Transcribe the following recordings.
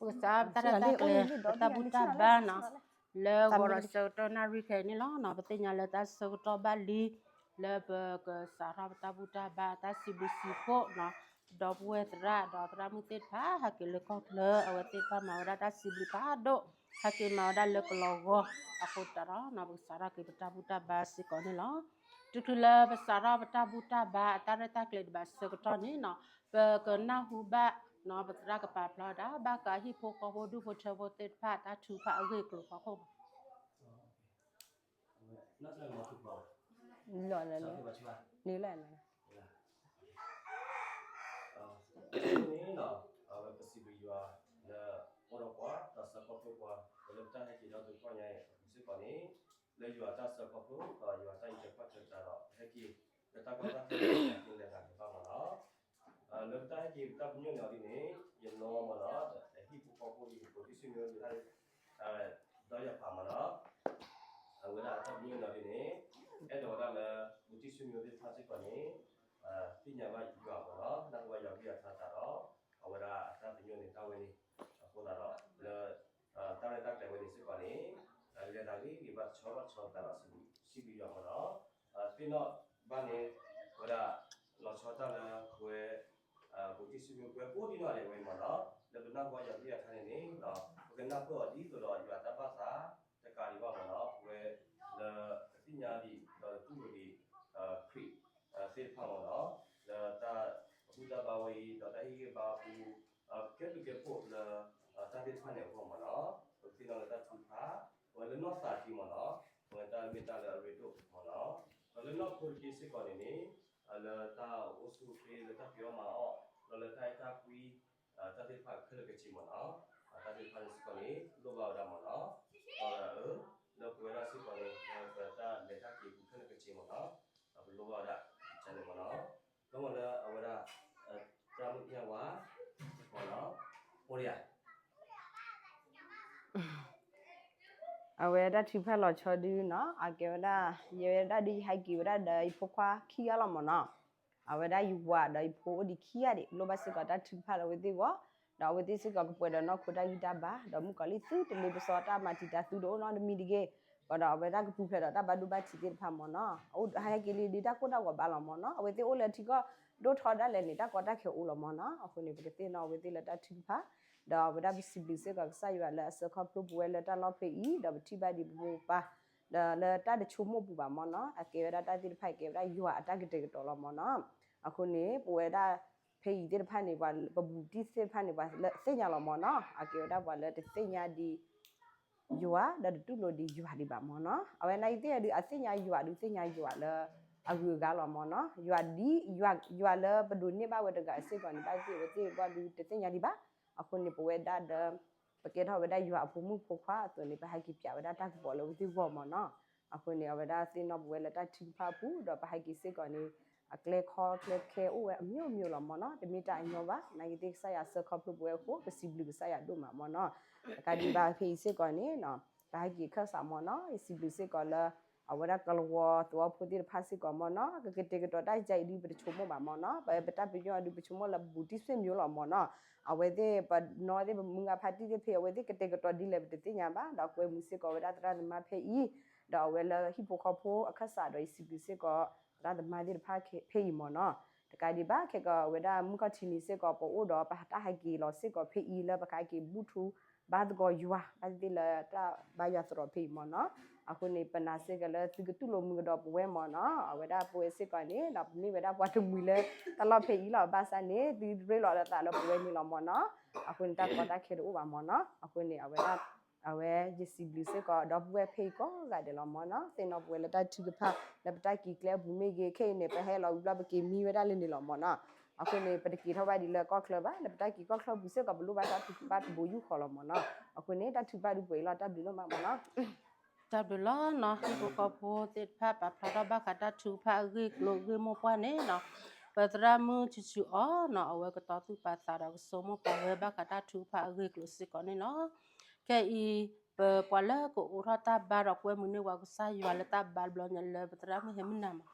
ပကစးထီၣ်ပတၢ်ရဲၣ်တၢ်ကျဲၤ ပတၢ်ဘူၣ်တၢ်ဘါနီၤ, လၢဂီၤဒီးဆၢကတီၢ်နၣ်ရံၣ်ခဲအံၤန့ၣ်လီၤ. ပသ့ၣ်ညါလၢတၢ်ဆၢကတီၢ်ဘၣ်လံ လၢပကစးထီၣ်ပတၢ်ဘူၣ်တၢ်ဘါ တၢ်စံးဘျုးစံးဖှိၣ်နီၤ, ဒီပုၢ်ဝဲၢ်သရၣ် ဒီးသရၣ်မုၣ်သ့ၣ်တဖၣ် ဟဲက့ၤလၢကီၢ်ချၢ အဝဲသ့ၣ်တဖၣ်မၤဝဲဒၣ်တၢ်စံးဘျုးဖးဒိၣ် ဟဲက့ၤမၤဝဲဒၣ်လၢကလီၤဂီၤ အဃိသတးဒီး ပကစးထီၣ်က့ၤပတၢ်ဘူၣ်တၢ်ဘါစ့ၢ်ကီးန့ၣ်လီၤ. တုၤချုးလၢပစးထီၣ်ပတၢ်ဘူၣ်တၢ်ဘါ အတၢ်ရဲၣ်တၢ်ကျဲၤဒံးဘၣ်ဆၢကတီၢ်န့ၣ်နီၤ, ပကနၢ်ဟူဘၣ်နီၤ ပသရၣ်ကပာ်ဖျါဝဲဒၣ် ဘၣ်ဃးဟံၣ်ဖိဃီဖိဒူၣ်ဖိထၢဖိသ့ၣ်တဖၣ် တၢ်ထုကဖၣ်အဂ့ၢ်အကျိၤဖီခိၣ် လီၤ, န့ၣ်လီၤ, အဝဲပစံးဘျုးယွၤလၢအိၣ်ဒီးပှၤ ဒီးဆှၢခီဖျိပှၤ လၢပတၢ်ဟဲက့ၤဒီသဒၢကီၢ်ညါအံၤအပူၤစ့ၢ်ကီးန့ၣ်, လၢယွၤတၢ်ဆှၢခီဖျိ ဒီးယွၤတၢ်အံးထွဲကွၢ်ထွဲသးဒီး ပဟဲက့ၤလၢတၢ်ကီတၢ်ခဲ ကလဲၤသးကဘၣ်မးလီၤ. လၢပတၢ်ဟဲက့ၤပတၢ်ပညိၣ်န့ၣ်အီၤဒ်န့ၣ် ယနီၢ်မးလီၤ, ဒီးဟံၣ်ဖိဃီဖိအံၤ ပူၤတံၢ်ဆူညိသ့ၣ်တဖၣ် ဒီးယၤဖးမးလီၤ. အဝဲဒၣ်အတၢ်ပညိၣ်န့ၣ်အီၤဒ်န့ၣ် အဲၣ်ဒိးဝဲဒၣ်လၢ ပူၤတံၢ်ဆူညိသ့ၣ်တဖၣ်စ့ၢ်ကီးန့ၣ် သ့ၣ်ညါဘၣ်ယွၤမးလီၤ, နၢ်ဟူဘၣ်ယွၤကလုၢ်ယွၤကထါသးဒီး အဝဲဒၣ်အတၢ်ပညိၣ်န့ၣ်တၢ်ဝဲန့ၣ် အဃိသတးဒီးလၢ တၢ်ရဲၣ်တၢ်ကျဲၤဝဲန့ၣ်စ့ၢ်ကီးန့ၣ် လဲၤတၢ်ဂ့ၢ်ဂ့ၤဘၣ်တဆီဘၣ်တဆီသးဒီး စံးဘျုးယွၤမးလီၤ. သ့ၣ်နီၣ်ဘၣ်န့ၣ် ဝဲဒၣ် လီၤဆီတၢ်လၢပဝဲ ပူၤတံၢ်ဆူညိပဝဲကိးဒံနီၢ်ဒဲးဝဲမးလီၤ, လၢပနၢ်ဟူဘၣ်ယွၤကလုၢ်ယွၤကထါန့ၣ်န့ၣ် ပကနၢ်ပၢၢ်အီၤဒ်သိးဒီးယွၤတၢ်ဘၣ်သး တကးဒံးဘၣ်မးလီၤ, ပဝဲလၢပသ့ၣ်ညါဒံး ဒီးတူၢ်လိာ်ဒံး ခရံာ်သ့ၣ်တဖၣ်မးလီၤ, လၢတၢ်ဘူၣ်တၢ်ဘါဝဲအံၤ ဒီးတၢ်ဟ့ၣ်ဂံၢ်ဘါအပူၤ ကဲဘျုးကဲဖှိၣ်လၢ တၢ်သ့ၣ်တဖၣ်န့ၣ်အဂီၢ်မးလီၤ. ပကသ့ၣ်နီၣ်လၢတၢ်ထုကဖၣ် ပဝဲလၢနီၢ်သးတံမးလီၤ, ပဝဲတၢ်မ့ၢ်တၢ်လၢအရ့ဒိၣ်မးလီၤ. ဒီးလၢနီၢ်ခိတက့ၢ်စ့ၢ်ကီးန့ၣ်န့ၣ် လၢတၢ်အိၣ်ဆူၣ်အိၣ်ချ့ လၢတၢ်ဖံးအီၣ်မၤအီၣ် ဒီးလၢတၢ်အဲၣ်တၢ်ကွံ တၢ်သ့ၣ်တဖၣ်ခဲလၢာ်ခဲဆ့မးလီၤ. တၢ်သ့ၣ်တဖၣ်န့ၣ်စ့ၢ်ကီးန့ၣ် လိၣ်ဘၣ်ဝဲဒၣ်မးလီၤ. ဒီးအၢ လၢပဝဲဒၣ်စ့ၢ်ကီးန့ၣ် လၢပတၢ်လဲၤတၢ်က့ၤပူၤခဲလၢာ်ခဲဆ့မးလီၤ. ဒီးပလိၣ်ဘၣ်ဝဲဒၣ် ကန့ၣ်မးလီၤ. ဒီးမ့ၢ်လၢအဝဲဒၣ် သရၣ်မုၣ်အ့ၣ်ဝါ မးလီၤ, အိၣ်ဒံးဧါ အဝဲဒၣ်ထုကဖၣ်လီၤဆီဒုနီၤ, အကဲဝဲဒၣ် ယဲဝဲဒၣ်ဒုးယဟဲက့ၤဝဲဒၣ်ဒီးယဖိခွါခံဂၤလီၤမးနီၤ. အဝဲဒၣ်ယဝၤဒီးယဖိအိၣ်ဒံးခံဂၤဒံး လိၣ်ဘၣ်စ့ၢ်ကီးတၢ်ထုကဖၣ်လၢအဝဲသ့ၣ်အဂီၢ်, ဒီးအဝဲသ့ၣ်စ့ၢ်ကီးကပှဲၤဒီးနီၢ်ခိတၢ်ဂံၢ်တၢ်ဘါ, ဒီးမုၣ်ကီၤလံၢ်သုတလ့ပစီတၢ်မၤတံာ်တာ်သုတအိၣ်နီတမံၤတဂ့ၤ, ဒီးအဝဲဒၣ်ကပူၤဖျဲးဒီးတၢ်ဘၣ်ဒိဘၣ်ထံးသ့ၣ်တဖၣ်မးနီၤ, ဟဲက့ၤလံဒုးတၢ်ကိၢ်တၢ်ဂီၤဘၣ်လီၤမးနီၤ, အဝဲသ့ၣ်အိၣ်လၢထံကီၢ်ဒိၣ်ထီဒၣ်လဲာ်န့ၣ် တၢ်ကီတၢ်ခဲအိၣ်လီၤမးနီၤ, အဃိန့ၣ် ပကသ့ၣ်နီၣ်အဝဲသ့ၣ်လၢတၢ်ထုကဖၣ် ဒီးအဝဲဒၣ်ပစံးဘျုးစ့ၢ်ကီးကစၢ်ယွၤလၢအဆှၢခီဖျိပဝဲလၢတၢ်လီၢ်ဖဲအံၤ, ဒီးပထံၣ်ဘၣ်ဒံးပမိၢ်ပပၢ်, ဒီးလၢတၢ်တဆိကမိၣ်ပူၤဘၣ်မ့ၢ်နီၤ, အကဲဝဲဒၣ်တၢ်သ့ၣ်တဖၣ်ကဲဝဲဒၣ်ယွၤအတၢ်ကတဲာ်ကတီၤလီၤမ့ၢ်နီၤ, အဃိန့ၣ် ပဝဲဒၣ်ဖဲအံၤသ့ၣ်တဖၣ်န့ၣ် ပှၤပဘူၣ်တံၢ်သ့ၣ်တဖၣ်န့ၣ် ပှၤလၢသ့ၣ်ညါလီၤမ့ၢ်နီၤ, အကဲဝဲဒၣ်ပှၤလၢတသ့ၣ်ညါဒံး ယွၤ ဒီးတတူၢ်လိာ်ဒံးယွၤဒံးဘၣ်မ့ၢ်နီၤ, အဝဲနာ်က့သ့ၣ်ညါဒုး အသ့ၣ်ညါယွၤဒုးသ့ၣ်ညါယွၤလၢ အဂုၤအဂၤလီၤမ့ၢ်နီၤ, ယွၤဒ် ယွၤလၢပဒိးန့ၢ်ဘၣ်ဝဲတဂၤစ့ၢ်ကီးန့ၣ် ဘၣ်သ့ၣ်အဝဲသ့ၣ်အဂီၢ်ဒုးတသ့ၣ်ညါဒံးဘၣ်, အဃိန့ၣ် ပဝဲဒၣ်ဒီး ပကဲထီၣ်ဝဲဒၣ်ယွၤအဖိမုၣ်ဖိခွါအသိးန့ၣ် ပဟဲက့ၤပျးဝဲဒၣ်တၢ်ကပီၤလၢအဝဲသ့ၣ်အဂီၢ်မ့ၢ်နီၤ, အဃိန့ၣ် အဝဲဒၣ်သ့ၣ်နီၣ်ပဝဲလၢတၢ်ထုကဖၣ်အပူၤ ဒီးပဟဲက့ၤစ့ၢ်ကီးန့ၣ် အကျဲခီကျဲခဲအိၣ်ဝဲအမျိုးမျိုးလီၤမ့ၢ်နီၤ, တမ့ၢ်တၢ်အညီဘၣ်, နာ်က့သ့ၣ်ကစၢ်ယွၤဆှၢခီဖျိပဝဲအဃိ ပစံးဘျုးကစၢ်ယွၤဒိၣ်မးမ့ၢ်နီၤ, တကးဒံးဘၣ်ဖဲအံၤစ့ၢ်ကီးန့ၣ် ပဟဲက့ၤခၢၣ်စးမ့ၢ်နီၤ, ယစံးဘျုးစ့ၢ်ကီးလၢ အဝဲဒၣ်ကလဝီသဝီဖိသ့ၣ်တဖၣ်စ့ၢ်ကီးမ့ၢ်နီၤ, ကကတဲာ်ကတီၤတၢ်ယါအံၤဒုးပတဆိကမိၣ်ဘၣ်မ့ၢ်နီၤ, ပပတၢ်ပညိၣ်အံၤဒုးပဆိကမိၣ်လၢပဘူၣ်တံၢ်ဆွေမျိုးလီၤမ့ၢ်နီၤ, အဝဲသ့ၣ်ပနီၢ်သ့ၣ်ပမုၢ်ဂၤဖါတံၢ်သ့ၣ်ဖဲအံၤ အဝဲသ့ၣ်ကတဲာ်ကတီၤဒ်လဲၣ်ပတသ့ၣ်ညါဘၣ်, ဒီးကွဲမုာ်စ့ၢ်ကီးဝဲဒၣ်သရၣ်သမါဖဲအံၤ, ဒီးအဝဲလၢဟံၣ်ဖိဃီဖိအခၢၣ်စးဒီးယစံးဘျုးစ့ၢ်ကီး သရၣ်သမါသ့ၣ်တဖၣ်ဖဲအံၤမ့ၢ်နီၤ, တကးဒံးဘၣ်ခဲကီး အဝဲဒၣ်မုၢ်ခီၣ်ထံးနံၤစ့ၢ်ကီး ပအိၣ်ဒီးပတၢ်ဟဲက့ၤလီၤစ့ၢ်ကီးဖဲအံၤလၢပကဟဲက့ၤဘူၣ်ထူဘါသကိးယွၤ ဘၣ်သ့ၣ်သ့ၣ်လၢတၢ်ဘါယွၤသရိာ်ဖဲအံၤမ့ၢ်နီၤ, အဃိန့ၣ် ပနာ်စ့ၢ်ကီးလၢသုကတူၢ်လိာ်မုာ်ကဒီးပဝဲမ့ၢ်နီၤ, အဝဲဒၣ်ပဝဲစ့ၢ်ကီးန့ၣ် ဒီးပမ့ၢ်ဝဲဒၣ်ပှၤတမှံၤလၢတၢ်လီၢ်ဖဲအံၤလီၤ, ဘၣ်ဆၣ်န့ၣ် သုရ့လိာ်လီၤသးလၢပဝဲန့ၣ်လီၤမ့ၢ်နီၤ, အဃိန့ၣ် တၢ်ကီတၢ်ခဲတအိၣ်ဘၣ်မ့ၢ်နီၤ, အဃိန့ၣ် အဝဲဒၣ် အဝဲယစံးဘျုးစ့ၢ်ကီး ဒီပုၢ်ဝဲၢ်ဖဲအံၤကိးဂၤဒဲးလီၤမ့ၢ်နီၤ, သ့ၣ်နီၣ်ပဝဲလၢတၢ်ထုကဖၣ် လၢပတၢ်က့ၤကျဲအပူၤမ့ၢ်ဂ့ၤ, ခဲအံၤန့ၣ် ပဟဲလီၤဝံၤဘျီပက့ၤမံဝဲဒၣ်လၢန့ၣ်လီၤမ့ၢ်နီၤ, အဃိန့ၣ် ပတက့ၤထီၣ်ဘၣ်ဒံးလၢကီၢ်ချၢဘၣ်, လၢပတၢ်က့ၤကီၢ်ချၢပူၤစ့ၢ်ကီး ပလိၣ်ဘၣ်တၢ်ထုကဖၣ်တဘိယူၢ်ဃီလီၤမ့ၢ်နီၤ, အဃိန့ၣ် တၢ်ထုကဖၣ်ဒုးပှဲၤအံၤလီၤ, တၢ်ဘျုးလီၤမးမ့ၢ်နီၤ. တၢ်ဘျုးလီၤနီၤ, ဟံၣ်ဖိဃီဖိသ့ၣ်တဖၣ်ပာ်ဖျါထီၣ်ဘၣ်ဃးတၢ်ထုကဖၣ်အဂ့ၢ်ကျိၤအဂ့ၢ်မိၢ်ပှၢ်န့ၣ်နီၤ, ပသရၣ်မုၣ်ဆူၣ်ဆူၣ်အီၤနီၤ, အဝဲကတီၤသူၣ်ပာ်သးဒီးကဆိကမိၣ်ပာ်ဝဲဘၣ်ဃးတၢ်ထုကဖၣ်အဂ့ၢ်ကျိၤစ့ၢ်ကီးန့ၣ်လီၤ. ခဲအံၤ ပပှၤလၢကအိးထီၣ်တၢ်ဘါဒီးကွဲမုာ်န့ၢ်ပှၤကစၢ်ယွၤလၢတၢ်ဘါတဘျီညါလၢပသရၣ်မုၣ်ဟဲမုၢ်နၤမး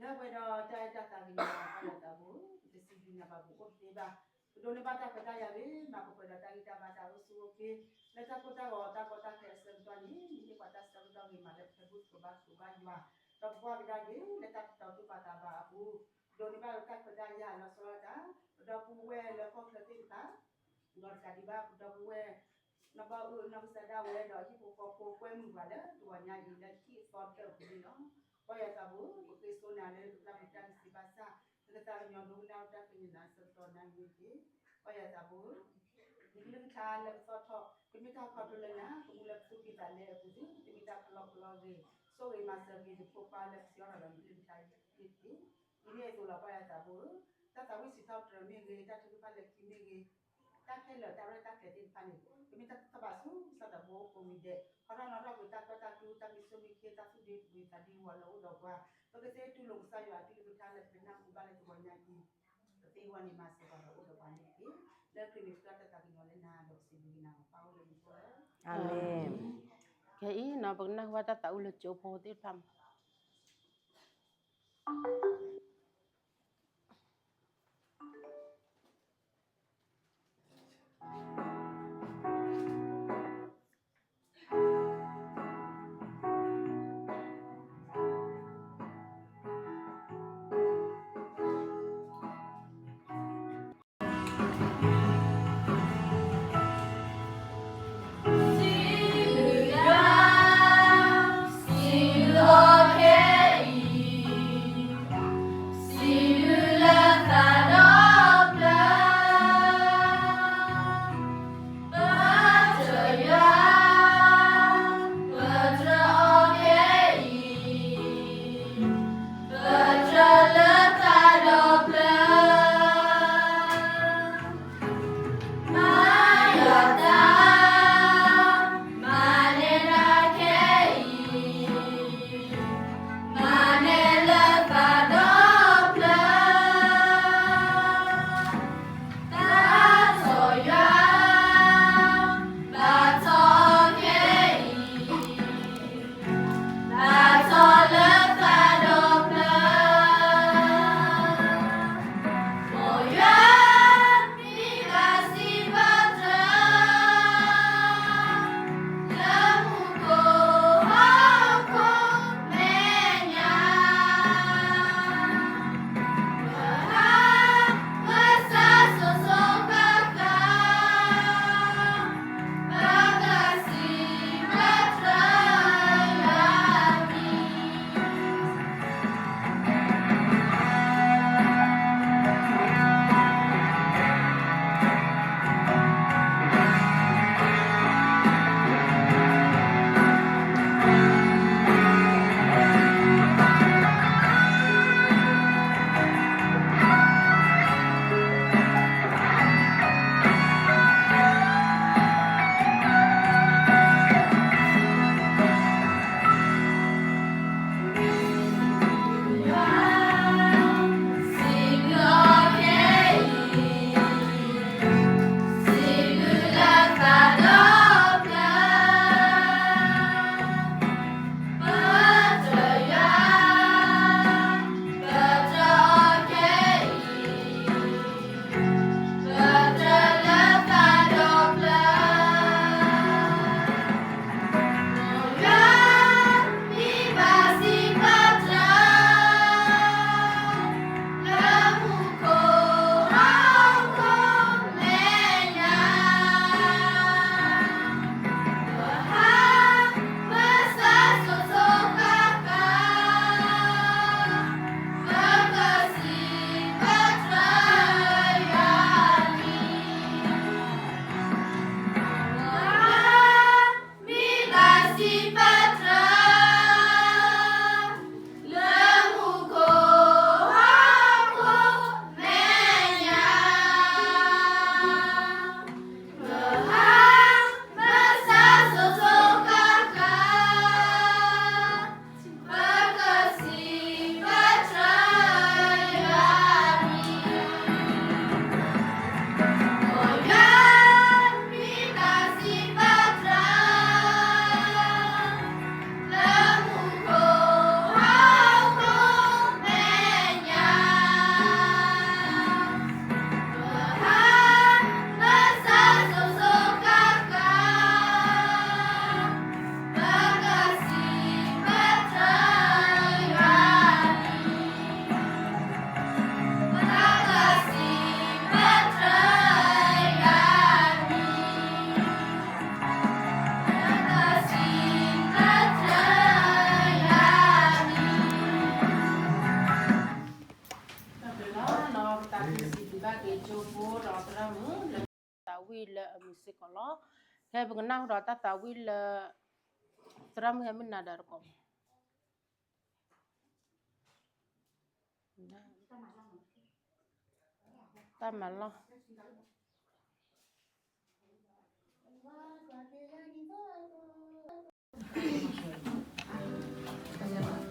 လၢပှဲၤဒီးတၢ်အဲၣ်တၢ်သးကညီၤ ပၢ်ယွၤသးဘိ, ပတစံးဘျုးနၤဘၣ်ပအိၣ်တသ့ဘၣ်. ပဒိးန့ၢ်ဘၣ်တၢ်ခွဲးတၢ်ယာ်ဂ့ၤ, မၤကပှဲၤဒီးတၢ်ဂံၢ်တၢ်ဘါတၢ်အိၣ်ဆူၣ်အိၣ်ချ့, လၢတၢ်ကိၢ်တၢ်ဂီၤတၢ်ကီတၢ်ခဲအဆၢကတီၢ်န့ၣ် နဟ့ၣ်ပှၤတၢ်ဆၢကတီၢ်ဂ့ၤမးလၢပဟဲဘူၣ်သကိးဘါသကိးဘါယွၤ, ဒီးပကွၢ်ကဒါက့ၤ လၢတၢ်တတီၤသူၣ်ပာ်သးဘၣ်အပူၤ, ပဒိးန့ၢ်ဘၣ်တၢ်ခွဲးတၢ်ယာ်လီၤဆီဒၣ်တၢ်, ပဒီပုၢ်ဝဲၢ်လၢကီၢ်ချၢသ့ၣ်တဖၣ် ဒီးတကးဒံးဘၣ် ပဒီပုၢ်ဝဲၢ် နီၢ်ဘၣ်အၢနီၢ်ကစၢ်ဒၣ်ဝဲဒီးဟံၣ်ဖိဃီဖိကွဲမုာ်ပှၤလၢတဂီၤညါအံၤလၢဟံၣ်အသီတဖျၢၣ်အပူၤန့ၣ်လီၤ. ပၢ်ယွၤသးဘိ, ပဃ့စိနၤလၢတၢ်မုာ်တၢ်ဂ့ၤစံးဘၣ်ဆၣ်, လၢကသးကညီၤဒိကနၣ်တၢ်ဃ့နၤဆၢကတီၢ်နၢ်ဂ့ၤက့ၤ, ပၢ်ယွၤသးဘိ, နကလုၢ်ကထါလၢပသီၣ်ထီၣ် ကမ့ၢ်တၢ်ခီဖျိလၢနၤ, ကမူလၢပသူၣ်ကံၢ်သးလဲအပူၤသ့ၣ်, တမ့ၢ်တၢ်ကလီကလီဂ့ၤ, ဆိၣ်ဂ့ၤမၤစၢၤက့ၤနဖိခွါလၢပစံးထီၣ်ဒီးနကလုၢ်ကထါသ့ၣ်တဖၣ်, ဒ်န့ၣ်အသိးလီၤ ပၢ်ယွၤသးဘိဧၢ, တၢ်သးဝံၣ်စံးထီၣ်ပတြၢၤမ့ၢ်ဂ့ၤ, တၢ်ထုကဖၣ်လၢခံမ့ၢ်ဂ့ၤ, တၢ်ခဲလၢာ်တၢ်ရဲၣ်တၢ်ကျဲၤသ့ၣ်တဖၣ်န့ၣ်, ကမ့ၢ်တၢ်သးဘၣ်ဆူကစၢ်သးဘိကိးမံၤဒဲး, ဟီထီၣ်နီၣ်ထီၣ်ကွံာ်တၢ်ကၢၣ်တၢ်ကျူ တၢ်မံဆိမံခ့ တၢ်သူၣ်ဒ့ဝံၤသးဒ့ဝီၤလၢအအိၣ်ဒီးပှၤ, ပကသ့တူၢ်လိာ်ကစၢ်ယွၤအကလုၢ်ကထါလၢပကနၢ်ဟူဘၣ်လၢတဂီၤညါအံၤ, ပသ့ဝဲန့ၣ်မၤစၢၤပှၤဒီးအိၣ်ဒီးပှၤန့ၣ်တက့ၢ်, လၢခရံာ်န့ၣ်ပဃ့တၢ်သးကညီၤလၢနၤဒီးပစံးဘျုးက့ၤနၤပၢ်အိၣ်လၢမူခိၣ်ဧၢ, အၤမ့ၣ်. ခဲအံၤနီၤ ပကနၢ်ဟူဘၣ်တၢ်သးအိၣ်လၢကၠိဖိသ့ၣ်တဖၣ်မး. ခဲအံၤပကနၢ်ဟူဒီးတၢ်သးဝံၣ်လၢ သရၣ်မုၣ်ဟဲမုၢ်နၤဒီးတကိး တၢ်မၤလီၢ်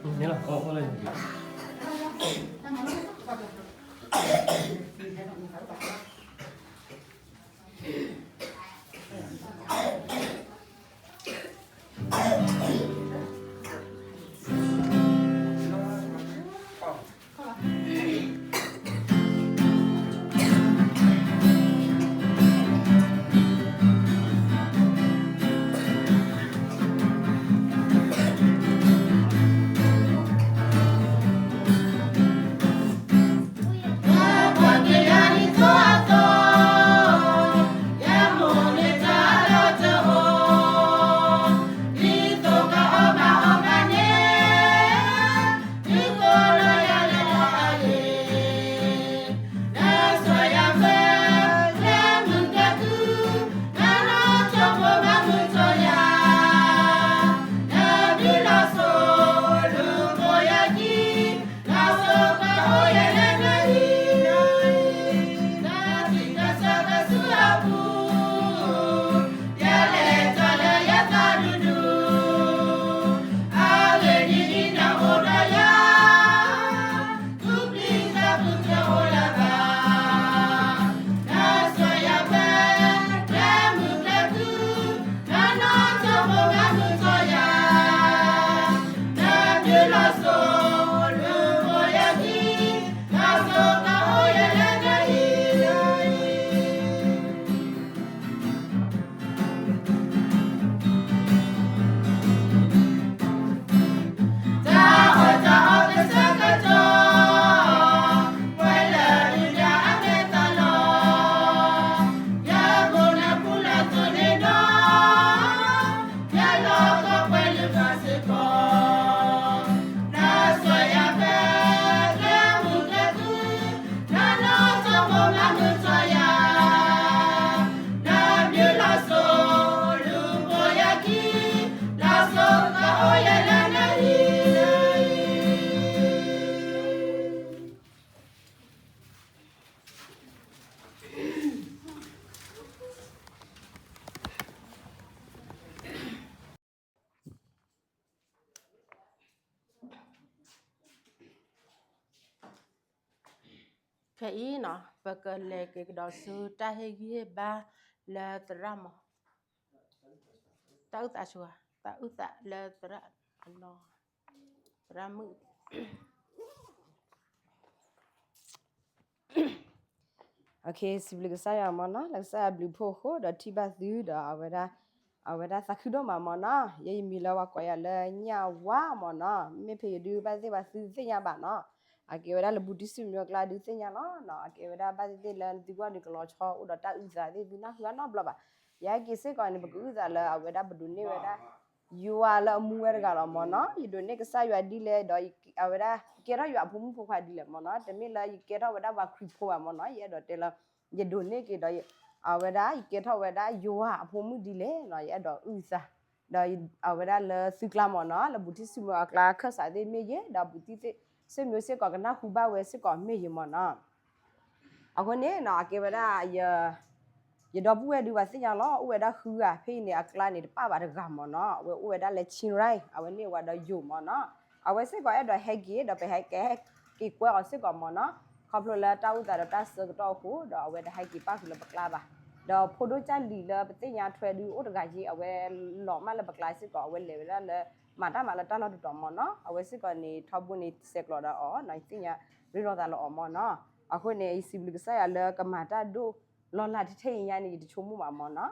ခဲအံၤနီၤ ပကလဲၤက့ၤကဒီးဆူတၢ်ဟ့ၣ်ဂံၢ်ဟ့ၣ်ဘါလၢသရၣ် တၢ်အုၣ်သးဆူ တၢ်အုၣ်သးလၢသရၣ် သရၣ်မုၣ် စံးဘျုးကစၢ်ယွၤမ့ၢ်နီၤ လၢကစၢ်ယွၤဘျုးဖှိၣ်အဃိ ဒီးထံၣ်ဘၣ်သုဒီး အဝဲဒၣ် အဝဲဒၣ်သးခုဒိၣ်မးမ့ၢ်နီၤ ယဲယမံၤလၢပှၤကိးယၤလၢညၣ်ဝါမ့ၢ်နီၤ မ့ၢ်ဖဲယဒုးဘၣ်သ့ၣ်ပှၤသုသ့ၣ်ညါဘၣ်နီၤ အကဲဝဲဒၣ်လၢဘူးတံၢ်စံၣ်မၠိအကျါဒုးသ့ၣ်ညါလီၤ အကဲဝဲဒၣ်ဘၣ်သ့ၣ်သ့ၣ်လၢနသုကွၢ်ဒုးကလီၤဆီအိၣ်ဒီးတၢ်အုၣ်သးသ့ၣ်သုနၢ်ဟူအါနီတဘျီဘၣ် ယဟဲက့ၤစ့ၢ်ကီးန့ၣ် ပကအုၣ်သးလၢအဝဲဒၣ်ပဒိးန့ၢ်ဝဲဒၣ် ယွၤလၢအမူဝဲတဂၤလီၤမ့ၢ်နီၤ ယဒိးန့ၢ်ကစၢ်ယွၤဒ်လဲၣ်ဒီး အဝဲဒၣ် ယကဲထီၣ်ယွၤအဖိမုၣ်ဖိခွါဒ်လဲၣ်မ့ၢ်နီၤ တမ့ၢ်လၢယကဲထီၣ်ဝဲဒၣ်ပှၤခရံာ်ဖိဘၣ်မ့ၢ်နီၤ ယအဲၣ်ဒိးတဲလၢ ယဒိးန့ၢ်က့ၤဒီး အဝဲဒၣ် ယကဲထီၣ်ဝဲဒၣ်ယွၤအဖိမုၣ်ဒ်လဲၣ်နီၤ ယအဲၣ်ဒိးအုၣ်သး ဒီးအဝဲဒၣ်လၢသုကျါမ့ၢ်နီၤ လၢဘူးတံၢ်စံၣ်မၠိအကျါခၢၣ်စးသ့ၣ်မ့ၢ်ယဲ ဒီးဘူးတံၢ်စံၣ်မၠိစ့ၢ်ကီးကနၢ်ဟူဘၣ်ဝဲစ့ၢ်ကီးမ့ၢ်ယဲမ့ၢ်နီၤ အဃိန့ၣ်နီၤ အကဲဝဲဒၣ် ယဒီပုၢ်ဝဲၢ်ဒုးပှၤသ့ၣ်ညါလီၤ အိၣ်ဝဲဒၣ်ဃုဂၤ ဖဲအံၤန့ၣ် အကျါန့ၣ် တပၣ်ဘၣ်တဂၤမ့ၢ်နီၤ အဝဲအိၣ်ဝဲဒၣ်လၢ Chiang Rai အဝဲန့ၢ်ဝဲဒီးယိၤမ့ၢ်နီၤ အဝဲစ့ၢ်ကီးအဲၣ်ဒိးဟဲက့ၤ ဒီးပဟဲက့ၤကွဲအီၤစ့ၢ်ကီးမ့ၢ်နီၤ ခီဖျိလၢတၢ်အုၣ်သးဒီးတၢ်ဆၢကတီၢ်အဃိ ဒီးအဝဲတဟဲက့ၤပၣ်ဃုာ်လၢပကျါဘၣ် ဒီးဖိဒိၣ်ကၢ်လံၤလၢပသ့ၣ်ညါထွဲဒုးအိၣ်တဂၤက့ အဝဲလီၤမၢ်လၢပကျါစ့ၢ်ကီး အဝဲလဲၤဝဲဒၣ်လၢ မၤတၢ်မၤလၢတၢ်လီၢ်တတီၤမ့ၢ်နီၤ အဝဲစ့ၢ်ကီးန့ၣ် ထီဘိန့ၣ် ဆဲးကျိးဒီးအီၤ ယသ့ၣ်ညါရ့လိာ်သးလၢအီၤမ့ၢ်နီၤ အဃိန့ၣ် ယစံးဘျုးကစၢ်ယွၤလၢကမၤတၢ်ဒိၣ်လီၤလးထဲထဲအံၤညါန့ၣ် ယတဆိကမိၣ်ဘၣ်မ့ၢ်နီၤ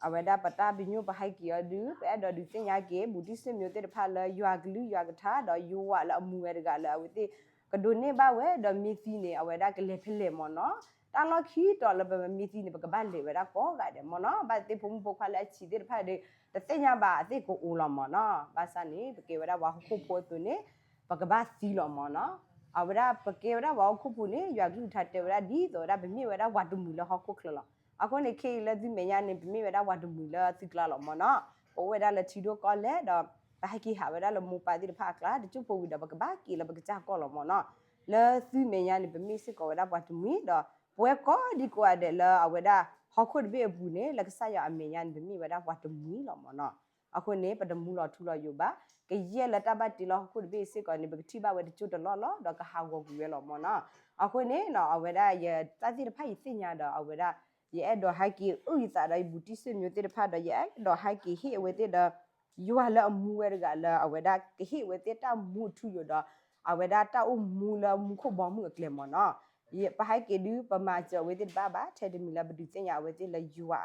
အဝဲဒၣ်ပတၢ်ပညိၣ်ပဟဲက့ၤအီၤဒုး ပအဲၣ်ဒိးဒုးသ့ၣ်ညါက့ၤ ဘူးတံၢ်စံၣ်မၠိသ့ၣ်တဖၣ်လၢယွၤကလုၢ်ယွၤကထါ ဒီးယွၤလၢအမူဝဲတဂၤလၢအဝဲသ့ၣ် ကဒိးန့ၢ်ဘၣ်ဝဲ ဒီးမ့ၢ်သံန့ၣ် အဝဲဒၣ်ကလဲၤဖဲလဲၣ်မ့ၢ်နီၤ တၢ်လီၢ်ခံတီၤလၢပမ့ၢ်သံန့ၣ် ပကဘၣ်လဲၤဝဲဒၣ်ကိးဂၤဒဲးမ့ၢ်နီၤ ဘၣ်သ့ၣ်သ့ၣ်ဖိမုၣ်ဖိခွါလၢအဆံးသ့ၣ်တဖၣ်ဒီး တသ့ၣ်ညါဘၣ်အသ့ၣ်ကအိၣ်လီၤမ့ၢ်နီၤ ဘၣ်ဆၣ်န့ၣ် ပကဲဝဲဒၣ်ပှၤဟီၣ်ခိၣ်ဖိအသိးန့ၣ် ပကဘၣ်သံလီၤမ့ၢ်နီၤ အဝဲဒၣ်ပကဲဝဲဒၣ်ပှၤဟီၣ်ခိၣ်ဖိန့ၣ် ယွၤကလုၢ်ကထါတဲဝဲဒၣ်ဒ်သိးဝဲဒၣ် ပမ့ၢ်ဝဲဒၣ်ပှၤတမှံၤလၢဟီၣ်ခိၣ်ချၢလီၤ အဃိန့ၣ် ခဲအံၤလၢသုမဲာ်ညါန့ၣ် ပမ့ၢ်ဝဲဒၣ်ပှၤတမှံၤလၢသုကျါလီၤမ့ၢ်နီၤ. ပအိၣ်ဝဲဒၣ်လၢထံဒိၣ်ကီၢ်လဲၢ်ဒီး ပဟဲက့ၤဟးဝဲဒၣ်လၢမိၢ်ပၢ်သ့ၣ်တဖၣ်အကျါ တစိၢ်ဖိဝံၤဒီး ပကဘၣ်က့ၤလၢပကစၢ်ကီၢ်လီၤမ့ၢ်နီၤ. လၢသုမဲာ်ညါန့ၣ် ပမ့ၢ်စ့ၢ်ကီးဝဲဒၣ်ပှၤတမှံၤဒီး ပဝဲကိးဒံကိးဂၤဒဲးလၢအဝဲဒၣ်ဟီၣ်ခိၣ်တဘ့ၣ်အပူၤန့ၣ် လၢကစၢ်ယွၤအမဲာ်ညါန့ၣ် ပမ့ၢ်ဝဲဒၣ်ပှၤတမှံၤလီၤမ့ၢ်နီၤ. အဃိန့ၣ် ပတမူလီၤထူလီၤယိာ်ဘၣ်. ကယဲၢ်လၢတၢ်ဘၣ်တ့လၢဟီၣ်ခိၣ်တဘ့ၣ်စ့ၢ်ကီးန့ၣ် ပကထံၣ်ဘၣ်ဝဲတစိၢ်တလီၢ်လီၤ ဒီးကဟးဂီၤကွံာ်ဝဲလီၤမ့ၢ်နီၤ. အဃိန့ၣ်နီၤ အဝဲဒၣ်ယတၢ်သ့ၣ်တဖၣ်ယသ့ၣ်ညါဒီး အဝဲဒၣ် ယအဲၣ်ဒိးဟဲက့ၤအုၣ်ယသးဒီးယဘူးတံၢ်စ့ၣ်မၠိသ့ၣ်တဖၣ်ဒီး ယအဲၣ်ဒိးဟဲက့ၤဟ့ၣ်အဝဲသ့ၣ်ဒီး ယွၤလၢအမူဝဲတဂၤလၢအဝဲဒၣ်ကဟ့ၣ်အဝဲသ့ၣ်တၢ်မူအထူအယိာ်ဒီး အဝဲဒၣ်တၢ်အိၣ်မူလၢမူခိၣ်ဘီမုၢ်အကျဲမ့ၢ်နီၤ. ပဟဲက့ၤဒုး ပမၤစၢၤအဝဲသ့ၣ်တဘၣ်ဘၣ် ထဲတမံၤလၢပဒုးသ့ၣ်ညါအဝဲသ့ၣ်လၢယွၤ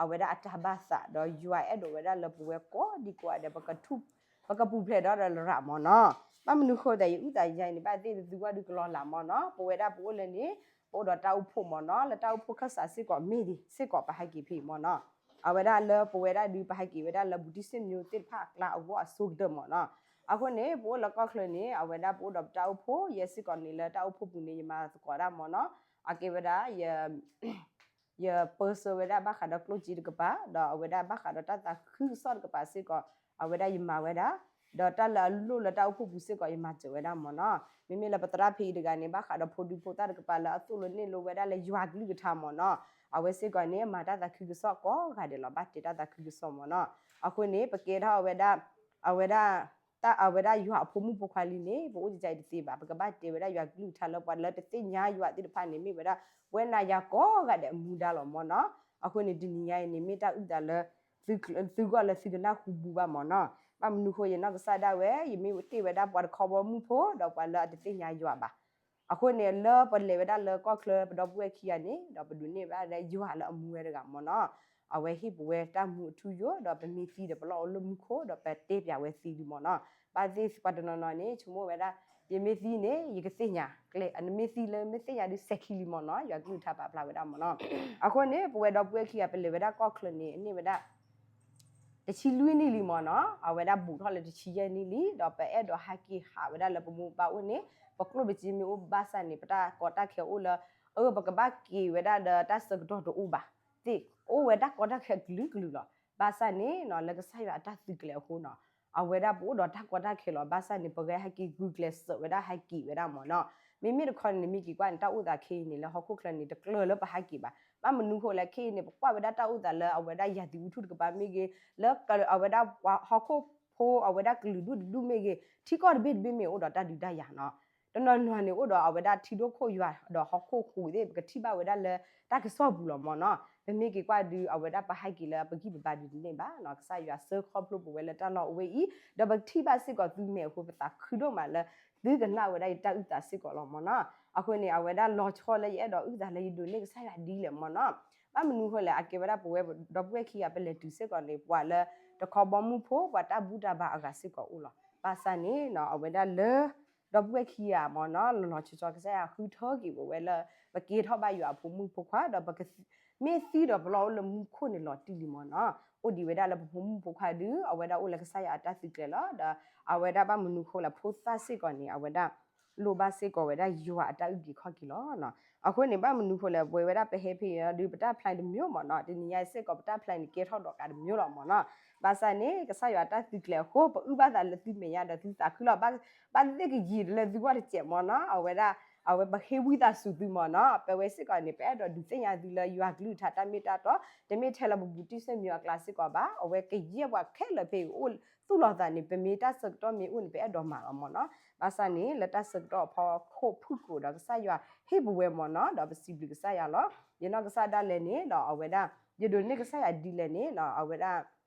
အဝဲဒၣ်အတၢ်ဘၣ်သး ဒီးယွၤအဲၣ်ဒိးဝဲဒၣ်လၢပဝဲကိးဒံကိးဂၤဒဲး ပကပူၤဖျဲးဒီးလရာ်မ့ၢ်နီၤ. ဘၣ်မနုၤဃိသတး ယအုၣ်သးယါအံၤန့ၣ် ဘၣ်သ့ၣ်သုဂီၢ်ဒုးကလီၤလးမ့ၢ်နီၤ. ပဝဲဒၣ်ပအိၣ်လၢန့ၣ် ပအိၣ်ဒီးတၢ်အိၣ်ဖှိၣ်မ့ၢ်နီၤ. လၢတၢ်အိၣ်ဖှိၣ်ခၢၣ်စးစ့ၢ်ကီးမ့ၢ်ဒံးစ့ၢ်ကီး ပဟဲက့ၤဖဲအံၤမ့ၢ်နီၤ. အဝဲဒၣ်လၢပဝဲဒၣ်ဒုး ပဟဲက့ၤဝဲဒၣ်လၢဘူးတံၢ်စ့ၣ်မၠိသ့ၣ်တဖၣ်အကျါအဂီၢ်အဆိကတၢၢ်မ့ၢ်နီၤ. အဃိန့ၣ် ပအိၣ်လၢကီၢ်ချၢန့ၣ် အဝဲဒၣ်ပအိၣ်ဒီးပတၢ်အိၣ်ဖှိၣ် ယဲစ့ၢ်ကီးန့ၣ် လၢတၢ်အိၣ်ဖှိၣ်ပူၤန့ၣ် ယမၤသကိးဒၣ်မ့ၢ်နီၤ. အကဲဝဲဒၣ် ယပၢဆှၢဝဲဒၣ်ဘၣ်ဃးဒီးကျိၣ်စ့တကပၤ ဒီးအဝဲဒၣ်ဘၣ်ဃးဒီးတၢ်သးခုကစီၣ်တကပၤစ့ၢ်ကီး အဝဲဒၣ်ယမၤဝဲဒၣ်, ဒီးတၢ်လၢအလိၣ်လၢတၢ်အိၣ်ဖှိၣ်ပူၤစ့ၢ်ကီး ယမၤစၢၤဝဲဒၣ်မ့ၢ်နီၤ. မ့မ့ၢ်လၢပသရၣ်ဖံအံၤတဂၤန့ၣ် ဘၣ်ဃးဒီးဖိဒံဖိသၣ်တကပၤလၢအသိၣ်လိနဲၣ်လိဝဲဒၣ်လၢယွၤကလုၢ်ကထါမ့ၢ်နီၤ, အဝဲစ့ၢ်ကီးန့ၣ် မၤတၢ်သးခုကစီၣ်ကိးဂၤဒဲးလီၤ, ဘၣ်တဲတၢ်သးခုကစီၣ်မ့ၢ်နီၤ. အဃိန့ၣ် ပကဲထီၣ်အဝဲဒၣ် အဝဲဒၣ် တၢ်အဝဲဒၣ်ယွၤအဖိမုၣ်ဖိခွါလံန့ၣ် ပအိၣ်ကကါအံၤတသ့ဘၣ်, ပကဘၣ်တဲဝဲဒၣ်ယွၤကလုၢ်ကထါလၢပှၤလၢတသ့ၣ်ညါယွၤသ့ၣ်တဖၣ်န့ၣ် မ့ၢ်ဝဲဒၣ် ပဝဲနၤယၤကိးဂၤဒဲးအမူဒါလီၤမ့ၢ်နီၤ. အဃိန့ၣ် တနံၤညါအံၤန့ၣ် မ့ၢ်တၢ်အုၣ်သးလၢ သုဂီၢ်လၢသုကနၢ်ဟူဘူဘၣ်မ့ၢ်နီၤ. ဘၣ်မနုၤဃိ ယနီၢ်ကစၢ်ဒၣ်ဝဲ ယမ့ၢ်တ့ၢ်ဝဲဒၣ်ပှၤတခီဘီမုၢ်ဖိ ဒီးပှၤလၢအတသ့ၣ်ညါယွၤဘၣ်. အဃိန့ၣ် လၢပလဲၤဝဲဒၣ်လၢကီၢ်ချၢပဒီပုၢ်ဝဲၢ်ခံဂၤန့ၣ် ဒီးပဒိးန့ၢ်ဘၣ်လၢယွၤလၢအမူဝဲတဂၤမ့ၢ်နီၤ. အဝဲဟ့ၣ်ပဝဲတၢ်မူအထူအယိာ် ဒီးပမ့ၢ်သံဒီးပလီၢ်အိၣ်လၢမူခိၣ် ဒီးပတဲပၠးဝဲသံလံမ့ၢ်နီၤ. ဘၣ်သ့ၣ်ပှၤတနီၤနီၤန့ၣ် ဆိကမိၣ်ဝဲဒၣ် ယမ့ၢ်သံန့ၣ် ယကသ့ၣ်ညါကျဲ, နမ့ၢ်သံလၢမ့ၢ်သ့ၣ်ညါဒုးစဲးခံလံမ့ၢ်နီၤ, ယွၤကလုၢ်ကထါပာ်ဖျါဝဲဒၣ်မ့ၢ်နီၤ. အဃိန့ၣ် ပဝဲဒီပုၢ်ဝဲၢ်ခံဂၤ ပလဲၤဝဲဒၣ်ကီၢ်ချၢန့ၣ် အန့ၢ်ဝဲဒၣ် တဆံလွံၢ်နံၣ်လံမ့ၢ်နီၤ, အဝဲဒၣ်ဘူးထီၣ်လၢတဆံယဲၢ်နံၣ်လံ, ဒီးပအဲၣ်ဒိးဟဲက့ၤဟးဝဲဒၣ်လၢပမိၢ်ပၢ်အိၣ်န့ၣ် ပကျိၣ်ပစ့မ့ၢ်အိၣ်ဘၣ်ဆၣ်န့ၣ် ပတၢ်ကီတၢ်ခဲအိၣ်လၢ အၢ ပကဘၣ်က့ၤဝဲဒၣ်လၢတၢ်ဆၢကတီၢ်တအိၣ်ဘၣ်သ့ၣ်, အိၣ်ဝဲတၢ်ကီတၢ်ခဲကလုာ်ကလုာ်လီၤ. ဘၣ်ဆၣ်န့ၣ်နီၤ လၢကစၢ်ယွၤအတၢ်သုးကျဲၤအဃိနီၤ အဝဲဒၣ်ပအိၣ်ဒီးတၢ်ကီတၢ်ခဲလီၤ. ဘၣ်ဆၣ်န့ၣ် ပဂဲဟဲက့ၤဂုာ်ကျဲးစၢးဝဲဒၣ်ဟဲက့ၤဝဲဒၣ်မ့ၢ်နီၤ. မ့မ့ၢ်တခီန့ၣ် နမ့ၢ်က့ၤကွၢ်န့ၣ် တၢ်အိၣ်သးခဲအံၤန့ၣ် လၢဟီၣ်ခိၣ်ချၢန့ၣ် တကျၢၤလၢပဟဲက့ၤဘၣ်. ဘၣ်မနုၤဃိလဲၣ် ခဲအံၤန့ၣ် ပကွၢ်ဝဲဒၣ်တၢ်အိၣ်သးလၢအဝဲဒၣ်ယၤသံးအူထူၣ်တကပၤမ့ၢ်ဂ့ၤ, လၢအဝဲဒၣ်ပှၤဟီၣ်ခိၣ်ဖိအဝဲဒၣ်ကလုာ်ဒူၣ်တဒူၣ်မ့ၢ်ဂ့ၤ, ထံကီၢ်တဘ့ၣ်တဘ့ၣ်မ့ၢ်အိၣ်ဒီးတၢ်ဒုးတၢ်ယၤနီၤ. တနီၤနီၤန့ၣ် အိၣ်ဒီးအဝဲဒၣ်ထံဒိၣ်ခိၣ်ယွၤဒီးဟီၣ်ခိၣ်ဃိးသ့ၣ် ပကထံၣ်ဘၣ်ဝဲဒၣ်လၢတၢ်ကစီၣ်ပူၤလီၤမ့ၢ်နီၤ. ပမ့ၢ်က့ၤကွၢ်ဒုး အဝဲဒၣ်ပဟဲက့ၤလၢပဂံၢ်ပဘါဒုးတန့ၢ်ဘၣ်နီၤ. ကစၢ်ယွၤစၢခီဖျိပဝဲလၢတၢ်လီၢ်အဝဲအံၤ ဒီးပထံၣ်ဘၣ်စ့ၢ်ကီးသုမဲာ်အဃိ ပသးခုဒိၣ်မးလၢ သုကနၣ်ဝဲဒၣ်ယတၢ်အုၣ်သးစ့ၢ်ကီးလီၤမ့ၢ်နီၤ. အဃိန့ၣ် အဝဲဒၣ်လီၤဆီလၢယအဲၣ်ဒိးအုၣ်သးလၢယဒိးန့ၢ်ကစၢ်ယွၤဒ်လဲၣ်မ့ၢ်နီၤ. ဘၣ်မနုၤဃိလဲၣ် အကဲဝဲဒၣ်ပဝဲဒီပုၢ်ဝဲၢ်ခံဂၤ ပလဲၤတုၤစ့ၢ်ကီးန့ၣ် ပှၤလၢတခီဘီမုၢ်ဖိ ပှၤတၢ်ဘူၣ်တၢ်ဘါအဂၤစ့ၢ်ကီးအိၣ်လီၤ. ဘၣ်ဆၣ်န့ၣ်နီၤ အဝဲဒၣ်လၢ ဒီပုၢ်ဝဲၢ်ခံဂၤမ့ၢ်နီၤ လီၤလီၤဆီဆီ ကစၢ်ယွၤဃုထၢက့ၤပဝဲလၢ ပကဲထီၣ်ဘၣ်ယွၤအဖိမုၣ်ဖိခွါ ဒီးပက မ့ၢ်သံဒီးပလီၢ်အိၣ်လၢမူခိၣ်န့ၣ်လီၤတံၢ်လံမ့ၢ်နီၤ. အိၣ်ဒံးဝဲဒၣ်လၢပဖိမုၣ်ဖိခွါဒုး အဝဲဒၣ်အိၣ်လၢကစၢ်ယွၤအတၢ်သုးကျဲၤလီၤ. ဒီးအဝဲဒၣ်ဘၣ်မနုၤဃိလၢဖိသၣ်စ့ၢ်ကီးန့ၣ် အဝဲဒၣ် လိၣ်ဘၣ်စ့ၢ်ကီးဝဲဒၣ်ယွၤအတၢ်အုၣ်က့ၤခီၣ်က့ၤလီၤ. အဃိန့ၣ် ဘၣ်မနုၤဃိလၢပဝဲဝဲဒၣ်ပဟဲဖဲအံၤဒုး ပတၢ် plan တမျိုးမ့ၢ်နီၤ. တနံၤညါစ့ၢ်ကီး ပတၢ် plan န့ၣ် ကဲထီၣ်ဒီးကးတမျိုးလီၤမ့ၢ်နီၤ. ဘၣ်ဆၣ်န့ၣ် ကစၢ်ယွၤအတၢ်သုးကျဲၤအဃိ ပအုၣ်ဘၣ်သးလၢသုမဲာ်ညါဒီးသုသးခုလီၤ. ဘၣ်သ့ၣ်ကယံာ်လၢသုဂီၢ်တစဲးမ့ၢ်နီၤ. အဝဲဒၣ် အဝဲပဟ့ၣ်ဝံသးစူၤသုမ့ၢ်နီၤ. ပဝဲစ့ၢ်ကီးန့ၣ် ပအဲၣ်ဒိးဒုးသ့ၣ်ညါသုလၢယွၤကလုၢ်ကထါတၢ်မ့ၢ်တၢ်တီ တမ့ၢ်ထဲလၢပဘူးတံၢ်စ့ၣ်မၠိအကျါစ့ၢ်ကီးဘၣ်. အဝဲကယဲၢ်ပှၤခဲလၢာ်ဖဲအံၤအိၣ်သူၣ်လီၤသးန့ၣ် ပမ့ၢ်တၢ်ဆၢကတီၢ်မ့ၢ်အိၣ်န့ၣ် ပအဲၣ်ဒိးမၤလီၤမ့ၢ်နီၤ. ဘၣ်ဆၣ်န့ၣ် လၢတၢ်ဆၢကတီၢ်အဖီခိၣ်ဖုၣ်ကိာ်ဒီးကစၢ်ယွၤဟ့ၣ်ပဝဲမ့ၢ်နီၤ ဒီးပစံးဘျုးကစၢ်ယွၤလီၤ. ယနီၢ်ကစၢ်ဒၣ်လဲာ်န့ၣ်ဒီးအဝဲဒၣ် ယဒိးန့ၢ်ကစၢ်ယွၤဒ်လဲၣ်န့ၣ် အဝဲဒၣ်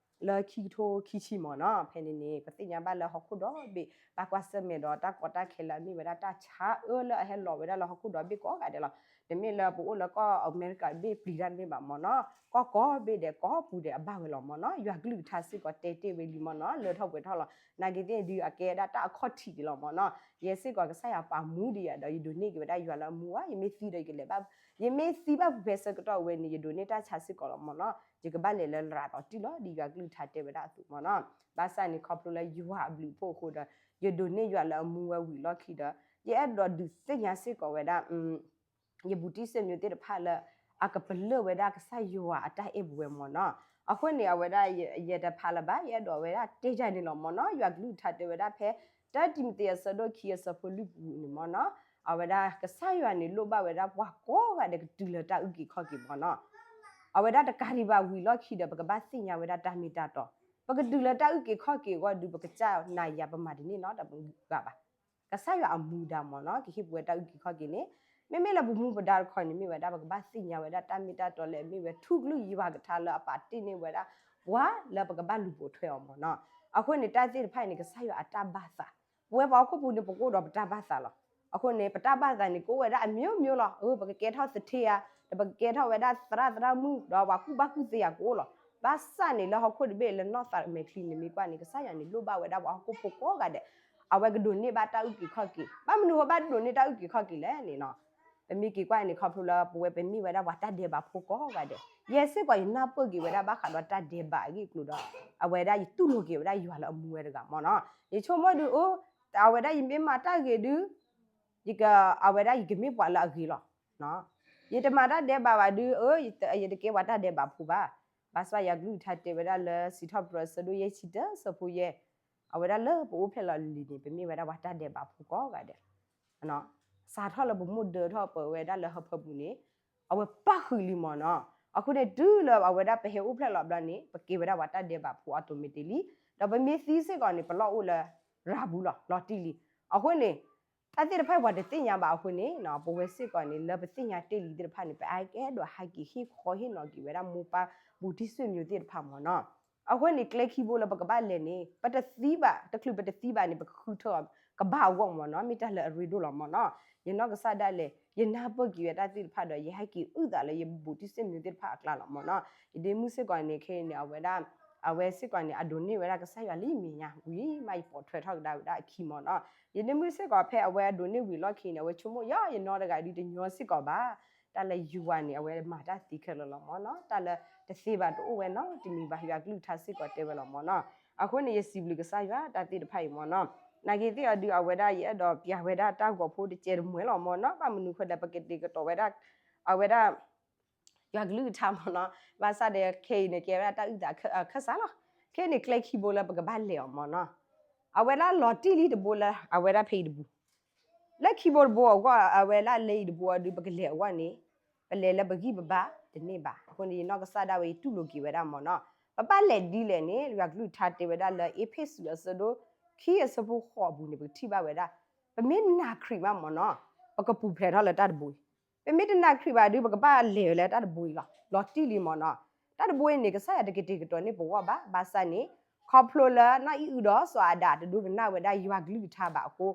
လၢခံကထိခံဆံမ့ၢ်နီၤ ဖဲန့ၣ်န့ၣ် ပသ့ၣ်ညါဘၣ်လၢဟီၣ်ခိၣ်ဒီဘ့ၣ် ဘၣ်ကွၢ်ဆၢၣ်မဲာ်ဒီးတၢ်ကီတၢ်ခဲလၢအမ့ၢ်ဝဲဒၣ်တၢ်ဆါအၢလၢအဟဲလီၤဝဲဒၣ်လၢဟီၣ်ခိၣ်ဒီဘ့ၣ်ကိးဂၤဒဲးလီၤ. တမ့ၢ်လၢပအိၣ်လၢကီၢ်အမဲရကၤတဘ့ၣ်ပျံၤတၢ်တမ့ၢ်ဘၣ်မ့ၢ်နီၤ ကီၢ်ကိးဘ့ၣ်ဒဲးကိးပူၤဒဲးအဘၣ်ဝဲလီၤမ့ၢ်နီၤ ယွၤကလုၢ်ကထါစ့ၢ်ကီးတဲတ့ၢ်ဝဲလံမ့ၢ်နီၤ လၢထီၣ်ပှဲၤထီၣ်လီၤ. နာ်က့သ့ၣ်ဒုးအကဲဒၣ်တၢ်အခီၣ်ထံးဒံးလီၤမ့ၢ်နီၤ ယဲစ့ၢ်ကီးကစၢ်ယွၤပာ်မူဒံးယၤဒီး ယဒိးန့ၢ်က့ၤဝဲဒၣ်ယွၤလၢအမူဝဲ ယမ့ၢ်သံဒီးယကလဲၤဘၣ် ယမ့ၢ်သံဘၣ်ဖဲဆၢကတီၢ်ဝဲန့ၣ် ယဒိးန့ၢ်တၢ်ဆါစ့ၢ်ကီးလီၤမ့ၢ်နီၤ ယကဘၣ်လဲၤလၢလရာ်ဒီးတံၢ်လီၤ ဒ်ယွၤကလုၢ်ကထါတဲဝဲဒၣ်အသိးမ့ၢ်နီၤ ဘၣ်ဆၣ်န့ၣ်ခီဖျိလၢယွၤအဘျုးအဖှိၣ်အဃိဒီး ယဒိးန့ၢ်ယွၤလၢအမူဝဲဝံၤလီၢ်ခံဒီး ယအဲၣ်ဒိးဒုးသ့ၣ်ညါစ့ၢ်ကီးဝဲဒၣ် ယဘူးတံၢ်စ့ၣ်မၠိသ့ၣ်တဖၣ်လၢ အကပလၢၢ်ဝဲဒၣ်ကစၢ်ယွၤအတၢ်အဲၣ်ပူၤဝဲမ့ၢ်နီၤ. အဃိန့ၣ် အဝဲဒၣ်ယတဖးလၢၤဘၣ် ယအဲၣ်ဒိးဝဲဒၣ်တဲယၤန့ၣ်လီၤမ့ၢ်နီၤ. ယွၤကလုၢ်ကထါတဲဝဲဒၣ်ဖဲ တၢတံၤမသ့း အဆၢဒိၣ်ခံ အဆၢဖိလွံၢ်ပူၤန့ၣ်မ့ၢ်နီၤ, အဝဲဒၣ်ကစၢ်ယွၤန့ၣ်လိၣ်ဘၣ်ဝဲဒၣ်ပှၤကိးဂၤဒဲးကတုၤလၢတၢ်အုၣ်က့ၤခီၣ်က့ၤမ့ၢ်နီၤ. အဝဲဒၣ်တကးဒံးဘၣ်ဝံၤလီၢ်ခံဒီး ပကဘၣ်သ့ၣ်ညါဝဲဒၣ်တၢ်မ့ၢ်တၢ်တီ, ပကတုၤလၢတၢ်အုၣ်က့ၤခီၣ်က့ၤအဂီၢ်ဒုး ပကစၢ်နၤယၤပမၤတန့ၢ်နီတဂၤဘၣ်. ကစၢ်ယွၤအမူဒါမ့ၢ်နီၤ ကဟ့ၣ်ပဝဲတၢ်အုၣ်က့ၤခီၣ်က့ၤန့ၣ်, မ့မ့ၢ်လၢပမူပဒါတခီန့ၣ် မ့ၢ်ဝဲဒၣ် ပကဘၣ်သ့ၣ်ညါဝဲဒၣ်တၢ်မ့ၢ်တၢ်တီလၢအမ့ၢ်ဝဲထူကလုၢ်ယွၤကထါလၢအပာ်တ့ၢ်န့ၢ်ဝဲဒၣ် ပှၤလၢပကဘၣ်လူၤပိာ်ထွဲအီၤမ့ၢ်နီၤ. အဃိန့ၣ် တၢ်သ့ၣ်တဖၣ်အံၤန့ၣ် ကစၢ်ယွၤအတၢ်ဘၣ်သး, ပဝဲပှၤဟီၣ်ခိၣ်ဖိန့ၣ် ပကအိၣ်ဒီးပတၢ်ဘၣ်သးလီၤ. အဃိန့ၣ် ပတၢ်ဘၣ်သးန့ၣ် ကအိၣ်ဝဲဒၣ်အမျိုးမျိုးလီၤ. အၢ ပကကဲထီၣ်သထ့ဧါ, ဒီးပကကဲထီၣ်ဝဲဒၣ်သရၣ်သရၣ်မုၣ် ဒီးပှၤကူၣ်ဘၣ်ကူၣ်သ့ဧါ ကအိၣ်လီၤ. ဘၣ်ဆၣ်န့ၣ် လၢဟီၣ်ခိၣ်တဘ့ၣ်လၢနီၢ်သးမဲာ်ချံန့ၣ် မ့ၢ်ကွၢ်န့ၣ် ကစၢ်ယွၤန့ၣ်လိၣ်ဘၣ်ဝဲဒၣ်ပှၤဟီၣ်ခိၣ်ဖိကိးဂၤဒဲး, အဝဲကဒိးန့ၢ်ဘၣ်တၢ်အုၣ်က့ၤခီၣ်က့ၤ. ဘၣ်မနုၤအဃိဘၣ်ဒိးန့ၢ်တၢ်အုၣ်က့ၤခီၣ်က့ၤလဲၣ်န့ၣ်နီၤ, ပမ့ၢ်က့ၤကွၢ်န့ၣ် ခီဖျိလၢပဝဲပမ့ၢ်ဝဲဒၣ်ပှၤတၢ်ဒဲးဘးဖိကိးဂၤဒဲး, ယဲစ့ၢ်ကီးယနၢ်ပၢၢ်က့ၤဝဲဒၣ်ဘၣ်ဃးဒီးတၢ်ဒဲးဘးအဂ့ၢ်အကျိၤဒီး အဝဲဒၣ်ယတူၢ်လိာ်က့ၤဝဲဒၣ်ယွၤလၢအမူဝဲတဂၤမ့ၢ်နီၤ. ယဆိကမိၣ်ဒုး အိၣ် အဝဲဒၣ်ယမ့ၢ်မၤတၢ်ဂ့ၤဒုး ယက အဝဲဒၣ်ယကမ့ၢ်ပှၤလၢအဂ့ၤလီၤ. ယတမၤတၢ်ဒဲးဘးဘၣ်ဒုး အၢ ယတကဲပှၤတၢ်ဒဲးဘးဖိဘၣ်. ဘၣ်ဆၣ်ယွၤကလုၢ်ကထါတဲဝဲဒၣ်လၢ စံးထီၣ်ပတြၢၤ အဆၢဒိၣ်ယဲၢ်ဆံတၢ အဆၢဖိယဲၢ်, အဝဲဒၣ်လၢပအိၣ်ဖျဲၣ်လီၤလံၤန့ၣ် ပမ့ၢ်ဝဲဒၣ်ပှၤတၢ်ဒဲးဘးဖိကိးဂၤဒဲး စးထီၣ်လၢပမိၢ်ဒၢထီၣ်ပဝဲဒၣ်လၢဟၢဖၢပူၤန့ၣ် အဝဲပၣ်ဃုာ်လံမ့ၢ်နီၤ. အဃိန့ၣ် တုၤလၢအဝဲဒၣ်ပဟဲအိၣ်ဖျဲၣ်လီၤဘျီန့ၣ် ပကဲဝဲဒၣ်ပှၤတၢ်ဒဲးဘးဖိ automatic လံ. ဒီးပမ့ၢ်သံစ့ၢ်ကီးန့ၣ် ပလီၢ်အိၣ်လၢရၤပူၤလီၤ လီၤတံၢ်လံ. အဃိန့ၣ် တၢ်သ့ၣ်တဖၣ်ပှၤတသ့ၣ်ညါဘၣ်အဃိန့ၣ် ပဝဲစ့ၢ်ကီးန့ၣ် လၢပသ့ၣ်ညါတ့ၢ်လံသ့ၣ်တဖၣ်န့ၣ် ပအဲၣ်ဒိးဟဲက့ၤဟ့ၣ်ခီဟ့ၣ်နီၤက့ၤဝဲဒၣ်မိၢ်ပၢ်ဘူးတံၢ်စ့ၣ်မံၤသ့ၣ်တဖၣ်မ့ၢ်နီၤ. အဃိန့ၣ် ကျဲခံဘိလၢပကဘၣ်လဲၤန့ၣ် ပတသံဘၣ် တချုးပတသံဘၣ်န့ၣ် ပကဃုထၢအီၤကဘၣ်အဂီၢ်မ့ၢ်နီၤ မ့ၢ်တၢ်လၢအရ့ဒိၣ်လီၤမ့ၢ်နီၤ. ယနီၢ်ကစၢ်ဒၣ်လဲာ် ယနၢ်ပၢၢ်က့ၤဝဲတၢ်သ့ၣ်တဖၣ်ဒီး ယဟဲက့ၤအုၣ်သးလၢယဘူးတံၢ်စ့ၣ်မံၤသ့ၣ်တဖၣ်အကျါလီၤမ့ၢ်နီၤ. ယဒ့မုၣ်စ့ၢ်ကီးန့ၣ် ခဲအံၤန့ၣ် အဝဲဒၣ် အဝဲစ့ၢ်ကီးန့ၣ် အဒိးန့ၢ်ဝဲဒၣ်ကစၢ်ယွၤလၢယမဲာ်ညါဝံၤမး ယပိာ်ထွဲထီၣ်ကဒါဝဲဒၣ်အခံမ့ၢ်နီၤ. ယဒ့မုၣ်စ့ၢ်ကီးဖဲအဝဲအဒိးန့ၢ်ဝံၤလီၢ်ခံန့ၣ် အဝဲဆိကမိၣ်ယီၤ ယနီတဂၤဒုးတညီစ့ၢ်ကီးဘၣ်. တၢ်လၢယွၤန့ၣ် အဝဲမၤတၢ်သ့ခဲလၢာ်လီၤမ့ၢ်နီၤ. တၢ်လၢတသ့ဘၣ်တအိၣ်ဝဲနီတမံၤဘၣ် ယွၤကလုၢ်ကထါစ့ၢ်ကီးတဲဝဲလီၤမ့ၢ်နီၤ. အဃိန့ၣ် ယစံးဘျုးကစၢ်ယွၤတၢ်သ့ၣ်တဖၣ်အံၤမ့ၢ်နီၤ. နာ်က့သ့ၣ်အီၤဒုး အဝဲဒၣ်ယအဲၣ်ဒိးပျးဝဲဒၣ်တၢ်ဂီၤဖိတစဲးတမှဲၤလီၤမ့ၢ်နီၤ. ဘၣ်မနုၤဃိဒီး ပကတဲာ်ကတီၤဝဲဒၣ် အဝဲဒၣ် ယွၤကလုၢ်ကထါမ့ၢ်နီၤ. ဘၣ်ဆၣ်ဒီးခဲအံၤန့ၣ် ကဲဝဲဒၣ်တၢ်အုၣ်သးခၢၣ်စးလီၤ. ခဲအံၤန့ၣ် ကျဲခံဘိလၢပကဘၣ်လဲၤအီၤမ့ၢ်နီၤ. အဝဲဒၣ်လီၤတံၢ်လံတဘိလၢ အဝဲဒၣ်ဖဲအံၤတဘိ လၢခံဘိတဘိအဂီၢ် အဝဲဒၣ်လၢအံၤတဘိအီၤဒုး ပကလဲၤအဂီၢ်န့ၣ် ပလဲၤလၢပဂံၢ်ပဘါတန့ၢ်ဘၣ်. အဃိန့ၣ် ယနီၢ်ကစၢ်ဒၣ်ဝဲ ယတူၢ်လိာ်က့ၤဝဲဒၣ်မ့ၢ်နီၤ. ပဘၣ်လဲၤဒ်လဲၣ်န့ၣ် ယွၤကလုၢ်ကထါတဲဝဲဒၣ်လၢ အ့းဖ့းစူးအဆၢဒိၣ်ခံအဆၢဖိဃိးအပူၤန့ၣ် ပကထံၣ်ဘၣ်ဝဲဒၣ် ပမ့ၢ်နာ်ခရံာ်မးမ့ၢ်နီၤ ပကပူၤဖျဲးထီၣ်လၢတၢ်တဘိအံၤ. ပမ့ၢ်တနာ်ခရံာ်ဘၣ်ဒုး ပကဘၣ်လဲၤလၢတၢ်တဘိအံၤလီၤ. လီၤတံၢ်လံမ့ၢ်နီၤ. တၢ်တဘိအံၤန့ၣ် ကစၢ်ယွၤတကတဲာ်ကတီၤန့ၢ်ပဂီၢ်ဘၣ်. ဘၣ်ဆၣ်န့ၣ် ခီဖျိလၢနီၢ်အံၣ်အုဒီးစီၤအၤဒၣ်တဒိကနၣ်ဝဲဒၣ်ယွၤကလုၢ်ကထါဘၣ်အဃိ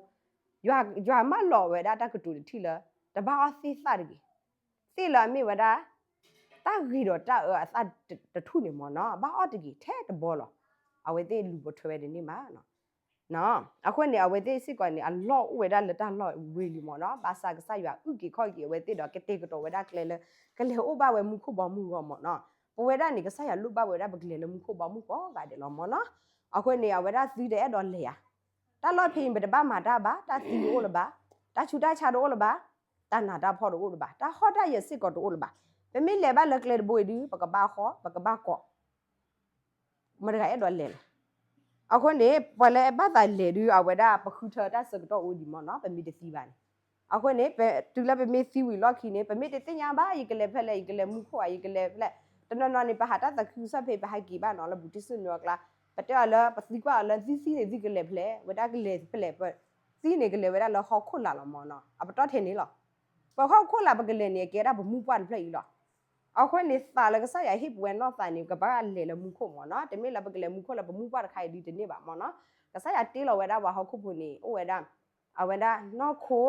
ယွၤမၢလီၤဝဲဒၣ်တၢ်ကတိၤတထံၣ်လၢ တဘၣ်အီၣ်သ့ၣ်သၣ်တဂ့ၤ. သ့ၣ်လၢအမ့ၢ်ဝဲဒၣ် တၢ်ဂ့ၤဒီးတၢ်အၢအသၣ်တထူၣ်န့ၣ်မ့ၢ်နီၤ ဘၣ်အီၣ်တဂ့ၤထဲတဘီလီၤ. အဝဲသ့ၣ်လူၤပိာ်ထွဲဝဲတန့ၢ်ဘၣ်. အဃိန့ၣ် အဝဲသ့ၣ်စ့ၢ်ကီးန့ၣ် အလီၢ်အိၣ်ဝဲဒၣ်လၢတၢ်လီၢ်ဝံၤလံမ့ၢ်နီၤ. ဘၣ်ဆၣ်ကစၢ်ယွၤအုၣ်က့ၤခီၣ်က့ၤအဝဲသ့ၣ်ဒီး ကတဲာ်ကတီၤဝဲဒၣ်ကျဲလၢ ကလဲၤအိၣ်ဘၣ်ဝဲမူခိၣ်ဘီမုၢ်အဂီၢ်မ့ၢ်နီၤ. ပဝဲဒၣ်န့ၣ် ကစၢ်ယွၤလိၣ်ဘၣ်ဝဲဒၣ်ပကလဲၤလၢမူခိၣ်ဘီမုၢ်ကိးဂၤဒဲးလီၤမ့ၢ်နီၤ. အဃိန့ၣ် အဝဲဒၣ်သုတအဲၣ်ဒိးလဲၤဧါ. တၢ်လီၢ်ဖဲအံၤ ပတဘၣ်မၤတၢ်ဘၣ်, တၢ်သံတအိၣ်လၢၤဘၣ်, တၢ်ဆူးတၢ်ဆါတအိၣ်လၢၤဘၣ်, တၢ်နးတၢ်ဖှီၣ်တအိၣ်လၢၤဘၣ်, တၢ်ဟီၣ်တၢ်ယၢၤစ့ၢ်ကီးတအိၣ်လၢၤဘၣ်. ပမ့ၢ်လဲၤဘၣ်လၢကျဲတဘိအံၤဒုး ပကဘၣ်ဟီၣ် ပကဘၣ်ကီး မတၤတဂၤအဲၣ်ဒိးလဲၤလဲၣ်. အဃိန့ၣ် ပှၤလၢအဘၣ်သးလဲၤဒုး အဝဲဒၣ်ပဃုထၢတၢ်ဆၢကတီၢ်အိၣ်ဒံးမ့ၢ်နီၤ ပမ့ၢ်တသံဘၣ်န့ၣ်. အဃိန့ၣ် တုၤလၢပမ့ၢ်သံဝံၤလီၢ်ခံန့ၣ် ပမ့ၢ်တသ့ၣ်ညါဘၣ် ယကလဲၤဖဲလဲၣ် ယကလဲၤမူခိၣ်ဧါ ယကလဲၤဖဲလဲၣ်. တနီၤနီၤန့ၣ် ပဟးတၢ်သးခုကစီၣ်ဖဲ ပဟဲက့ၤဘၣ်နီၤ လၢဘူးတံၢ်စ့ၣ်နီၤအကျါ ပတဲအီၤလၢ ပသံကွၢ်အီၤလၢ သုသံန့ၣ် သုကလဲၤဖဲလဲၣ် ဝဲဒၣ်ကလဲၤဖဲလဲၣ် ပသံန့ၣ်ကလဲၤဝဲဒၣ်လၢဟီၣ်ခိၣ်လာ်လီၤမ့ၢ်နီၤ အပတီၢ်ထဲန့ၣ်လီၤ. ပဟီၣ်ခိၣ်လာ်ပကလဲၤန့ၣ် အကဲဒၣ်ပမူပှၢ်တဖျၢၣ်အံၤလီၤ. အဃိန့ၣ် သးလၢကစၢ်ယွၤဟ့ၣ်ပဝဲနီၢ်သးန့ၣ် ကဘၣ်လဲၤလၢမူခိၣ်မ့ၢ်နီၤ တမ့ၢ်လၢပကလဲၤမူခိၣ်လၢပမူပှၢ်တခါအံၤဒုးတန့ၢ်ဘၣ်မ့ၢ်နီၤ. ကစၢ်ယွၤတ့လီၤဝဲဒၣ်ပှၤဟီၣ်ခိၣ်ဖိန့ၣ် အိၣ်ဝဲဒၣ် အဝဲဒၣ်နီၢ်ခိ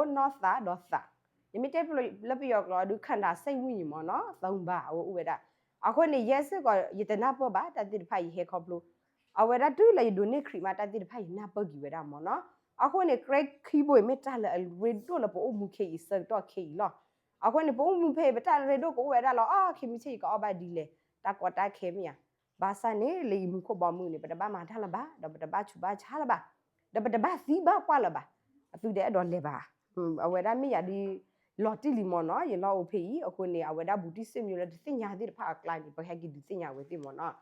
နီၢ်သးဒီးသး ယမ့ၢ်တဲလၢပယီၤကျိာ်အီၤဒုး ခန္ဓာစိတ်ဝိညာဉ် မ့ၢ်နီၤ သီဘၣ် အဝဲအိၣ်ဝဲဒၣ်. အဃိန့ၣ် ယဲစ့ၢ်ကီး ယတနၢ်ပၢၢ်ဘၣ် တၢ်သ့ၣ်တဖၣ်ယဟဲခီဖျိ အဝဲဒၣ်တုၤလၢယဒိးန့ၢ်ခရံာ်မး တၢ်သ့ၣ်တဖၣ်ယနၢ်ပၢၢ်က့ၤဝဲဒၣ်မ့ၢ်နီၤ. အဃိန့ၣ် ကျဲခံဘိအံၤမ့ၢ်တၢ်လၢအရ့ဒိၣ်လၢပအိၣ်မူခဲအံၤ ဆၢကတီၢ်ခဲအံၤလီၤ. အဃိန့ၣ် ပအိၣ်မူဖဲအံၤ ပတၢ်ရ့ဒိၣ်ကအိၣ်ဝဲဒၣ်လီၤ. အီ ခဲမုၢ်ဆ့ၣ်ယကအီၣ်ဘၣ်ဒ်လဲၣ် တၢ်ကီတၢ်ခဲမ့ၢ်ဧါ. ဘၣ်ဆၣ်န့ၣ် လၢယမူခိၣ်ဘီမုၢ်န့ၣ် ပတဘၣ်မၤတၢ်လၢၤဘၣ် ဒီးပတဘၣ်ဆူးဘၣ်ဆါလၢၤဘၣ် ဒီးပတဘၣ်သံဘၣ်ပှၢ်လၢၤဘၣ်. အသုတအဲၣ်ဒိးလဲၤဘၣ်. အဝဲဒၣ်မ့ၢ်ယၤဒ် လီၤတံၢ်လံမ့ၢ်နီၤ, ယလီၢ်အိၣ်ဖဲအံၤ, အဃိန့ၣ် အဝဲဒၣ်ဘူးတံၢ်စ့ၣ်မၠိလၢတသ့ၣ်ညါသ့ၣ်တဖၣ်အကျါန့ၣ် ပဟဲက့ၤဒုးသ့ၣ်ညါအဝဲသ့ၣ်မ့ၢ်နီၤ.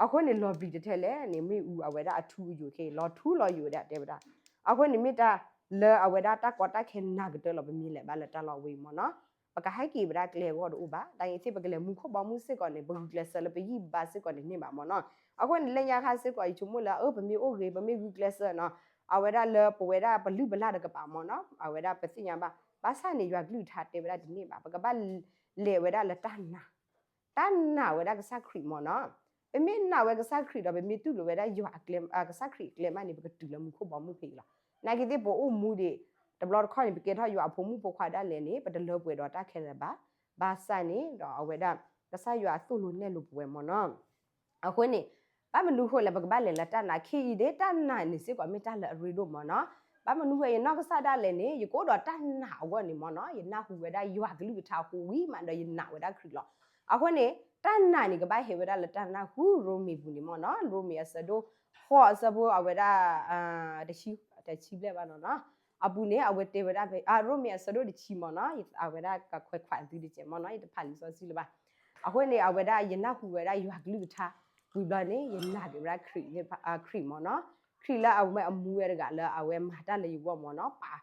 အဃိန့ၣ် လီၤဘျံၤတထဲလဲၣ်န့ၣ် မ့ၣ်အူအဝဲဒၣ်အထူအယိာ်ခဲအံၤ လီၤထူလီၤယိာ်ဝဲဒၣ်တဲဝဲဒၣ်. အဃိန့ၣ်မ့ၢ်တၢ်လၢအဝဲဒၣ်တၢ်ကီတၢ်ခဲနၢ်ကတၢၢ်လီၤ ပမ့ၢ်လဲၤဘၣ်လၢတၢ်လီၢ်ဝဲအံၤမ့ၢ်နီၤ. ပကဟဲက့ၤဝဲဒၣ်ကျဲအဂီၢ်တအိၣ်ဘၣ်, တၢ်ဂ့ၤသ့ၣ်ပကလဲၤမူခိၣ်ဘီမုၢ်စ့ၢ်ကီးန့ၣ် ပဂုာ်ကျဲးစၢးလၢပယံာ်ဘါစ့ၢ်ကီးန့ၣ်န့ၢ်ဘၣ်မ့ၢ်နီၤ. အဃိန့ၣ် လၢညါခါစ့ၢ်ကီး ယဆိကမိၣ်လၢ အၢ ပမ့ၢ်အိၣ်ဂ့ၤ ပမ့ၢ်ဂုာ်ကျဲးစၢးနီၤ, အဝဲဒၣ်လၢပဝဲဒၣ်ပလုၢ်ပလၢ်တကပၤမ့ၢ်နီၤ, အဝဲဒၣ်ပသ့ၣ်ညါဘၣ်, ဘၣ်ဆၣ်န့ၣ် ယွၤကလုၢ်ကထါတဲဝဲဒၣ်တန့ၢ်ဘၣ်, ပကဘၣ်လဲၤဝဲဒၣ်လၢတၢ်နာ် တၢ်နာ်ဝဲဒၣ်ကစၢ်ခရံာ်မ့ၢ်နီၤ. ပမ့ၢ်နာ်ဝဲကစၢ်ခရံာ်ဒီး ပမ့ၢ်တူၢ်လိာ်ဝဲဒၣ်ယွၤအကျဲ ကစၢ်ခရံာ်အကျဲမးန့ၣ် ပကတုၤလၢမူခိၣ်ဘီမုၢ်ဖဲအံၤလီၤ. နာ်က့သ့ၣ် ပအိၣ်မူဒံး တဘျီတခီၣ်န့ၣ် ပကဲထီၣ်ယွၤအဖိမုၣ်ဖိခွါဒၣ်လဲာ်န့ၣ် ပတလၢပှဲၤဒီးတၢ်ခဲလၢာ်ဘၣ်. ဘၣ်ဆၣ်န့ၣ်ဒီး အဝဲဒၣ် ကစၢ်ယွၤအသိၣ်လိနဲၣ်လိပဝဲမ့ၢ်နီၤ. အဃိန့ၣ် ဘၣ်မနုၤဃိလဲၣ် ပကဘၣ်လဲၤလၢတၢ်နာ် ခဲအံၤဒၣ် တၢ်နာ်န့ၣ်စ့ၢ်ကီးမ့ၢ်တၢ်လၢအရ့ဒိၣ်မ့ၢ်နီၤ. ဘၣ်မနုၤဃိ ယနီၢ်ကစၢ်ဒၣ်လဲာ်န့ၣ် ယကအိၣ်ဒီးတၢ်နာ်အဂီၢ်န့ၣ်မ့ၢ်နီၤ, ယနၢ်ဟူဝဲဒၣ်ယွၤကလုၢ်ကထါအဃိဝံၤမးဒီးယနာ်ဝဲဒၣ်ခရံာ်လီၤ. အဃိန့ၣ် တၢ်နာ်န့ၣ် ကဘၣ်ဟဲဝဲဒၣ်လၢတၢ်နၢ်ဟူ, ရိမ့ၤပူၤန့ၣ်မ့ၢ်နီၤ, ရိမ့ၤအဆၢဒိၣ်ဃိးအဆၢဖိအဝဲဒၣ် တဆံ, တဆံဘျဲၣ်ဘၣ်နီၤနီၤ, အပူၤန့ၣ် အဝဲတဲဝဲဒၣ်ဖဲ ရိမ့ၤအဆၢဒိၣ်တဆံမ့ၢ်နီၤ, အဝဲဒၣ်ကခွဲးခွးသုတကဲးမ့ၢ်နီၤ, ယတဖးလံာ်စီဆှံလၢၤဘၣ်. အဃိန့ၣ် အဝဲဒၣ် ယနၢ်ဟူဝဲဒၣ်ယွၤကလုၢ်ကထါ ဝံၤဘျီန့ၣ် ယနာ်က့ၤဝဲဒၣ်ခရံာ်, ခရံာ်မ့ၢ်နီၤ, ခရံာ်လၢအဝဲအမူဝဲတဂၤလၢအဝဲမၤတၢ်လၢယဂီၢ်မ့ၢ်နီၤ, ပာ်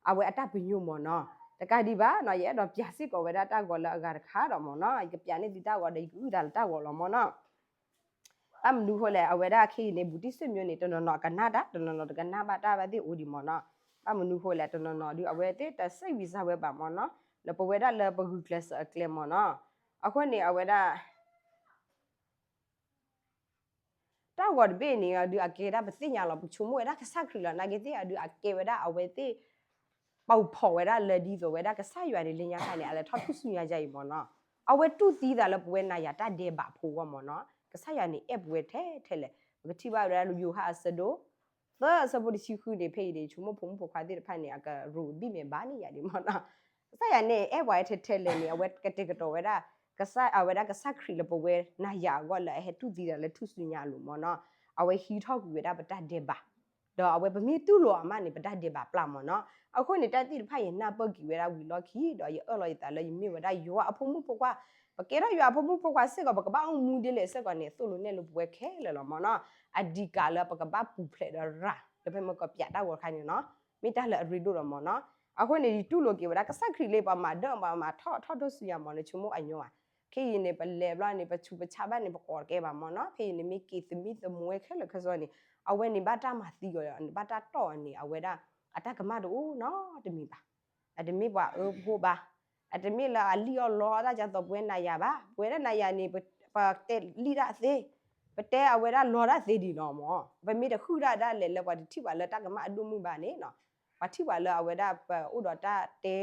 အဝဲအတၢ်ပညိၣ်မ့ၢ်နီၤ, တကးဒံးဘၣ်နီၤ, ယအဲၣ်ဒိးပျးစ့ၢ်ကီးဝဲဒၣ်တၢ်ဂီၤလၢအဂၤတခါဒီးမ့ၢ်နီၤ, ယကပျးန့ၢ်သုတၢ်ဂီၤဒီး ယကအုၣ်သးလၢတၢ်ဂီၤလီၤမ့ၢ်နီၤ. ဘၣ်မနုၤဃိလဲၣ် အဝဲဒၣ်ခဲအံၤန့ၣ် ဘူးတံၢ်စ့ၣ်မၠိန့ၣ် တနီၤနီၤကနၣ်တၢ် တနီၤနီၤတကနၣ်ဘၣ်တၢ်ဘၣ်သ့ၣ်အိၣ်ဒံးမ့ၢ်နီၤ. ဘၣ်မနုၤဃိလဲၣ် တနီၤနီၤဒုး အဝဲသ့ၣ်တဆဲးဝံၤစၢ်ဝဲဘၣ်မ့ၢ်နီၤ, လၢပဝဲဒၣ်လၢပဂုာ်ကျဲးစၢးအကျဲမ့ၢ်နီၤ. အဃိန့ၣ် အဝဲဒၣ် တၢ်ဂီၤတဘ့ၣ်န့ၣ်ဒုး အကဲဒၣ်ပသ့ၣ်ညါလီၤ ပဆိကမိၣ်ဝဲဒၣ်ကစၢ်ခရံာ်လီၤ. နာ်က့သ့ၣ်အဒုး အကဲဝဲဒၣ်အဝဲသ့ၣ် ပာ်ဖှိၣ်ဝဲဒၣ်လၢဒ်သိးဝဲဒၣ်ကစၢ်ယွၤန့ၣ် လၢညါခါန့ၣ် အလဲၤထီၣ်ထူၣ်စုညါယါအံၤမ့ၢ်နီၤ. အဝဲတူၢ်သံသးလၢပဝဲနၤယၤတၢ်ဒဲးဘးဖိအဂီၢ်မ့ၢ်နီၤ. ကစၢ်ယွၤန့ၣ် အဲၣ်ပဝဲထဲထဲလဲၣ်. ပကထံၣ်ဘၣ်ဝဲဒၣ်လၢယိၤဟၣ်အဆၢဒိၣ် သၢအဆၢဖိတဆံဃုန့ၣ် ဖဲအံၤန့ၣ် ဆိကမိၣ်ဖိမုၣ်ဖိခွါသ့ၣ်တဖၣ်န့ၣ် အကရူးဘံၣ်မဲာ်ဘၣ်န့ၣ်ယၤဒ်မ့ၢ်နီၤ. ကစၢ်ယွၤန့ၣ် အဲၣ်ပှၤထဲထဲလဲၣ်န့ၣ် အဝဲကတဲာ်ကတီၤဝဲဒၣ် ကစၢ်အဝဲဒၣ်ကစၢ်ခရံာ်လၢပဝဲနၤယၤအဂီၢ်လၢအဟဲတူၢ်သံသးလၢထူၣ်စုညါအလိၤမ့ၢ်နီၤ. အဝဲဟံးထီၣ်ကွံာ်ဝဲဒၣ်ပတၢ်ဒဲးဘး ဒီးအဝဲပမ့ၢ်တူၢ်လိာ်အီၤမးန့ၣ် ပတၢ်ဒဲးဘးပျၢ်မ့ၢ်နီၤ. အဃိန့ၣ် တၢ်သ့ၣ်တဖၣ်ယနၢ်ပၢၢ်က့ၤဝဲဒၣ်ဝံၤလီၢ်ခံဒီး ယအၢၣ်လီၤယသးလၢယမ့ၢ်ဝဲဒၣ်ယွၤအဖိမုၣ်ဖိခွါ, ပကဲထီၣ်ယွၤအဖိမုၣ်ဖိခွါစ့ၢ်ကီး ပကဘၣ်အိၣ်မူဒ်လဲၣ်စ့ၢ်ကီးန့ၣ် သိၣ်လိနဲၣ်လိပဝဲခဲလၢာ်လီၤမ့ၢ်နီၤ. အဒံးကးလၢပကဘၣ်ပူၤဖျဲးဒီးရၤလၢဖဲမ့ၢ်ကီးပျးတၢ်ဂီၤတခါန့ၣ်နီၤ, မ့ၢ်တၢ်လၢအရ့ဒိၣ်လီၤမ့ၢ်နီၤ. အဃိန့ၣ် ယတူၢ်လိာ်က့ၤဝဲဒၣ်ကစၢ်ခရံာ်လၢပှၤမၤဒၢၣ်ပှၤမၤထီၣ်ထီၣ်ထူၣ်စုညါမ့ၢ်န့ၣ် ဆိကမိၣ်အညီဘၣ်. ခဲအံၤန့ၣ် ပလဲၤဘျီန့ၣ် ပဆူးပဆါဘၣ်န့ၣ် ပကိးတကဲဘၣ်မ့ၢ်နီၤ. ဖဲအံၤန့ၣ် မ့ၢ်က့ၤသမံသမိးဝဲခဲလၢာ်ခဲဆ့န့ၣ် အဝဲန့ၣ်ဘၣ်တၢ်မၤသံအီၤ ဘၣ်တၢ်တီၢ်အီၤန့ၣ် အဝဲဒၣ် အတၢ်ကမၣ်တအိၣ်နီတမံၤဘၣ်. အတမ့ၢ်ပှၤအၢဖိဘၣ်, အတမ့ၢ်လၢအလံၣ်အီၣ်လီအီၣ်တၢ်ကသိးပဝဲနၤယၤဘၣ်. ပဝဲဒၣ်နၤယၤန့ၣ် ပတဲလံၣ်တၢ်သ့, ပတဲအဝဲဒၣ်လီတၢ်သ့ဒံးနီၤမ့ၢ်. ပမ့ၢ်တဃုာ်တၢ်ဒၣ်လဲာ်လၢပှၤတထံၣ်ပှၤလၢတၢ်ကမၣ်အဒိၣ်မုၢ်ဘၣ်န့ၣ်နီၤ, ပှၤထံၣ်ပှၤလၢအဝဲဒၣ်ပအိၣ်ဒီးတၢ်တဲ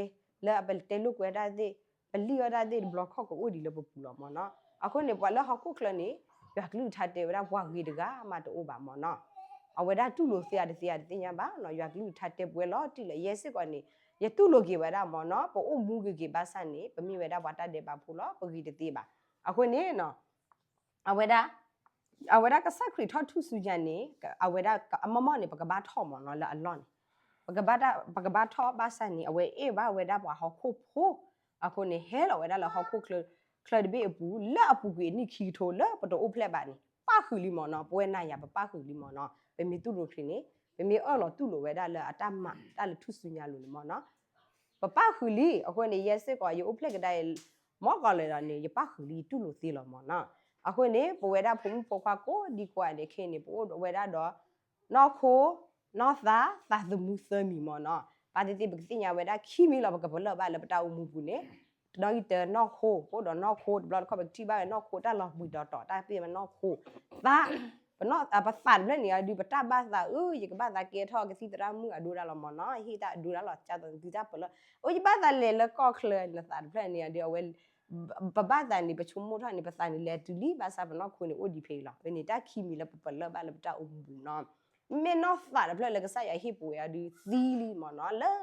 လၢအပတဲလိာ်ကွဲတၢ်သ့ၣ်, ပလံၣ်အီၣ်တၢ်သ့ၣ်တဘျီခီၣ်ကအိၣ်ဒံးလၢပပူၤလီၤမ့ၢ်နီၤ. အဃိန့ၣ် ပှၤလၢဟီၣ်ခိၣ်ချၢန့ၣ် ယွၤကလုၢ်ကထါတဲဝဲဒၣ်ပှၤဂ့ၤတဂၤမးတအိၣ်ဘၣ်မ့ၢ်နီၤ. အဝဲဒၣ်တူၢ်လိာ်သ့အတသ့အတသ့ၣ်ညါဘၣ်နီၤ. ယွၤကလုၢ်ကထါတဲပဝဲလီၤတံၢ်လၢယဲစ့ၢ်ကီးန့ၣ် ယတူၢ်လိာ်က့ၤဝဲဒၣ်မ့ၢ်နီၤ. ပအိၣ်မူဂ့ၤဂ့ၤဘၣ်ဆၣ်န့ၣ် ပမ့ၢ်ဝဲဒၣ်ပှၤတၢ်ဒဲးဘးဖိလီၤ. ပဂ့ၤတသ့ဘၣ်. အဃိန့ၣ် အဝဲဒၣ် အဝဲဒၣ်ကစၢ်ခရံာ်ထီၣ်ထူၣ်စုညါန့ၣ် အဝဲဒၣ်အမီၢ်မီၢ်န့ၣ် ပကဘၣ်ထီၣ်မ့ၢ်နီၤ လၢအလီၢ်န့ၣ် ပကဘၣ်ထီၣ်ဘၣ်ဆၣ်န့ၣ် အဝဲအဲၣ်ဘၣ်ဝဲဒၣ်ပှၤဟီၣ်ခိၣ်ဖိ. အဃိန့ၣ် ဟဲလီၤဝဲဒၣ်လၢဟီၣ်ခိၣ်ချၢတဘ့ၣ်အပူၤ လၢအပူၤကွံာ်အနံၣ်ခံကထိလၢပတအိၣ်ဖျဲၣ်ဘၣ်န့ၣ် ပၣ်ဃုာ်လံမ့ၢ်နီၤ. ပဝဲနၤယၤပပၣ်ဃုာ်လံမ့ၢ်နီၤ. ပမ့ၢ်တူၢ်လိာ်ခရံာ်န့ၣ် ပမ့ၢ်အၢၣ်လီၤတူၢ်လိာ်ဝဲဒၣ်လၢအတၢ်မၤတၢ်လၢထူၣ်စုညါလိၤန့ၣ်မ့ၢ်နီၤ ပပၣ်ဃုာ်လံ. အဃိန့ၣ် ယဲစ့ၢ်ကီး ယအိၣ်ဖျဲၣ်ကဒါအံၤ မီၢ်ကီးလဲၣ်ဒီးန့ၣ် ယပၣ်ဃုာ်လံ ယတူၢ်လိာ်သ့လီၤမ့ၢ်နီၤ. အဃိန့ၣ် ပဝဲဒၣ်ဖိမုၣ်ဖိခွါကိးဒံကိးဂၤဒဲးခဲအံၤန့ၣ် ပအိၣ်ဝဲဒၣ်ဒီး နီၢ်ခိ နီၢ်သး သးသမူသၢမံၤမ့ၢ်နီၤ. ဘၣ်သ့ၣ်သ့ၣ် ပကသ့ၣ်ညါဝဲဒၣ်ခံမံၤလီၤ ပကပလၢၢ်ဘၣ်လၢပတၢ်အိၣ်မူပူၤန့ၣ် နီၢ်အံၣ်တၢ နီၢ်ခိ ပအိၣ်ဒီးနီၢ်ခိ တဘျီတခီၣ် ပကထံၣ်ဘၣ်ဝဲနီၢ်ခိတၢ်လီၤဘှံးဒီးတီၤ တၢ်သ့ၣ်ဝဲနီၢ်ခိ သး ပသးတဖျၢၣ်န့ၣ် အဒုး ပတၢ်ဘၣ်သး အၢ ယကဘၣ်သးကဲထီၣ်ကသံၣ်သရၣ်မုၣ်အဒိဒၣ်လီၤမ့ၢ်နီၤ ဟ့ၣ်တၢ်အဒိဒၣ်လီၤ ကၢ်သိးသုတၢ်ပလၢၢ် အိၣ် ယဘၣ်သးလဲၤလၢကီၢ်ချၢ နသးတဖျၢၣ်န့ၣ် အဒုး အဝဲ ပဘၣ်သးန့ၣ် ပဆိကမိၣ်ထီၣ်န့ၣ် ပသးန့ၣ်လဲၤတုၤလံ ဘၣ်ဆၣ်ပနီၢ်ခိန့ၣ် အိၣ်ဒံးဖဲအံၤလီၤ. ဖဲန့ၣ် တၢ်ခံမံၤလၢပပလၢၢ်ဘၣ်လၢပတၢ်အိၣ်မူပူၤနီၤ မ့ၢ်နီၢ်သးတဖျၢၣ်လၢကစၢ်ယွၤဟ့ၣ်ပဝဲအဒုးသံလံမ့ၢ်နီၤ လၢ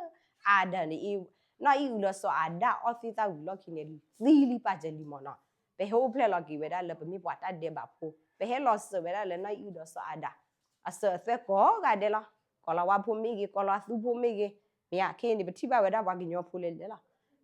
အၤဒၣ်န့ၣ် နီၢ်အံၣ်အုဒီးစီၤအၤဒၣ်အီၣ်သ့ၣ်သၣ်ဝံၤလီၢ်ခံန့ၣ် သံလံပာ်စၢၤလံမ့ၢ်နီၤ ပဟဲအိၣ်ဖျဲၣ်လီၤက့ၤဝဲဒၣ်လၢပမ့ၢ်ပှၤတၢ်ဒဲးဘးဖိ ပဟဲလီၤစၢၤဝဲဒၣ်လၢနီၢ်အံၣ်အုဒီးစီၤအၤဒၣ် အစၢၤအသွဲၣ်ကိးဂၤဒဲးလီၤ ကီၤလၤဝါဖိမ့ၢ်ဂ့ၤ ကီၤလၤသူဖိမ့ၢ်ဂ့ၤ မ့ၢ်ဧါ ခဲအံၤန့ၣ် ပထံၣ်ဘၣ်ဝဲဒၣ်ပှၤကညီဖိလဲၤလဲၤလီၤ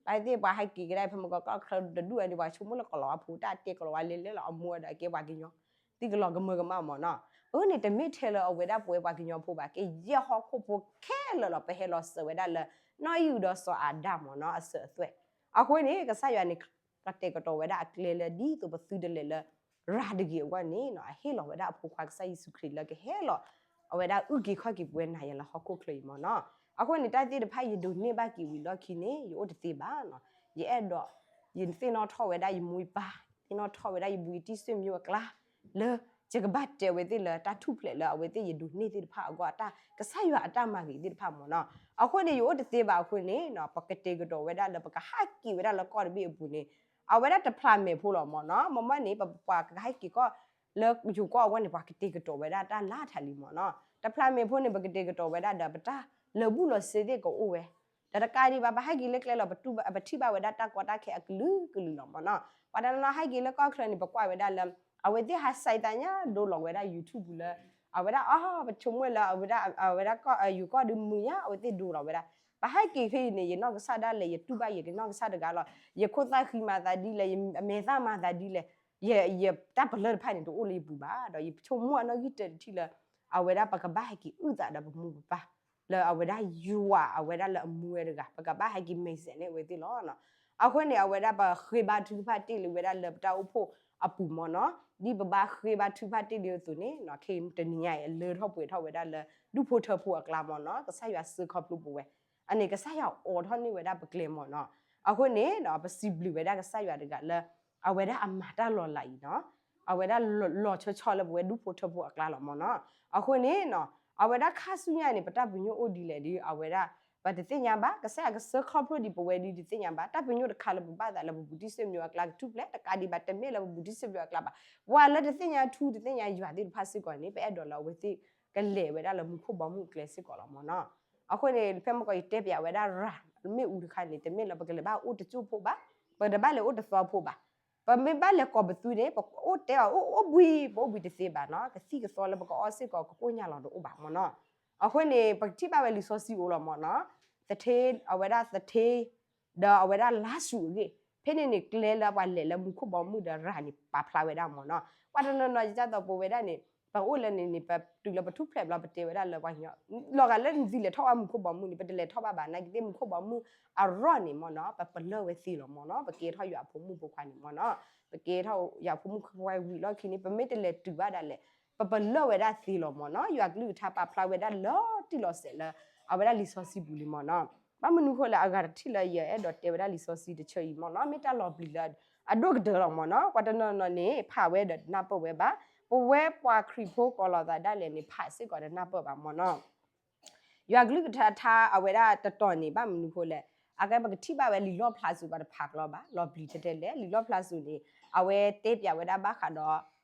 ဘၣ်သ့ၣ်ပှၤဟဲက့ၤကဒါဖဲမကီၢ်ကီၢ်ချၢတဒူၣ်အံၤန့ၣ် ပှၤဆိကမိၣ်လၢကလီၤအဖိ တၢ်တဲကလီၤဝဲလဲၤလဲၤလီၤ အမိၢ်ဒီးကဲပှၤကညီ သံကလီၤကမၢကမၣ်မ့ၢ်နီၤ. အဃိန့ၣ် တမ့ၢ်ထဲလၢအဝဲဒၣ်ပဝဲပှၤကညီ ဖိဘၣ် ကယဲၢ်ဟီၣ်ခိၣ်ဖိခဲလၢာ်လီၤ ပဟဲလီၤစၢၤဝဲဒၣ်လၢ နီၢ်အံၣ်အုဒီးစီၤအၤဒၣ်မ့ၢ်နီၤ အစၢၤအသွဲၣ်. အဃိန့ၣ် ကစၢ်ယွၤန့ၣ် ကတဲာ်ကတီၤဝဲဒၣ်အကျဲလၢ ဒ်သိးပသုတလဲၤလၢ ရၤတဂ့ၤအဂီၢ်န့ၣ် အဟ့ၣ်လီၤဝဲဒၣ်အဖိခွါကစၢ်ယ့ၣ်ၡူးခရံာ်လၢကဟဲလီၤ အဝဲဒၣ်အုၣ်က့ၤခီၣ်က့ၤပဝဲနၤယၤလၢဟီၣ်ခိၣ်ချၢအံၤမ့ၢ်နီၤ. အဃိန့ၣ် တၢ်သ့ၣ်တဖၣ်ယဒိးန့ၢ်ဘၣ်က့ၤဝံၤလီၢ်ခံန့ၣ် ယအိၣ်တသ့ဘၣ်နီၤ. ယအဲၣ်ဒိး ယသ့ၣ်နီၣ်ထီၣ်ဝဲဒၣ်ယမိၢ်ယပၢ်, သ့ၣ်နီၣ်ထီၣ်ဝဲဒၣ်ယဘူးယတံၢ် ဆွေမျိုး အကျါ လၢ ယကဘၣ်တဲဝဲသ့ၣ်လၢတၢ်ထူၣ်ဖျဲးလၢအဝဲသ့ၣ်ယဒိးန့ၢ်သ့ၣ်တဖၣ်အဂီၢ် အတၢ်ကစၢ်ယွၤအတၢ်မၤဂ့ၤသ့ၣ်တဖၣ်မ့ၢ်နီၤ. အဃိန့ၣ် ယအိၣ်တသ့ဘၣ်အဃိန့ၣ် ပကတဲာ်ကတီၤဝဲဒၣ်လၢပကဟဲက့ၤဝဲဒၣ်လၢကီၢ်တဘ့ၣ်အပူၤန့ၣ် အဝဲဒၣ်တဖျးမဲာ်ဖိလီၤမ့ၢ်နီၤ. မ့မ့ၢ်န့ၣ် ပပှၤကဟဲက့ၤကီၢ် လၢယိၤကီၢ်အဂီၢ်န့ၣ် ပှၤကတဲာ်ကတီၤဝဲဒၣ်တၢ်လၢထးလံမ့ၢ်နီၤ. တဖျးမဲာ်ဖိန့ၣ် ပကတဲာ်ကတီၤဝဲဒၣ်ဒီးပတၢ်လၢာ်ဘူၣ်လီၤစ့သ့ၣ်ကအိၣ်ဝဲ ဒီးတကးဒံးဘၣ် ပဟဲက့ၤလၢကျဲလီၤ ပထံၣ်ဘၣ်ဝဲဒၣ်တၢ်ကီတၢ်ခဲအကလုာ်ကလုာ်လီၤမ့ၢ်နီၤ. ပှၤတနီၤနီၤဟဲက့ၤလၢကီၢ်ချၢန့ၣ် ပကွၢ်ဝဲဒၣ်လၢ အဝဲသ့ၣ်ဟးစဲးသးညါဒိလီၤဝဲဒၣ် YouTube ပူၤလၢ အဝဲဒၣ်အီ ပဆိကမိၣ်လၢအဝဲဒၣ် အဝဲဒၣ်ယိၤကီၢ်ဒုးမုာ်ညါ အဝဲသ့ၣ်ဒိလီၤဝဲဒၣ်. ပဟဲက့ၤခဲအံၤန့ၣ် ယနီၢ်ကစၢ်ဒၣ်လဲာ် ယတူၢ်ဘၣ်ယကနီၢ်ကစၢ်တဂၤလီၤ. ယခိၣ်သၣ်ဃံမၤသးဒ်လဲၣ် ယမဲာ်သၣ်မၤသးဒ်လဲၣ် ယ ယတၢ်ပလၢၢ်တဖၣ်န့ၣ် တအိၣ်လၢယပူၤဘၣ် ဒီးယဆိကမိၣ်အနီၣ်ဂံၢ်တၢတထံၣ်လၢ အဝဲဒၣ်ပကဘၣ်ဟဲက့ၤအုၣ်သးဒီးပမိၢ်ပပၢ် လၢအဝဲဒၣ်ယွၤအဝဲဒၣ်လၢအမူဝဲတဂၤ ပကဘၣ်ဟဲက့ၤမဲာ်ဆှးန့ၢ် အဝဲသ့ၣ်လီၤ. အဃိန့ၣ် အဝဲဒၣ်ပဃ့ဘါထုကဖၣ်တ့ၢ်လံဝဲဒၣ်လၢပတၢ်အိၣ်ဖှိၣ်အပူၤမ့ၢ်နီၤ. ဒ်ပဘၣ်ဃ့ဘါထုကဖၣ်တ့ၢ်လံအသိးန့ၣ် ခဲအံၤတနံၤညါအံၤ အလၢထီၣ်ပှဲၤထီၣ်ဝဲဒၣ်လၢ ဒူၣ်ဖိထၢဖိအကျါမ့ၢ်နီၤ ကစၢ်ယွၤစၢခီဖျိပဝဲ အန့ၣ်ကစၢ်ယွၤအိးထီၣ်န့ၢ်ဝဲဒၣ်ပကျဲမ့ၢ်နီၤ. အဃိန့ၣ် ပစံးဘျုးဝဲဒၣ်ကစၢ်ယွၤတဂၤလၢ အဝဲဒၣ်အမၤတၢ်လီၤလးအံၤနီၤ အဝဲဒၣ်လီၤဆီဆီလၢပဝဲဒူၣ်ဖိထၢဖိအကျါလီၤမ့ၢ်နီၤ. အဃိန့ၣ် အဝဲဒၣ်ခါဆူညါန့ၣ် ပတၢ်ပညိၣ်အိၣ်ဒ်လဲၣ်ဒီး အဝဲဒၣ် ပတသ့ၣ်ညါဘၣ် ကစၢ်ယွၤကစၢခီဖျိဒံးပဝဲဒ်တသ့ၣ်ညါဘၣ် တၢ်ပညိၣ်တခါလၢပဘၣ်သးလၢပဘူးတံၢ် ဆွေမျိုး အကျါကထူၣ်ဖျဲး တကးဒံးဘၣ် တမ့ၢ်လၢပဘူးတံၢ် ဆွေမျိုး အကျါဘၣ် ပှၤလၢတသ့ၣ်ညါထူတသ့ၣ်ညါယွၤသ့ၣ်တဖၣ်စ့ၢ်ကီးန့ၣ် ပအဲၣ်ဒိးလၢအဝဲသ့ၣ် ကလဲၤဝဲဒၣ်လၢမူခိၣ်ဘီမုၢ်အကျဲစ့ၢ်ကီးလီၤမ့ၢ်နီၤ. အဃိန့ၣ် ဖဲမ့ၢ်ကီးယတဲပၠးဝဲဒၣ်ရၤမ့ၣ်အူတခါန့ၣ် တမ့ၢ်လၢပကလဲၤဘၣ်အိၣ်တစိၢ်ဖိဘၣ် ပတဘၣ်လဲၤအိၣ်တသီဖိဘၣ်. ပမ့ၢ်ဘၣ်လဲၤကိးပသူန့ၣ် ပအိၣ်တဲအီၤအိၣ်အိၣ်ဘှံး ပအိၣ်ဘှံးတသ့ဘၣ်နီၤ ကသံၣ်ကသီလၢပကအီၣ်စ့ၢ်ကီး ကကိၢ်ညါလီၤတအိၣ်ဘၣ်မ့ၢ်နီၤ. အဃိန့ၣ် ပကထံၣ်ဘၣ်ဝဲလံာ်စီဆှံအိၣ်လီၤမ့ၢ်နီၤ သထ့ အဝဲဒၣ်သထ့ ဒီးအဝဲဒၣ်လါစူၤအဂ့ၢ် ဖဲန့ၣ်န့ၣ် ကျဲလၢပှၤလဲၤလၢမူခိၣ်ဘီမုၢ်ဒီးရၤန့ၣ် ပာ်ဖျါဝဲဒၣ်မ့ၢ်နီၤ. ပှၤတနီၤနီၤ ယတၢ်သီပဝဲဒၣ်န့ၣ် ပအိၣ်လၢန့ၣ်န့ၣ် ပတုၤလၢပထူၣ်ဖျဲးဘျီ ပတဲဝဲဒၣ်လၢပှၤကညီ လီၤဂာ်လၢနသုလဲၤထီၣ်ဘၣ်မူခိၣ်ဘီမုၢ်န့ၣ် ပတလဲၤထီၣ်ဘၣ်ဘၣ် နာ်က့သ့ၣ်မူခိၣ်ဘီမုၢ်အရီၢ်န့ၣ်မ့ၢ်နီၤ ပပလၢၢ်ဝဲသ့လီၤမ့ၢ်နီၤ ပကဲထီၣ်ယွၤအဖိမုၣ်ဖိခွါန့ၣ်မ့ၢ်နီၤ ပကဲထီၣ်ယွၤဖိမုၣ်ဖိခွါဝံၤလီၢ်ခံန့ၣ် ပမ့ၢ်တလဲၤတုၤဘၣ်ဒၣ်လဲာ် ပပလၢၢ်ဝဲဒၣ်သ့လီၤမ့ၢ်နီၤ ယွၤကလုၢ်ကထါပာ်ဖျါဝဲဒၣ်လီၤတံၢ်လီၤဆဲးလၢ အဝဲဒၣ်လံာ်စီဆှံပူၤလံမ့ၢ်နီၤ ဘၣ်မနုၤဃိလၢအဂၤတထံၣ်လၢယအဲၣ်ဒိးတဲဝဲဒၣ်လံာ်စီဆှံတဆၢအံၤမ့ၢ်နီၤ မ့ၢ်တၢ်လီၤပျံၤလၢ အဒိၣ်ကတၢၢ်လီၤမ့ၢ်နီၤ ပှၤတနီၤနီၤန့ၣ် ဖးဝဲဒီးတနၢ်ပၢၢ်ဝဲဘၣ် ပဝဲပှၤခရံာ်ဖိကိးလီၤသးဒၣ်လဲာ်န့ၣ် ဖးစ့ၢ်ကီးတနၢ်ပၢၢ်ဘၣ်မ့ၢ်နီၤ ယွၤကလုၢ်ကထါအဝဲဒၣ်တတီၤန့ၣ် ဘၣ်မနုၤဃိလဲၣ် အကဲပကထံၣ်ဘၣ်ဝဲလံာ်လီၣ်ဖျါစူၤ ပှၤတဖးကျီဘၣ် လီၤပျံၤထဲထဲလဲၣ် လံာ်လီၣ်ဖျါစူၤန့ၣ် အဝဲတဲပၠးဝဲဒၣ်ဘၣ်ဃးဒီး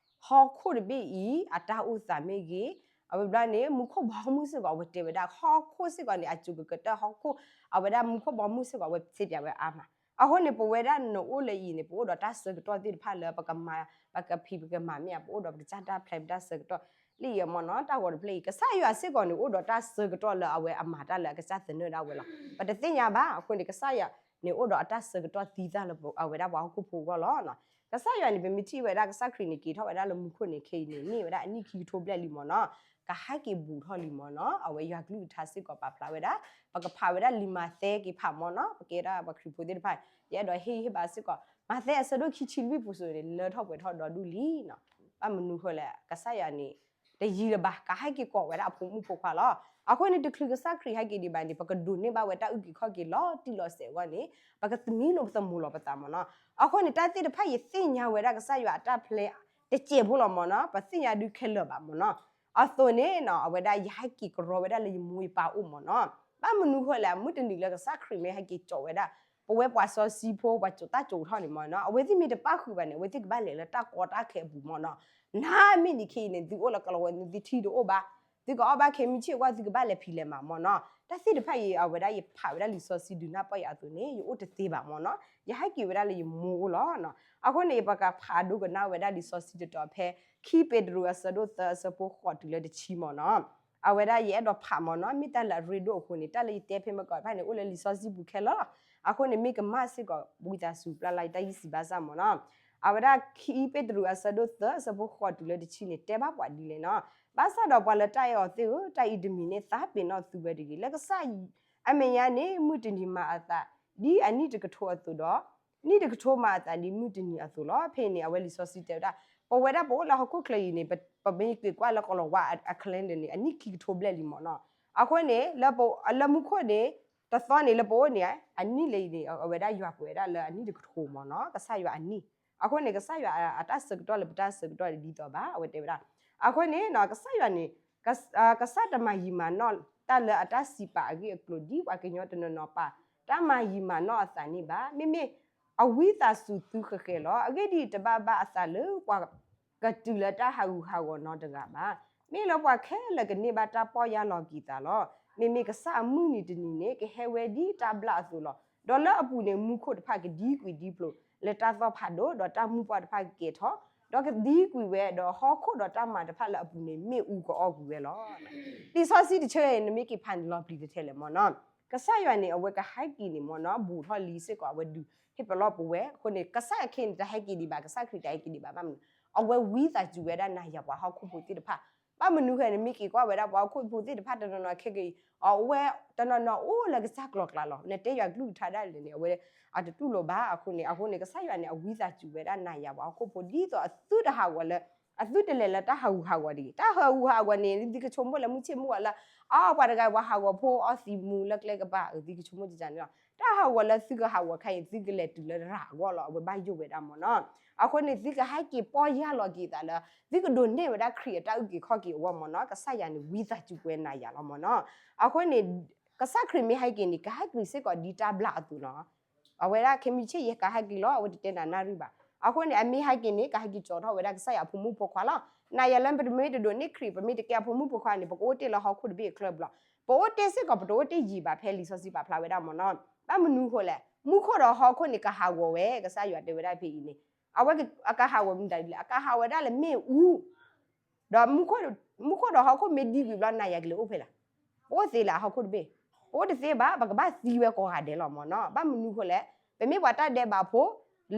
ဟီၣ်ခိၣ်တဘ့ၣ်အံၤ အတၢ်အိၣ်သးမ့ၢ်ဂ့ၤ အဝဲဘျီန့ၣ် မူခိၣ်ဘီမုၢ်စ့ၢ်ကီး အဝဲတဲဝဲဒၣ် ဟီၣ်ခိၣ်စ့ၢ်ကီးန့ၣ် အစူၤကကတၢၢ်ဟီၣ်ခိၣ် အဝဲဒၣ်မူခိၣ်ဘီမုၢ်စ့ၢ်ကီး အဝဲတဲပၠးဝဲအါမး အဃိန့ၣ် ပဝဲဒၣ်နအိၣ်လၢအံၤန့ၣ် ပအိၣ်ဒီးတၢ်ဆၢကတီၢ်သ့ၣ်တဖၣ်လၢ ပကမၤ ပကဖံးပကမၤမ့ၢ်ဧါ ပအိၣ်ဒီးပကစၢ်တၢ် plan ပတၢ်ဆၢကတီၢ် လၢအံၤမ့ၢ်နီၤ တၢ်ဂီၤတဖျၢၣ်အံၤ ကစၢ်ယွၤစ့ၢ်ကီးန့ၣ် အိၣ်ဒီးတၢ်ဆၢကတီၢ်လၢအဝဲအမၤတၢ်လၢအကစၢ်သနၢၣ်ဒၣ်ဝဲလီၤ. ပတသ့ၣ်ညါဘၣ် အဃိန့ၣ် ကစၢ်ယွၤန့ၣ် အိၣ်ဒီးအတၢ်ဆၢကတီၢ်သံသၣ်လၢအဝဲဒၣ်ပှၤဟီၣ်ခိၣ်ဖိအဂီၢ်လီၤ. ကစၢ်ယွၤန့ၣ် ပမ့ၢ်ထံၣ်ဝဲဒၣ်ကစၢ်ခရံာ်န့ၣ် က့ၤထီၣ်ဝဲဒၣ်လၢမူခိၣ်န့ၣ် ခဲအံၤန့ၣ် န့ၢ်ဝဲဒၣ်အနံၣ်ခံကထိဘျဲၣ်လံမ့ၢ်နီၤ, ကဟဲက့ၤဘူးထီၣ်လံမ့ၢ်နီၤ, အဝဲယွၤကလုၢ်ကထါစ့ၢ်ကီးပာ်ဖျါဝဲဒၣ်, ပကဖးဝဲဒၣ်လံာ်မးသဲက့ၤဖးမ့ၢ်နီၤ, ပကဲဒၣ်ပှၤခရံာ်ဖိသ့ၣ်တဖၣ် ယအဲၣ်ဒိးဟ့ၣ်ဂံၢ်ဟ့ၣ်ဘါစ့ၢ်ကီး, မးသဲအဆၢဒိၣ်ခံဆံလွံၢ်ပူၤစိၤန့ၣ် လၢထီၣ်ပှဲၤထီၣ်ဒီဒူၣ်လံနီၤ, ဘၣ်မနုၤဃိလဲၣ် ကစၢ်ယွၤန့ၣ် တယံာ်လၢၤဘၣ် ကဟဲက့ၤကိးဝဲဒၣ်အဖိမုၣ်ဖိခွါလီၤ. အဃိန့ၣ် တချုးကစၢ်ခရံာ်ဟဲက့ၤဒံးဘၣ်န့ၣ် ပကဒိးန့ၢ်ဘၣ်ဝဲတၢ်အုၣ်က့ၤခီၣ်က့ၤလီၤတံၢ်လီၤဆဲးအဂီၢ်န့ၣ် ပကသမံလိာ်ပသမူၤလီၤပသးမ့ၢ်နီၤ. အဃိန့ၣ် တၢ်သ့ၣ်တဖၣ်ယသ့ၣ်ညါဝဲဒၣ်ကစၢ်ယွၤအတၢ် plan တစဲးဖိလီၤမ့ၢ်နီၤ, ပသ့ၣ်ညါဒုးခဲလၢာ်ဘၣ်မ့ၢ်နီၤ. အသိးန့ၣ် အဝဲဒၣ်ယဟဲက့ၤကရီဝဲဒၣ်လၢယမိၢ်ယပၢ်အိၣ်မ့ၢ်နီၤ. ဘၣ်မနုၤဃိလဲၣ် မုၢ်တနံၤလၢကစၢ်ခရံာ်မ့ၢ်ဟဲက့ၤကၠီးဝဲဒၣ် ပဝဲပှၤစီဆှံဖိ ပှၤတၢ်ကၠိးထီၣ်န့ၣ်မ့ၢ်နီၤ, အဝဲသ့ၣ်မ့ၢ်တပၣ်ဃုာ်ဘၣ်န့ၣ် အဝဲသ့ၣ်ကဘၣ်လဲၤလၢတၢ်ကီတၢ်ခဲအပူၤမ့ၢ်နီၤ. နမ့ၢ်န့ၣ်ခဲအံၤန့ၣ် သုအိၣ်လၢကလီၤဝဲ သုထံတအိၣ်ဘၣ်, သုကအိၣ်ဘၣ်ခဲမုၢ်ဆ့ၣ်အဂီၢ် သုကဘၣ်လဲၤဖံးလဲၤမၤမ့ၢ်နီၤ. တၢ်သ့ၣ်တဖၣ်အံၤ အဝဲဒၣ်ယဖးဝဲဒၣ်လံာ်စီဆှံဒုးနၢ်ပၢၢ်ယၤအသိးန့ၣ် ယအိၣ်တသ့ဘၣ်မ့ၢ်နီၤ, ယဟဲက့ၤဝဲဒၣ်လၢယမိၢ်အိၣ်လီၤ. အဃိန့ၣ် ပကဖးဒိကနၣ်ဝဲဒၣ်လံာ်စီဆှံတတီၤဖဲ ခံပ့းတရူးအဆၢဒိၣ်သၢအဆၢဖိဃိးတုၤလၢတဆံမ့ၢ်နီၤ. အဝဲဒၣ်ယအဲၣ်ဒိးဖးမ့ၢ်နီၤ, မ့ၢ်တၢ်လၢအရ့ဒိၣ်အဃိန့ၣ် တၢ်လၢယတဲဖဲမ့ၢ်ကီးတဖၣ်န့ၣ် အိၣ်လၢလံာ်စီဆှံပူၤခဲလၢာ်လီၤ. အဃိန့ၣ်မ့ၢ်ကမၣ်စ့ၢ်ကီး ဝံသးစူၤပျၢ်လၢ်တၢ်ယံၣ်ဆံးဘၣ်ဆၣ်မ့ၢ်နီၤ. အဝဲဒၣ်ခံပ့းတရူးအဆၢဒိၣ်သၢအဆၢဖိဃိးတုၤလၢတဆံန့ၣ် တဲဘၣ်ပှၤဒ်လဲၣ်နီၤ. ဘၣ်ဆၣ်ဒီးပှၤလၢတၢ်အဲၣ်အီၤသ့ၣ်ဧၢ, တၢ်အံၤတမံၤန့ၣ် သးပ့ၤနီၣ်သုဝဲတဂ့ၤ. လၢကစၢ်အမဲာ်ညါန့ၣ် မုၢ်တနံၤမၤအသး ဒ်အနံၣ်တကထိအသိးဒီး နံၣ်တကထိမၤအသးဒ်မုၢ်တနံၤအသိးလီၤ. ဖဲအံၤန့ၣ် အဝဲလံာ်စီဆှံတဲဝဲဒၣ် ပဝဲဒၣ်ပအိၣ်လၢဟီၣ်ခိၣ်ချၢအံၤန့ၣ် ပမ့ၢ်က့ၤကွၢ်လၢကီၤလၤဝါအ calendar န့ၣ် အနံၣ်ခံကထိဘျဲၣ်လံမ့ၢ်နီၤ. အဃိန့ၣ် လၢမူခိၣ်န့ၣ် တသီန့ၣ်လၢပအိၣ်န့ၣ် အနံၣ်လၢအံၤန့ၣ် အဝဲဒၣ်ယွၤကွဲးဝဲဒၣ်လၢအနံၣ်တကထိမ့ၢ်နီၤ, ကစၢ်ယွၤအနံၣ်. အဃိန့ၣ် ကစၢ်ယွၤအတၢ်ဆၢကတီၢ်လၢပတၢ်ဆၢကတီၢ်ဒ်သိးဘၣ် အဝဲတဲဝဲဒၣ်. အဃိန့ၣ် ကစၢ်ယွၤန့ၣ် ကစၢ်တမၤယံာ်မၤနီၢ်တၢ်လၢအတၢ်စံးပာ်အဂ့ၢ်အကျိၤ ဒ်ပှၤကညီတနီၤနီၤပာ် တၢ်မၤယံာ်မၤနီၢ်အသးန့ၣ်ဘၣ်. မ့မ့ၢ်အဝံသးစူၤသုဃဲၤဃဲၤလီၤ. အဂ့ၢ်ဒ်အံၤ, တဘၣ်ဘၣ်အသးလၢပှၤကတုၤလၢတၢ်ဟးဂူာ်ဟးဂီၤနီတဂၤဘၣ်. မ့ၢ်လၢပှၤခဲလၢာ်ကန့ၢ်ဘၣ်တၢ်ပီၢ်ယၢ်လီၤက့ၤသးလီၤ. မ့မ့ၢ်ကစၢ်အမုၢ်နံၤတနံၤန့ၣ် ကဟဲဝဲဒ်တၢ်ဘျၣ်အသိးလီၤ. ဒီးလၢအပူၤန့ၣ် မူခိၣ်တဖၣ်ကဒံကွံာ်ဒံဖျိးလၢတၢ်သီၣ်ဖးဒိၣ်, ဒီးတၢ်မူပှၢ်တဖၣ်ကကဲၤထီၣ်, ဒီးကဒံကွံာ်ဝဲ, ဒီးဟီၣ်ခိၣ်ဒီးတၢ်မၤတဖၣ်လၢအပူၤန့ၣ် မ့ၣ်အူကအီၣ်ကွံာ်ဝဲလီၤ. လံာ်စီဆှံတဆၢအံၤ နမ့ၢ်က့ၤဖးန့ၣ် လီၤပျံၤတထဲလဲၣ်မ့ၢ်နီၤ. ကစၢ်ယွၤန့ၣ် အဝဲကဟဲက့ၤန့ၣ်မ့ၢ်နီၤ ဘူးထီၣ်လံစ့ၢ်ကီး အဝဲဒုးဟ့ၣ်ပလီၢ်ပဝဲ. အဃိန့ၣ် ကစၢ်အခ့န့ၣ် တဟဲက့ၤဒံးဘၣ်, ကစၢ်ခရံာ်တဟဲက့ၤဒံးဘၣ်. ဘၣ်မနုၤ, အဝဲဝံသးစူၤဝဲဒၣ်နၤယၤပှၤဟီၣ်ခိၣ်ဖိသ့ၣ်တဖၣ်. ဘၣ်မနုၤဃိန့ၣ် မ့ၢ်က့ၤကွၢ်ဝဲဒၣ်ပှၤဟီၣ်ခိၣ်ဖိသ့ၣ်တဖၣ်တနီၤနီၤခဲက့ၤအံၤ အဝဲတနီၤနီၤအိၣ်လၢကစၢ်ကျိၤကျါလီၤ. နတဲယွၤကလုၢ်ကထါဒၣ်လဲာ်န့ၣ် အဝဲအတတူၢ်လိာ်ဘၣ်အဃိန့ၣ်, အဃိန့ၣ် ကစၢ်ယွၤန့ၣ် အဝံသးစူၤဝဲဒၣ်နၤယၤပှၤဟီၣ်ခိၣ်ဖိ ဒ်သိးအသုတဟးဂီၤလၢ အသုတလဲၤလၢတၢ်ဟးဂူာ်ဟးဂီၤတဂ့ၤ. တၢ်ဟးဂူာ်ဟးဂီၤန့ၣ် သုကဆိကမိၣ်လၢမုၢ်ဆ့ၣ်မုၢ်ဂီၤလၢ အီ ပှၤတဂၤပှၤဟးဂီၤဖိအီသံးမူလၢကျဲကပၤ, သုကဆိကမိၣ်န့ၣ်လီၤ. တၢ်ဟးဂီၤလၢသုကဟးဂီၤခါအံၤ သုကလဲၤတုၤလၢရၤအဂီၢ်လီၤ. အဝဲဘၣ်ယိၣ်ဝဲဒၣ်မ့ၢ်နီၤ. အဃိန့ၣ် သုကဟဲက့ၤပီၢ်ယၢ်လီၤက့ၤသးလၢ သုကဒိးန့ၢ်ဝဲဒၣ်ခရံာ်အတၢ်အုၣ်က့ၤခီၣ်က့ၤအဂီၢ်မ့ၢ်နီၤ. ကစၢ်ယွၤန့ၣ် ဝံသးစူၤပဝဲနၤယၤလီၤမ့ၢ်နီၤ. အဃိန့ၣ် ကစၢ်ခရံာ်မ့ၢ်ဟဲက့ၤန့ၣ် ကဟဲက့ၤစ့ၢ်ကီးဒ်တၢ်ဘျၣ်အသိးနီၤ. အဝဲဒၣ်ခဲမုၢ်ဆ့ၣ်ယဲၢ်ကဟဲက့ၤလီၤ, အဝဲတတဲနၤနၣ်ရံၣ်ဘၣ်. အဃိန့ၣ် အမ့ၢ်ဟဲက့ၤန့ၣ် ကဟဲက့ၤကၠီထီၣ်ဝဲဒၣ်ကစၢ်ယွၤအဖိမုၣ်ဖိခွါလီၤ. နၤယၤလၢပမ့ၢ်တဒိးန့ၢ်ခရံာ် ပမ့ၢ်တကဲအဖိမုၣ်ဖိခွါန့ၣ် ပကအိၣ်တ့ၢ်လၢဟီၣ်ခိၣ်တဘ့ၣ်အချၢဘျီ, ပအိၣ်တ့ၢ်စ့ၢ်ကီး ပတအိၣ်တ့ၢ်ယံာ်ဘၣ် ဖဲလံာ်စီဆှံပာ်ဖျါဝဲဒၣ်မ့ၢ်နီၤ. ဘၣ်မနုၤဃိလဲၣ်, မူခိၣ်ဒီးဟီၣ်ခိၣ်န့ၣ် ကဟးဂီၤဝဲ, ကစၢ်ယွၤတဲဝဲဒၣ်ဖဲအံၤန့ၣ်, အဝဲအကဟးဂီၤမတၤဒ်လဲၣ်, အကဟးဂီၤဝဲဒၣ်လၢမ့ၣ်အူ ဒီးမူခိၣ်ဒီးဟီၣ်ခိၣ်မ့ၢ်ဒံကွံာ်ဘျီ နၤယၤကလဲၤအိၣ်ဖဲလဲၣ်. ပအိၣ်သ့လၢအဟီၣ်ခိၣ်တဘ့ၣ်, ပအိၣ်တသ့ဘၣ်, ပကဘၣ်သံဝဲကိးဂၤဒဲးလီၤမ့ၢ်နီၤ. ဘၣ်မနုၤဃိလဲၣ်, ပမ့ၢ်ပှၤတၢ်ဒဲးဘးဖိ,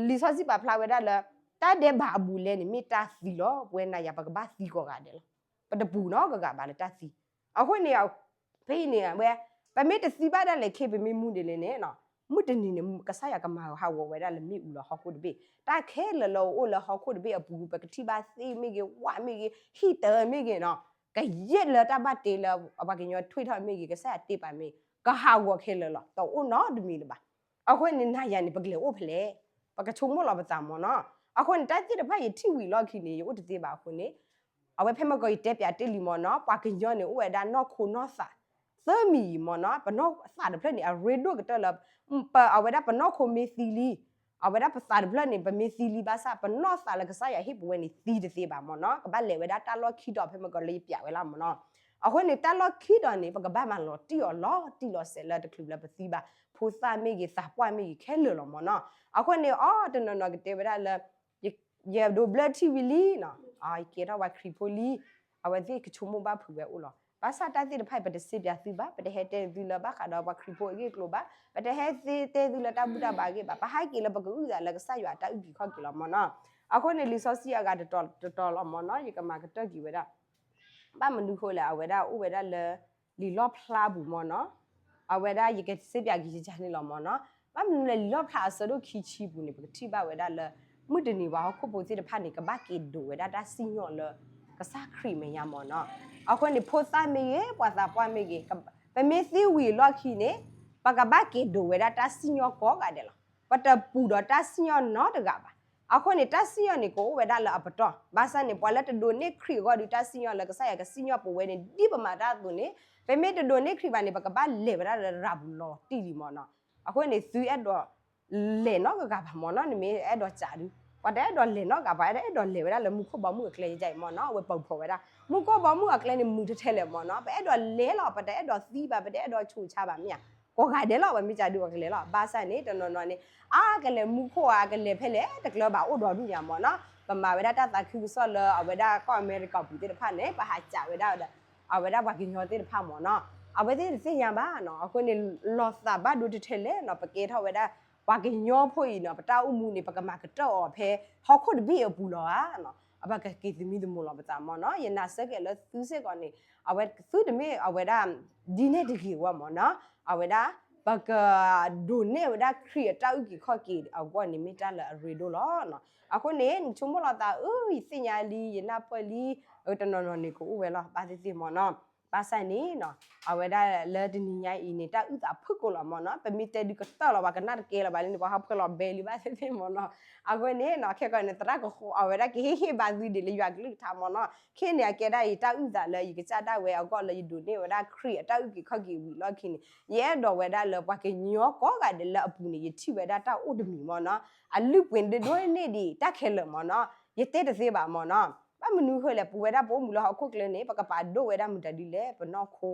လံာ်စီဆှံပာ်ဖျါဝဲဒၣ်လၢ တၢ်ဒဲးဘးအဘူးအလဲန့ၣ် မ့ၢ်တၢ်သံလီၤ. ပဝဲနၤယၤ ပကဘၣ်သံကိးဂၤဒဲးလီၤ. ပတပူၤနီတဂၤဘၣ်လၢတၢ်သံ. အဃိန့ၣ် ဖဲအံၤန့ၣ် အဝဲ ပမ့ၢ်တသံဘၣ်ဒၣ်လဲာ်ခဲ ပမ့ၢ်မူဒ်လဲၣ်န့ၣ်, မုၢ်တနံၤန့ၣ် ကစၢ်ယွၤကမၤဟးဂီၤဝဲဒၣ်လၢမ့ၣ်အူလၢဟီၣ်ခိၣ်တဘ့ၣ်. တၢ်ခဲလၢာ်လၢအအိၣ်လၢဟီၣ်ခိၣ်တဘ့ၣ်အပူၤ ပကထံၣ်ဘၣ်သ့ၣ်မ့ၢ်ဂ့ၤ, ဝၣ်မ့ၢ်ဂ့ၤ, ဟံၣ်တၢမ့ၢ်ဂ့ၤနီၤ, ကယဲၢ်လၢတၢ်ဘၣ်တ့လၢ ပှၤကညီထွံၣ်ထီၣ်မ့ၢ်ဂ့ၤ, ကစၢ်ယွၤတ့ပာ်မ့ၢ်ဂ့ၤ, ကဟးဂီၤခဲလၢာ်လီၤ. တအိၣ်နီတမံၤလၢၤဘၣ်. အဃိန့ၣ် နၤယၤန့ၣ် ပကလဲၤအိၣ်ဖဲလဲၣ်, ပကဆိကမိၣ်လီၤပသးမ့ၢ်နီၤ. အဃိန့ၣ် တၢ်သ့ၣ်တဖၣ်ယထံၣ်ဝံၤလီၢ်ခံန့ၣ် ယအိၣ်တသ့ဘၣ်အဃိန့ၣ် အဝဲဖဲမ့ၢ်ကီးယတဲပၠးတ့ၢ်လံမ့ၢ်နီၤ, ပှၤကညီန့ၣ် အိၣ်ဝဲဒၣ်နီၢ်ခိနီၢ်သး သၢမံၤအံၤမ့ၢ်နီၤ. ပနီၢ်သးတဖျၢၣ်န့ၣ် အရ့ဒိၣ်ကတၢၢ်လၢ ပ အဝဲဒၣ်ပနီၢ်ခိမ့ၢ်သံလံ, အဝဲဒၣ်ပသးတဖျၢၣ်န့ၣ် ပမ့ၢ်သံလံဘၣ်ဆၣ် ပနီၢ်သးလၢကစၢ်ယွၤဟ့ၣ်ပဝဲန့ၣ် သံတသ့ဘၣ်မ့ၢ်နီၤ. ကဘၣ်လဲၤဝဲဒၣ်တၢ်လီၢ်ခံတီၤ ဖဲမ့ၢ်ကီးလၢယပၠးဝဲလၢမ့ၢ်နီၤ. အဃိန့ၣ် တၢ်လီၢ်ခံတီၤန့ၣ် ပကဘၣ်မၤလီၤတံၢ်အီၤလီၤတံၢ်လီၤဆဲးလၢတချုးလၢပသံဘၣ်, ဖိသၣ်မ့ၢ်ဂ့ၤ သးပှၢ်မ့ၢ်ဂ့ၤ ခဲလၢာ်လီၤမ့ၢ်နီၤ. အဃိန့ၣ် အီ တနီၤနီၤကတဲဝဲဒၣ်လၢ ယဒိးဘျၢထံဝံၤလံနီၤ, ယကဲထီၣ်ပှၤခရံာ်ဖိလံ, အဝဲသ့ၣ်ကဆိကမိၣ်ဘၣ်ဖုးဝဲအိၣ်လီၤ. ဘၣ်ဆၣ်တၢ်သ့ၣ်တဖၣ်အံၤ ပတစ့ပၠးသုဘၣ်, ပတဟဲတဲသုလၢဘၣ်ဃးဒီးပှၤခရံာ်ဖိအဂ့ၢ်အကျိၤဘၣ်, ပတဟဲသ့တဲသုလၢတၢ်ဘူၣ်တၢ်ဘါအဂ့ၢ်ဘၣ်, ပဟဲက့ၤလၢပကအုၣ်သးလၢကစၢ်ယွၤအတၢ်အုၣ်က့ၤခီၣ်က့ၤလီၤမ့ၢ်နီၤ. အဃိန့ၣ် လံာ်စီဆှံအဂၤတတီၤတတီၤလီၤမ့ၢ်နီၤ, ယကမၤကတၢၢ်က့ၤဝဲဒၣ် ဘၣ်မနုၤဃိလဲၣ်, အဝဲဒၣ်အိၣ်ဝဲဒၣ်လၢ လံာ်လီၣ်ဖျါပူၤမ့ၢ်နီၤ, အဝဲဒၣ်ယကစ့ပၠးက့ၤယကန့ၣ်လီၤမ့ၢ်နီၤ. ဘၣ်မနုၤလဲၣ် လံာ်လီၣ်ဖျါအဆၢဒိၣ်ခံဆံပူၤန့ၣ် ပကထံၣ်ဘၣ်ဝဲဒၣ်လၢ မုၢ်တနံၤပှၤဟီၣ်ခိၣ်ဖိသ့ၣ်တဖၣ်န့ၣ် ကဘၣ်က့ၤဒိးဝဲဒၣ်တၢ်စံၣ်ညီၣ်လၢ ကစၢ်ခရံာ်မဲာ်ညါမ့ၢ်နီၤ. အဃိန့ၣ် ဖိသၣ်မ့ၢ်ဂ့ၤ ပှၤသးပှၢ်မ့ၢ်ဂ့ၤ, ပမ့ၢ်သံဝံၤအလီၢ်ခံန့ၣ် ပကဘၣ်က့ၤဒိးဝဲဒၣ်တၢ်စံၣ်ညီၣ်ကိးဂၤဒဲးလီၤ. ပတပူၤဒီးတၢ်စံၣ်ညီၣ်နီတဂၤဘၣ်. အဃိန့ၣ် တၢ်စံၣ်ညီၣ်န့ၣ် ကအိၣ်ဝဲဒၣ်လၢအပတီၢ်, ဘၣ်ဆၣ်န့ၣ် ပှၤလၢတဒိးန့ၢ်ခရံာ်အဂီၢ်ဒီး တၢ်စံၣ်ညီၣ်လၢကစၢ်ယွၤကစံၣ်ညီၣ်ပဝဲန့ၣ် ဒ်ပမၤတၢ်အသိးန့ၣ် ပမ့ၢ်တဒိးန့ၢ်ခရံာ်ဘၣ်န့ၣ် ပကဘၣ်လဲၤဝဲဒၣ်လၢရၤပူၤလီၤတံၢ်လံမ့ၢ်နီၤ. အဃိန့ၣ် သုအဲၣ်ဒိးလဲၤနီတဂၤဘၣ်မ့ၢ်နီၤ, နမ့ၢ်အဲၣ်ဒိးစံးဒုး, ပှၤတအဲၣ်ဒိးလဲၤနီတဂၤ, ပှၤအဲၣ်ဒိးလဲၤဝဲဒၣ်လၢမူခိၣ်ဘီမုၢ်အကျဲယဲအံၤမ့ၢ်နီၤ, အဝဲပာ်ဖျါဝဲဒၣ် မူခိၣ်ဘီမုၢ်အကျဲန့ၣ် မုာ်ထဲထဲလဲၣ်မ့ၢ်နီၤ, ပအဲၣ်ဒိးလဲၤလီၤ, ပတအဲၣ်ဒိးသံဘၣ်, ပတအဲၣ်ဒိးဆူးဆါဘၣ်မ့ၢ်ဧါ, ကိးဂၤဒဲးလီၤ, ပမ့ၢ်စံးဒုး ပှၤကလဲၤလီၤ, ဘၣ်ဆၣ်န့ၣ် တနီၤနီၤန့ၣ် အါကလဲၤမူခိၣ်ဧါ, ကလဲၤဖဲလဲၣ် တကျၢၤဘၣ်အိၣ်ဒီးဒူၣ်ညါမ့ၢ်နီၤ, ပမၤဝဲဒၣ်တၢ်သးခုကစီၣ်လၢအဝဲဒၣ်ကီၢ်အမဲရကၤပူၤသ့ၣ်တဖၣ်န့ၣ် ပဟးစံးဝဲဒၣ်ဒီး အဝဲဒၣ်ပှၤကညီသ့ၣ်တဖၣ်မ့ၢ်နီၤ အဝဲသ့ၣ်တသ့ၣ်ညါဘၣ်နီၤ. အဃိန့ၣ် လီၤသးဘၣ်ဒိတထဲလဲၣ်နီၤ, ပကဲထီၣ်ဝဲဒၣ် ပှၤကညီဖိအံၤနီၤ, ပတၢ်အိၣ်မူန့ၣ် ပကမၤကတၢၢ်အီၤဖဲ ဟီၣ်ခိၣ်တဘ့ၣ်အပူၤလီၤဧါနီၤ. အဘၣ်ကက့ၤသမံသမိးလီၤပသးမ့ၢ်နီၤ. ယနာ်စ့ၢ်ကီးလၢသုစ့ၢ်ကီးန့ၣ် အဝဲသုတမ့ၢ်အဝဲဒၣ် ဒ်န့ၣ်တဂ့ၤဝဲမ့ၢ်နီၤ. အဝဲဒၣ် ပက ဒိးန့ၢ်ဝဲဒၣ်ခရံာ်အတၢ်အုၣ်က့ၤခီၣ်က့ၤအဂီၢ်န့ၣ် မ့ၢ်တၢ်လၢအရ့ဒိၣ်လီၤနီၤ. အဃိန့ၣ် နဆိကမိၣ်လီၤသး အၢ ယသ့ၣ်ညါလံ ယနၢ်ပၢၢ်လံ, အတနီၤနီၤန့ၣ် ကအိၣ်ဝဲလီၤ ဘၣ်သ့ၣ်သ့ၣ်မ့ၢ်နီၤ. ဘၣ်ဆၣ်န့ၣ်နီၤ အဝဲဒၣ်လၢတနံၤညါအံၤန့ၣ် တၢ်အုၣ်သးဖုၣ်ကိာ်လီၤမ့ၢ်နီၤ. ပမ့ၢ်တဲဒုးကတၢၢ်လီၤ ပှၤကနၣ်တကဲလၢၤဘၣ်လံန့ၣ် ပှၤဟးဖှဲးလီၤဘဲလံ ဘၣ်သ့ၣ်သ့ၣ်မ့ၢ်နီၤ. အဃိန့ၣ်နီၤ ခဲကီးန့ၣ် သရၣ်ကဃိ အဝဲဒၣ်ကဟ့ၣ်ဟ့ၣ်ဘါသုဒ်လၢယွၤကလုၢ်ကထါမ့ၢ်နီၤ. ခဲန့ၣ် အကဲဒၣ်အံၤ တၢ်အုၣ်သးလၢယကစၢ်ဒၣ်ဝဲအဂီၢ်လၢယဒိးန့ၢ်ဝဲဒၣ်ခရံာ်အတၢ်အုၣ်က့ၤခီၣ်က့ၤဝံၤလီၢ်ခံန့ၣ် ယအဲၣ်ဒိးဝဲဒၣ်လၢပှၤကညီကိးဂၤဒဲးလၢအပူၤန့ၣ် ယထံၣ်ဝဲဒၣ်တၢ်အိၣ်တမံၤမ့ၢ်နီၤ. အလုၢ်ပှ့ၤဒိၣ်န့ၢ်ဒံးတၢ်ခဲလၢာ်မ့ၢ်နီၤ. ယတဲတသ့ဘၣ်မ့ၢ်နီၤ. ဘၣ်မနုၤဃိလဲၣ် ပဝဲဒၣ်ပအိၣ်မူလၢဟီၣ်ခိၣ်ချၢန့ၣ် ပကပာ်ဒိၣ်ဝဲဒၣ်မတၤဒ်လဲၣ် ပနီၢ်ခိ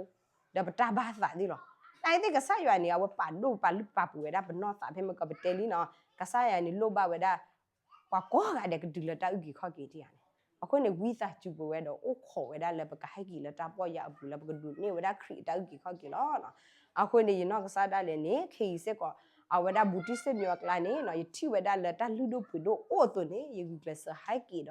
ဒီးပတၢ်ဘၣ်သးသ့ၣ်လီၤ. တၢ်အံၤသ့ၣ်ကစၢ်ယွၤန့ၣ် အဝဲပာ်ဒိၣ်ပာ်လုၢ်ပာ်ပှ့ၤဝဲဒၣ်ပနီၢ်သး ဖဲမ့ၢ်ကီးပတဲလံနီၤ ကစၢ်ယွၤန့ၣ်လိၣ်ဘၣ်ဝဲဒၣ် ပှၤကိးဂၤဒဲးကတုၤလၢတၢ်အုၣ်က့ၤခီၣ်က့ၤတယၤန့ၣ်. အဃိန့ၣ် ဝံသးစူၤပဝဲဒီးအိၣ်ခိးဝဲဒၣ်လၢပကဟဲက့ၤလၢတၢ်ပီၢ်ယၢ်အပူၤလၢပကဒိးန့ၢ်ဝဲဒၣ်ခရံာ်အတၢ်အုၣ်က့ၤခီၣ်က့ၤလီၤ. အဃိန့ၣ် ယနီၢ်ကစၢ်ဒၣ်လဲာ်န့ၣ် ခဲအံၤစ့ၢ်ကီး အဝဲဒၣ်ဘူးတံၢ်စၢၣ်မံအကျါန့ၣ်နီၤ ယထံၣ်ဝဲဒၣ်လၢတၢ်လုၢ်ဒိၣ်ပှ့ၤဒိၣ်အိၣ်အသိးန့ၣ် ယဂုာ်ကျဲးစၢးဟဲက့ၤဒီး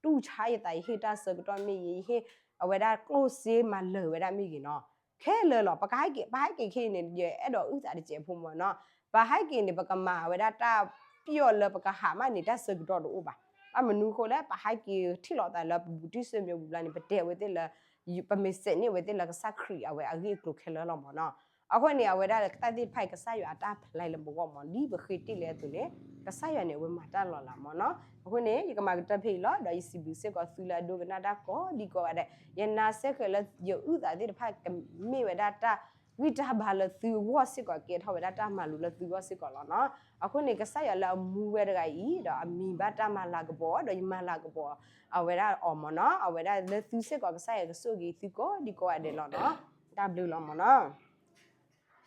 တူၢ်ဆါယသး ယဟ့ၣ်တၢ်ဆၢကတီၢ်မ့ၢ်ဂ့ၤ ယဟ့ၣ်အဝဲဒၣ်ကျိၣ်စ့မၤလၢာ်ဝဲဒၣ်မ့ၢ်ဂ့ၤနီၤ ခဲလၢာ်လီၤ. ပကဟဲက့ၤ ပဟဲက့ၤခဲအံၤန့ၣ် ယအဲၣ်ဒိးအုၣ်သးတစဲးဖိမ့ၢ်နီၤ. ပဟဲက့ၤန့ၣ် ပကမၤဝဲဒၣ်တၢ်ပျီၣ်လၢပကဟးမးန့ၣ် တၢ်ဆၢကတီၢ်တအိၣ်ဘၣ်. ဘၣ်မနုၤဃိလဲၣ် ပဟဲက့ၤထံၣ်လိာ်သးလၢပဘူးတံၢ်စၢၣ်မံအပူၤဘျီန့ၣ် ပတဲဝဲသ့ၣ်လၢ ပမ့ၢ်စဲးန့ၢ်ဝဲသ့ၣ်လၢကစၢ်ခရံာ်အဝဲအဂ့ၢ်အကျိၤခဲလၢာ်လီၤမ့ၢ်နီၤ. အဃိန့ၣ် အဝဲဒၣ်တၢ်သ့ၣ်တဖၣ်အံၤ ကစၢ်ယွၤအတၢ်ဖျါလၢပဂီၢ်မ့ၢ် ဒ်ပဃ့တ့ၢ်လံအသိးန့ၣ် ကစၢ်ယွၤန့ၣ် အဝဲမၤတၢ်လီၤလးမ့ၢ်နီၤ. အဃိန့ၣ် ယကမၤကတၢၢ်ဖဲအံၤလီၤ. ဒီးယစံးဘျုးစ့ၢ်ကီးသုလၢအဒိကနၣ်တၢ်ကိးဒံကိးဂၤဒဲး. ယနာ်စ့ၢ်ကီးလၢယအုၣ်သးသ့ၣ်တဖၣ် ကမ့ၢ်ဝဲဒၣ်တၢ်ဂံၢ်တၢ်ဘါလၢသုဂီၢ်စ့ၢ်ကီး ကဲထီၣ်ဝဲဒၣ်တၢ်မၤလိလၢသုဂီၢ်စ့ၢ်ကီးလီၤနီၤ. အဃိန့ၣ် ကစၢ်ယွၤလၢအမူဝဲတဂၤအံၤ ဒီးအမံၤဘၣ်တၢ်မၤလၤကပီၤ ဒီးယမၤလၤကပီၤ အဝဲဒၣ်အီၤမ့ၢ်နီၤ. အဝဲဒၣ်လၢသုစ့ၢ်ကီး ကစၢ်ယွၤကဆိၣ်ဂ့ၤသုကိးဒံကိးဂၤဒဲးလီၤနီၤ. တၢ်ဘျုးလီၤမ့ၢ်နီၤ.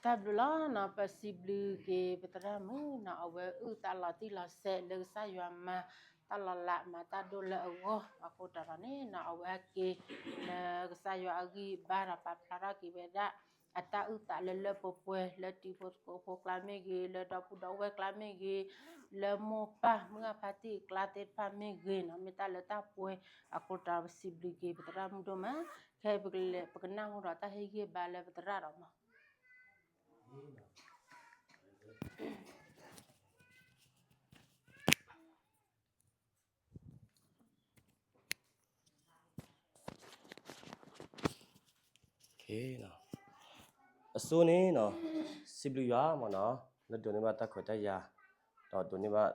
တၢ်ဘျုးလီၤနီၤ. ပစံးဘျုးက့ၤပသရၣ်မုၣ်နီၤ အဝဲအုၣ်သးလီၤတံၢ်လီၤဆဲးလၢကစၢ်ယွၤမၤတၢ်လီၤလး မၤတၢ်ဒိၣ်လၢအဂီၢ် အဃိတၢ်ဒီးန့ၣ်နီၤ အဝဲဟဲက့ၤ လၢကစၢ်ယွၤအဂံၢ်ဘါဒီး ပာ်ဖျါထီၣ်က့ၤဝဲဒၣ် အတၢ်အုၣ်သးလၢလၢပှဲၤပှဲၤ လၢတံၤဖိသကိးဖိကျါမ့ၢ်ဂ့ၤ, လၢဒီပုၢ်ဒီဝဲၢ်ကျါမ့ၢ်ဂ့ၤ, လၢမိၢ်ပၢ်မုၢ်ဂၢ်ဖါတံၢ်အကျါသ့ၣ်တဖၣ်မ့ၢ်ဂ့ၤနီၤ, မ့ၢ်တၢ်လၢတၢ်ပှဲၤအဃိတၢ် ပစံးဘျုးက့ၤပသရၣ်မုၣ်ဒိၣ်မး, ခဲအံၤပကလဲၤ ပကနၢ်ဟူဒီးတၢ်ဟ့ၣ်ဂံၢ်ဟ့ၣ်ဘါလၢပသရၣ်ဒီးမး အဆိန့ၣ်နီၤ, စံးဘျုးယွၤမ့ၢ်နီၤ, လၢဒိးန့ၢ်ဘၣ်တၢ်ခွဲးတၢ်ယာ်, ဒီးဒိးန့ၢ်ဘၣ်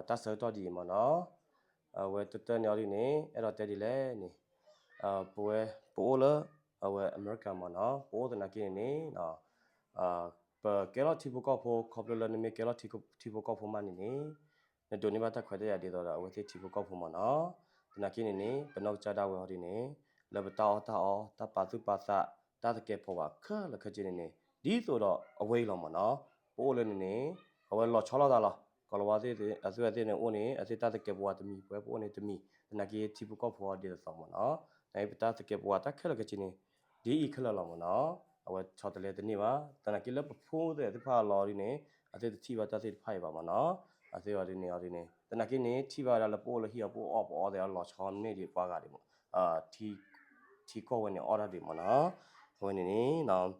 တၢ်ဆၢကတီၢ်ဒ်အံၤမ့ၢ်နီၤ, အဝဲတတၢၢ်န့ၣ်အီၤဒ်န့ၣ် အဲၣ်ဒိးတဲဒ်လဲၣ်န့ၣ်, ပဝဲ ပအိၣ်လၢ အဝဲအမဲရကၤမ့ၢ်နီၤ, ပအိၣ်သနာ်က့န့ၣ်န့ၣ် ပကဲလီၤထံဖိကီၢ်ဖိ ခီဖျိလၢနမ့ၢ်ကဲလီၤထံဖိကီၢ်ဖိမးန့ၣ်န့ၣ်, နဒိးန့ၢ်ဘၣ်တၢ်ခွဲးတၢ်ယာ်ဒ်သိးဒီးအဝဲသ့ၣ်ထံဖိကီၢ်ဖိမ့ၢ်နီၤ, သနာ်က့န့ၣ်န့ၣ် ပနီၢ်ကစၢ်ဒၣ်ဝဲအီၤဒ်န့ၣ်, လၢပတၢ်အီၣ်တၢ်အီ တၢ်ပာ်သူၣ်ပာ်သး တၢ်သကဲးပဝးခဲလၢာ်ခဲဆ့န့ၣ်န့ၣ် ဒ်သိးဒီးအဝဲအံၤလီၤမ့ၢ်နီၤ, ပအိၣ်လၢန့ၣ်န့ၣ် အဝဲလီၤဆီလိာ်သးလီၤ, ကီၤလၤဝါသ့ၣ် အဝဲသ့ၣ်န့ၣ်အိၣ်န့ၣ် အဝဲသ့ၣ်တၢ်သကဲးပဝးတမံၤ ပဝဲပအိၣ်န့ၣ်တမံၤ, သနာ်က့ထံဖိကီၢ်ဖိအီၤဒ်သိးသိးမ့ၢ်နီၤ, သနာ်က့ပတၢ်သကဲးပဝးတၢ်ခဲလၢာ်ခဲဆ့န့ၣ် ဒ်အံၤခဲလၢာ်လီၤမ့ၢ်နီၤ, အဝဲဆီတလဲတန့ၢ်ဘၣ်, သနာ်က့လၢပဖိသ့ၣ်တဖၣ်အလီၢ်ဒ်န့ၣ် အဝဲသ့ၣ်တထံၣ်ဘၣ်တၢ်သ့ၣ်တဖၣ်အံၤဘၣ်မ့ၢ်နီၤ, အဝဲသ့ၣ်အီၤဒ်န့ၣ်အီၤဒ်န့ၣ် သနာ်က့န့ၣ် ထံၣ်ဘၣ်ဝဲဒၣ်လၢပအိၣ်လၢဟံၣ်အီၤ ပအိၣ်အီၣ်ပအီသ့ၣ်အီၤလီၤဆီန့ၢ်ဒံးပှၤဂၤဒံးမ့ၢ် ထံကီၢ်ဝဲန့ၣ်အီၣ်တၢ်ဒံးမ့ၢ်နီၤ, အဝဲန့ၣ်န့ၣ်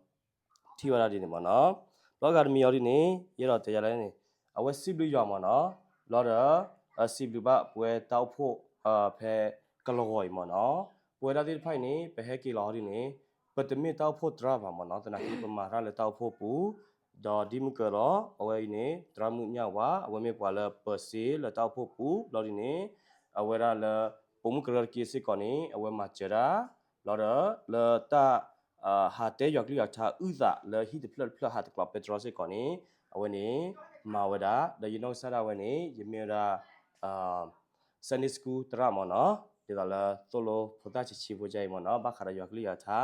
ထံၣ်ဝဲဒၣ်ဒ်န့ၣ်မ့ၢ်နီၤ, ဘျီဂၤတမံၤအီၤဒ်န့ၣ် ယအဲၣ်ဒိးတဲယၤလၢန့ၣ် အဝဲစံးဘျုးယွၤမ့ၢ်နီၤ, ဘျီဒီး စံးဘျုးဘၣ်ပဝဲတၢ်အိၣ်ဖှိၣ် ဖဲကလီၤဂီၤအံၤမ့ၢ်နီၤ, ပဝဲဒၣ်သ့ၣ်တဖၣ်အံၤန့ၣ် ပဟဲက့ၤလီၤအီၤဒ်န့ၣ် ပတမ့ၢ်တၢ်အိၣ်ဖှိၣ်သရၣ်ဘၣ်မ့ၢ်နီၤ, သနာ်က့ပမၤတၢ်လၢတၢ်အိၣ်ဖှိၣ်ပူၤ, ဒီးဒ်မုၢ်ကၢၤလီၤ အဝဲအံၤန့ၣ် သရၣ်မုၣ်ညၣ်ဝါ အဝဲမ့ၢ်ပှၤလၢပၢၤစ့လၢတၢ်အိၣ်ဖှိၣ်ပူၤ ဘျီဒ်န့ၣ် အဝဲဒၣ်လၢ ပိာ်မုၣ်ကရၢတက့စ့ၢ်ကီးန့ၣ် အဝဲမၤစၢၤတၢ် ဘျီဒီး လၢတၢ် ဟးတဲယွၤကလုၢ်ယွၤကထါအုၣ်သးလၢဟံၣ်တဖျၢၣ်တဖျၢၣ်ဟးတကျိးပဲတြီစ့ၢ်ကီးန့ၣ် အဝဲန့ၣ် မၤဝဲဒၣ် ဒီးယနီၢ်ကစၢ်ဒၣ်ဝဲန့ၣ် ယမ့ၢ်ဝဲဒၣ် Sunday school သရၣ်မ့ၢ်နီၤ, ဒ်သိးလၢသိၣ်လိဖိသၣ်ဆံးဆံးဖိကါအံၤမ့ၢ်နီၤ ဘၣ်ဃးဒီးယွၤကလုၢ်ယွၤကထါ,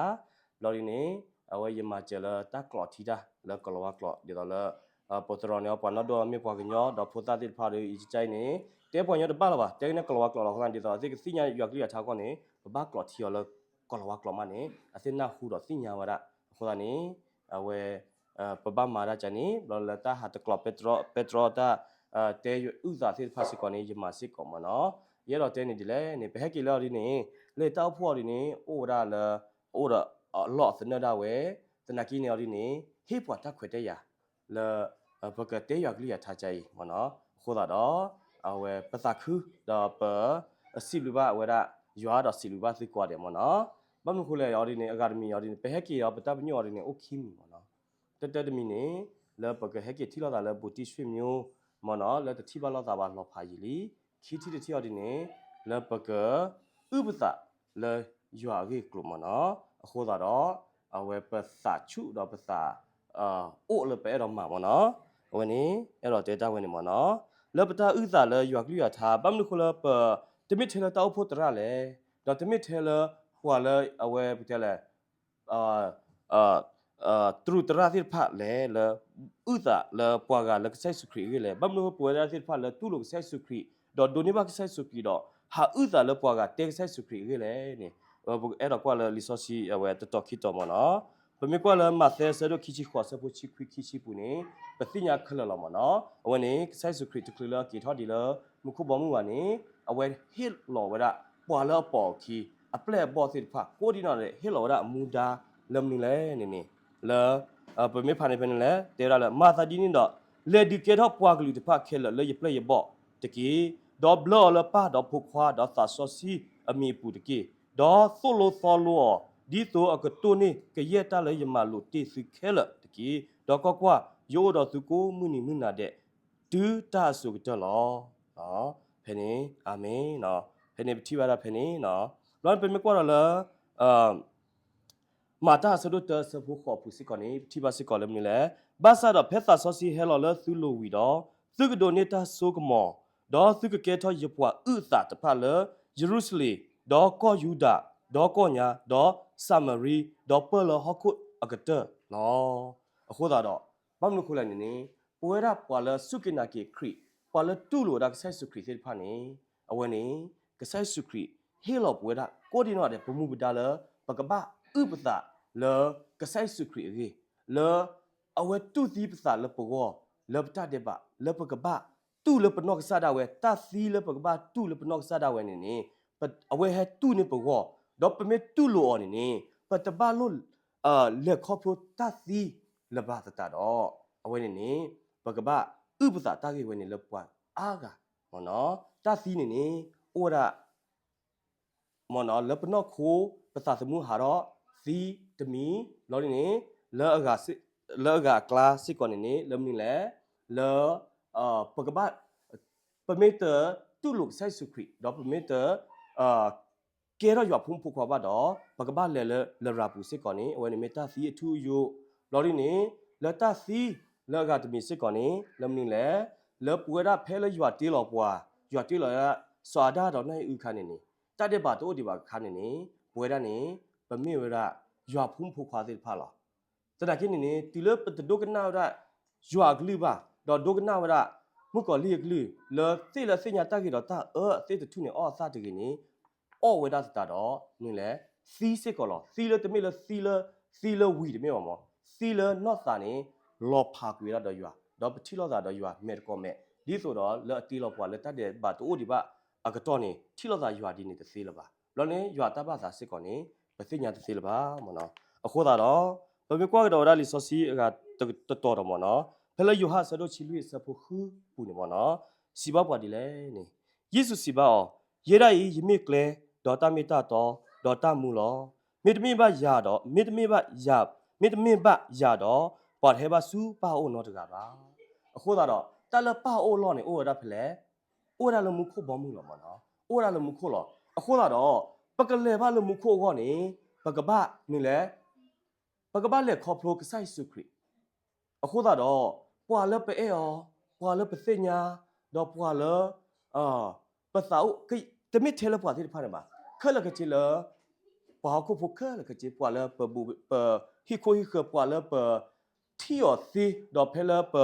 ဘျီဒ်န့ၣ် အဝဲယမၤစၢၤလၢတၢ်ကျိးထံတၢ် လၢကီၤလၤဝါကျိး ဒ်သိးလၢ ပိာ်သရိာ်န့ၣ် ပှၤနီၢ်ဒိၣ်မ့ၢ်ပှၤကညီ ဒီးဖိသၣ်သ့ၣ်တဖၣ်ဒီး ယကါအံၤန့ၣ် တဲပှၤကညီတဘၣ်လၢၤဘၣ်, တဲကန့ၣ်ကီၤလၤဝါကျိးလီၤအဃိသတး ဒ်သိးအဝဲသ့ၣ်ကသ့ၣ်ညါယွၤကလုၢ်ယွၤကထါအဂီၢ်န့ၣ် ပဘၣ်ကျိးထံအီၤလၢကီၤလၤဝါကျိးမးန့ၣ် အဝဲသ့ၣ်နၢ်ဟူဒီးသ့ၣ်ညါဝဲဒၣ် အဃိသတးန့ၣ် အဝဲ ပဘၣ်မၤဒ်ကန့ၣ် ဘျီလၢတၢ်ဟးတကျိးပဲတြီ ပဲတြီတၢ် တဲအုၣ်သးသ့ၣ်တဖၣ်စ့ၢ်ကီးန့ၣ် ယမၤစ့ၢ်ကီးမ့ၢ်နီၤ. ယအဲၣ်ဒိးတဲန့ၣ်ဒ်လဲၣ်န့ၣ် ပဟဲက့ၤလၢအီၤဒ်န့ၣ် လၢတၢ်အိၣ်ဖှိၣ်အီၤဒ်န့ၣ် အိၣ်ဝဲဒၣ်လၢ အိၣ်ဒီးအလီၢ်အသနၢၣ်ဒၣ်ဝဲ သနာ်က့န့ၣ်အီၤဒ်န့ၣ် ဟ့ၣ်ပှၤတၢ်ခွဲးတၢ်ယာ် လၢ ပကတဲယွၤကလုၢ်ယွၤထါကအံၤမ့ၢ်နီၤ. အဃိသတးဒီး အဝဲပသးခု ဒီးပ စံးဘျုးဘၣ်ဝဲဒၣ် ယွၤဒီးစံးဘျုးဘၣ်သုကိးဂၤဒဲးမ့ၢ်နီၤ. ဘၣ်မနုၤဃိလဲၣ်အီၤဒ်န့ၣ် အဂၤတမံၤအီၤဒ်န့ၣ် ပဟဲက့ၤဒီးပတၢ်ပညိၣ်အီၤဒ်န့ၣ် အိၣ်ခံမံၤမ့ၢ်နီၤ. တၢတၢတမံၤန့ၣ် လၢပကဟဲက့ၤထံၣ်လိာ်သးလၢဘူးတံၢ်ဆွေမျိုး မ့ၢ်နီၤ လၢတထံၣ်ဘၣ်လိာ်သးဘၣ်လီၤဖးယံာ်လံ. ခံထံၣ်တထံၣ်အီၤဒ်န့ၣ် လၢပက အုၣ်ပသးလၢယွၤအဂ့ၢ်အကျိၤမ့ၢ်နီၤ. အဃိသတးဒီး အဝဲပသးဆူၣ်ဒီးပသး အိၣ်လၢပအဲၣ်ဒိးမၤမ့ၢ်နီၤ. အဝဲန့ၣ် အဲၣ်ဒိးတဲတၢ်ဝဲန့ၣ်မ့ၢ်နီၤ. လၢပတၢ်အုၣ်သးလၢယွၤကလုၢ်ယွၤထါ ဘၣ်မနုၤဃိလၢပ တမ့ၢ်ထဲလၢတၢ်အိၣ်ဖှိၣ်သရၣ်လဲၣ်, ဒီးတမ့ၢ်ထဲလၢပှၤလၢအဝဲပတဲလဲၣ် တရူးသရၣ်သ့ၣ်တဖၣ်လဲၣ် လၢ အုၣ်သးလၢပှၤဂၤလၢကစၢ်ယ့ၣ်ၡူးခရံာ်အဂ့ၢ်လဲၣ်. ဘၣ်မနုၤဃိပဝဲဒၣ်သ့ၣ်တဖၣ်လၢတူၢ်လိာ်ကစၢ်ယ့ၣ်ၡူးခရံာ် ဒီးဒိးန့ၢ်ဘၣ်ကစၢ်ယ့ၣ်ၡူးခရံာ်ဒီး ဟးအုၣ်သးလၢပှၤဂၤတဲကစၢ်ယ့ၣ်ၡူးခရံာ်အဂ့ၢ်လဲၣ်န့ၣ် ပအဲၣ်ဒိးကွၢ်လၢလံာ်စီဆှံအဝဲတတီၤခံတီၤမ့ၢ်နီၤ. ပမ့ၢ်ကွၢ်လၢမးသဲအဆၢဒိၣ်ခံဆံဃိး အဆၢဖိဆံခွံခံဆံပူၤန့ၣ် ပသ့ၣ်ညါခဲလၢာ်လီၤမ့ၢ်နီၤ. အဝဲန့ၣ် ကစၢ်ယ့ၣ်ၡူးခရံာ်တချုးလၢအက့ၤထီၣ်ဒံးလၢမူခိၣ်ဘီမုၢ်ဘၣ်န့ၣ် အဝဲဟ့ၣ်လီၤဝဲဒၣ် ပှၤလၢအပိာ်အခံ အပျဲၢ်အဘီၣ်သ့ၣ်တဖၣ် ကိးဒံနီၢ်ဒဲး ဟ့ၣ်လီၤဝဲဒၣ်အမူဒါလၢမနုၤလဲၣ်န့ၣ်န့ၣ် လၢ ပမ့ၢ်ဖးန့ၣ်ဖဲန့ၣ်လဲၣ် တဲဝဲဒၣ်လၢ မၤသးဒ်န့ၣ်ဒီး လဲၤဒုးကဲထီၣ်ပှၤကလုာ်တဖၣ်ခဲလၢာ်လၢယပျဲၢ်ယဘီၣ်တက့ၢ်. ဒီးဘျၢအီၤလၢပၢ်ဒီးဖိခွါ ဒီးသးစီဆှံအမံၤအပူၤတက့ၢ်. ဒီးသိၣ်လိသီလိအီၤ ဒ်သိးအကတိၢ်န့ၢ်ကယဲၢ်တၢ်လၢယမၤလိာ်တ့ၢ်သုခဲလၢာ်တက့ၢ်. ဒီးကွၢ်ကွၢ်, ယအိၣ်ဒီးသုကိးမုၢ်နံၤမုၢ်နၤဒဲး တုၤတၢ်အစိၤကတၢၢ်လီၤ. ဖဲန့ၣ် အၤမ့ၣ်, ဖဲန့ၣ်ပထံၣ်ဘၣ်ဒၣ်ဖဲန့ၣ်, ဘျီန့ၣ်ပမ့ၢ်ကွၢ်ဒီးလၢ မၤတၢ်အဆၢဒိၣ်တၢအဆၢဖိဃိးအပူၤစ့ၢ်ကီးန့ၣ် ပထံၣ်ဘၣ်စ့ၢ်ကီးလၢမနုၤလဲၣ်. ဘၣ်ဆၣ်ဒီးဖဲသးစီဆှံဟဲလီၤလၢသုလိၤဝံၤဒီး, သုကဒိးန့ၢ်တၢ်စိကမီၤ, ဒီးသုကကဲထီၣ်ယပှၤအုၣ်အသးတဖၣ်လၢ ယရူၤၡလ့ၣ်, ဒီးကီၢ်ယူဒၤ, ဒီးကီၢ်ညါ, ဒီးစၤမရံ, ဒီးပၢၢ်လၢဟီၣ်ခိၣ်အကတၢၢ်လီၤ. အဃိသတးဒီး ဘၣ်မနုၤအဃိလဲၣ်န့ၣ်န့ၣ် ပဝဲဒၣ်ပှၤလၢစူၢ်က့ၤနာ်က့ၤခရံာ်, ပှၤလၢတူၢ်လိာ်ဝဲဒၣ်ကစၢ်ယ့ၣ်ၡူးခရံာ်သ့ၣ်တဖၣ်န့ၣ် အဝဲန့ၣ် ကစၢ်ယ့ၣ်ၡူးခရံာ်ဟ့ၣ်လီၤပဝဲဒၣ် ကိးဒံနီၢ်ဒဲး ပမူပဒါလၢ ပကဘၣ်အုၣ်ပသးလၢကစၢ်ယ့ၣ်ၡူးခရံာ်အဂ့ၢ်, လၢ အဝဲတူၢ်သံပသးလၢပဂီၢ် လၢပတၢ်ဒဲးဘး လၢပကဘၣ်တူၢ်လၢပနီၢ်ကစၢ်ဒၣ်ဝဲ, တၢ်သံလၢပကဘၣ်တူၢ်လၢပနီၢ်ကစၢ်ဒၣ်ဝဲန့ၣ်န့ၣ် အဝဲဟဲတူၢ်န့ၢ်ပဂီၢ်, ဒီးပမ့ၢ်တူၢ်လိာ်အီၤန့ၣ်န့ၣ် ပတဘၣ်လိၣ် လဲၤခီဖျိတၢ်သံလၢၤဘၣ်သတးဒီး အဝဲန့ၣ်န့ၣ် ပကဘၣ်အုၣ်ပသးတၢ်ဂ့ၢ်ဝဲန့ၣ်လၢပှၤအါဂၤ, တၢ်သံန့ၣ်န့ၣ် အိၣ်ဝဲဒၣ် မ့ၢ်နီၤ လၢပနီၢ်ခိ ပသးသမူဟးထီၣ်သံတမံၤ, ဘျီဒ်န့ၣ် လၢအဂၤအကျါစ့ၢ်ကီးန့ၣ်န့ၣ် လၢမနုၤလဲၣ်, လၢ ပကဘၣ် ပမ့ၢ်တတူၢ်လိာ်ကစၢ်ယ့ၣ်ၡူးခရံာ် ဒီးပမ့ၢ်တ ကဲထီၣ်ယွၤဖိမုၣ်ဖိခွါဘၣ်ဒီး ပကဘၣ်လဲၤလၢလရာ်ပူၤစ့ၢ်ကီးန့ၣ် အဝဲန့ၣ်မ့ၢ်တၢ်သံအထူအယိာ်, ဘျီဒ်န့ၣ် လၢတၢ်သံလၢအဂၤတမံၤစ့ၢ်ကီးန့ၣ် လၢမနုၤလဲၣ်, လၢပဝဲဒၣ်ဖဲလၢယွၤတ့လီၤပှၤ, ယွၤတ့လီၤဒၣ် စီၤအၤဒၣ်ဒီးနီၢ်အံၣ်အုခါန့ၣ်န့ၣ် တၢ်ဒဲးဘးတအိၣ်ဒံးဘၣ်အခါန့ၣ်န့ၣ် ပဝဲဒၣ်န့ၣ် ပမ့ၢ်ဝဲဒၣ်ယွၤဖိမုၣ်ဖိခွါသ့ၣ်တဖၣ်လီၤ. သနာ်က့န့ၣ်န့ၣ် တုၤလၢပတဒိကနၣ်ဝဲဒၣ် ယွၤအကလုၢ်ဘၣ်, ဒီးဒိကနၣ်ဝဲဒၣ် မုၣ်ကီၤလံၢ်အကလုၢ် လၢသ့ၣ်လၢသ့ၣ်ညါတၢ်ဂ့ၤဒီးတၢ်အၢသ့ၣ်တထူၣ်န့ၣ် အီၣ်အသၣ်တဂ့ၤန့ၣ် အီၣ်ဝဲဒၣ်သတးဒီး မနုၤလဲၣ်, သံစ့ၢ်ကီးလီၤ. သံလၢတမ့ၢ်လၢသံလၢ သံလၢဝံၤတမ့ၢ်ဘၣ်မး, သံလၢနီၢ်သးန့ၣ် လီၤဖးကွံာ်ဝဲဒၣ်ဒီးယွၤ, ဒီးပထံၣ်လိာ်သးဒီးယွၤမဲာ်တကိးမဲာ်, ဒ်သိးဒီးလၢအတ့လီၤပှၤလၢတၢ်ဒဲးဘးတအိၣ်ဒံးဘၣ်အကတီၢ်န့ၣ် ထံၣ်လိာ်သးယွၤဒ်န့ၣ်တသ့လၢၤဘၣ်. ဘျီန့ၣ် ယွၤတၢ်ဘၣ်သးစ့ၢ်ကီးန့ၣ် ပသ့ၣ်ညါတသ့လၢၤဘၣ်မးနီၤ. အဃိသတးဒီး ပမ့ၢ်ကွၢ်ကဒီးဝဲဒၣ်လံာ်စီဆှံအဂၤတတီၤဒီးမးနီၤ, ဖဲလၢယိၤဟၣ်အဆၢဒိၣ်ဆံလွံၢ်အဆၢဖိဃုပူၤန့ၣ်မးနီၤ, စံးဘၣ်ပှၤဒ်လဲၣ်န့ၣ်, ယ့ၣ်ၡူးစံးဘၣ်အီၤ, ယဲဒၣ်အံၤ ယမ့ၢ်ကျဲ, ဒီးတၢ်မ့ၢ်တၢ်တီ, ဒီးတၢ်မူလီၤ. မ့တမ့ၢ်ဘၣ်ယၤဒီး, မ့တမ့ၢ်ဘၣ်ယၤ, မ့တမ့ၢ်ဘၣ်ယၤဒီး, ပှၤတဟဲဘၣ်ဆူပၢ်အအိၣ်နီတဂၤဘၣ်. အဃိသတးဒီး တၢ်လၢပၢ်အအိၣ်အလီၢ်န့ၣ် အိၣ်ဝဲဒၣ်ဖဲလဲၣ်, အိၣ်ဝဲဒၣ်လၢမူခိၣ်ဘီမုၢ်လီၤမးနီၤ, အိၣ်ဝဲဒၣ်လၢမူခိၣ်လီၤ. အဃိသတးဒီး ပကလဲၤဘၣ်လၢမူခိၣ်အဂီၢ်န့ၣ် ပကဘၣ်မနုၤလဲၣ်, ပကဘၣ်လဲၤခီဖျိကစၢ်ယ့ၣ်ၡူးခရံာ်. အဃိသတးဒီး ပှၤလၢပအဲၣ်အီၤ, ပှၤလၢပသ့ၣ်ညါ, ဒီးပှၤလၢ ပသးအိၣ်, တမ့ၢ်ထဲလၢပှၤသ့ၣ်တဖၣ်န့ၣ်ဘၣ်, ခဲလၢာ်ခဲဆ့လၢ ပှၤဟီၣ်ခိၣ်ဖိခဲလၢာ်ခဲဆ့, ပှၤလၢပဘူး, ပဟံၣ်ခိၣ်ဟံၣ်ဃၢၤ, ပှၤလၢပထံၣ်အီၤသ့, ဒီးဖဲလၢပ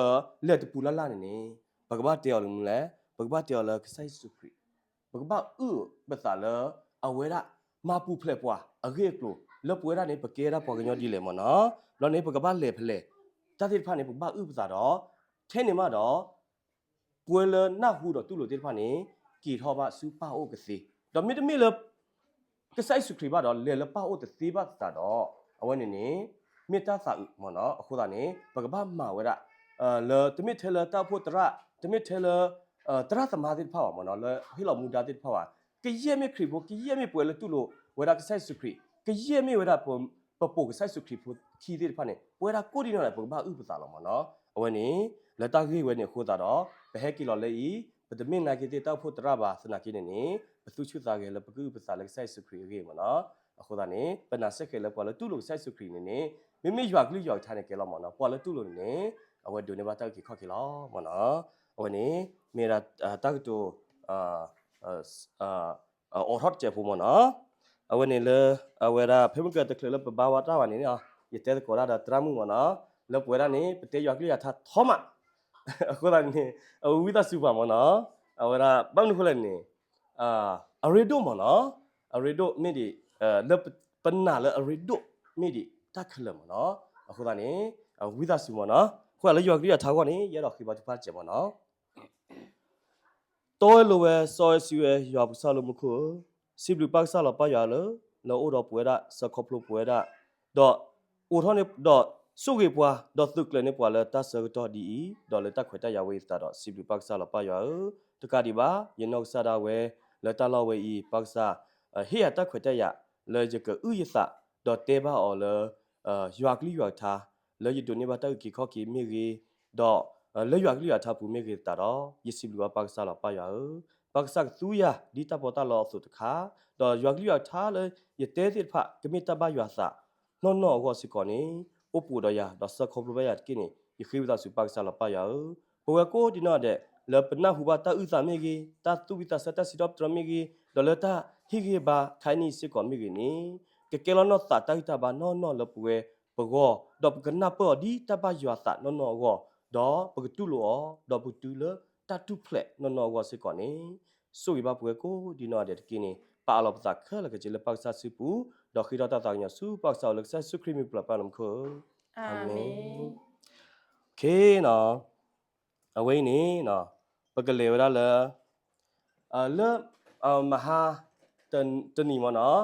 လဲၤတပူၤလၢ်လၢ်န့ၣ်န့ၣ် ပကဘၣ်တဲအီၤလၢမနုၤလဲၣ်, ပကဘၣ်တဲအီၤလၢကစၢ်ယ့ၣ်ၡူးခရံာ်, ပကဘၣ်အုၣ်ပသးလၢ အဝဲဒၣ် မၤပူၤဖျဲးပှၤအဂ့ၢ်အကျိၤ လၢပဝဲဒၣ်န့ၣ် ပကဲဒၣ်ပှၤကညီဒ်လဲၣ်မ့ၢ်နီၤ. ဘျီန့ၣ် ပကဘၣ်လဲၤဖဲလဲၣ်, တၢ်သ့ၣ်တဖၣ်န့ၣ် ပကဘၣ်အုၣ်ပသးဒီး ထဲန့ၣ်မးဒီး ပှၤလၢနၢ်ဟူဒီးတူၢ်လိာ်သ့ၣ်တဖၣ်န့ၣ် က့ၤထီၣ်ဘၣ်ဆူပၢ်အိၣ်ကသ့, ဒီးမ့တမ့ၢ်လၢ ကစၢ်ယ့ၣ်ၡူးခရံာ်ဘၣ်ဒီး လဲၤလၢပၢ်အိၣ်တသ့ဘၣ်သတးဒီး အဝဲန့ၣ်န့ၣ် မ့ၢ်တၢ်သးအုးမ့ၢ်နီၤ. အဃိသတးန့ၣ် ပကဘၣ်မၤဝဲဒၣ် လၢတမ့ၢ်ထဲလၢတၢ်အိၣ်ဖှိၣ်သရၣ်, တမ့ၢ်ထဲလၢ သရၣ်သမါသ့ၣ်တဖၣ်ဘၣ်မ့ၢ်နီၤ, လၢဟ့ၣ်လီၤမူဒါသ့ၣ်တဖၣ်ဘၣ်, ကယဲၢ်မ့ၢ်ခရံာ်ဖိ, ကယဲၢ်မ့ၢ်ပှၤလၢတူၢ်လိာ်ဝဲဒၣ်ကစၢ်ယ့ၣ်ၡူးခရံာ်, ကယဲၢ်မ့ၢ်ဝဲဒၣ် ပပိာ်ကစၢ်ယ့ၣ်ၡူးခရံာ်ဖိခံသ့ၣ်တဖၣ်န့ၣ် ပဝဲဒၣ်ကိးဒံနီၢ်ဒဲး ပကဘၣ်အုၣ်ပသးလီၤမ့ၢ်နီၤ. အဝဲန့ၣ် လၢတၢ်ဂ့ၢ်ဝဲန့ၣ်အဃိသတးဒီး ပဟဲက့ၤလီၤလၢအံၤ ပတမ့ၢ်နာ်က့ၤသ့ၣ်တၢ်အိၣ်ဖှိၣ်သရၣ်ဘၣ်, သနာ်က့န့ၣ်န့ၣ် ပသူၣ်ဆူၣ်သးဂဲၤလၢပကအုၣ်ပသးလၢကစၢ်ယ့ၣ်ၡူးခရံာ်အဂ့ၢ်မ့ၢ်နီၤ. အဃိသတးန့ၣ် ပနာ်စ့ၢ်ကီးလၢပှၤလၢတူၢ်လိာ်ကစၢ်ယ့ၣ်ၡူးခရံာ်န့ၣ်န့ၣ် မ့မ့ၢ်ယွၤကလုၢ်ယွၤကထါန့ၣ်ကဲလီၤမ့ၢ်နီၤ, ပှၤလၢတူၢ်လိာ်န့ၣ်န့ၣ် အဝဲဒိးန့ၢ်ဘၣ်တၢ်အုၣ်က့ၤခီၣ်က့ၤလီၤမ့ၢ်နီၤ. အဝဲန့ၣ် မ့ၢ်ဒၣ်တၢ်ကတိၤ အိးထီၣ်တစဲးဖိမ့ၢ်နီၤ. အဝဲန့ၣ်လၢ အဝဲဒၣ် ဖဲမုၢ်ကၢတချုးလၢပဘါဝဲတၢ်ဘၣ်န့ၣ် ယတဲသကိးတၢ်ဒီးသရၣ်မုၣ်မ့ၢ်နီၤ, လၢပဝဲဒၣ်န့ၣ် ပတဲယွၤကလုၢ်ယွၤကထါထီမး, အဃိသတးန့ၣ် အဝဲဝံသးစူၤပှၤမ့ၢ်နီၤ. အဝဲဒၣ် ဘၣ်မနုၤအဃိလဲၣ်န့ၣ် အရ့ဒိၣ်မ့ၢ်နီၤ, အရ့ဒိၣ်မ့ၢ်ဒံး လၢပနာ်လၢအရ့ဒိၣ်မ့ၢ်ဒံးတၢ်ခဲလၢာ်မ့ၢ်နီၤ. အဃိသတးန့ၣ် ဝံသးစူၤမ့ၢ်နီၤ. အဃိသတးလၢယွၤကလုၢ်ယွၤကထါအဂီၢ်န့ၣ် ယအဲၣ်ဒိးဃ့ဘါထုကဖၣ်တစဲးမ့ၢ်နီၤ. တီဝဲလိၤဝဲစီဝဲဆှံဝဲ ယွၤပကစၢ်လၢမူခိၣ်ဧၢ, စံးဘျုးပၢ်ကစၢ်လီၤပၢ်ယွၤလၢ လၢအိၣ်ဒီးပဝဲဒၣ် ဆၢခီဖျိပဝဲဒၣ်, ဒီးအိးထီၣ်န့ၢ် ဒီးဆိၣ်ဂ့ၤပှၤ ဒီးသုးကျဲၤန့ၢ်ပှၤလၢတၢ်ဆၢကတီၢ်ဒ်အံၤ, ဒီးလၢတၢ်ခွဲးတၢ်ယာ်ဝဲအံၤသတးဒီး စံးဘျုးပၢ်ကစၢ်လီၤပၢ်ယွၤဧၢ, တကးဒံးဘၣ် ယနီၢ်ကစၢ်ဒၣ်ဝဲ လၢတၢ်လီၢ်ဝဲအံၤ ပၢ်ကစၢ် ဟ့ၣ်ယၤတၢ်ခွဲးတၢ်ယာ် လၢယကအုၣ်ယသး ဒီးတဲဘၣ်အီၤလၢ ယွၤကလုၢ်ယွၤကထါ လၢယဒိးန့ၢ်ဘၣ်တၢ်အုၣ်က့ၤခီၣ်က့ၤမ့ၢ်ဂ့ၤ, ဒီး လၢယွၤကလုၢ်ယွၤကထါပူၤမ့ၢ်ဂ့ၤသတးဒီး ယစံးဘျုးဘၣ်ပၢ်ကစၢ်လီၤပၢ်ယွၤဧၢ, ပၢ်ကစၢ်ကသူယၤဒ်တၢ်ပီးတၢ်လီအသိးတခါ, ဒီးယွၤကလုၢ်ယွၤကထါလၢယတဲသ့ၣ်တဖၣ် ကမ့ၢ်တၢ်ဘၣ်ယွၤအသး နီၢ်နီၢ်အဂီၢ်စ့ၢ်ကီးန့ၣ် အိၣ်ပှဲၤဒီးယၤ ဒီးဆၢခီဖျိဘၣ်ယၤတက့ၢ်န့ၣ် ယဃ့ဝံသးစူၤပၢ်ကစၢ်လီၤပၢ်ယွၤဧၢ, ပဝဲကိးဒံးနီၢ်ဒဲး လၢပနၢ်ဟူဘၣ်တၢ်အုၣ်သးမ့ၢ်ဂ့ၤ, တၢ်သူၣ်ဝံၣ်သးဆၢတၢ်စံးထီၣ်ပတြၢၤမ့ၢ်ဂ့ၤ, ဒီးလၢတၢ်ဟ့ၣ်ဂံၢ်ဟ့ၣ်ဘါခါအံၤန့ၣ်စ့ၢ်ကီးမ့ၢ်ဂ့ၤန့ၣ် ကကဲလီၤနီၢ်သးတၢ်ဂံၢ်တၢ်ဘါနီၢ်နီၢ်လၢပဝဲပဂီၢ်, ဒီးပကနၢ်ပၢၢ်အီၤဒ်တၢ်ဘၣ်ယွၤအသးနီၢ်နီၢ်အဂီၢ်, ဒီးပကတူၢ်လိာ်အီၤ, ဒီးပကတုၤလၢတၢ်ထူၣ်ဖျဲးနီၢ်နီၢ်အဂီၢ်စ့ၢ်ကီးန့ၣ် ဆိၣ်ဂ့ၤဘၣ်ပဝဲကိးဒံးနီၢ်ဒဲးတက့ၢ်န့ၣ် ပာ်အလီၤပသးခဲလၢာ်ခဲဆ့လၢပၢ်ကစၢ်စုပူၤ, ဒီးဃ့ထီၣ်တၢ်သးကညီၤဆူပၢ်ကစၢ်အအိၣ်လၢကစၢ်ယ့ၣ်ၡူးခရံာ်မံၤပူၤလၢပၢ်လၢမူခိၣ်, အၤမ့ၣ်. အဝဲအံၤန့ၣ် ပကလဲၤဝဲဒၣ်လၢ လၢ မဟါ တနံၤမ့ၢ်နီၤ,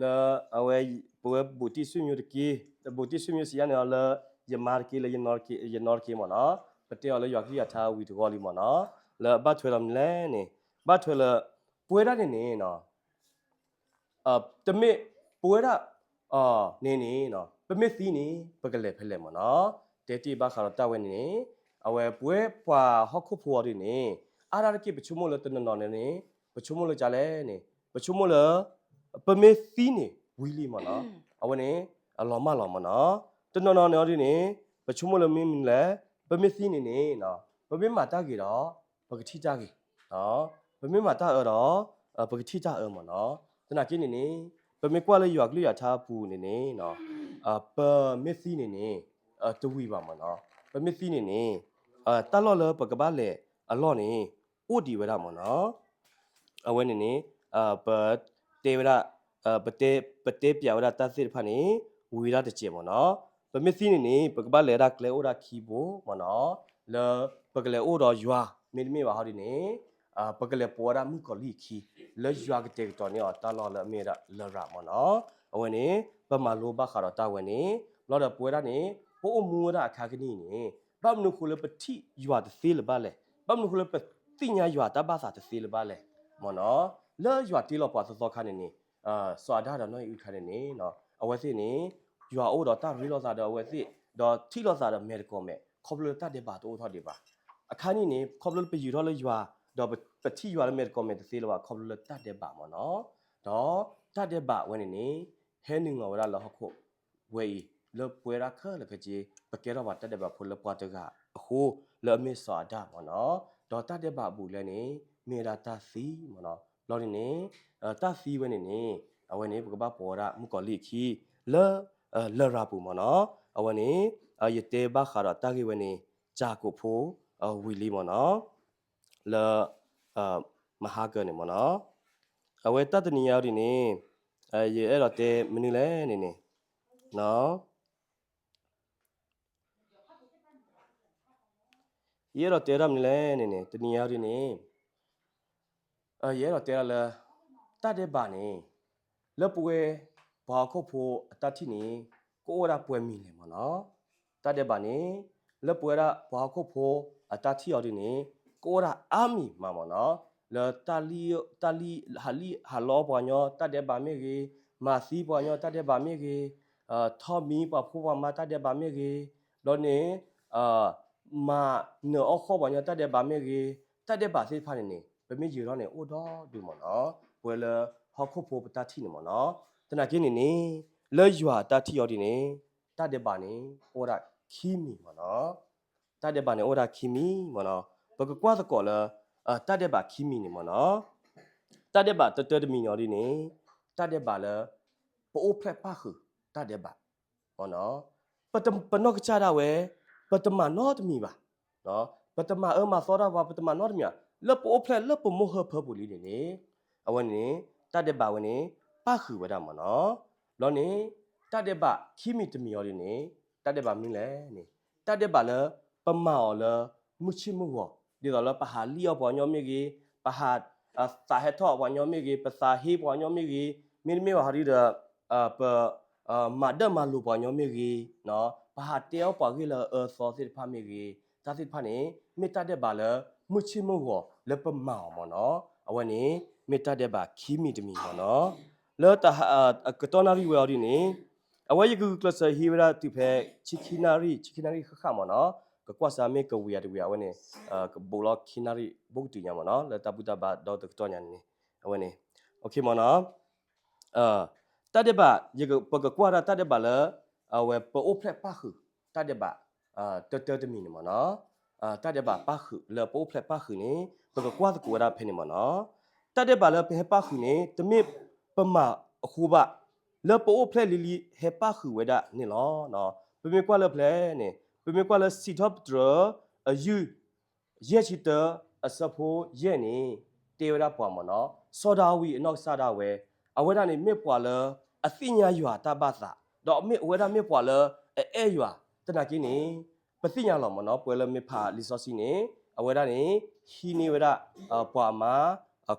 လၢအဝဲ ပဝဲဘူးတံၢ်ဆွေမျိုးတက့ၢ်, ဘူးတံၢ်ဆွေမျိုးစံးယါန့ၣ်လီၤ လၢယမါတက့ၢ် လၢ ယနီၢ်တက့ၢ်မ့ၢ်နီၤ, ပတဲအီၤလၢယွၤကလုၢ်ယွၤကထါဝံၤတဂီၢ်လံမ့ၢ်နီၤ, လၢအဘၣ်ထွဲဒီးမနုၤလဲၣ်န့ၣ်, ဘၣ်ထွဲလၢ ပဝဲဒၣ်န့ၣ်န့ၣ် တမ့ၢ်ပဝဲဒၣ် န့ၣ်န့ၣ် ပမ့ၢ်သံန့ၣ် ပကလဲၤဖဲလဲၣ်မ့ၢ်နီၤ, တဲတ့ၢ်ဘၣ်ဃးဒီးတၢ်ဝဲန့ၣ်န့ၣ်, အဝဲပဝဲပှၤဟီၣ်ခိၣ်ဖိအီၤဒ်န့ၣ် အါဒၣ်တက့ၢ်ပဆိကမိၣ်လၢတနီၤနီၤန့ၣ်န့ၣ် ပဆိကမိၣ်လၢကလဲၣ်န့ၣ် ပဆိကမိၣ်လၢ ပမ့ၢ်သံန့ၣ်ဝံၤလံမ့ၢ်နီၤ, အဝဲန့ၣ် အလီၤမၢ်လီၤမ့ၢ်နီၤ, တနီၤနီၤန့ၣ်အီၤဒ်န့ၣ် ပဆိကမိၣ်လၢမ့ၢ်မနုၤလဲၣ်, ပမ့ၢ်သံန့ၣ်န့ၣ် ပမ့ၢ်မၤတၢ်ဂ့ၤဒီး ပကထံၣ်တၢ်ဂ့ၤ ပမ့ၢ်မၤတၢ်အၢဒီး ပကထံၣ်တၢ်အၢမ့ၢ်နီၤ, သနာ်က့န့ၣ်န့ၣ် ပမ့ၢ်ကွၢ်လၢယွၤကလုၢ်ယွၤထါအပူၤန့ၣ်န့ၣ် ပမ့ၢ်သံန့ၣ်န့ၣ် တဝံၤဘၣ်မ့ၢ်နီၤ, ပမ့ၢ်သံန့ၣ်န့ၣ် တၢ်လီၢ်လၢပကဘၣ်လဲၤအလီၢ်န့ၣ် အိၣ်ဒံးဝဲဒၣ်မ့ၢ်နီၤ, အဝဲန့ၣ်န့ၣ် ပတဲဝဲဒၣ် ပတဲ ပတဲပၠးဝဲဒၣ်တၢ်သ့ၣ်တဖၣ်န့ၣ် ဝံၤဒၣ်တစဲးမ့ၢ်နီၤ, ပမ့ၢ်သံန့ၣ်န့ၣ် ပကဘၣ်လဲၤဒၣ်ကျဲအိၣ်ဒၣ်ခံဘိမ့ၢ်နီၤ, လၢပကလဲၤအိၣ်ဒီးယွၤ မ့တမ့ၢ်ဘၣ်ဟီဒ်န့ၣ် ပကလဲၤပိာ်ဝဲဒၣ်မုၣ်ကီၤလံၢ်အခံ လၢယွၤကတဲာ်ကတီၤန့ၢ်အီၤတၢ်လီၢ်လၢအမ့ၢ်ဝဲဒၣ်လရာ်မ့ၢ်နီၤ, အဝဲန့ၣ် ပမၤလိဘၣ်ဃးဒီးတၢ်ဝဲန့ၣ် ဘျီဒီးပဝဲဒၣ်န့ၣ် ပအိၣ်မူဝဲဒၣ်အခါကနံၣ်အံၤန့ၣ် ဘၣ်မနုၤအဃိလၢပထံၣ်ယွၤတသ့လၢၤဘၣ်လဲၣ်, ဘၣ်မနုၤအဃိလၢပသ့ၣ်ညါယွၤတၢ်ဘၣ်သးတသ့လၢၤဘၣ်လဲၣ်မ့ၢ်နီၤ, လၢယွၤတ့လီၤပှၤသီသီခါန့ၣ်န့ၣ် စီၤအၤဒၣ်ဒီးနီၢ်အံၤအုၣ်ခါန့ၣ်န့ၣ် အဝဲသ့ၣ်န့ၣ် ယွၤအိၣ်ဒီးတၢ်ရ့လိာ်သးဒီးအဝဲသ့ၣ် ဒီးထံၣ်လိာ်သးဒီးမဲာ်တကိးမဲာ် ခီဖျိလၢတၢ်ဒဲးဘးတအိၣ်ထီၣ်ဒံးဘၣ်, အခါနံၣ်န့ၣ် ခီဖျိလၢပယံာ်ထီၣ်လၢယွၤ ဒီးပထံၣ်ယွၤလၢမဲာ်တကိးမဲာ်တသ့လၢၤဘၣ် ခီဖျိလၢတၢ်ဒဲးဘးမ့ၢ်နီၤ, ဒီးတၢ်ဒဲးဘးဝဲန့ၣ်န့ၣ် ဟဲနုာ်လီၤဝဲဒၣ်လၢဟီၣ်ခိၣ်ဝဲအံၤ လၢပဝဲဒၣ်ခဲလၢာ်ခဲဆ့ ပကဲထီၣ်ပှၤတၢ်ဒဲးဘးဖိလၢပှၤတဂၤအဃိ လၢအမ့ၢ်စီၤအၤဒၣ်မ့ၢ်နီၤ, ဒီးတၢ်ဒဲးဘးအဘူးအလဲန့ၣ် မ့ၢ်ဝဲဒၣ်တၢ်သံမ့ၢ်နီၤ, ဘျီန့ၣ်န့ၣ် တၢ်သံဝဲန့ၣ်န့ၣ် အဝဲန့ၣ် ပကဘၣ်ပိာ်ဝဲဒၣ်မုၣ်ကီၤလံၢ်အခံ လၢ လရာ်ပူၤမ့ၢ်နီၤ, အဝဲန့ၣ် ယတဲဘၣ်ဃးဒီးတၢ်ဂ့ၢ်ဝဲန့ၣ် ကၠၢ်ကိာ်ဖိ ဝံၤလံမ့ၢ်နီၤ လၢ မဟါကၢန့ၣ်မ့ၢ်နီၤ, အဝဲတၢ်တနံၤညါအံၤဒ်န့ၣ် ယအဲၣ်ဒိးတဲမနုၤလဲၣ်န့ၣ်န့ၣ် ယအဲၣ်ဒိးတဲဒၣ်မနုၤလဲၣ်န့ၣ်န့ၣ် တနံၤအံၤဒ်န့ၣ် ယအဲၣ်ဒိးတဲဒၣ်လၢ တၢ်ဒဲးဘးန့ၣ် လၢပဝဲ ပှၤဟီၣ်ခိၣ်ဖိအတၢ်ထံၣ်န့ၣ် ကအိၣ်ဝဲဒၣ်ပှဲၤမံၤလဲၣ်မ့ၢ်နီၤ. တၢ်ဒဲးဘးန့ၣ် လၢပဝဲဒၣ်ပှၤဟီၣ်ခိၣ်ဖိအတၢ်ထံၣ်အီၤဒ်န့ၣ် ကအိၣ်ဝဲဒၣ်အါမံၤမးမ့ၢ်နီၤ. လၢတၢ်လံၣ် တၢ်လံၣ် ဟးလံၣ်ဟးလီပှၤကညီတၢ်ဒဲးဘးမ့ၢ်ဂ့ၤ, မၤသံပှၤကညီတၢ်ဒဲးဘးမ့ၢ်ဂ့ၤ, ထီၣ်မံပှၤဖိပှၤမါတၢ်ဒဲးဘးမ့ၢ်ဂ့ၤ, ဒီးန့ၣ် မၤနၢၤအီၣ်ဃီၣ်ပှၤကညီတၢ်ဒဲးဘးမ့ၢ်ဂ့ၤ, တၢ်ဒဲးဘးသ့ၣ်တဖၣ်န့ၣ်န့ၣ် ပမ့ၢ်ယၢၤထီၣ်န့ၣ် အိၣ်ဒီဒူၣ်မ့ၢ်နီၤ, ပဝဲလၢဟီၣ်ခိၣ်ဖိပတၢ်ထံၣ်န့ၣ်မ့ၢ်နီၤ. သနာ်က့န့ၣ်န့ၣ် လၢယွၤအတၢ်ထံၣ်အီၤဒ်န့ၣ် တၢ်ဒဲးဘးန့ၣ် အိၣ်ဝဲဒၣ်ခံမံၤမ့ၢ်နီၤ. တၢ်ဒဲးဘးန့ၣ်အိၣ်ဝဲဒၣ်ခံမံၤမ့ၢ်နီၤ. ပကကွၢ်သကိးလၢ တၢ်ဒဲးဘးခံမံၤန့ၣ်မ့ၢ်နီၤ. တၢ်ဒဲးဘးတၢတၢတမံၤန့ၣ်အီၤဒ်န့ၣ် တၢ်ဒဲးဘးလၢ ပအိၣ်ဖျဲၣ်ပၣ်ဃုာ်တၢ်ဒဲးဘး ပတ ပနီၢ်ကစၢ်ဒၣ်ဝဲ ပတမၤနီတမံၤဘၣ်, ပတမၤအၢမၤသီတၢ်ဘၣ်, ပတမၤနီတမံၤဘၣ်, လၢပအိၣ်ဖျဲၣ်လၢပမိၢ်ဟၢဖၢပူၤလံန့ၣ်န့ၣ်, အဝဲန့ၣ်န့ၣ် တၢ်ဒဲးဘးဝဲန့ၣ် ပၣ်ဃုာ်ဝဲဒၣ်မ့ၢ်နီၤ. ဘျီန့ၣ် တၢ်ဒဲးဘးခံမံၤတမံၤအီၤဒ်န့ၣ် တၢ်ဒဲးဘးမနုၤလဲၣ်န့ၣ်, တၢ်ဒဲးဘးလၢ ပမၤအီၤလၢ မုၢ်ဆ့ၣ်မုၢ်ဂီၤ, ဒ်သိးလၢပဟးလံၣ်အီၣ်ပှၤကညီမ့ၢ်ဂ့ၤ, ပဟး သးဟဲထီၣ်ပှၤကညီမ့ၢ်ဂ့ၤ, ပသးဟ့ပှၤကညီမ့ၢ်ဂ့ၤ, မ့တမ့ၢ်ဘၣ်ဟီဒ်ဒီး ပ မၤဒၢၣ်မၤလိၤပှၤကညီမ့ၢ်ဂ့ၤ, ပဟးတဲအီၣ်ပှၤဂ့ၢ်လၢအအၢအသီသ့ၣ်တဖၣ်မ့ၢ်ဂ့ၤ, တၢ်သ့ၣ်တဖၣ်န့ၣ် မ့ၢ်တၢ်ဒဲးဘးလၢ မုၢ်ဆ့ၣ်မုၢ်ဂီၤလၢပမၤအီၤမ့ၢ်နီၤ. အဝဲန့ၣ် မ့ၢ်တၢ်ဒဲးဘးခံမံၤတမံၤမ့ၢ်နီၤ. လၢတၢ် ကတီၢ်နၣ်ရံၣ်ဝဲအီၤဒ်န့ၣ် အဝဲယကဂုာ်ကျဲးစၢးဟံးဝဲဒၣ်တုၤဖဲ ဆံခံနၣ်ရံၣ်, ဆံခံနၣ်ရံၣ်ဃၣ်ဃၣ်မ့ၢ်နီၤ. ကကွၢ်စၢ်မ့ၢ်ကဝံၤယၤတဝံၤ အဝဲန့ၣ် ကဘူးလီၤခံနၣ်ရံၣ် ဘူးကတုၤညါမ့ၢ်နီၤ လၢတၢ်ဘူၣ်တၢ်ဘါဒီတကတီၢ်ညါန့ၣ်န့ၣ် အဝဲန့ၣ် မ့ၢ်နီၤ. တၢ်ဒဲးဘး ပကကွၢ်ဒၣ်တၢ်ဒဲးဘးလၢ အဝဲပအိၣ်ဖျဲၣ်ပၣ်ဃုာ် တၢ်ဒဲးဘး တၢတၢတမံၤန့ၣ်မ့ၢ်နီၤ. တၢ်ဒဲးဘးပၣ်ဃုာ်လၢပအိၣ်ဖျဲၣ်ပၣ်ဃုာ်န့ၣ် ပကကွၢ်သကိးဝဲဒၣ်ဖဲန့ၣ်မ့ၢ်နီၤ. တၢ်ဒဲးဘးလၢပဟဲပၣ်ဃုာ်န့ၣ် တမ့ၢ်ပမၤအဃိဘၣ်, လၢပအိၣ်ဖျဲၣ်လံၤလံၤဟဲပၣ်ဃုာ်ဝဲဒၣ်န့ၣ်လီၤ. ပမ့ၢ်ကွၢ်လၢဖဲလဲၣ်န့ၣ် ပမ့ၢ်ကွၢ်လၢစံးထီၣ်ပတြၢၤ အယုၢ် ယဲၢ်ဆံတၢ အဆၢဖိယဲၢ်န့ၣ် တဲဝဲဒၣ်ပှၤမ့ၢ်နီၤ, စီၤဒၤဝံးအနီၢ်ကစၢ်ဒၣ်ဝဲ အဝဲဒၣ်န့ၣ်မ့ၢ်ပှၤလၢအသ့ၣ်ညါယွၤတၢ်ဘၣ်သး, ဒီးမ့ၢ်အဝဲဒၣ်မ့ၢ်ပှၤလၢအအဲၣ်ယွၤ, သနာ်က့န့ၣ် ပသ့ၣ်ညါလီၤမ့ၢ်နီၤ, ပဝဲလၢမ့ၢ်ဖးလံာ်စီဆှံန့ၣ် အဝဲဒၣ်န့ၣ် ဟံးန့ၢ်ဝဲဒၣ် ပှၤအမါ,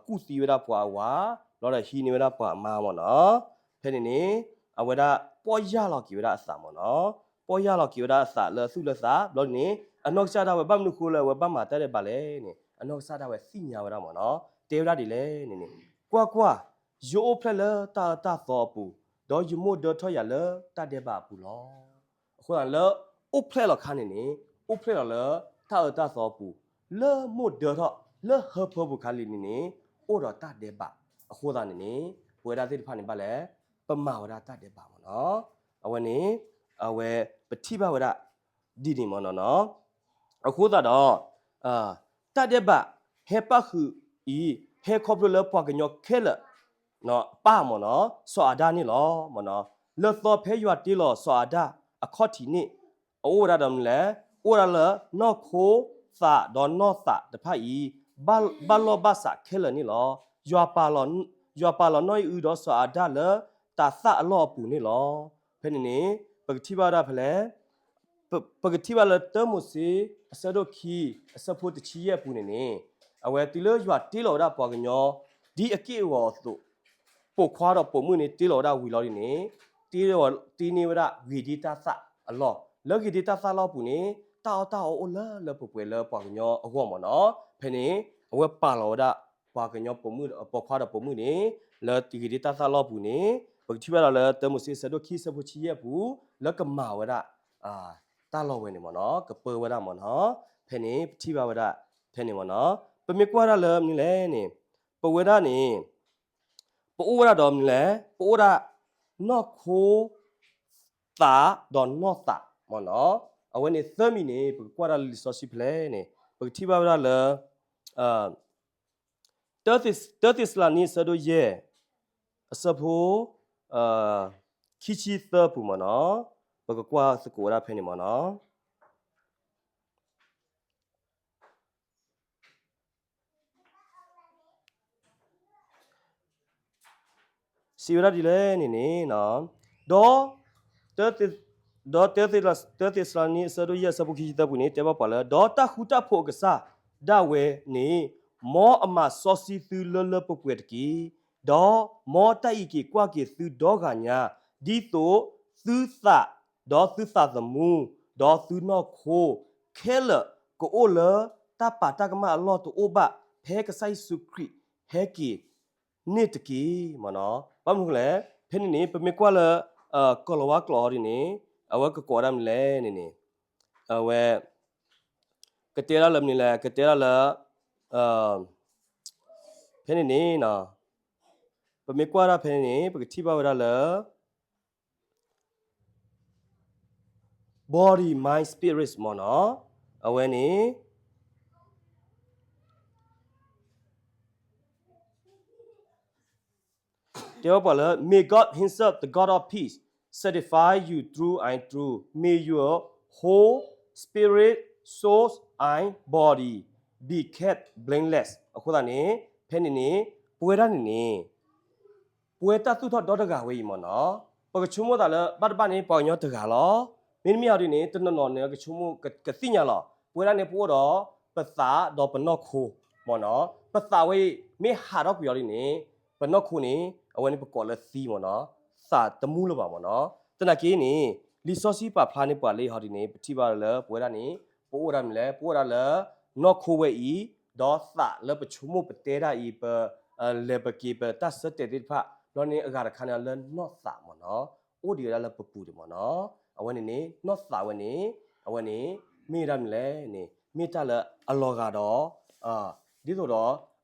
ကူၣ်သံဝဲဒၣ်ပှၤအဝၤ, ဘျီဒီးဟံးန့ၢ်ဝဲဒၣ်ပှၤအမါမ့ၢ်နီၤ, ဖဲန့ၣ်န့ၣ် အဝဲဒၣ်ပီၢ်ယၢ်လီၤက့ၤဝဲဒၣ်အသးမ့ၢ်နီၤ, ပီၢ်ယၢ်လီၤက့ၤဝဲဒၣ်အသးလၢအသူၣ်လၢသး, ဘျီန့ၣ် အနီၢ်ကစၢ်ဒၣ်ဝဲဘၣ်မနုၤဃိလၢအဝဲဘၣ်မၤတၢ်ဒဲးဘးလဲၣ်န့ၣ် အနီၢ်ကစၢ်ဒၣ်ဝဲသ့ၣ်ညါဝဲဒၣ်မ့ၢ်နီၤ, တဲဝဲဒၣ်ဒ်လဲၣ်န့ၣ်န့ၣ်, ကွၢ်ကွၢ်, ယအိၣ်ဖျဲၣ်လၢတၢ်အၢတၢ်သီအပူၤ, ဒီးယမိၢ်ဒၢထီၣ်ယၤလၢတၢ်ဒဲးဘးအပူၤလီၤ. အဃိသတးလၢ အိၣ်ဖျဲၣ်လီၤခါန့ၣ်န့ၣ် အိၣ်ဖျဲၣ်လီၤလၢတၢ်အၢတၢ်သီအပူၤ, လၢမိၢ်ဒၢထီၣ်လၢဟၢဖၢပူၤခါလံန့ၣ်န့ၣ် အိၣ်ဒီးတၢ်ဒဲးဘး, အဃိသတးန့ၣ်န့ၣ် ပဝဲဒၣ်သ့ၣ်တဖၣ်န့ၣ်ဘၣ်လဲၣ်, ပမၤဝဲဒၣ်တၢ်ဒဲးဘးမ့ၢ်နီၤ, အဝဲန့ၣ် အဝဲပထံၣ်ဘၣ်ဝဲဒၣ် ဒ်န့ၣ်မ့ၢ်နီၤနီၤ, အဃိသတးဒီး တၢ်ဒဲးဘးဟဲပၣ်ဃုာ်အံၤ ဟဲခီဖျိလၢပှၤကညီခဲလၢာ် ပၢ်မ့ၢ်နီၤ စီၤအၤဒၣ်န့ၣ်လီၤမ့ၢ်နီၤ, လၢသီဖဲယွၤတ့လီၤစီၤအၤဒၣ်အခီၣ်ထံးန့ၣ် အအိၣ်ဝဲဒၣ်ဒီးမနုၤလဲၣ်, အိၣ်ဝဲဒၣ်လၢနီၢ်ခိသးဒီးနီၢ်သးတဖၣ်အံၤ ဘၣ်လီၢ်ဘၣ်စးခဲလၢာ်န့ၣ်လီၤ. ယွၤပာ်လီၤနီၢ်အံၣ်အုဒီးစီၤအၤဒၣ်လၢတၤသၣ်အလီၢ်အပူၤန့ၣ်လီၤ. ဖဲန့ၣ်န့ၣ် ပကထံၣ်ဘၣ်ဝဲဒၣ်ဖဲလဲၣ် ပကထံၣ်ဘၣ်လၢတၢမိၤၡ့ အဆၢဒိၣ်ခံ အဆၢဖိတဆံယဲၢ်အပူၤန့ၣ်န့ၣ်, အဝဲတုၤလၢယွၤတ့လီၤဝဲဒၣ်ပှၤကညီ ဒ်အက့ၢ်အဂီၤအသိး, ပိာ်ခွါဒီးပိာ်မုၣ်န့ၣ် တ့လီၤဝဲဒၣ်ဝံၤလီၤဒ်န့ၣ်, တ့န့ၢ်ဝဲဒၣ်ဂ့ၤဒ့တၢ်သၣ်အလီၢ်, လၢဂ့ၤဒ့တၢ်သၣ်လီၢ်အပူၤန့ၣ် တၢ်အီၣ်တၢ်အီအိၣ်လၢလၢပှဲၤပှဲၤလၢပှၤကညီအဂီၢ်မ့ၢ်နီၤ, ဖဲန့ၣ် အဝဲပာ်လီၤဝဲဒၣ် ပှၤကညီပိာ်မုၣ် ပိာ်ခွါဒီးပိာ်မုၣ်န့ၣ် လၢဂ့ၤဒ့တၢ်သၣ်လီၢ်အပူၤန့ၣ် ပကထံၣ်ဘၣ်ဒီးလၢတၢမိၤၡ့အဆၢဒိၣ်ခံ အဆၢဖိတဆံယဲၢ်အပူၤ လၢကမၤဝဲဒၣ် တၢ်လီၢ်ဝဲန့ၣ်မ့ၢ်နီၤ, ကပၢဝဲဒၣ်မ့ၢ်နီၤ, ဖဲန့ၣ် ပထံၣ်ဘၣ်ဝဲဒၣ် ဖဲန့ၣ်မ့ၢ်နီၤ, ပမ့ၢ်ကွၢ်ဒၣ်လၢမနုၤလဲၣ်န့ၣ်, ပဝဲဒၣ်န့ၣ် ပအိၣ်ဝဲဒၣ်ဒီးမနုၤလဲၣ်, ပအိၣ်ဒၣ် နီၢ်ခိ သး ဒီးနီၢ်သးမ့ၢ်နီၤ, အဝဲန့ၣ်သၢမံၤန့ၣ် ပကကွၢ်ဒၣ်လၢလံာ်စီဆှံဖဲလဲၣ်န့ၣ် ပကထံၣ်ဘၣ်ဝဲဒၣ်လၢ တၢ တၢသ့းစလၤနံ အဆၢဒိၣ်ယဲၢ် အဆၢဖိ ခံဆံသၢပူၤမ့ၢ်နီၤ, ပကကွၢ်သကိးဝဲဒၣ်ဖဲန့ၣ်မ့ၢ်နီၤ. စံးဝဲဒၣ်ဒ်လဲၣ်န့ၣ်န့ၣ်, ဒီး ဒီးတၢသ့းစလနံအဆၢဒိၣ်ယဲၢ်အဆၢဖိခံဆံသၢပူၤန့ၣ် တဲဘၣ်ပှၤလၢ ဒီးတၢ်ဃူတၢ်ဖိးအကစၢ်ဒၣ်ဝဲန့ၣ် မ်အမၤစီဆှံသုလၢလၢပှဲၤပှဲၤတက့ၢ်. ဒီးမ်တၢ်အံးက့ၤကွၢ်က့ၤသုဒီဂၤညါ ဒ်သိးသုသး, ဒီးသုသးသမူ, ဒီးသုနီၢ်ခိ, ခဲလၢာ်ကအိၣ်လၢတၢ်ပာ်တၢ်ကမၣ်အလီၢ်တအိၣ်ဘၣ် ဖဲကစၢ်ယ့ၣ်ၡူးခရံာ်ဟဲက့ၤန့ၣ်တက့ၢ်. မ့ၢ်နီၤ, ဘၣ်မနုၤလဲၣ်, ဖဲန့ၣ်န့ၣ် ပမ့ၢ်ကွၢ်လၢ ကီၤလၤဝါကျိာ်အီၤဒ်န့ၣ် အဝဲကကိးဝဲဒၣ်မနုၤလဲၣ်န့ၣ်န့ၣ် အဝဲ ကတဲဒၣ်လၢမနုၤလဲၣ်, ကတဲဒၣ်လၢ ဖဲန့ၣ်န့ၣ် ပမ့ၢ်ကွၢ်ဒၣ်ဖဲန့ၣ်န့ၣ် ပကထံၣ်ဘၣ်ဝဲဒၣ်လၢ body, mind, spirits မ့ၢ်နီၤ, အဝဲန့ၣ် တဲဘၣ်ပှၤလၢ May God himself, the God of peace, sanctify you through and through. May your whole spirit, soul, and body be kept blameless. အဃိသတးန့ၣ် ဖဲန့ၣ်န့ၣ် ပဝဲဒၣ်န့ၣ်န့ၣ် ပဝဲတၢ်သူၣ်ထီၣ်ဒီတဂၤဝဲအံၤမ့ၢ်နီၤ, ပကဆိကမိၣ်သးလၢဘၣ်တဘၣ်န့ၣ် ပှၤကညီတဂၤလီၤ. မ့တမ့ၢ်အီၤဒ်န့ၣ် တနီၤနီၤန့ၣ် ကဆိကမိၣ်ကသ့ၣ်ညါလီၤ. ပဝဲဒၣ်န့ၣ် ပအိၣ်ဒီးပသးဒီးပနီၢ်ခိမ့ၢ်နီၤ. ပသးဝဲအံၤ မ့ၢ်ဟးထီၣ်ကွံာ်အီၤဒ်န့ၣ် ပနီၢ်ခိန့ၣ် အဝဲန့ၣ်ပကိးလၢသံမ့ၢ်နီၤ, သးတမူလၢၤဘၣ်မ့ၢ်နီၤ. သနာ်က့န့ၣ် လံာ်စီဆှံပာ်ဖျါန့ၢ်ပှၤလၢဟီဒ်န့ၣ် ပထံၣ်ဘၣ်လၢပဝဲဒၣ်န့ၣ် ပအိၣ်ဝဲဒၣ်မနုၤလဲၣ်, ပအိၣ်ဝဲဒၣ်လၢနီၢ်ခိဝဲအံၤ ဒီးသးလၢပဆိကမိၣ်ပတဲဒၣ်အံၤ ပ လဲၤပက့ၤပတၢ်ဆၢတဲာ်သ့ၣ်တဖၣ် ဘျီန့ၣ်အဂၤတခါန့ၣ်လၢနီၢ်သးမ့ၢ်နီၤ, အိၣ်ဒံးဝဲဒၣ်လၢပပူၤဒံးမ့ၢ်နီၤ. အဝဲန့ၣ်န့ၣ် နီၢ်သးဝဲန့ၣ် အဝဲန့ၣ် မ့ၢ်ဒၣ်မနုၤလဲၣ်န့ၣ် မ့ၢ်တၢ်လၢအလီၤဂာ်ဒီး ဒ်သိးဒီး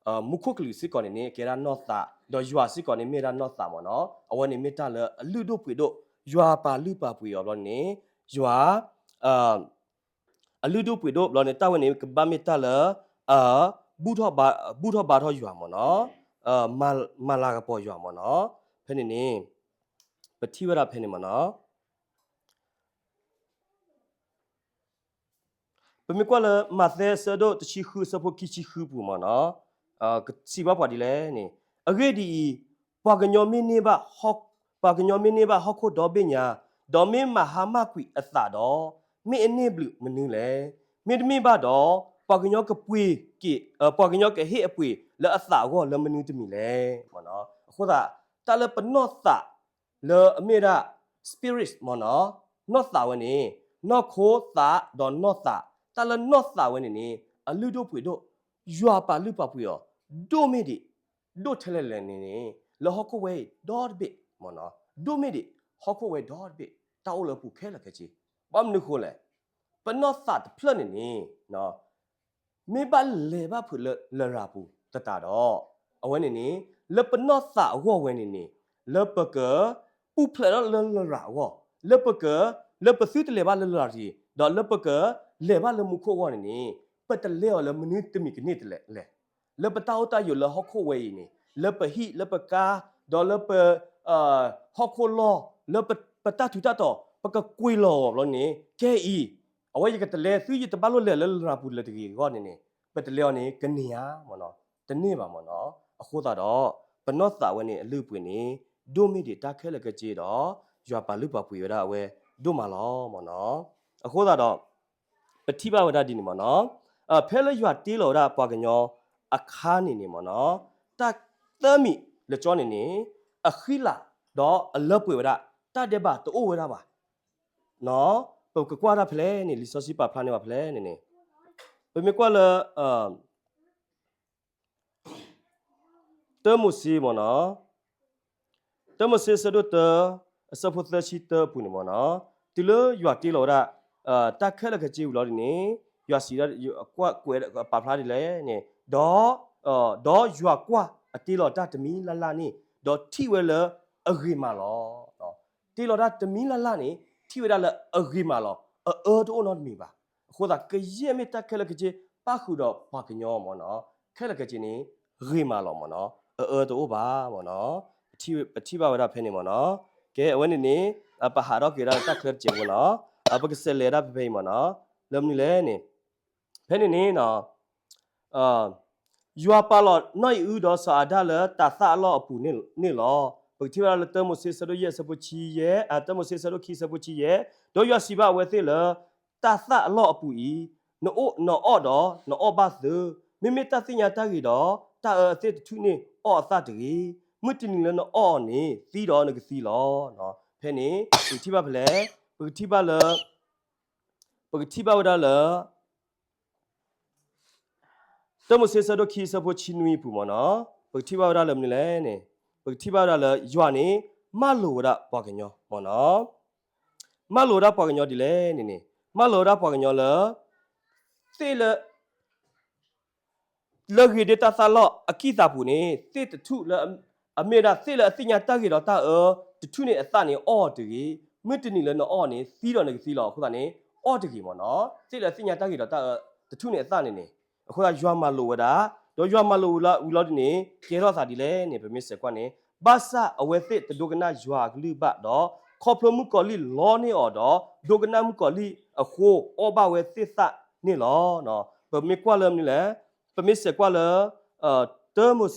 မူခိၣ်ကလူးစ့ၢ်ကီးန့ၣ်န့ၣ် ကဲဒၣ်နီၢ်သး, ဒီးယွၤစ့ၢ်ကီးန့ၣ် မ့ၢ်ဒၣ်နီၢ်သးမ့ၢ်နီၤ. အဝဲန့ၣ်မ့ၢ်တၢ်လၢအလုၢ်ဒိၣ်ပှ့ၤဒိၣ် ယွၤပာ်လုၢ်ပာ်ပှ့ၤအီၤဘျီန့ၣ် ယွၤ အလုၢ်ဒိၣ်ပှ့ၤဒိၣ်ဘျီန့ၣ် တၢ်ဝဲန့ၣ် ကဘၣ်မ့ၢ်တၢ်လၢ ဘူၣ်ထီၣ်ဘါထီၣ်ယွၤမ့ၢ်နီၤ, မၤလၤကပီၤယွၤမ့ၢ်နီၤ. ဖဲန့ၣ်န့ၣ် ပထံၣ်ဝဲဒၣ်ဖဲန့ၣ်မ့ၢ်နီၤ. ပမ့ၢ်ကွၢ်လၢမးသဲအဆၢဒိၣ်တဆံဃုအဆၢဖိခံဆံဃုပူၤမ့ၢ်နီၤ, ကစံးဘၣ်ပှၤဒ်လဲၣ်န့ၣ်, အဂ့ၢ်ဒ်အံၤ, ပှၤကညီမ့ၢ်န့ၢ်ဘၣ် ပှၤကညီမ့ၢ်န့ၢ်ဘၣ်ဟီၣ်ခိၣ်ဒီဘ့ၣ်ညါ, ဒီးမ့ၢ်မၤဟါမၢ်ကွံာ်အသးဒီး, မ့ၢ်အန့ၢ်ဘျုးမနုၤလဲၣ်. မ့တမ့ၢ်ဘၣ်ဒီး, ပှၤကညီကပှ့ၤက့ၤ, ပှၤကညီကဟ့ၣ်အပှ့ၤလၢအသးအဂီၢ်လၢမနုၤတမံၤလဲၣ်. အဃိသတး တၢ်လၢပနီၢ်သး လၢအမ့ၢ်ဒၣ် spirits မ့ၢ်နီၤ, နီၢ်သးဝဲန့ၣ်, နီၢ်ခိသးဒီးနီၢ်သး, တၢ်လၢနီၢ်သးဝဲန့ၣ်န့ၣ် အလုၢ်ဒိၣ်ပှ့ၤဒိၣ်, ယွၤပာ်လုၢ်ပာ်ပှ့ၤအီၤ, ဒိၣ်မ့ၢ်ဒံး, ဒိၣ်ထဲလဲၣ်လဲၣ်န့ၣ်န့ၣ် လၢဟီၣ်ခိၣ်ဝဲအံၤဒီတဘ့ၣ်မ့ၢ်နီၤ, ဒိၣ်မ့ၢ်ဒံး, ဟီၣ်ခိၣ်ဝဲဒီတဘ့ၣ်, တၢ်အိၣ်လၢအပူၤခဲလၢာ်ခဲဆ့, ဘၣ်မနုၤဃိလဲၣ်, ပနီၢ်သးတဖျၢၣ်န့ၣ်န့ၣ် မ့ၢ်ဘၣ်လဲၤဘၣ်ဖုးလၢလရာ်ပူၤသတးဒီး, အဝဲန့ၣ်န့ၣ် လၢပနီၢ်သးအဂီၢ်ဝဲန့ၣ်န့ၣ်, လၢပကပူၤဖျဲးထီၣ်လၢလရာ်အဂီၢ်, လၢပက, လၢပသုတလဲၤဘၣ်လၢလရာ်တဂ့ၤ, ဒီးလၢပကလဲၤဘၣ်လၢမူခိၣ်အဂီၢ်န့ၣ်န့ၣ်, ပတလဲၤအီၤလၢမနုၤတမံၤကန့ၢ်တလဲၣ်လဲၣ်. လၢပတၢ်အိၣ်တၢ်ယိာ်လၢဟီၣ်ခိၣ်ဝဲအံၤန့ၣ်, လၢပဟံၣ်လၢပကါ, ဒီးလၢပ ဟီၣ်ခိၣ်လီၢ်, လၢပတၢ်ထူးတၢ်တီၤ, ပကကွံာ်လီၤအီၤဘျီန့ၣ်, ကဲအံၤ, အဝဲယကတလဲသုယတဘၣ်လိၣ်လဲၤလၢလရာ်ပူၤလၢၤတဂ့ၤအဂီၢ်န့ၣ်န့ၣ်, ပတလဲအီၤန့ၣ် ကန့ၢ်ဧါမ့ၢ်နီၤ, တန့ၢ်ဘၣ်မ့ၢ်နီၤ. အဃိသတးဒီး ပနီၢ်သးဝဲန့ၣ်အလုၢ်အပှ့ၤန့ၣ် ဒိၣ်မ့ၢ်ဒံးတၢ်ခဲလၢာ်ခဲဆ့ဒီး ယွၤပာ်လုၢ်ပာ်ပှ့ၤဝဲဒၣ်အဝဲဒိၣ်မးလီၤမ့ၢ်နီၤ. အဃိသတးဒီး ပထံၣ်ဘၣ်ဝဲဒၣ်ဒ်န့ၣ်မ့ၢ်နီၤ, ဖဲလၢယွၤတ့လီၤဝဲဒၣ်ပှၤကညီအခါန့ၣ်န့ၣ်မ့ၢ်နီၤ, တၢ်သၢမံၤလၢကၠီန့ၣ်န့ၣ် အဃံလၤဒီးအလၢပှဲၤဝဲဒၣ်, တၢ်ဒဲးဘးတအိၣ်ဝဲဒၣ်ဘၣ်. ပကကွၢ်တၢ်ဖဲလဲၣ်န့ၣ်, လံာ်စီဆှံပာ်ဖျါန့ၢ်ဘၣ်ဖဲလဲၣ်န့ၣ်န့ၣ်, ပမ့ၢ်ကွၢ်လၢ တၢမိၤၡ့မ့ၢ်နီၤ, တၢမိၤၡ့အဆၢဒိၣ်တၢ အဆၢဖိသၢဆံတၢအပူၤန့ၣ်မ့ၢ်နီၤ, တုၤလၢယွၤတ့လီၤဝဲဒၣ် တၢ်ခဲလၢာ်ခဲဆ့ဝံၤလီၤဒ်န့ၣ်, ယွၤစံးဒၣ် ကွၢ်ကွဲးပာ်ဖျါဒ်လဲၣ်န့ၣ်, ဒီး, ဒီးယွၤကွၢ်အတ့လီၤတၢ်တမံၤလၢ်လၢ်န့ၣ်, ဒီးထံၣ်ဝဲလၢအဂ့ၤမးလီၤ. တ့လီၤတၢ်တမံၤလၢ်လၢ်န့ၣ် ထံၣ်ဝဲဒၣ်လၢအဂ့ၤမးလီၤ, အအၢတအိၣ်နီတမံၤဘၣ်. အဃိသတး ကယဲၢ်မ့ၢ်တၢ်ခဲလၢာ်ခဲဆ့ ပၣ်ဃုာ်ဒီးပှၤကညီမ့ၢ်နီၤ, ခဲလၢာ်ခဲဆ့န့ၣ် ဂ့ၤမးလီၤမ့ၢ်နီၤ, အအၢတအိၣ်ဘၣ်မ့ၢ်နီၤ. ပထံၣ်ဘၣ်ဝဲဒၣ်ဖဲန့ၣ်မ့ၢ်နီၤ. ကဲ အဝဲန့ၣ်န့ၣ် ပဟးထီၣ်က့ၤဒၣ်တၢ်ချၢတစဲးဖိနီၤ, ပကစးလဲၤဒၣ်ဖဲဖဲအံၤမ့ၢ်နီၤ. လၢမနုၤလဲၣ်န့ၣ်, ဖဲန့ၣ်န့ၣ် ယွၤပာ်လီၤနီၢ်အံၤအုဒီးစီၤအၤဒၣ်လၢတၤသၣ်အလီၢ်အပူၤန့ၣ်လီၤ. ပကထံၣ်ဘၣ်ဒၣ်လၢတၢမိၤၡ့ဆၢဒိၣ်ယဲၢ်အဆၢဖိဆံယဲၢ်, တၢမိၤၡ့ဆၢဒိၣ်ခံအဆၢဖိဆံယဲၢ်, ဒီးယွၤစံးဘၣ်အဝဲသ့ၣ်လၢ တၢ်သၣ်အလီၢ်အပူၤအံၤ, နအိၣ်နအီၣ်ဒီးနအီၣ်ဘၣ်သု, မ့မ့ၢ်တၢ်သ့ၣ်ညါတၢ်ဂ့ၤဒီးတၢ်အၢအသ့ၣ်တထူၣ်န့ၣ်အီၣ်အသၣ်တဂ့ၤ, မုၢ်တနံၤလၢနအီၣ်အီၤန့ၣ် သံဒီးနကသံလီၤ. ဖဲန့ၣ် ပကထံၣ်ဘၣ်ဖဲလဲၣ်, ပကထံၣ်ဘၣ်လၢ ပကထံၣ်ဘၣ်ဝဲဒၣ်လၢ တၢမိၤၡ့ဆၢဒိၣ်ခံအဆၢဖိဆံနွံအပူၤမ့ၢ်နီၤ, ပကထံၣ်ဘၣ်ဝဲဒၣ်လၢမနုၤလဲၣ်န့ၣ်, ပကထံၣ်ဘၣ်ဝဲဒၣ်လၢယွၤန့ၣ် မၢလိာ်ဝဲဒၣ်ပှၤကညီမ့ၢ်နီၤ, မၢလိာ်ဝဲဒၣ်ပှၤကညီဒ်လဲၣ်န့ၣ်န့ၣ်, မၢလိာ်ဝဲဒၣ်ပှၤကညီလၢ သ့ၣ်လၢ လၢဂ့ၤဒၣ်တၢ်သၣ်လီၢ်အကံၢ်သးပူၤန့ၣ် သ့ၣ်တထူၣ်လၢ အမ့ၢ်ဝဲဒၣ်သ့ၣ်လၢအသ့ၣ်ညါတၢ်ဂ့ၤဒီးတၢ်အၢ တထူၣ်န့ၣ်အသၣ်န့ၣ်အီၣ်တဂ့ၤ, မုၢ်တနံၤလၢနအီၣ်န့ၣ် သံဒီးနကသံလီၤ. အဃိသတးန့ၣ် အီၣ်တဂ့ၤမ့ၢ်နီၤ, သ့ၣ်လၢအသ့ၣ်ညါတၢ်ဂ့ၤဒီးတၢ်အၢ တထူၣ်န့ၣ်အသၣ်န့ၣ်န့ၣ်, အဃိသတးယွၤမၤလိာ်ဝဲဒၣ်, ဒီးယွၤမၤလိာ်ဝံၤလီၤဒ်န့ၣ် ကဲထီၣ်သးဒ်လဲၣ်န့ၣ် ပမ့ၢ်စဲးကွၢ်န့ၣ်, ဘၣ်ဆၣ်အဝဲသ့ၣ်တဒိကနၣ်ယွၤအကလုၢ်ဘၣ်ဒီး ခီဖျိမုၣ်ကီၤလံၢ်လီန့ၢ်အီၤဒီး ဒိကနၣ်မုၣ်ကီၤလံၢ်အဃိ အီၣ်ဘၣ်ဝဲသ့ၣ်သၣ်န့ၣ်လီၤ. ပမ့ၢ်ကွၢ်လၢမနုၤလဲၣ်, ပမ့ၢ်စဲးကွၢ်လၢ တၢမိၤၡ့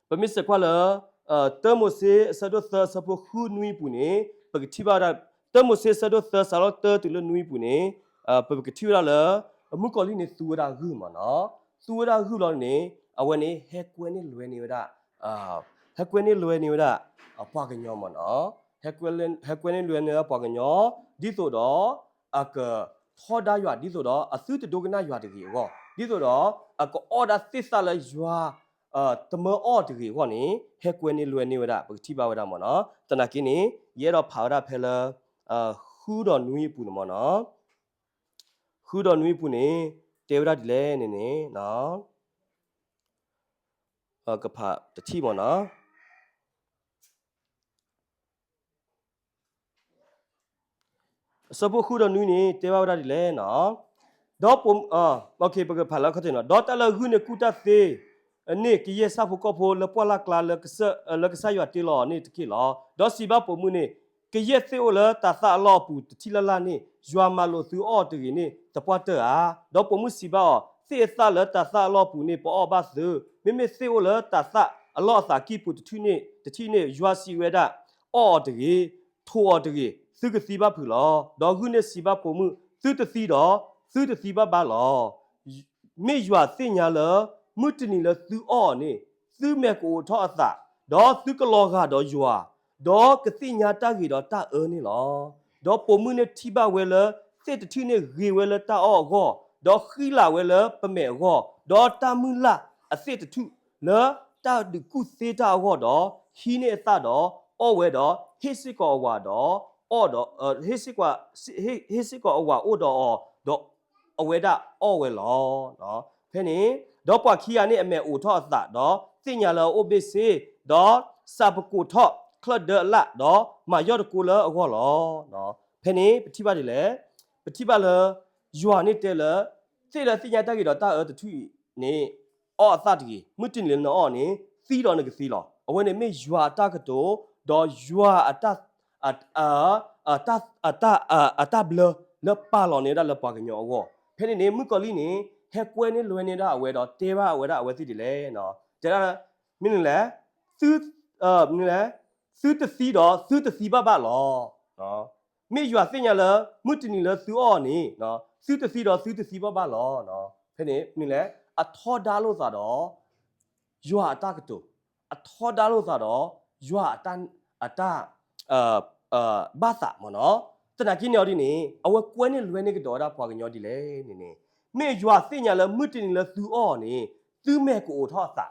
ပမ့ၢ်စဲးကွၢ်လၢ တၢမိၤၡ့အဆၢဒိၣ်သၢအဆၢဖိဃုနွံအပူၤန့ၣ် ပကထံၣ်ဘၣ်ဝဲဒၣ်, တၢမိၤၡ့အဆၢဒိၣ်သၢစးထီၣ်တၢတုၤလၢနွံအပူၤန့ၣ် ပကထံၣ်ဝဲဒၣ်လၢ မုၣ်ကီၤလံၢ်န့ၣ်သူဝဲဒၣ်ဂုၢ်မ့ၢ်နီၤ, သူဝဲဒၣ်ဂုၢ်လီၤန့ၣ် အဝဲန့ၣ် ဟဲကွဲန့ၢ်လွဲန့ၢ်ဝဲဒၣ် ဟဲကွဲန့ၢ်လွဲန့ၢ်ဝဲဒၣ် ပှၤကညီမ့ၢ်နီၤ, ဟဲကွဲန့ၢ်လွဲန့ၢ်ဝဲဒၣ်ပှၤကညီ ဒ်သိးဒီး အကထီဒါယွၤ ဒ်သိးဒီးအသုတဒိကနၣ်ယွၤတဂ့ၤအဂီၢ်, ဒ်သိးဒီး အကအီၣ်ဒၣ်သ့ၣ်သၣ်လၢယွၤ တမၢအီၣ်တဂ့ၤအဂီၢ်န့ၣ် ဟဲကွဲန့ၢ်လွဲန့ၢ်ဝဲဒၣ် ပကထံၣ်ဘၣ်ဝဲဒၣ်မ့ၢ်နီၤ. သနာ်က့န့ၣ် ယအဲၣ်ဒိးဖးဝဲဒၣ်ဖဲလၢ ဃုဒီးနွံအပူၤန့ၣ်မ့ၢ်နီၤ, ဃုဒီးနွံအပူၤန့ၣ် တဲဝဲဒၣ်ဒ်လဲၣ်န့ၣ်န့ၣ် ကဖးတထံၣ်မ့ၢ်နီၤ. အဆၢဖိဃုဒီးနွံန့ၣ် တဲဘၣ်ဝဲဒၣ်ဒ်လဲၣ်နီၤ, ဒီး ပကဖးလၢအခီၣ်ထံးနီၤ, ဒီးတၢ်လၢဂုၢ်န့ၢ်ကူၣ်တၢ်သ့န့ၣ် ကယဲၢ်ဆၣ်ဖိကီၢ်ဖိလၢပှၢ်လၢ်ကျါ လၢကစၢ်ယွၤတ့လီၤအီၤန့ၣ်တက့ၢ်လီၤ. ဒီးစံးဘၣ်ပိာ်မုၣ်န့ၣ်, ကယဲၢ်သ့ၣ်အိၣ်လၢတၤသၣ်အလီၢ်အပူၤတထံၣ်လၢ်လၢ်န့ၣ် ယွၤမၤလိာ်သုအီၣ်တဂ့ၤန့ၣ် သပှၢ်တၢၢ်ဧါ. ဒီးပိာ်မုၣ်စံးဘၣ်အီၤ, သ့ၣ်အသၣ်လၢတၤသၣ်အလီၢ်အပူၤန့ၣ် ပအီၣ်ဘၣ်သု, မ့မ့ၢ်သ့ၣ်အိၣ်လၢတၤသၣ်အလီၢ်အသးကံၢ်ပူၤတထံၣ်န့ၣ် တထံၣ်န့ၣ် ယွၤစံးဝဲဒၣ်, အီၣ်အီၤတဂ့ၤ, ထိးအီၤတဂ့ၤ, သုကသံဘၣ်ဖုးလီၤ. ဒီးဂုၢ်န့ၣ်စံးဘၣ်ပိာ်မုၣ်, သုတသံဒီး သုတသံဘၣ်ဘၣ်လီၤ. မ့ၢ်ယွၤသ့ၣ်ညါလၢ မုၢ်တနံၤလၢသုအီၣ်အီၤန့ၣ် သုမဲာ်ကအိးထီၣ်အသး, ဒီးသုကလီၤဂာ်ဒီးယွၤ, ဒီးကသ့ၣ်ညါတၢ်ဂ့ၤဒီးတၢ်အၢန့ၣ်လီၤ. ဒီးပိာ်မုၣ်န့ၣ်ထံၣ်ဘၣ်ဝဲလၢ သ့ၣ်တထံၣ်န့ၣ်ဂ့ၤဝဲလၢတၢ်အီၣ်အဂီၢ်, ဒီးဃံလၤဝဲလၢပမဲာ်အဂီၢ်, ဒီးတၢ်မုၢ်လၢ်အသ့ၣ်တထူၣ်လၢတၢ်ဒုးကူၣ်သ့တၢ်အဂီၢ်ဒီး ဟံးန့ၢ်အသၣ်ဒီးအီၣ်ဝဲဒီး ဟ့ၣ်စ့ၢ်ကီးအဝၤဒီး အီၣ်ဒီး ဟ့ၣ်စ့ၢ်ကီး ဟ့ၣ်စ့ၢ်ကီးအဝၤအိၣ်ဒီးအီၤ, ဒီးအဝဲဒၣ်အီၣ်ဝဲလီၤ. ဖဲန့ၣ် ဒီးပှၤခံဂၤန့ၣ်အမဲာ်အိးထီၣ်အသး, ဒီးသ့ၣ်ညါလၢအအိၣ်ဘ့ၣ်ဆ့, ဒီးစးပကိးထီၣ်ချၢၣ်ဒၢအလၣ်, ဒီးမၤယီၢ်တကိလၢအဂီၢ်လီၤ. ဖဲန့ၣ် ပထံၣ်ဘၣ်ဒ်လဲၣ်, ပထံၣ်ဘၣ်လၢ ယွၤန့ၣ်တဲလၢ သ့ၣ်လၢသ့ၣ်ညါတၢ်ဂ့ၤဒီးတၢ်အၢတထူၣ်အံၤန့ၣ် အီၣ်အသၣ်တဂ့ၤ, မုၢ်တနံၤလၢနအီၣ်န့ၣ် သံဒီးနကသံလီၤ. အဝဲန့ၣ်မ့ၢ်ယွၤအတၢ်ကတိၤ, ဒီးယွၤအတၢ် အတၢ် အတၢ်ဘျၢလၢပာ်လီၤန့ၢ်ဝဲဒၣ်လၢပှၤကညီအဂီၢ်. ဖဲန့ၣ်န့ၣ် မုၣ်ကီၤလံၢ်န့ၣ် ဟဲကွဲန့ၢ်လွဲန့ၢ်ဒၣ်အဝဲဒီးတဲဘၣ်အဝဲဒၣ်အဝဲသ့ၣ်ဒ်လဲၣ်, တဲဒၣ် မ့ၢ်နုၤလဲၣ်, သု မ့ၢ်နုၤလဲၣ်, သုတသံဒီးသုတသံဘၣ်ဘၣ်လီၤ. မ့ၢ်ယွၤသ့ၣ်ညါလၢ မုၢ်တနံၤလၢသုအီၣ်အီၤန့ၣ် သုတသံဒီးသုတသံဘၣ်ဘၣ်လီၤ. ဖဲန့ၣ် မ့ၢ်နုၤလဲၣ်, အထီဒါလိာ်သးဒီး ယွၤအတၢ်ကတိၤ, အထီဒါလိာ်သးဒီး ယွၤအတၢ် အတၢ် ဘၣ်သးမ့ၢ်နီၤ. သနာ်က့န့ၣ်အီၤဒ်န့ၣ် အဝဲကွဲန့ၢ်လွဲန့ၢ်ကဒီးဝဲဒၣ်ပှၤကညီဒ်လဲၣ်န့ၣ်န့ၣ်, မ့ၢ်ယွၤသ့ၣ်ညါလၢမုၢ်တနံၤလၢသုအီၣ်အီၤန့ၣ် သုမဲာ်ကအိးထီၣ်အသ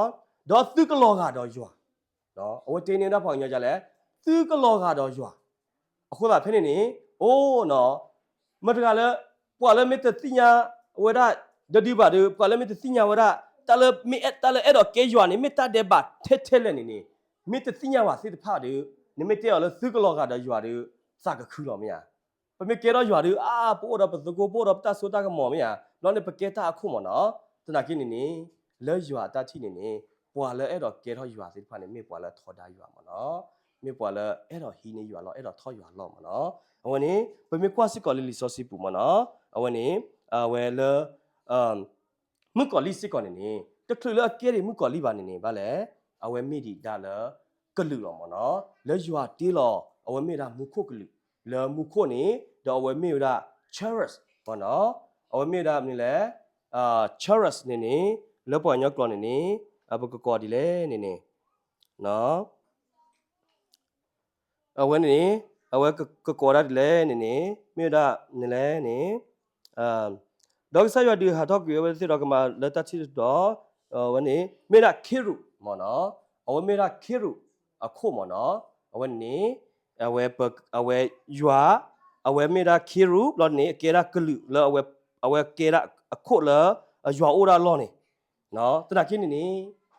း, ဒီးသုကလီၤဂာ်ဒီးယွၤ, အဝဲတဲန့ၢ်ဝဲဒၣ်ပှၤကညီဒ်လဲၣ်, သုကလီၤဂာ်ဒီးယွၤ. အဃိသတးဖဲန့ၣ်န့ၣ် အိၣ်နီၤ မတၤတဂၤလၢ ပှၤလၢမ့ၢ်တသ့ၣ်ညါဝဲဒၣ် ဒီးဒုးဘၣ်ဒီး ပှၤလၢမ့ၢ်တသ့ၣ်ညါဝဲဒၣ် တၢ်လၢ မ့ၢ်တၢ်လၢအဲၣ်ဒိးကဲယွၤန့ၣ် မ့ၢ်တၢ်ဒဲးဘးထဲထဲလဲၣ်န့ၣ်န့ၣ်, မ့ၢ်တသ့ၣ်ညါဘၣ်သ့ၣ်တဖၣ်ဒီး နမ့ၢ်တဲအီၤလၢသုကလီၤဂာ်ဒီးယွၤဒီး သးကခုလီၤမ့ၢ်ဧါ. ပမ့ၢ်ကဲထီၣ်ယွၤဒီး အါ ပအိၣ်ဒီးပသကိး ပအိၣ်ဒီးပတၢ်စိတၢ်ကမီၤမ့ၢ်ဧါ, ဘျီန့ၣ်ပကဲတၢ်အခိၣ်မ့ၢ်နီၤ. သနာ်က့န့ၣ်န့ၣ် လၢယွၤအတၢ်ထံၣ်န့ၣ်န့ၣ် ပှၤလၢအဲၣ်ဒိးကဲထီၣ်ယွၤသ့ၣ်တဖၣ်န့ၣ် မ့ၢ်ပှၤလၢထီဒါယွၤမ့ၢ်နီၤ. မ့ၢ်ပှၤလၢအဲၣ်ဒိးဟံးန့ၢ်ယွၤလီၤ အဲၣ်ဒိးထီၣ်ယွၤလီၤမ့ၢ်နီၤ. အဝဲန့ၣ် ပမ့ၢ်ကွၢ်စ့ၢ်ကီးလၢလံာ်စီဆှံပူၤမ့ၢ်နီၤ, အဝဲန့ၣ် အဝဲလၢ မုၣ်ကီၤလံၢ်စ့ၢ်ကီးန့ၣ်န့ၣ် တချုးလၢအကဲဒံးမုၣ်ကီၤလံၢ်ဘၣ်န့ၣ်န့ၣ် ဘၣ်လဲၣ်, အဝဲမ့ၢ်ဒံးဒၣ်လၢ ကလုာ်လီၤမ့ၢ်နီၤ. လၢယွၤတ့လီၤ အဝဲမ့ၢ်ဝဲဒၣ်မူခိၣ်ကလုာ်, လၢမူခိၣ်န့ၣ် ဒီးအဝဲမ့ၢ်ဝဲဒၣ် cherubs မ့ၢ်နီၤ. အဝဲမ့ၢ်ဝဲဒၣ်မနုၤလဲၣ်, cherubs န့ၣ်န့ၣ် လၢပှၤကညီကျိာ်န့ၣ်န့ၣ် ပကကိးဒ်လဲၣ်န့ၣ်န့ၣ် အဝဲန့ၣ်န့ၣ် အဝဲကကိးဒၣ်ဒ်လဲၣ်န့ၣ်န့ၣ် မ့ၢ်ဝဲဒၣ်မနုၤလဲၣ်န့ၣ် ဒီးကစၢ်ယွၤဒုးဟးထီၣ်ကွံာ်အဝဲသ့ၣ်ဒီးကမၤလၢတၢ်ထံၣ်တတီၤ, အဝဲန့ၣ် မ့ၢ်ဝဲဒၣ် cherub မ့ၢ်နီၤ. အဝဲမ့ၢ်ဝဲဒၣ် cherub အခိၣ်မ့ၢ်နီၤ. အဝဲန့ၣ် အဝဲ အဝဲယွၤ အဝဲမ့ၢ်ဝဲဒၣ် cherub ဘျီန့ၣ် အကဲဒၣ်ကလုာ်လၢအဝဲ အဝဲကဲဒၣ်အခိၣ်လၢ ယွၤအိၣ်ဒၣ်အလီၢ်န့ၣ် သနာ်က့န့ၣ်န့ၣ်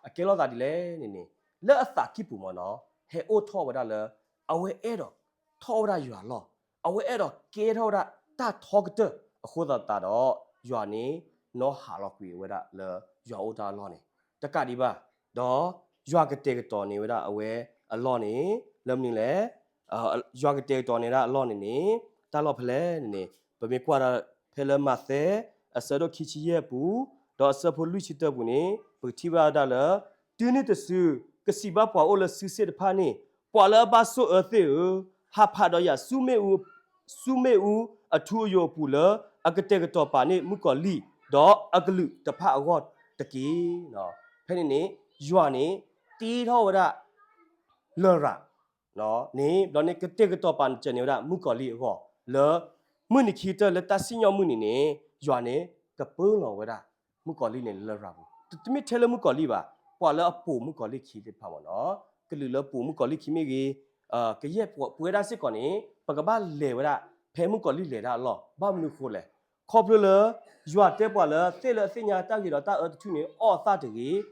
အကဲလိာ်သးဒ်လဲၣ်န့ၣ်န့ၣ် လၢအသးကံၢ်ပူၤမ့ၢ်နီၤ ဟဲအိၣ်ထီၣ်ဝဲဒၣ်လၢ အဝဲအဲၣ်ဒိးထီၣ်ဝဲဒၣ်ယွၤအလီၢ်, အဝဲအဲၣ်ဒိးကဲထီၣ်ဝဲဒၣ်တၢ်ထီကတၢၢ်အဃိသတးဒီး ယွၤန့ၣ် နီၢ်ဟးလီၤကွံာ်ဝဲဒၣ်လၢယွၤအိၣ်တၢ်အလီၢ်န့ၣ် တကးဒံးဘၣ်, ဒီးယွၤကတဲာ်ကတီၤန့ၢ်ဝဲဒၣ်အဝဲအလီၢ်န့ၣ် လၢမနုၤလဲၣ် ယွၤကတဲာ်ကတီၤန့ၢ်ဒၣ်အလီၢ်န့ၣ်န့ၣ် တၢ်လီၢ်ဖဲလဲၣ်န့ၣ်န့ၣ် ပမ့ၢ်ကွၢ်ဒၣ်ဖဲလၢမးသဲ အဆၢဒိၣ်ခံဆံယဲၢ်အပူၤ, ဒီးအဆၢဖိလွံၢ်ဆံတၢပူၤန့ၣ် ပကထံၣ်ဘၣ်ဒၣ်လၢ တုၤနုၤတစု ကစံးဘၣ်ပှၤအိၣ်လၢစုစ့ၣ်တဖၣ်န့ၣ်, ပှၤလၢအဘၣ်ဆိၣ်အၢသ့ၣ်ဧၢ, ဟးဖးဒီးယၤဆူမ့ၣ်အူ ဆူမ့ၣ်အူအထူအယိာ်အပူၤလၢ အကတဲာ်ကတီၤပာ်န့ၢ်မုၣ်ကီၤလံၢ် ဒီးအကလုာ်တဖၣ်အဂီၢ်တက့ၢ်. ဖဲန့ၣ်န့ၣ် ယွၤန့ၣ် တ့ထီၣ်ဝဲဒၣ် လရာ် န့ၣ် ဘျီန့ၣ် ကတဲာ်ကတီၤပာ်စၢၤန့ၢ်ဝဲဒၣ်မုၣ်ကီၤလံၢ်အဂီၢ် လၢ မုၢ်နံၤခံကတၢၢ်လၢတၢ်စံၣ်ညီၣ်မုၢ်နံၤန့ၣ် ယွၤန့ၣ် ကပၢလီၤဝဲဒၣ် မုၣ်ကီၤလံၢ်န့ၣ်လရာ်ပူၤ, တမ့ၢ်ထဲလၢမုၣ်ကီၤလံၢ်ဘၣ်, ပှၤလၢအပိာ်မုၣ်ကီၤလံၢ်ခံသ့ၣ်တဖၣ်မ့ၢ်နီၤ, ကလုာ်လၢပိာ်မုၣ်ကီၤလံၢ်ခံမ့ၢ်ဂ့ၤ, ကယဲၢ်ပဝဲဒၣ်စ့ၢ်ကီးန့ၣ် ပကဘၣ်လဲၤဝဲဒၣ် ဖဲမုၣ်ကီၤလံၢ်လဲၤတၢ်အလီၢ်, ဘၣ်မနုၤအဃိလဲၣ်, ခီဖျိလၢ ယွၤတဲပှၤလၢသ့ၣ်လၢအသ့ၣ်ညါတၢ်ဂ့ၤဒီးတၢ်အၢတထူၣ်န့ၣ် အီၣ်အသၣ်တဂ့ၤ,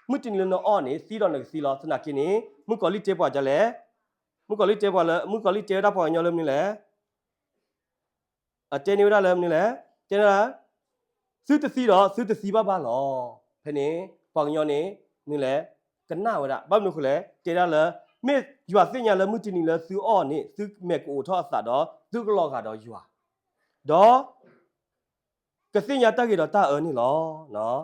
မုၢ်တနံၤလၢနအီၣ်န့ၣ် သံဒီးနကသံလီၤ. သနာ်က့န့ၣ် မုၣ်ကီၤလံၢ်တဲပှၤဒ်လဲၣ်, မုၣ်ကီၤလံၢ်တဲပှၤလၢ မုၣ်ကီၤလံၢ်တဲဝဲဒၣ်ပှၤကညီလၢမနုၤလဲၣ်, အတဲန့ၢ်ဝဲဒၣ်လၢမနုၤလဲၣ်, တဲဒၣ် သုတသံဒီး သုတသံဘၣ်ဘၣ်လီၤ. ဖဲန့ၣ် ပှၤကညီန့ၣ် မနုၤလဲၣ်, ကနၣ်ဝဲဒၣ်, ဘၣ်မနုၤအဃိလဲၣ်, တဲဒၣ်လၢ မ့ၢ်ယွၤသ့ၣ်ညါလၢမုၢ်တနံၤလၢသုအီၣ်န့ၣ် သုမဲာ်ကအိးထီၣ်အသးဒီး သုကလီၤဂာ်ဒီးယွၤ, ဒီး ကသ့ၣ်ညါတၢ်ဂ့ၤဒီးတၢ်အၢန့ၣ်လီၤ.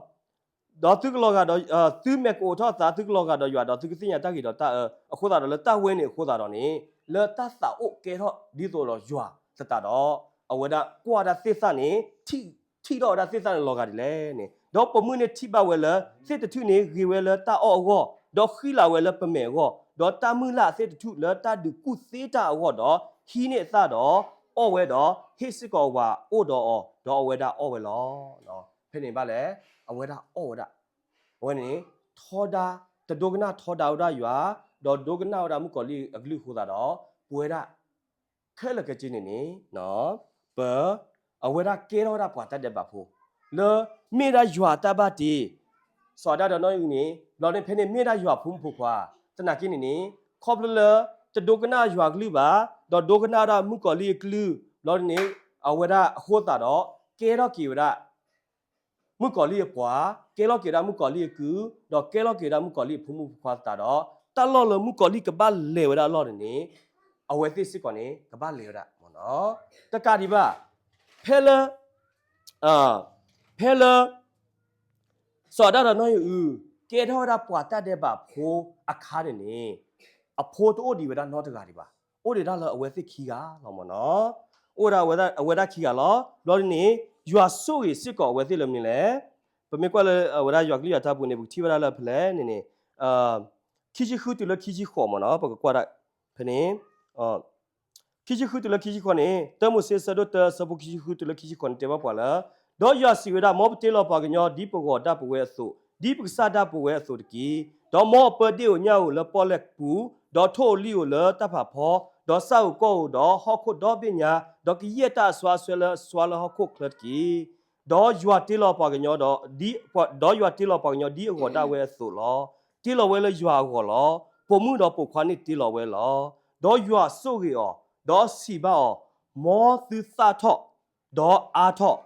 ဒီးသုကလီၤဂာ်ဒီး, သုမဲာ်ကအိးထီၣ်အသး သုကလီၤဂာ်ဒီးယွၤ ဒီးသုကသ့ၣ်ညါတၢ်ဂ့ၤဒီးတၢ်အၢ အဃိသတးဒီး လၢတၢ်ဝဲန့ၣ်အဃိသတးဒီးန့ၣ် လၢတၢ်သးအိၣ်ကဲထီၣ်ဒ်သိးဒီးယွၤသတးဒီး အဝဲဒၣ်ကွၢ်ဒၣ်သ့ၣ်သၣ်န့ၣ် ထံၣ်ထီၣ်ဝဲဒၣ်သ့ၣ်သၣ်န့ၣ်လီၤဂာ်ဒ်လဲၣ်န့ၣ်, ဒီးပိာ်မုၣ်န့ၣ်ထံၣ်ဘၣ်ဝဲလၢ သ့ၣ်တထူၣ်န့ၣ်ဂ့ၤဝဲလၢတၢ်အီၣ်အဂီၢ်, ဒီးဃံလၤဝဲလၢပမဲာ်အဂီၢ်, ဒီးတၢ်မုၢ်လၢ်သ့ၣ်တထူၣ်လၢတၢ်ဒုးကူၣ်သ့တၢ်အဂီၢ်ဒီး ဟံးန့ၢ်အသၣ်ဒီး အီၣ်ဝဲဒီး ဟ့ၣ်စ့ၢ်ကီးဝၤအိၣ်ဒီးအီၤ, ဒီးအဝဲဒၣ်အီၣ်ဝဲလီၤ. ဖဲန့ၣ်ဘၣ်လဲၣ်, အဝဲဒၣ်အီၣ်ဝဲဒၣ်, အဝဲန့ၣ် ထီဒါ, တဒိကနၣ်ထီဒါဝဲဒၣ်ယွၤ, ဒီးဒိကနၣ်ဝဲဒၣ်မုၣ်ကီၤလံၢ်အကလုၢ်အဃိသတးဒီး ပဝဲဒၣ် ခဲလၢာ်ခဲဆ့န့ၣ်န့ၣ် ပ, အဝဲဒၣ်ကဲထီၣ်ဝဲဒၣ်ပှၤတၢ်ဒဲးဘးဖိ, လၢမ့ၢ်ဒၣ်ယွၤတၢ်ဘၣ်တ့, စီၤအၤဒၣ်ဒီးနီၢ်အံၣ်န့ၣ် ဘျီန့ၣ်ဖဲန့ၣ်မ့ၢ်ဒၣ်ယွၤဖိမုၣ်ဖိခွါ, သနာ်က့န့ၣ်န့ၣ် ခီဖျိလၢ တဒိကနၣ်ယွၤကလုၢ်ဘၣ်, ဒီးဒိကနၣ်ဝဲဒၣ်မုၣ်ကီၤလံၢ်အကလုၢ်, ဘျီန့ၣ် အဝဲဒၣ်အဃိသတးဒီး ကဲထီၣ်က့ၤဝဲဒၣ် မုၣ်ကီၤလံၢ်အပှၤ, ကဲထီၣ်က့ၤဝဲဒၣ်မုၣ်ကီၤလံၢ်အကုၢ်, ဒီးကဲထီၣ်က့ၤဝဲဒၣ်မုၣ်ကီၤလံၢ်အဖိမုၣ်ဖိခွါသတးဒီး တၢ်လီၢ်လၢမုၣ်ကီၤလံၢ်ကဘၣ်လဲၤဝဲဒၣ်အလီၢ်န့ၣ်န့ၣ် အဝဲသ့ၣ်စ့ၢ်ကီးန့ၣ် ကဘၣ်လဲၤဝဲဒၣ်မ့ၢ်နီၤ. တကးဒံးဘၣ်, ဖဲလၢ ဖဲလၢ စီၤအၤဒၣ်ဒီးနီၢ်အံၣ်အု ကဲထီၣ်ဝဲဒၣ်ပှၤတၢ်ဒဲးဘးဖိအခါန့ၣ်န့ၣ် အဖိတအိၣ်ဒံးဝဲဒၣ်နီတဂၤဒံးဘၣ်, အိၣ်ဒံးဒၣ်လၢအဝဲသ့ၣ်ခံဂၤလီၤမ့ၢ်နီၤ, အိၣ်ဒၣ်အဝဲဒၣ်ခံဂၤလီၤ. ဘျီဒ်န့ၣ် ယွၤဆိၣ်ဂ့ၤစ့ၢ်ကီးအဝဲသ့ၣ်လၢမနုၤလဲၣ်, ပမ့ၢ်ကွၢ်လၢအဝဲဒၣ်ယွၤကလုၢ်ယွၤထါပူၤန့ၣ် ပကထံၣ်ဝဲဒၣ်လၢဖဲလဲၣ်န့ၣ်န့ၣ် ခံဆံဃုတုၤလၢခံဆံဃိးမ့ၢ်နီၤ, ပကကွၢ်ဒၣ်ဖဲန့ၣ် ခံဆံဃုတုၤလၢခံဆံဃိးန့ၣ် တၢမိၤၡ့အဆၢဒိၣ်တၢ အဆၢဖိခံဆံဃုတုၤလၢခံဆံဃိးန့ၣ် တဲဘၣ်ပှၤလၢ, ဒီးယွၤစံးဝဲဒၣ်, မ်ပတ့လီၤပှၤကညီဒ်ပဂီၤဒၣ်ပဝဲအသိး, ဒ်ပကစၢ်ဒၣ်ပဝဲအသိးတက့ၢ်. ဒီးမ်အပၢဒ့ၣ်ဧိၤညၣ်ဧိၤလၢပီၣ်လဲၣ်ပူၤ, ဒီးထိၣ်ဧိၤလံၣ်ဧိၤလၢတၢ်ဖးဖီ, ဒီးစၣ်ဧိၤကီၢ်ဧိၤ, ဒီးဟီၣ်ခိၣ်ဒီဘ့ၣ်ညါ, ဒီးကယဲၢ်တၢ်အစွါအစွဲလၢအစွါလၢဟီၣ်ခိၣ်ချၢတက့ၢ်. ဒီးယွၤတ့လီၤပှၤကညီဒီး, ဒီးယွၤတ့လီၤပှၤကညီဒ်အဂီၤဒၣ်ဝဲအသိးလီၤ. တ့လီၤဝဲလၢယွၤအဂီၢ်လီၤ. ပိာ်မုၣ်ဒီးပိာ်ခွါန့ၣ်တ့လီၤဝဲလီၤ. ဒီးယွၤဆိၣ်ဂ့ၤအီၤ, ဒီးစံးဘၣ်အီၤ, မ်သုသၣ်ထီၣ်, ဒီးအါထီၣ်,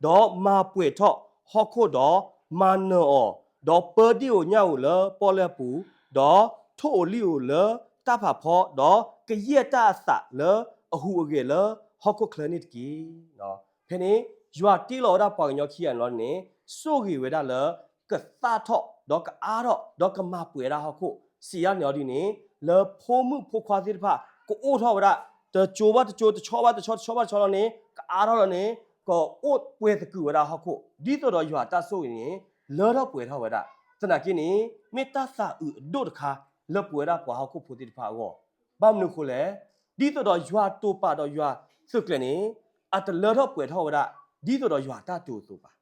ဒီးမၤပှဲၤထီၣ်ဟီၣ်ခိၣ်ဒီးမၤနၢၤအီၤ, ဒီးပၢဒ့ၣ်ဧိၤညၣ်ဧိၤလၢပီၣ်လဲၣ်ပူၤ, ဒီးထိၣ်ဧိၤလံၣ်ဧိၤလၢတၢ်ဖးဖီ, ဒီးကယဲၢ်တၢ်အသးလၢအဟူးအဂဲၤလၢဟီၣ်ခိၣ်ချၢန့ၣ်တက့ၢ်. ဖဲန့ၣ် ယွၤတ့လီၤဝဲဒၣ်ပှၤကညီခံဂၤန့ၣ်လီၤန့ၣ် ဆိၣ်ဂ့ၤဝဲဒၣ်လၢကသၣ်ထီၣ် ဒီးကအါထီၣ် ဒီးကမၤပှဲၤဒၣ်ဟီၣ်ခိၣ်, စံးယါန့ၣ်အီၤဒ်န့ၣ်, လၢဖိမုၣ်ဖိခွါသ့ၣ်တဖၣ် ကအိၣ်ထီၣ်ဝဲဒၣ် တစိၤဘၣ်တစိၤ တဆီဘၣ်တဆီ တဆီဘၣ်တဆီလီၤန့ၣ် ကအါထီၣ်လီၤန့ၣ် ကအိၣ်ပှဲၤသကုၤဝဲဒၣ်ဟီၣ်ခိၣ် ဒ်သိးဒီးယွၤအတၢ်ဆိၣ်ဂ့ၤန့ၣ် လၢထီၣ်ပှဲၤထီၣ်ဝဲဒၣ်. သနာ်က့န့ၣ် မ့ၢ်တၢ်သးအုးအဒိၣ်တခါ လၢပဝဲဒၣ်ပှၤဟီၣ်ခိၣ်ဖိသ့ၣ်တဖၣ်အဂီၢ်, ဘၣ်မနုၤအဃိလဲၣ်, ဒ်သိးဒီးယွၤတိာ်ပာ်ဒီးယွၤသုးကျဲၤန့ၣ် အတလၢထီၣ်ပှဲၤထီၣ်ဝဲဒၣ် ဒ်သိးဒီးယွၤအတၢ်တိာ်အသိးဘၣ်.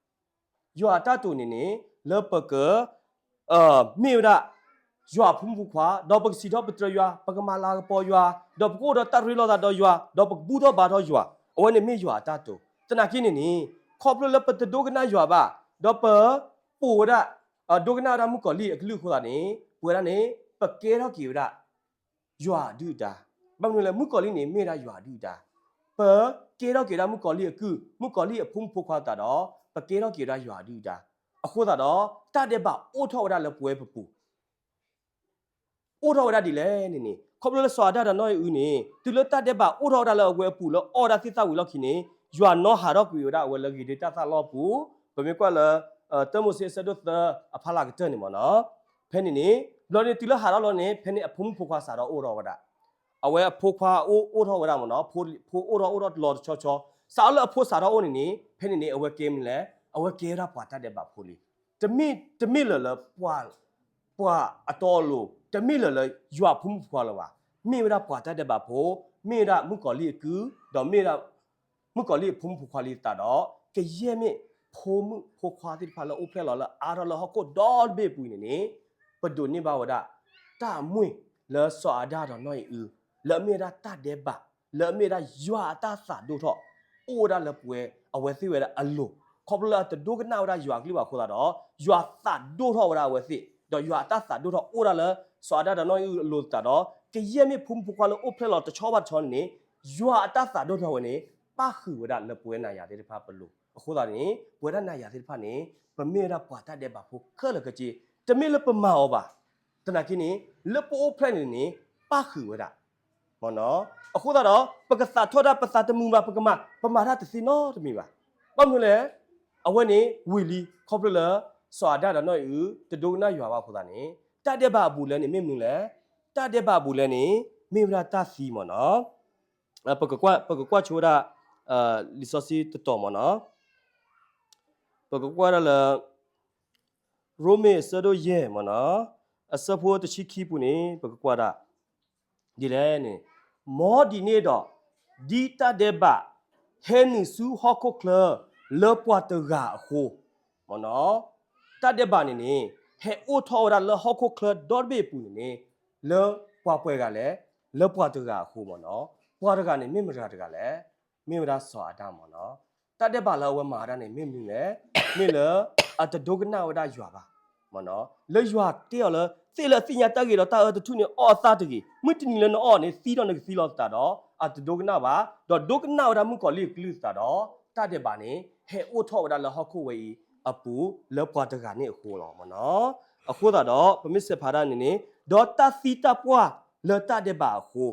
ယွၤအတၢ်တိာ်န့ၣ်န့ၣ် လၢပက မ့ၢ်ဝဲဒၣ် ယွၤအဖိမုၣ်ဖိခွါ, ဒီးပကစံးထီၣ်ပတြၢၤယွၤ, ပကမၤလၤကပီၤယွၤ, ဒီးပကအိၣ်ဒီးတၢ်ရ့လိာ်သးဒီးယွၤ, ဒီးပကဘူၣ်ထီၣ်ဘါထီၣ်ယွၤ, အဝဲန့ၣ်မ့ၢ်ယွၤအတၢ်တိာ်. သနာ်က့န့ၣ်န့ၣ် ခီဖျိလၢပတဒိကနၣ်ယွၤဘၣ်, ဒီးပပိာ်ဝဲဒၣ် ဒိကနၣ်ဝဲဒၣ်မုၣ်ကီၤလံၢ်အကလုၢ်အဃိသတးန့ၣ် ပဝဲဒၣ်န့ၣ် ပကဲထီၣ်က့ၤဝဲဒၣ် ယွၤအဒုၣ်အဒါ. ဘၣ်မနုၤလဲၣ်, မုၣ်ကီၤလံၢ်န့ၣ်မ့ၢ်ဝဲဒၣ်ယွၤအဒုၣ်အဒါ. ပကဲထီၣ်က့ၤဝဲဒၣ်မုၣ်ကီၤလံၢ်အကုၢ်, မုၣ်ကီၤလံၢ်အဖိမုၣ်ဖိခွါသတးဒီး ပကဲထီၣ်က့ၤဝဲဒၣ်ယွၤအဒုၣ်အဒါ. အဃိသတးဒီး တၢ်ဒဲးဘးအိၣ်ထီၣ်ဝဲဒၣ်လၢပဝဲပပူၤ အိၣ်ထီၣ်ဝဲဒၣ်ဒ်လဲၣ်န့ၣ်န့ၣ် ခီဖျိလၢစီၤအၤဒၣ်ဒီးနီၢ်အံၣ်အုန့ၣ် တုၤလၢတၢ်ဒဲးဘးအိၣ်ထီၣ်ဝဲဒၣ်လၢအဝဲအပူၤလၢအီၣ်ဝဲဒၣ်သ့ၣ်သၣ်ဝံၤလီၢ်ခံန့ၣ် ယွၤနီၣ်ဟးထီၣ်ကွံာ်ဝဲဒၣ်အဝဲလၢဂ့ၤဒ့တၢ်သၣ်လီၢ်အပူၤ, ပမ့ၢ်ကွၢ်လၢ တၢမိၤၡ့အဆၢဒိၣ်သၢအဖီလာ်ကတၢၢ်န့ၣ်မ့ၢ်နီၤ, ဖဲန့ၣ်န့ၣ် ဘျီန့ၣ်တုၤလၢဟးထီၣ်လီၤန့ၣ် ဖဲန့ၣ်အဖိမုၣ်ဖိခွါစးထီၣ်အိၣ်ထီၣ်ဝဲဒၣ်, အဝဲအဖိခွါအိၣ်အိၣ်ထီၣ်ဝဲဒၣ်မ့ၢ်နီၤ, ဖိအိၣ်ထီၣ်အိၣ်ထီၣ်လီၤတဆီဆီ, စးထီၣ်လၢအဖိစးထီၣ်အိၣ်န့ၣ်န့ၣ် ဖဲန့ၣ်န့ၣ် အဝဲကဲမနုၤလဲၣ်, အဝဲကဲဝဲဒၣ်ပှၤတၢ်ဒဲးဘးဖိလံ. တမ့ၢ် တမ့ၢ်လၢၤလၢ ပှၤအတီအလိၤ, တမ့ၢ်လၢၤလၢယွၤဖိမုၣ်ဖိခွါလၢၤဘၣ်, မ့ၢ်ဝဲဒၣ်ပှၤတၢ်ဒဲးဘးဖိ, မ့ၢ်ဝဲဒၣ်မုၣ်ကီၤလံၢ်အကုၢ်, ဒီးမ့ၢ်ဝဲဒၣ် မုၣ်ကီၤလံၢ်အသးဒီး ကယဲၢ်မ့ၢ်ဖိမုၣ်ဖိခွါသ့ၣ်တဖၣ်လၢအိၣ်ဖျဲၣ်လီၤလၢအါထီၣ်လၢဟီၣ်ခိၣ်ဒီတဘ့ၣ်အပူၤန့ၣ်န့ၣ် ပဒိးန့ၢ်ဘၣ်ဝဲဒၣ် တၢ်အမွ့ၢ်လၢစီၤအၤဒၣ်ဒီးနီၢ်အံၣ်အု လၢအမ့ၢ်ဝဲဒၣ်တၢ်ဒဲးဘး, လၢအမ့ၢ်ဝဲဒၣ်ယွၤအတၢ်သးဒိၣ်ထီၣ် အိၣ်ဝဲဒၣ်လၢပဝဲအဝဲသ့ၣ်ဝဲဒၣ်အလိၤ, ခီဖျိလၢအတဒိကနၣ်ဝဲဒၣ်ယွၤအကလုၢ်ဘၣ်အဃိသတးဒီး ယွၤသးဒိၣ်ထီၣ်ဝဲဒၣ်အဝဲသ့ၣ်, ဒီးယွၤအတၢ်သးဒိၣ်ထီၣ်အိၣ်ဒၣ်လၢ စီၤအၤဒၣ်ဒီးနီၢ်အံၣ်အုအလိၤသတးဒီး ကယဲၢ်မ့ၢ်ဖိမုၣ်ဖိခွါလၢအိၣ်ဖျဲၣ်လီၤတဆီဘၣ်တဆီန့ၣ်န့ၣ် ယွၤအတၢ်သးဒိၣ်ထီၣ်ဝဲန့ၣ် ပၣ်ဃုာ်ဝဲဒၣ်လၢပဝဲနၤယၤသ့ၣ်တဖၣ်ပလိၤ. အဃိသတးန့ၣ် ပဝဲဒၣ်နၤယၤသ့ၣ်တဖၣ်န့ၣ် ပမ့ၢ်ဝဲဒၣ်ပှၤတၢ်ဒဲးဘးဖိခဲလၢာ်ခဲဆ့, တမ့ၢ်လၢပမၤအီၤဘၣ်, သနာ်က့န့ၣ် လၢပအိၣ်ဖျဲၣ်န့ၣ်န့ၣ် ပၣ်ဃုာ်ဝဲဒၣ် မ့ၢ်နီၤ. အဃိသတးဒီး ပကသးထီၣ်တၢ် ပသးတမုာ်ဘၣ် ပကမၤ ပမၤတၢ်တသ့နီတမံၤဘၣ်. ဘၣ်မနုၤလဲၣ်, အဝဲန့ၣ်ဝံၤလံ ခီဖျိလၢ စီၤအၤဒၣ်ဒီးနီၢ်အံၣ်အု တဒိကနၣ်ယွၤဘၣ်အဃိသတးန့ၣ် တၢ်ဒဲးဘးအဘူးအလဲန့ၣ် မ့ၢ်မနုၤလဲၣ်, တၢ်ဒဲးဘးအဘူးအလဲန့ၣ် မ့ၢ်ဝဲဒၣ်တၢ်သံမ့ၢ်နီၤ. ပကကွၢ်ဆိဝဲဒၣ် လံာ်စီဆှံတတီၤမ့ၢ်နီၤ. ပကကွၢ်ဒၣ်လၢ ရိမ့ၤအဆၢဒိၣ်ယဲၢ်မ့ၢ်နီၤ, အဆၢဖိတဆံခံပူၤန့ၣ် ပကကွၢ်ဒၣ် ဒ်လဲၣ်န့ၣ်, မ်ဒ်န့ၣ်ဒီး ဒ်တၢ်ဒဲးဘး ဟဲနုာ်ဆူဟီၣ်ခိၣ်ချၢ လၢပှၤတဂၤအဃိ, မ့ၢ်နီၤ, တၢ်ဒဲးဘးန့ၣ်န့ၣ် ဟဲအိၣ်ထီၣ်ဝဲဒၣ်လၢဟီၣ်ခိၣ်ချၢဒီတဘ့ၣ်အပူၤန့ၣ်န့ၣ် လၢပှၤပှဲၤဂၤလဲၣ်, လၢပှၤတဂၤအဃိမ့ၢ်နီၤ. ပှၤတဂၤန့ၣ် မ့ၢ်မတၤတဂၤလဲၣ်, မ့ၢ်ဝဲဒၣ်စီၤအၤဒၣ်မ့ၢ်နီၤ. တၢ်ဒဲးဘးလၢအဝဲမၤဝဲဒၣ်န့ၣ် မ့ၢ်မနုၤလဲၣ်, မ့ၢ်လၢ အတဒိကနၣ်ဝဲဒၣ်ယွၤဘၣ် မ့ၢ်နီၤ. လၢယွၤတဲအီၤလၢ သ့ၣ်လၢအသ့ၣ်ညါတၢ်ဂ့ၤဒီးတၢ်အၢတထူၣ်န့ၣ် အီၣ်အသၣ်တဂ့ၤ, မုၢ်တနံၤလၢနအီၣ်န့ၣ် သံထီၣ်နကသံလီၤသတးဒီး အတဒိကနၣ်ဘၣ်, ဒီးဒိကနၣ်ဝဲဒၣ်မုၣ်ကီၤလံၢ်အကလုၢ်သတးဒီး တၢ်ဒဲးဘးန့ၣ် ဟဲအိၣ်ထီၣ်ဝဲဒၣ်လၢဟီၣ်ခိၣ်ဝဲအံၤအပူၤ လၢပှၤတဂၤန့ၣ်အဃိလီၤ မ့ၢ်နီၤ. အဃိသတးဒီး ပမ့ၢ်ဆဲးဖးဒၣ်န့ၣ်န့ၣ် ဒီးတၢ်သံတၢ်ပှၢ်လၢတၢ်ဒဲးဘးအဃိ,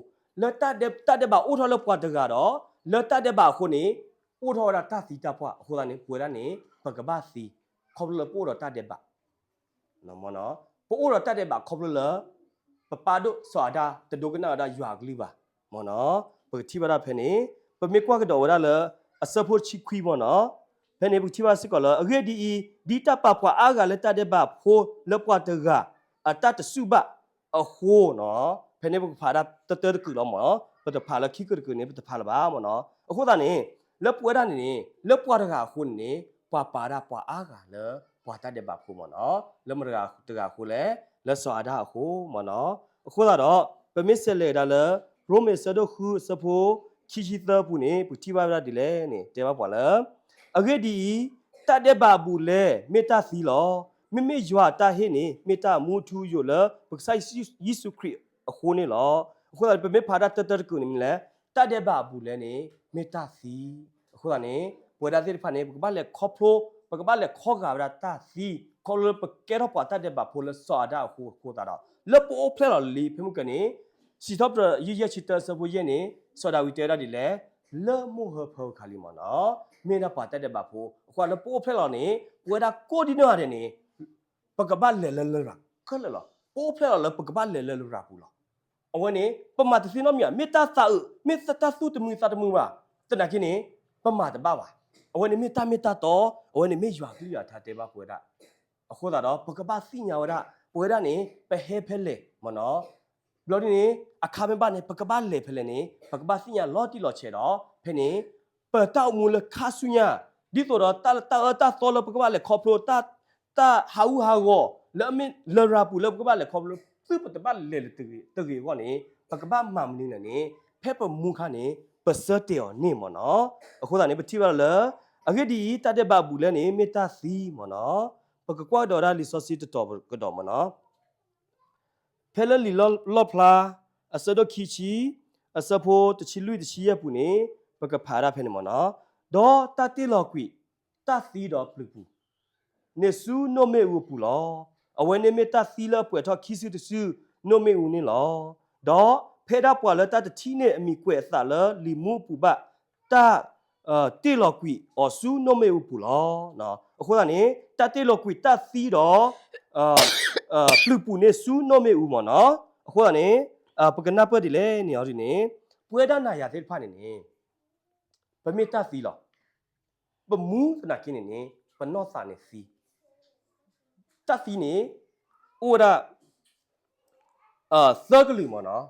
လၢတၢ်ဒဲးဘးအိၣ်ထီၣ်လၢပှၤတဂၤဒီး လၢတၢ်ဒဲးဘးအဃိန့ၣ် အိၣ်ထီၣ်ဝဲဒၣ်တၢ်သံတၢ်ပှၢ်အဃိသတးန့ၣ် ပဝဲဒၣ်န့ၣ် ပကဘၣ်သံ ခီဖျိလၢပအိၣ်ဒီးတၢ်ဒဲးဘး ပအိၣ်ဒီးတၢ်ဒဲးဘးခီဖျိလၢ ပပၢ်ဒိၣ်စီၤအၤဒၣ် တဒိကနၣ်ဝဲဒၣ်ယွၤအကလုၢ်ဘၣ် မ့ၢ်နီၤ. ပကထံၣ်ဘၣ်ဒၣ်ဖဲန့ၣ် ပမ့ၢ်ကွၢ်ကဒီးဝဲဒၣ်လၢ အဆၢဖိတဆံခွံ မ့ၢ်နီၤ. ဖဲန့ၣ် ပကထံၣ်ဘၣ်စ့ၢ်ကီးလၢ အဂ့ၢ်ဒ်အံၤ, ဒ်တၢ်ပာ်ပှၤအါဂၤလၢတၢ်ဒဲးဘးဖိလၢပှၤတဂၤအတၢ်တစူၣ်ဘၣ်အဃိနီၤ. ဖဲန့ၣ် ပကဖးဒၣ်တတၢတကုာ်လီၤ မ့ၢ်နီၤ. ပတဖးလၢခံကုာ်တကုာ်န့ၣ် ပတဖးလၢၤဘၣ် မ့ၢ်နီၤ. အဃိသတးန့ၣ် လၢပဝဲဒၣ်န့ၣ်န့ၣ် လၢပှၤတဂၤအဃိန့ၣ်န့ၣ် ပှၤပာ်ဒၣ်ပှၤအါဂၤလၢ ပှၤတၢ်ဒဲးဘးဖိ မ့ၢ်နီၤ. လၢမတၤတဂၤအဃိလဲၣ်, လၢစီၤအၤဒၣ်အဃိ မ့ၢ်နီၤ. အဃိသတးဒီး ပမ့ၢ်ဆဲးလဲၤဒၣ်လၢ ရိမ့ၤအဆၢဒိၣ်ဃု အဆၢဖိခံဆံသၢပူၤန့ၣ် ပကထံၣ်ဘၣ်ဝဲဒၣ်ဒ်လဲၣ်န့ၣ် တဲဘၣ်ပှၤလၢ အဂ့ၢ်ဒ်အံၤ, တၢ်ဒဲးဘးအဘူးအလဲ မ့ၢ်တၢ်သံလီၤ. မ့မ့ၢ်ယွၤအတၢ်ဟ့ၣ်န့ၣ် မ့ၢ်တၢ်အမူအထူအယိာ်လၢ ပကစၢ်ယ့ၣ်ၡူးခရံာ်အဃိန့ၣ်လီၤ. အဃိသတးန့ၣ် ပမ့ၢ်ဖးဒၣ်တၢတၢတကုာ်န့ၣ်မနုၤလဲၣ်, တၢ်ဒဲးဘးအဘူးအလဲန့ၣ် မ့ၢ်တၢ်သံ. အဃိသတးန့ၣ် ပဝဲဒၣ်သ့ၣ်တဖၣ်န့ၣ် ပကဘၣ်လဲၤခီဖျိ, ပကဘၣ်လဲၤခီဂာ်ဝဲဒၣ်တၢ်သံ, ခီဖျိလၢပကဲထီၣ်ပှၤတၢ်ဒဲးဘးဖိလၢစီၤအၤဒၣ်အဃိအဃိသတးဒီး လၢပအိၣ်ဖျဲၣ်လီၤလံ ဖဲမုၢ်ကန့ၣ် စံးထီၣ်ပတြၢၤ ယုၢ်ယဲၢ်ဆံတၢ အဆၢဖိယဲၢ်န့ၣ် စီၤဒၤဝံးတဲဝဲဒၣ်ဒ်လဲၣ်, လၢမိၢ်ဟၢဖၢခါလံ မ့ၢ်နီၤ, မ့ၢ်ဒၣ်ပှၤတၢ်ဒဲးဘးဖိ. အဃိလၢပအိၣ်ဖျဲၣ်လီၤန့ၣ် ပဝဲဒၣ်ကိးဒံနီၢ်ဂၤဒဲးန့ၣ် ပကဘၣ်လဲၤလၢလရာ်ခဲလၢာ်လီၤ. ပအိၣ်ဖျဲၣ်လီၤလၢပကဘၣ်လဲၤလၢလရာ်ပူၤလီၤ. အဝဲန့ၣ် ပမၤတသ့နီတမံၤဘၣ်, မ့ၢ်တၢ်သးအုး မ့ၢ်တၢ်သူၣ်တမုာ်သးတမုာ်ဘၣ်, သနာ်က့န့ၣ် ပမၤတဘၣ်ဘၣ်. အဝဲန့ၣ်မ့ၢ်တၢ်မ့ၢ်တၢ်တီ, အဝဲန့ၣ်မ့ၢ်ယွၤကလုၢ်ယွၤကထါတဲဘၣ်ပဝဲဒၣ်. အဃိသတးဒီး ပကဘၣ်သ့ၣ်ညါဝဲဒၣ် ပဝဲဒၣ်န့ၣ် ပဟဲဖဲလဲၣ်မ့ၢ်နီၤ. ဘျီဒ်န့ၣ် အခါမ့ၢ်ဘၣ်န့ၣ် ပကဘၣ်လဲၤဖဲလဲၣ်န့ၣ် ပကဘၣ်သ့ၣ်ညါလီၤတံၢ်လီၤဆဲးဒီး ဖဲန့ၣ် ပတၢ်အိၣ်မူလၢခါဆူညါ ဒ်သိးဒီးတၢ်လၢတၢ်အၢတၢ်သီလၢပကဘၣ်လဲၤခီဖျိ တၢ်ဟးဂူာ်ဟးဂီၤ လၢအမ့ၢ်လရာ်ပူၤလၢပကဘၣ်လဲၤခီဖျိ သုပတဘၣ်လဲၤလၢတဂ့ၤအဂီၢ်န့ၣ် ပကဘၣ်မၤမနုၤလဲၣ်န့ၣ် ဖဲပမူခါန့ၣ် ပဆၢတဲာ်အီၤန့ၣ်မ့ၢ်နီၤ. အဃိသတးန့ၣ် ပထံၣ်ဘၣ်လၢ အဂ့ၢ်ဒ်အံၤ တၢ်ဒဲးဘးအဘူးအလဲန့ၣ် မ့ၢ်တၢ်သံမ့ၢ်နီၤ. ပကကွၢ်ကဒီးဝဲဒၣ်လံာ်စီဆှံတတီၤကဒီးမ့ၢ်နီၤ. ဖဲလၢလံာ်လီၣ်ဖျါ အဆၢဒိၣ်ခံဆံ အဆၢဖိတဆံလွံၢ်တဆံယဲၢ်ပူၤန့ၣ် ပကဖးဒၣ်ဖဲန့ၣ်မ့ၢ်နီၤ. ဒီးတၢ်တ့ၢ်လီၤကွံာ် တၢ်သံဒီးပျုၤပူၤ န့ၣ်ဆူနိၣ်မ့ၣ်အူအပူၤလီၤ. အဝဲန့ၣ်မ့ၢ်တၢ်သံလၢအပှဲၤထီၣ်ခံစုတစု နိၣ်မ့ၣ်အူန့ၣ်လီၤ. ဒီးဖဲဒၣ်ပှၤလၢတၢ်တထံၣ်န့ၢ်အမံၤကွဲးအသးလၢလံာ်မူအပူၤဘၣ် တၢ် တ့ၢ်လီၤကွံာ်အီၤဆူနိၣ်မ့ၣ်အူပူၤလီၤ. အဃိသတးန့ၣ် တၢ်တ့ၢ်လီၤကွံာ်တၢ်သံဒီး ပျုၤပူၤန့ၣ်ဆူနိၣ်မ့ၣ်အူမ့ၢ်နီၤ. အဃိသတးန့ၣ် ပကနၢ်ပၢၢ်ဒ်လဲၣ်န့ၣ်အီၤဒ်န့ၣ် ပဝဲဒၣ်နၤယၤသ့ၣ်တဖၣ်န့ၣ်န့ၣ် ပမ့ၢ်တၢ်သံလီၤ. ပမူသနာ်က့န့ၣ်န့ၣ် ပနီၢ်သးန့ၣ်သံ တၢ်သံန့ၣ် အိၣ်ဝဲဒၣ် သၢကလုာ်မ့ၢ်နီၤ.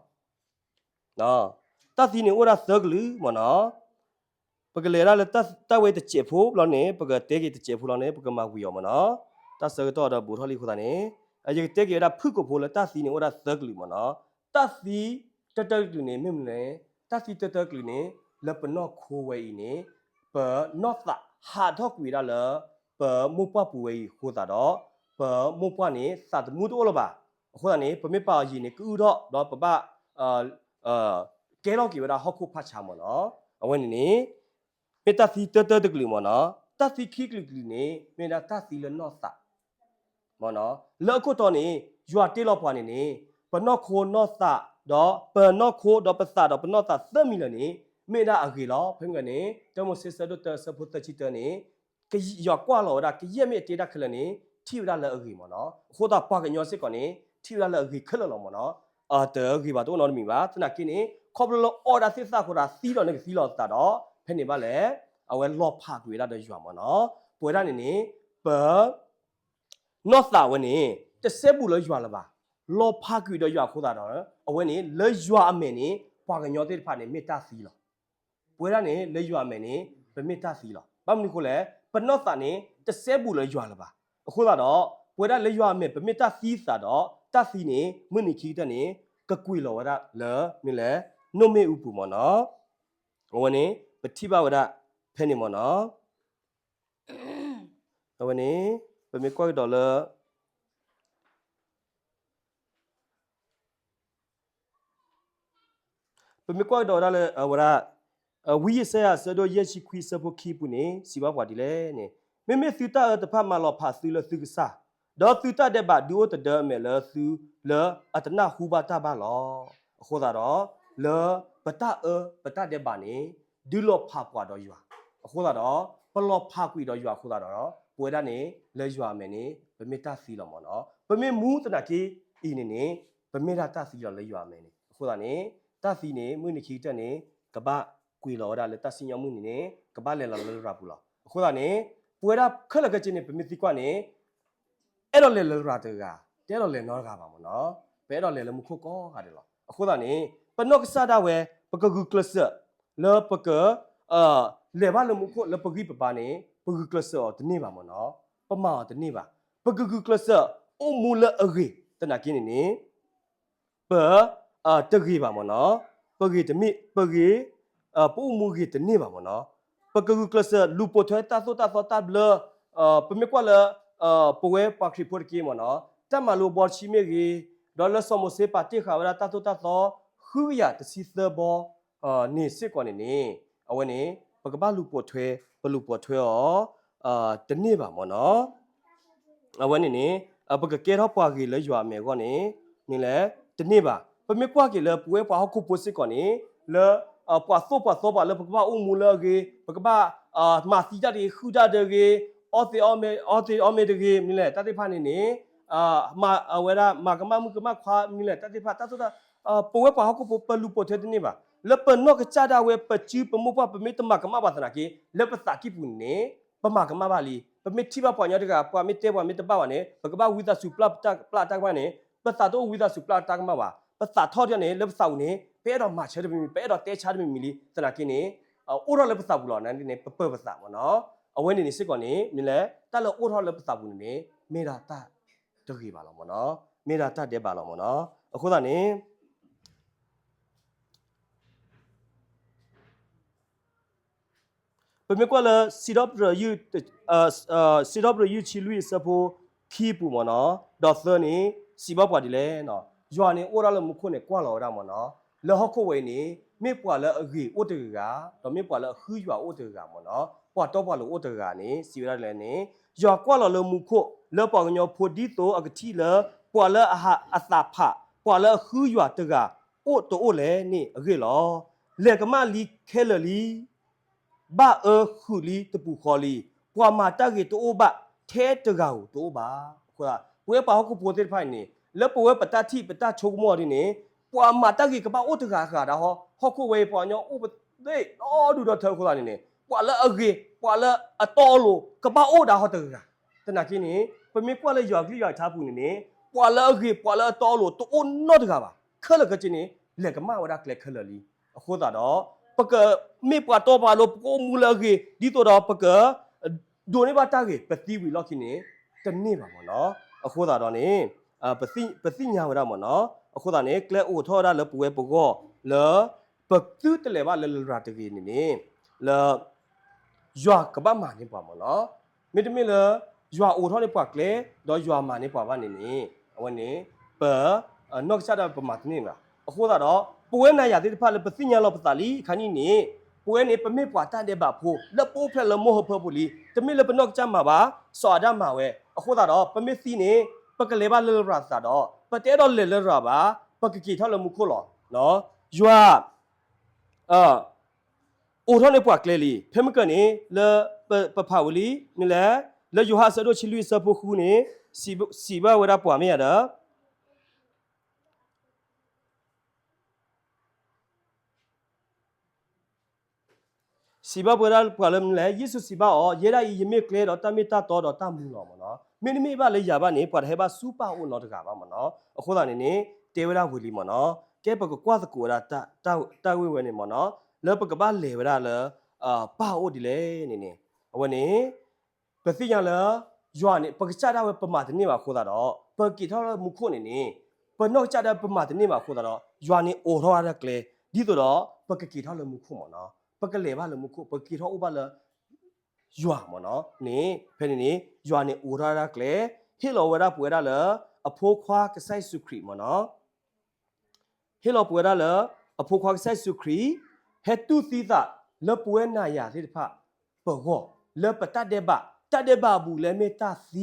တၢ်သံန့ၣ်အိၣ်ဝဲဒၣ်သၢကလုာ်မ့ၢ်နီၤ. ပကလဲၤဒၣ်လၢတၢ်ဝဲတစဲးဖိဘျီန့ၣ် ပကတဲက့ၤတစဲးဖိလီၤန့ၣ် ပကမၤဝံၤအီၤမ့ၢ်နီၤ. တၢ်ဆၢကတီၢ်ဒီးဘူးထီၣ်လံအဃိသတးန့ၣ် ယကတဲက့ၤဝဲဒၣ်ဖုၣ်ကိာ်ဖိလၢတၢ်သံန့ၣ်အိၣ်ဝဲဒၣ်သၢကလုာ်မ့ၢ်နီၤ. တၢ်သံတၢတၢကလုာ်န့ၣ် မ့ၢ်မနုၤလဲၣ်, တၢ်သံတၢတၢကလုာ်န့ၣ် လၢပနီၢ်ခိဝဲအံၤန့ၣ် ပနီၢ်သးဟးထီၣ်ကွံာ်ဝဲဒၣ်လၢ ပမိၢ်ပှၢ်ပူၤဝဲအံၤအဃိသတးဒီး ပမိၢ်ပှၢ်န့ၣ် သးသမူတအိၣ်လၢၤဘၣ်. အဃိသတးန့ၣ် ပမ့ၢ်ပာ်အီၤယံာ်န့ၣ် ကအုထီၣ် ဒီးပဘၣ် ကဲထီၣ်က့ၤဝဲဒၣ်ဟီၣ်ခိၣ်ဖးဆါမ့ၢ်နီၤ. အဝဲန့ၣ်န့ၣ် မ့ၢ်တၢ်သံတၢတၢတကလုာ်မ့ၢ်နီၤ. တၢ်သံခံကလုာ်ကလုာ်န့ၣ် မ့ၢ်ဒၣ်တၢ်သံလၢနီၢ်သး မ့ၢ်နီၤ. လၢအခိၣ်တီန့ၣ် ယွၤတ့လီၤပှၤန့ၣ်န့ၣ် ပနီၢ်ခိနီၢ်သး ဒီးပနီၢ်ခိဒီးပသးဒီးပနီၢ်သးသၢမံၤလၢာ်န့ၣ် မ့ၢ်ဒၣ်အဂ့ၤလီၤ. ဖဲမ့ၢ်န့ၣ် တၢမိၤၡ့ဆၢဒိၣ်တၢအဆၢဖိသၢဆံတၢန့ၣ် ယွၤကွၢ်လီၤဝဲဒၣ် ကယဲၢ်မ့ၢ်အတ့တၢ်ခဲလၢာ်န့ၣ် ထံၣ်ဝဲဒၣ်လၢအဂ့ၤမ့ၢ်နီၤ. အဃိသတးပှၤကညီစ့ၢ်ကီးန့ၣ် ထံၣ်ဝဲဒၣ်လၢအဂ့ၤခဲလၢာ်လီၤမ့ၢ်နီၤ. တဂ့ၤဘၣ်တအိၣ်နီတမံၤဘၣ်. သနာ်က့န့ၣ် ခီဖျိလၢအီၣ်ဝဲဒၣ်သ့ၣ်သၣ်အဃိသတး သံဒီးန့ၣ်ကသံလီၤသးဒီး ဖဲန့ၣ်ဘၣ်လဲၣ် အဝဲလီၤဖးကွံာ်ဝဲဒၣ်ဒီးယွၤမ့ၢ်နီၤ. ပဝဲဒၣ်န့ၣ်န့ၣ် ပ နီၢ်သးဝဲန့ၣ် တစဲဘူးလၢယွၤလၢၤဘၣ်. လီၤဖးကွံာ်ဒီးယွၤအဃိသတးဒီး အဝဲန့ၣ် လၢယွၤအမဲာ်န့ၣ် ပှၤကညီသ့ၣ်တဖၣ်န့ၣ် မ့ၢ်တၢ်သံလီၤ. ပဝဲဒၣ်န့ၣ် လၢယွၤအမဲာ်န့ၣ် ပမ့ၢ်တၢ်သံလီၤ. ဘၣ်မနုၤအဃိလဲၣ်, ပနီၢ်သးန့ၣ် တစဲဘူးလၢယွၤလၢၤဘၣ်. အဃိသတးဒီး ပဝဲဒၣ်လၢယွၤအမဲာ် ပမ့ၢ်တၢ်သံသးဒီး တၢ်သံန့ၣ် မုၢ်နံၤခံကတၢၢ်န့ၣ် ကကွံာ်လီၤဝဲဒၣ်လၢ မ့ၢ်လဲၣ် နိၣ်မ့ၣ်အူပူၤမ့ၢ်နီၤ. အဝဲန့ၣ် ပထံၣ်ဘၣ်ဝဲဒၣ် ဖဲန့ၣ်မ့ၢ်နီၤ. အဝဲန့ၣ် ပမ့ၢ်ကွၢ်ကဒီးလၢ ပမ့ၢ်ကွၢ်ကဒီးဝဲဒၣ်လၢ အဝဲဒၣ် ဝံယၡါယၤ အဆၢဒိၣ်ယဲၢ်ဆံခွံ အဆၢဖိခံပူၤန့ၣ် စံးဘၣ်ပှၤဒ်လဲၣ်န့ၣ်, မ့မ့ၢ်သုတၢ်အၢတဖၣ်မၤလီၤဖးသုလၢသုကစၢ်, ဒီးသုတၢ်ဒဲးဘးဒုးအိၣ်တဒၢအမဲာ်လၢသု လၢအတနၢ်ဟူဘၣ်တၢ်ဘၣ်လီၤ. အဃိသတးဒီး လၢပတၢ်အၢပတၢ်ဒဲးဘးန့ၣ် ဒုးလီၤဖးပှၤဒီးယွၤ. အဃိသတးဒီး ပလီၤဖးကွံာ်ဒီးယွၤအဃိသတးဒီး ပဝဲဒၣ်န့ၣ် လၢယွၤအမဲာ်န့ၣ် ပမ့ၢ်တၢ်သံလီၤမ့ၢ်နီၤ. ပမ့ၢ်မူသနာ်က့အံၤန့ၣ်န့ၣ် ပမ့ၢ်ဒၣ်တၢ်သံလီၤလၢယွၤအမဲာ်န့ၣ်. အဃိသတးန့ၣ် တၢ်သံန့ၣ် မုၢ်နံၤခံကတၢၢ်န့ၣ် ကဘၣ်ကွံာ်လီၤဝဲဒၣ်လၢတၢ်စံၣ်ညီၣ်မုၢ်နံၤန့ၣ် ကဘၣ်လဲၤလီၤလၢလရာ်ပူၤလီၤ. အဃိသတးန့ၣ် ပဝဲဒၣ်ခဲလၢာ်ခဲဆ့န့ၣ် ပမ့ၢ်သံကွၢ်န့ၣ် အဲၣ်ဒိးလဲၤလၢလရာ်တဂၤ, တအဲၣ်ဒိးလဲၤနီတဂၤဘၣ်မ့ၢ်နီၤ. ပအဲၣ်ဒိးလဲၤလၢမူခိၣ်ကိးဂၤဒဲးလီၤ. အဃိသတးန့ၣ် ပနီၢ်ကစၢ်ဒၣ်ဝဲ ပကဂုာ်ကျဲးစၢး လၢပက လဲၤဘၣ်လၢမူခိၣ်လၢပဂံၢ်ပဘါန့ၣ် ပဂုာ်ကျဲးစၢးအီၤတန့ၢ်ဘၣ်မ့ၢ်နီၤ. ပမၤအီၤတန့ၢ်ဘၣ်. ပကဂုာ်ကျဲးစၢးအိၣ်မူလၢအဂ့ၤသနာ်က့န့ၣ်န့ၣ် ပ တဂ့ၤဘၣ်မ့ၢ်နီၤ. ပဂ့ၤတမ့ၢ် ပဂ့ၤ ပအိၣ်မူဂ့ၤတန့ၢ်ဘၣ်မ့ၢ်နီၤ. ပကဂုာ်ကျဲးစၢးလူၤပိာ်ထွဲတၢ်သိၣ်တၢ်သီတၢ်ဘျၢ ပမ့ၢ်ကွၢ်လၢ ပဝဲပှၤခရံာ်ဖိတက့ၢ်မ့ၢ်နီၤ, တၢ်မၤလိအဘီတဆံမ့ၢ်ဂ့ၤ, ဒီးလၢစီၤမိၤၡ့ပာ်တ့ၢ်ဃာ်ဝဲဒၣ်တၢ်သိၣ်တၢ်သီ ဃုကယၤတဆံသၢဘီ န့ၣ်စ့ၢ်ကီးန့ၣ်န့ၣ် အဝဲန့ၣ် ပကဘၣ်လူၤပိာ်ထွဲ ပလူၤပိာ်ထွဲအီၤ တန့ၢ်ဘၣ်မ့ၢ်နီၤ. အဝဲန့ၣ်န့ၣ် ပကကဲထီၣ်ပှၤဂ့ၤလၢယွၤအမဲာ်အဂီၢ်န့ၣ် မ့ၢ်လဲၣ် တန့ၢ်ဘၣ်. ပမ့ၢ်ကွၢ်က့ၤလၢပဝဲပှၤဟီၣ်ခိၣ်ဖိစ့ၢ်ကီးန့ၣ် လၢ ပှၤသိၣ်ပှၤသီပှၤလၢပကဘၣ်အိၣ်မူလၢအဂ့ၤ, ပကဘၣ် မၤသံတၢ်တဂ့ၤ, ဃုတၢ်တဂ့ၤ, အီသံးအီမ့ၤတဂ့ၤ, မ့ၢ်လဲၣ် တၢ်သ့ၣ်တဖၣ်န့ၣ်န့ၣ် မၤအဝဲဒၣ် မၤကမၣ်မုၣ်ကမၣ်ခွါ မနုၤလဲၣ် တၢ်သ့ၣ်တဖၣ် တၢ်သိၣ်တၢ် ပဝဲပှၤဟီၣ်ခိၣ်ဖိ ပလူၤပိာ်ထွဲတန့ၢ်ဘၣ်. လၢပနီၢ်ကစၢ်ဒၣ်ဝဲ ပစုပမိၢ်ပှၢ် ပမ့ၢ်တမၤကမၣ်ဘၣ်သနာ်က့ လၢပသးကံၢ်ပူၤန့ၣ်န့ၣ် ပမၤကမၣ်ဘၣ်လံ. ပမ့ၢ်ထံၣ်ဘၣ်ပှၤကညီတဂၤ ပှၤမ့ၢ်တဲပှၤမ့ၢ်တဘၣ်ဘၣ်န့ၣ် ပကဘၣ်ဝံသးစူၤပျၢ်တၢ်ကမၣ်ဘၣ်. ပသးတအိၣ်ဝံသးစူၤပျၢ်တၢ်ကမၣ်ဘၣ်. ပသးထီၣ်ဒ်န့ၣ် လၢပသးပူၤန့ၣ် ပအဲၣ်ဒိးမၤဆၢတမံၤမံၤ ပအဲၣ်ဒိးတဲဆါတမံၤမံၤလံ သနာ်က့န့ၣ် အိၣ်ထီၣ်လၢပသးပူၤလီၤ. န့ၣ်န့ၣ် ပပၢၢ်ပသးမ့ၢ်နီၤ. အဝဲန့ၣ်န့ၣ်စ့ၢ်ကီးန့ၣ် မ့ၢ်လဲၣ် တၢ်လၢအိၣ်ထီၣ်လၢပသးပူၤန့ၣ်န့ၣ် မ့ၢ်ဒၣ်တၢ်တဂ့ၤဘၣ်လီၤမ့ၢ်နီၤ. မ့ၢ်ဒၣ်တၢ်ဒဲးဘးလီၤမ့ၢ်နီၤ. အဃိသတးန့ၣ် ပမ့ၢ်ကွၢ်လၢ စံးထီၣ်ပတြၢၤယုၢ် စံးထီၣ်ပတြၢၤယုၢ်ဆံလွံၢ်အဆၢဖိခံပူၤမ့ၢ်နီၤ, ဒီးသၢန့ၣ် စံးဘၣ်ပှၤဒ်လဲၣ်, ယွၤန့ၣ်အိၣ်ဒၣ်လၢမူခိၣ်န့ၣ် ကွၢ်လီၤဝဲဒၣ်မ့ၢ်နီၤ, လၢဟီၣ်ခိၣ်ဝဲအံၤန့ၣ် မ့ၢ်ပှၤလၢအဂ့ၤအိၣ်တဂၤဂၤ, ဒီးမ့ၢ်ပှၤလၢအဃုယွၤအိၣ်တဂၤဂၤမ့ၢ်နီၤ, ပှၤတီပှၤလိၤအိၣ်တဂၤဂၤန့ၣ် စံးဝဲဒၣ်ဒ်လဲၣ်န့ၣ်, ယွၤကွၢ်လီၤလၢမူခိၣ် လၢပှၤကညီဖိဒ်သိးအကထံၣ်လၢ ပှၤလၢအဟးအသးဖး ပှၤလၢအဃုယွၤတဂၤ အိၣ်တအိၣ်လဲၣ်န့ၣ်အဂ့ၢ်လီၤ. လဲၤကမၣ်လံခဲလၢာ်လံ ဘၣ်အၢဃုာ်လံတပူၤဃီလံ, ပှၤမၤတၢ်ဂ့ၤတအိၣ်ဘၣ် ထဲတဂၤဧိၤတအိၣ်ဘၣ်. အဃိ ပဝဲပှၤဟီၣ်ခိၣ်ဖိသ့ၣ်တဖၣ်အံၤန့ၣ် လၢပဝဲပတၢ်ထံၣ်ပတၢ်ဆိကမိၣ်အီၤဒ်န့ၣ် ပှၤမၤတၢ်ဂ့ၤကဘၣ်အိၣ်တဂၤဂၤဒၣ်ဟီ, ဟီၣ်ခိၣ်ဝဲအံၤပှၤကညီအိၣ်ပသ့ၣ်ဒီဒူၣ်ဒီထၢအဃိသတးန့ၣ်န့ၣ် ပှၤလၢအဂ့ၤ ပှၤလၢအတီအလိၤ ကဘၣ်အိၣ်ဒၣ်ဟီတဂၤဂၤ. သနာ်က့န့ၣ် ပမ့ၢ်ကွၢ်လၢယွၤကလုၢ်ယွၤကထါပူၤန့ၣ်န့ၣ် ပှၤလၢအဂ့ၤ ပှၤလၢအတီအလိၤ တအိၣ်နီတဂၤဘၣ်. ခဲလၢာ်ခဲဆ့န့ၣ် လဲၤကမၣ်ဝဲဒၣ်ကျဲခဲလၢာ်လံ. အဃိသတးဒီး ပကမ့ၢ်ပှၤတီပှၤလိၤ ပကအိၣ်မူလၢအဂ့ၤ ဒ်သိးဒီးပက ဒိးန့ၢ်ဘၣ်တၢ်ဂ့ၤ ပသံဝံၤလီၢ်ခံန့ၣ် တန့ၢ်ဘၣ်မ့ၢ်နီၤ. အဃိသတးဒီးန့ၣ် ပသ့ၣ်ညါဝဲဒၣ်မ့ၢ်နီၤ. အဃိသတးန့ၣ် ကျဲအိးထီၣ်ဝဲဒၣ်လၢပဝဲပဂီၢ်လၢ ပသုတလဲၤဘၣ်လၢလရာ်တဂ့ၤန့ၣ်န့ၣ် လၢ ယွၤကဘၣ်မၤန့ၢ်ပှၤမ့ၢ်နီၤ. မ့တမ့ၢ်လၢ ယွၤအိးထီၣ်န့ၢ်ပှၤကျဲ ဒီးယွၤမၤန့ၢ်ပှၤဘၣ်န့ၣ်န့ၣ် အဝဲန့ၣ် ပ နီၢ်ကစၢ်ဒၣ်ပမၤတန့ၢ်ဘၣ်. အဃိသတးဒီး ပဝဲနၤယၤသ့ၣ်တဖၣ်လၢပသ့ၣ်ညါလီၤပသးလံအခါန့ၣ်န့ၣ် ပဝဲန့ၣ် ပမ့ၢ်ပှၤတၢ်ဒဲးဘးဖိ လၢပအိၣ်ဖျဲၣ်လၢမိၢ်ဟၢဖၢပူၤလံ. တမ့ၢ်လၢပနီၢ်ကစၢ်မၤဘၣ်, စီၤအၤဒၣ်မၤဝဲ. အဃိသတးဒီး ပမ့ၢ်သံန့ၣ် ပကလဲၤဘၣ်လၢလရာ်သးဒီး ပတအဲၣ်ဒိးလဲၤလၢလရာ်ဘၣ်, ပကက့ၤထီၣ်လၢမူခိၣ်လီၤ. ယွၤ အိးထီၣ်န့ၢ်ပှၤကျဲလံ. ဖဲမုၢ်ကၢၢ်န့ၣ် လၢ ပဖးဝံၤလံ မ့ၢ်လဲၣ် လၢယိၤဟၣ်အဆၢဒိၣ်ဆံလွံၢ်အဆၢဖိဃုန့ၣ် စံးဘၣ်ဝဲဒၣ်ပှၤမ့ၢ်ဧါဒီး စံးဘၣ်ပှၤဒၣ်ပှၤလၢမနုၤလဲၣ်, ယ့ၣ်ၡူးစံးဘၣ်အီၤ, ယဲဒၣ်အံၤ ယမ့ၢ်ကျဲဒီးတၢ်မ့ၢ်တၢ်တီဒီးတၢ်မူလီၤမ့ၢ်နီၤ. မ့တမ့ၢ်ဘၣ်လၢယၤဘၣ်န့ၣ် ပှၤတဟဲဘၣ်ဆူပၢ်အအိၣ်နီတဂၤဘၣ်မ့ၢ်နီၤ. အဃိသတးန့ၣ်န့ၣ် တဲဝဲဒၣ်ဝံၤလံမ့ၢ်နီၤ. ကဲပကကွၢ်သကိးဝဲဒၣ် တၢ်ဂ့ၢ်ဝဲန့ၣ်မ့ၢ်နီၤ, လၢပကဘၣ်လဲၤဝဲဒၣ်လၢ ပၢ်အအိၣ်ဒ်လဲၣ်န့ၣ်န့ၣ် အဝဲန့ၣ် ပသ့ၣ်ညါလၢ ယွၤန့ၣ် ပကစၢ်ဒၣ်ဝဲပမၤတန့ၢ်ဘၣ်အဃိသတးဒီး ပကက့ၤထီၣ်လၢမူခိၣ်န့ၣ်န့ၣ် ပနီၢ်ကစၢ်ဒၣ်ပမၤတန့ၢ်ဘၣ်အဃိသတးဒီး ယွၤန့ၣ်အိးထီၣ်ဝဲဒၣ်ကျဲ ဒ်သိးဒီး ပကက့ၤထီၣ်လၢမူခိၣ်မ့ၢ်နီၤ. ပကလဲၤဘၣ်လၢမူခိၣ် ပကက့ၤထီၣ်အိၣ်ဘၣ်လၢ ယွၤမ့ၢ်နီၤန့ၣ် ဖဲန့ၣ်န့ၣ် ယွၤန့ၣ်အိးထီၣ်ဝဲဒၣ်ကျဲ ဟ့ၣ်လီၤဝဲဒၣ်ပဝဲဒၣ်လၢ အဖိခွါကစၢ်ယ့ၣ်ၡူးခရံာ်မ့ၢ်နီၤ ဟ့ၣ်လီၤပဝဲဒၣ်လၢ အဖိခွါကစၢ်ယ့ၣ်ၡူးခရံာ် ဟဲတူၢ်သံသးလၢပဝဲနၤယၤသ့ၣ်တဖၣ် ပဂီၢ် လၢပတၢ်ဒဲးဘး တၢ်ဒဲးဘးအပူၤလၢမ့ၢ်တၢ်သ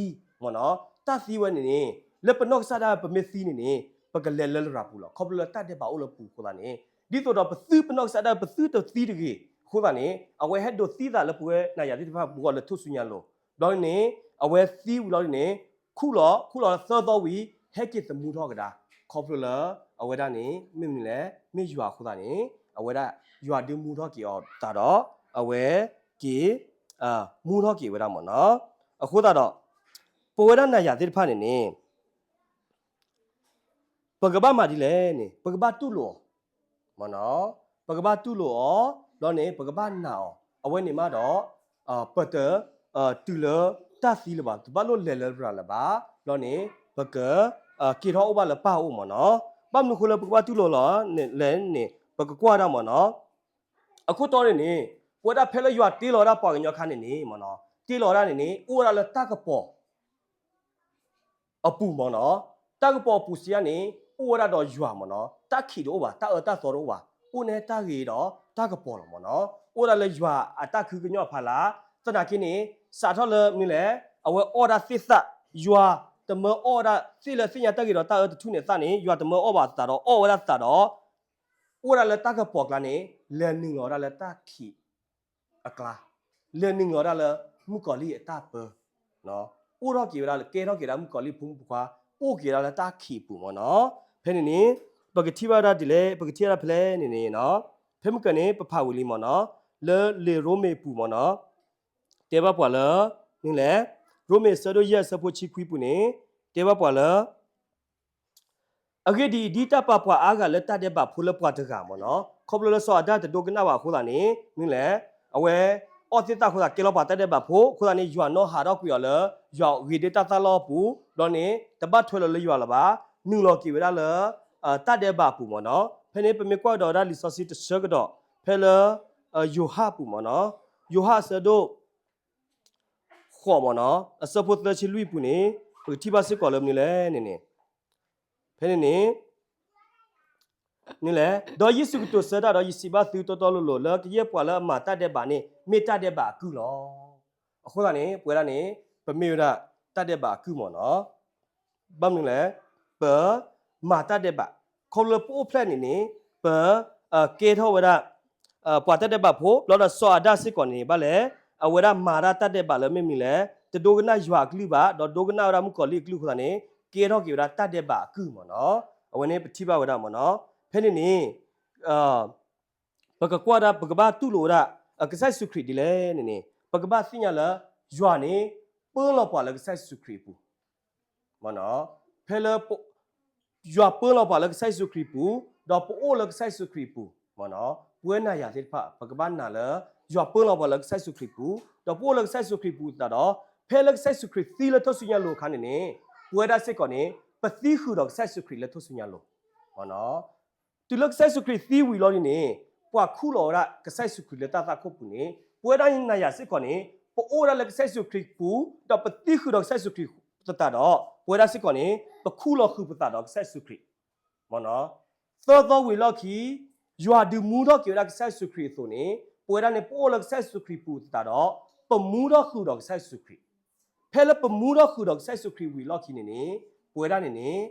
ံမ့ၢ်နီၤ တၢ်သံဝဲန့ၣ်န့ၣ် လၢပနီၢ်ကစၢ်ဒၣ်ပမ့ၢ်သံန့ၣ်န့ၣ် ပကလဲၤလၢလရာ်ပူၤလီၤ ခီဖျိလၢတၢ်ဒဲးဘးအိၣ်လၢပူၤအဃိသတးန့ၣ် ဒ်သိးဒီးပသုပနီၢ်ကစၢ်ဒၣ်ပသုတသံတဂ့ၤအဃိသတးန့ၣ် အဝဲဟဲဒိးသံသးလၢပဝဲနၤယၤသ့ၣ်တဖၣ်ပဂီၢ်လၢထူၣ်စုညါလိၤ ဘျီန့ၣ် အဝဲသံဝံၤလီၤန့ၣ် ခူၣ်လီၤ ခူၣ်လီၤသၢသီဝံၤ ဟဲက့ၤသမူထီၣ်ကဒါ ခီဖျိလၢ အဝဲဒၣ်န့ၣ် မ့ၢ်မနုၤလဲၣ် မ့ၢ်ယွၤအဃိသတးန့ၣ် အဝဲဒၣ် ယွၤဒုးမူထီၣ်က့ၤအီၤသတးဒီး အဝဲက့ၤ မူထီၣ်က့ၤဝဲဒၣ်မ့ၢ်နီၤ အဃိသတးဒီး ပဝဲဒၣ်နၤယၤသ့ၣ်တဖၣ်န့ၣ်န့ၣ် ပကဘၣ်မၤဒ်လဲၣ်န့ၣ် ပကဘၣ်တူၢ်လိာ်အီၤ မ့ၢ်နီၤ ပကဘၣ်တူၢ်လိာ်အီၤ ဘျီန့ၣ် ပကဘၣ်နာ်အီၤ အဝဲန့ၣ်မးဒီး ပတ တုၤလၢတၢ်သံလၢၤဘၣ် တဘၣ်လိၣ်လဲၤလၢလရာ်လၢၤဘၣ် ဘျီန့ၣ် ပက က့ၤထီၣ်အိၣ်ဘၣ်လၢပၢ်အအိၣ်မ့ၢ်နီၤ ဘၣ်မနုၤဃိလၢပကဘၣ်တူၢ်လိာ်လီၤလဲၣ်န့ၣ် ပကကွၢ်ဒၣ်မ့ၢ်နီၤ အခိၣ်တီန့ၣ်န့ၣ် ပဝဲဒၣ်ဖဲလၢယွၤတ့လီၤဝဲဒၣ်ပှၤကညီခါန့ၣ်န့ၣ် မ့ၢ်နီၤ တ့လီၤဝဲဒၣ်န့ၣ်န့ၣ် အိၣ်ဝဲဒၣ်လၢတၢ်ကပီၤ အပူၤမ့ၢ်နီၤ, တၢ်ကပီၤအပူၤစံးယါန့ၣ် အိၣ်ဝဲဒၣ်ဒီးယွၤမ့ၢ်နီၤ, တၢ်ခံးတအိၣ်ဘၣ်, တၢ်အၢတၢ်သီတအိၣ်ဘၣ်, အိၣ်န့ၣ်တၢ်ဂ့ၤဒီးတၢ်ကပီၤလီၤမ့ၢ်နီၤ, အိၣ်ဝဲဒၣ်လၢယွၤအတၢ်ခုကညီၤအဖီလာ်, သနာ်က့န့ၣ် စးထီၣ်လၢမနုၤလဲၣ်, အဝဲအီၣ်ဒၣ်သ့ၣ်သၣ်, ယွၤတမၢအီၣ်ဝဲဒၣ်သ့ၣ်လၢသ့ၣ်ညါတၢ်ဂ့ၤဒီးတၢ်အၢတထူၣ်န့ၣ်သၣ်န့ၣ် ယွၤတမၢအီၣ်ဘၣ်သးဒီးအီၣ်ဝဲဒၣ်သးဒီး အိၣ်ဝဲဒၣ်လၢတၢ်ကပီၤအကျါန့ၣ် လဲၤနုာ်လီၤဝဲဒၣ်လၢတၢ်ခံး အကျါ, လဲၤနုာ်လီၤဝဲဒၣ်လၢမုၣ်ကီၤလံၢ်အတၢ်ပၢ, အိၣ်ထီၣ်က့ၤဝဲဒၣ်လၢ ကဲထီၣ်က့ၤဝဲဒၣ်မုၣ်ကီၤလံၢ်ဖိမုၣ်ဖိခွါ အိၣ်က့ၤဒၣ်လၢတၢ်ခံးအပူၤမ့ၢ်နီၤ. ဖဲန့ၣ်န့ၣ် ပကထံၣ်ဘၣ်ဒၣ်ဒ်လဲၣ်, ပကထံၣ်ဘၣ်ဒၣ်ဖဲလဲၣ်န့ၣ်န့ၣ်နီၤ, ဖဲမုၢ်ကၢန့ၣ် ပဖးဝံၤလံမ့ၢ်နီၤ, လၢလံာ်ရိမ့ၤအပူၤမ့ၢ်နီၤ, တဲဘၣ်ပှၤလၢ မနုၤလဲၣ်, ရိမ့ၤအဆၢဒိၣ်ယဲၢ်အဆၢဖိဆံခွံပူၤန့ၣ် တဲဘၣ်ပှၤလၢ အဂ့ၢ်ဒ်အံၤ, ဒ်တၢ်ပာ်ပှၤအါဂၤလၢတၢ်ဒဲးဘးဖိလၢပှၤတဂၤမ့ၢ်နီၤ, ခီဖျိလၢစီၤအၤဒၣ်တဒိကနၣ်ဘၣ်အဃိသတးန့ၣ် မနုၤလဲၣ်, အဝဲအီၣ်သ့ၣ်သၣ်အဃိသတး ကဲလီၤပှၤတၢ်ဒဲးဘးဖိအဃိသတးန့ၣ် ယွၤနီၣ်ဟးထီၣ်ကွံာ်အီၤလၢ ယွၤဂ့ၤဒၣ်တၢ်သၣ်လီၢ်အပူၤ, ဘျီန့ၣ် တဘၣ်ထွဲလီၤလၢယွၤလၢၤဘၣ်, နုာ်လီၤက့ၤဝဲဒၣ်လၢ တၢ်ဒဲးဘးအပူၤမ့ၢ်နီၤ. ဖဲန့ၣ် ပမ့ၢ်ကွၢ်ကဒီးဝဲဒၣ်လံာ်စီဆှံတဆၢကဒီး ဖဲလၢ ယိၤဟၣ်အပူၤမ့ၢ်နီၤ, ယိၤဟၣ်အဆၢဒိၣ် ဃိးမ့ၢ်နီၤ, အဆၢဖိသၢဆံလွံၢ်အပူၤန့ၣ် ပကထံၣ်ဘၣ်စ့ၢ်ကီးလၢမနုၤလဲၣ်န့ၣ်န့ၣ်, ဖဲန့ၣ်န့ၣ် မနုၤလဲၣ်, ဒီးယ့ၣ်ၡူးကတိၤဆၢတၢ်ဒီး ယစံးဘၣ်သုတီတီလိၤလိၤ လၢကယဲၢ်ပှၤလၢအမၤတၢ်ဒဲးဘးန့ၣ် မ့ၢ်တၢ်ဒဲးဘးအကုၢ်လီၤ. အဃိသတးန့ၣ် ပဝဲဒၣ်န့ၣ် ပမ့ၢ်ဝဲဒၣ်တၢ်ဒဲးဘးအကုၢ်မ့ၢ်နီၤ. ဘၣ်မနုၤလဲၣ်, ပမၤတၢ်ဒဲးဘး, ခီဖျိလၢပအိၣ်ဖျဲၣ်န့ၣ်န့ၣ် ပ ကဲထီၣ်ဝဲဒၣ် ပှၤတၢ်ဒဲးဘးဖိ, ဘျီဒီးစီၤအၤဒၣ်စ့ၢ်ကီးန့ၣ် ဘၣ်လဲၣ်, အဝဲဒၣ်မၤတၢ်တၢ်ဒဲးဘးလၢမ့ၢ်မနုၤလဲၣ်, တဒိကနၣ်ယွၤအကလုၢ်ဘၣ်, ဒီးဒိကနၣ်ဝဲဒၣ်မုၣ်ကီၤလံၢ်အကလုၢ်အဃိသတးန့ၣ် ကဲထီၣ်က့ၤဝဲဒၣ်တၢ်ဒဲးဘးအကုၢ်မ့ၢ်နီၤ. အဝဲန့ၣ်ပထံၣ်ဘၣ်ဝဲဒၣ်မ့ၢ်နီၤ. ဖဲန့ၣ်န့ၣ် ပကကွၢ်ဒၣ် ပကဘၣ်တူၢ်လိာ်ဝဲဒၣ် ကစၢ်ယ့ၣ်ၡူးခရံာ်ဒ်လဲၣ်န့ၣ်န့ၣ် ပကဘၣ်သ့ၣ်ညါလၢ ယွၤန့ၣ် ပၢလီၤပှၤလၢကစၢ်ယ့ၣ်ၡူးခရံာ်အပူၤ မ့ၢ်နီၤ. ဖဲလၢ ယွၤပၢလီၤပှၤလၢကစၢ်ယ့ၣ်ၡူးခရံာ်အပူၤ, ဒီးပအိၣ်လၢကစၢ်ယ့ၣ်ၡူးခရံာ်အပူၤ မ့ၢ်နီၤ. ပဝဲနၤယၤသ့ၣ်တဖၣ် ပကဘၣ်နာ်လၢ ယွၤပၢလီၤပှၤလၢကစၢ်ယ့ၣ်ၡူးခရံာ်အပူၤ, ဒီးပအိၣ်လၢကစၢ်ယ့ၣ်ၡူးခရံာ်အပူၤသတးဒီး ဖဲလၢကစၢ်ယ့ၣ်ၡူးခရံာ်သံလၢထူၣ်စုညါလိၤအခါန့ၣ်န့ၣ် ပဝဲဒၣ်စ့ၢ်ကီးန့ၣ် ပသံဃုာ်ဒီးကစၢ်ယ့ၣ်ၡူးခရံာ်လၢထူၣ်စုညါလိၤ မ့ၢ်နီၤ. တုၤလၢကစၢ်ယ့ၣ်ၡူးခရံာ်သံဝံၤလီၤန့ၣ်န့ၣ် ပှၤခူၣ်လီၤဝဲဒၣ်ကစၢ်ယ့ၣ်ၡူးခရံာ်လၢတၢ်သးခိၣ်ပူၤန့ၣ် ပဝဲဒၣ်နၤယၤစ့ၢ်ကီးန့ၣ် ပအိၣ်ဝဲဒၣ်လၢကစၢ်ယ့ၣ်ၡူးခရံာ်ပူၤ ဒီးပသံဃုာ်ဒီးကစၢ်ယ့ၣ်ၡူးခရံာ်သတးဒီး ပဝဲဒၣ်စ့ၢ်ကီးန့ၣ် ပခူၣ်လီၤဃုာ်ပသးဒီးကစၢ်ယ့ၣ်ၡူးခရံာ် မ့ၢ်နီၤ. သၢသီဝံၤလီၢ်ခံ ယွၤဒုးမူထီၣ်က့ၤဝဲဒၣ်ကစၢ်ယ့ၣ်ၡူးခရံာ်အသိးန့ၣ် ပဝဲဒၣ်န့ၣ် ပအိၣ်လၢကစၢ်ယ့ၣ်ၡူးခရံာ်ပူၤသတးဒီး ပမူထီၣ်ဃုာ်ဒီးကစၢ်ယ့ၣ်ၡူးခရံာ်. ဖဲလၢပမူထီၣ်ဃုာ်ဒီးကစၢ်ယ့ၣ်ၡူးခရံာ်ဝံၤလီၢ်ခံန့ၣ်န့ၣ် ပဝဲဒၣ်န့ၣ်န့ၣ်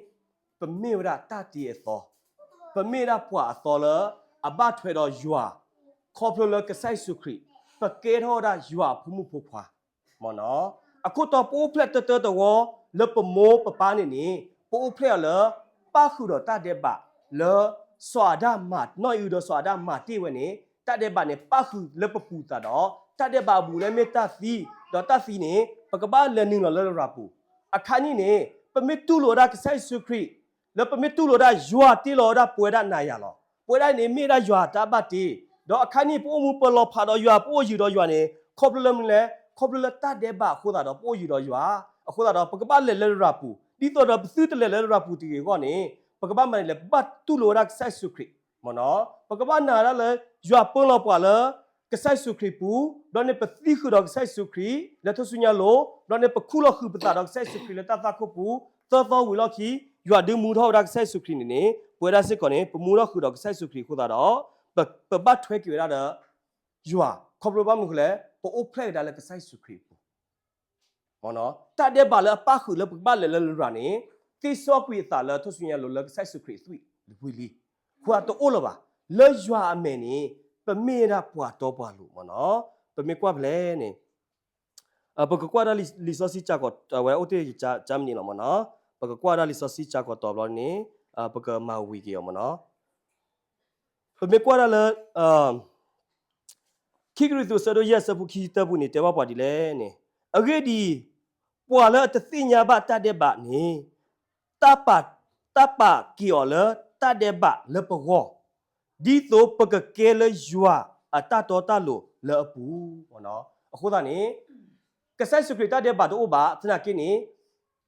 ပမ့ၢ်ဝဲဒၣ်တၢ်တ့အသီ, ပမ့ၢ်ဝဲဒၣ်ပှၤအသီလၢ အဘၣ်ထွဲဒီးယွၤ, ခီဖျိလၢကစၢ်ယ့ၣ်ၡူးခရံာ် ပကဲထီၣ်ဝဲဒၣ်ယွၤအဖိမုၣ်ဖိခွါ မ့ၢ်နီၤ. အခိၣ်တီပအိၣ်ဖျဲၣ်တၢတၢတဝီ လၢပမိၢ်ပပၢ်န့ၣ်န့ၣ် ပအိၣ်ဖျဲၣ်အီၤလၢ ပၣ်ဃုာ်ဒီးတၢ်ဒဲးဘးလၢ စီၤအၤဒၣ်မၤ နီၢ်အံၣ်အုဒီးစီၤအၤဒၣ်မၤတ့ၢ်ဝဲန့ၣ် တၢ်ဒဲးဘးန့ၣ် ပၣ်ဃုာ်လၢပပူၤသတးဒီး တၢ်ဒဲးဘးအဘူးလၢမ့ၢ်တၢ်သံ, ဒီးတၢ်သံန့ၣ် ပကဘၣ်လဲၤနုာ်လီၤလၢရၤပူၤ. အခါန့ၣ်န့ၣ် ပမ့ၢ်တူၢ်လိာ်ဝဲဒၣ်ကစၢ်ယ့ၣ်ၡူးခရံာ် လၢပမ့ၢ်တူၢ်လိာ်ဝဲဒၣ်ယွၤတ့လီၤဝဲဒၣ်ပဝဲဒၣ်နၤယၤလီၤ. ပဝဲဒၣ်န့ၣ်မ့ၢ်ဝဲဒၣ်ယွၤတၢ်ဘၣ်တ့, ဒီးအခါန့ၣ် ပအိၣ်မူပလီၤဖးဒီးယွၤ ပအိၣ်ယုာ်ဒီးယွၤန့ၣ် ခီဖျိလၢမနုၤလဲၣ်, ခီဖျိလၢတၢ်ဒဲးဘးအဃိသတးဒီး ပအိၣ်ယုာ်ဒီးယွၤ အဃိသတးဒီး ပကဘၣ်လဲၤလၢရၤပူၤ ဒ်သိးဒီးပသုတလဲၤလၢရၤပူၤတဂ့ၤအဂီၢ်န့ၣ် ပကဘၣ်မၤန့ၣ်လဲၣ်, ပဘၣ်တူၢ်လိာ်ဝဲဒၣ်ကစၢ်ယ့ၣ်ၡူးခရံာ် မ့ၢ်နီၤ. ပကဘၣ်နာ်ဒၣ်လၢ ယွၤပၢလီၤပှၤလၢ ကစၢ်ယ့ၣ်ၡူးခရံာ်ပူၤ, ဒီးန့ၣ်ပသံဃုာ်ဒီးကစၢ်ယ့ၣ်ၡူးခရံာ် လၢထူၣ်စုညါလိၤ, ဒီးန့ၣ်ပခူၣ်လီၤဃုာ်ပသးဒီးကစၢ်ယ့ၣ်ၡူးခရံာ်လၢတၢ်သးခိၣ်ပူၤ, သၢသီဝံၤလီၢ်ခံ ယွၤဒုးမူထီၣ်ဝဲဒၣ်ကစၢ်ယ့ၣ်ၡူးခရံာ်န့ၣ်န့ၣ် ပဝဲဒၣ်စ့ၢ်ကီးန့ၣ် ပမူထီၣ်ဃုာ်ဒီးကစၢ်ယ့ၣ်ၡူးခရံာ်အဃိသတးဒီး ပဘၣ်ထွဲက့ၤဝဲဒၣ်ဒီး ယွၤ ခီဖျိဘၣ်မနုၤဃိလဲၣ်, ပအိၣ်ဖျဲၣ်ကဒါလၢကစၢ်ယ့ၣ်ၡူးခရံာ်အပူၤ တၢ်ဒဲးဘးလၢအပၣ်ဃုာ်လၢပကဘၣ်လဲၤလၢရၤန့ၣ် သ့စီကွံာ်အသးလၢထူၣ်စုညါလိၤလၢကစၢ်ယ့ၣ်ၡူးခရံာ်အသွံၣ်ဝံၤလံ, အဃိတအိၣ်လၢၤဘၣ်. လၢယွၤအမဲာ်န့ၣ် ပမ့ၢ်ဝဲဒၣ်ပှၤတီပှၤလိၤမ့ၢ်နီၤ. ပမ့ၢ်ကွၢ်ဖဲလဲၣ်န့ၣ် ပကကွၢ်ဒၣ်လံာ်စီဆှံကၠးကီး အဝဲအိၣ်တ့ၢ်ကၠးမနံၤလီၤမ့ၢ်နီၤ. ပကကွၢ်ဒၣ်လံာ်စီဆှံကၠးကီးတီၤဘျီန့ၣ် ပကမၤဝံၤက့ၤအီၤမ့ၢ်နီၤ. ပမ့ၢ်ကွၢ်ဒၣ်လၢ ခံကရံၣ်သူး အဆၢဒိၣ်ယဲၢ် အဆၢဖိခံဆံသၢပူၤန့ၣ် တဲဘၣ်ပှၤဒ်လဲၣ်န့ၣ်, အဂ့ၢ်ဒ်အံၤ, ပှၤလၢအတသ့ၣ်ညါဘၣ်တၢ်ဒဲးဘးန့ၣ် တၢ်ပာ်, တၢ်ပာ်က့ၤအီၤလၢတၢ်ဒဲးဘးလၢပဂီၢ်, ဒ်သိးပကကဲလၢယွၤအတၢ်တီတၢ်လိၤလၢအပူၤ. အဃိသတးန့ၣ် ကစၢ်ယ့ၣ်ၡူးခရံာ်တၢ်ဒဲးဘးတအိၣ်ဘၣ်, သနာ်က့န့ၣ်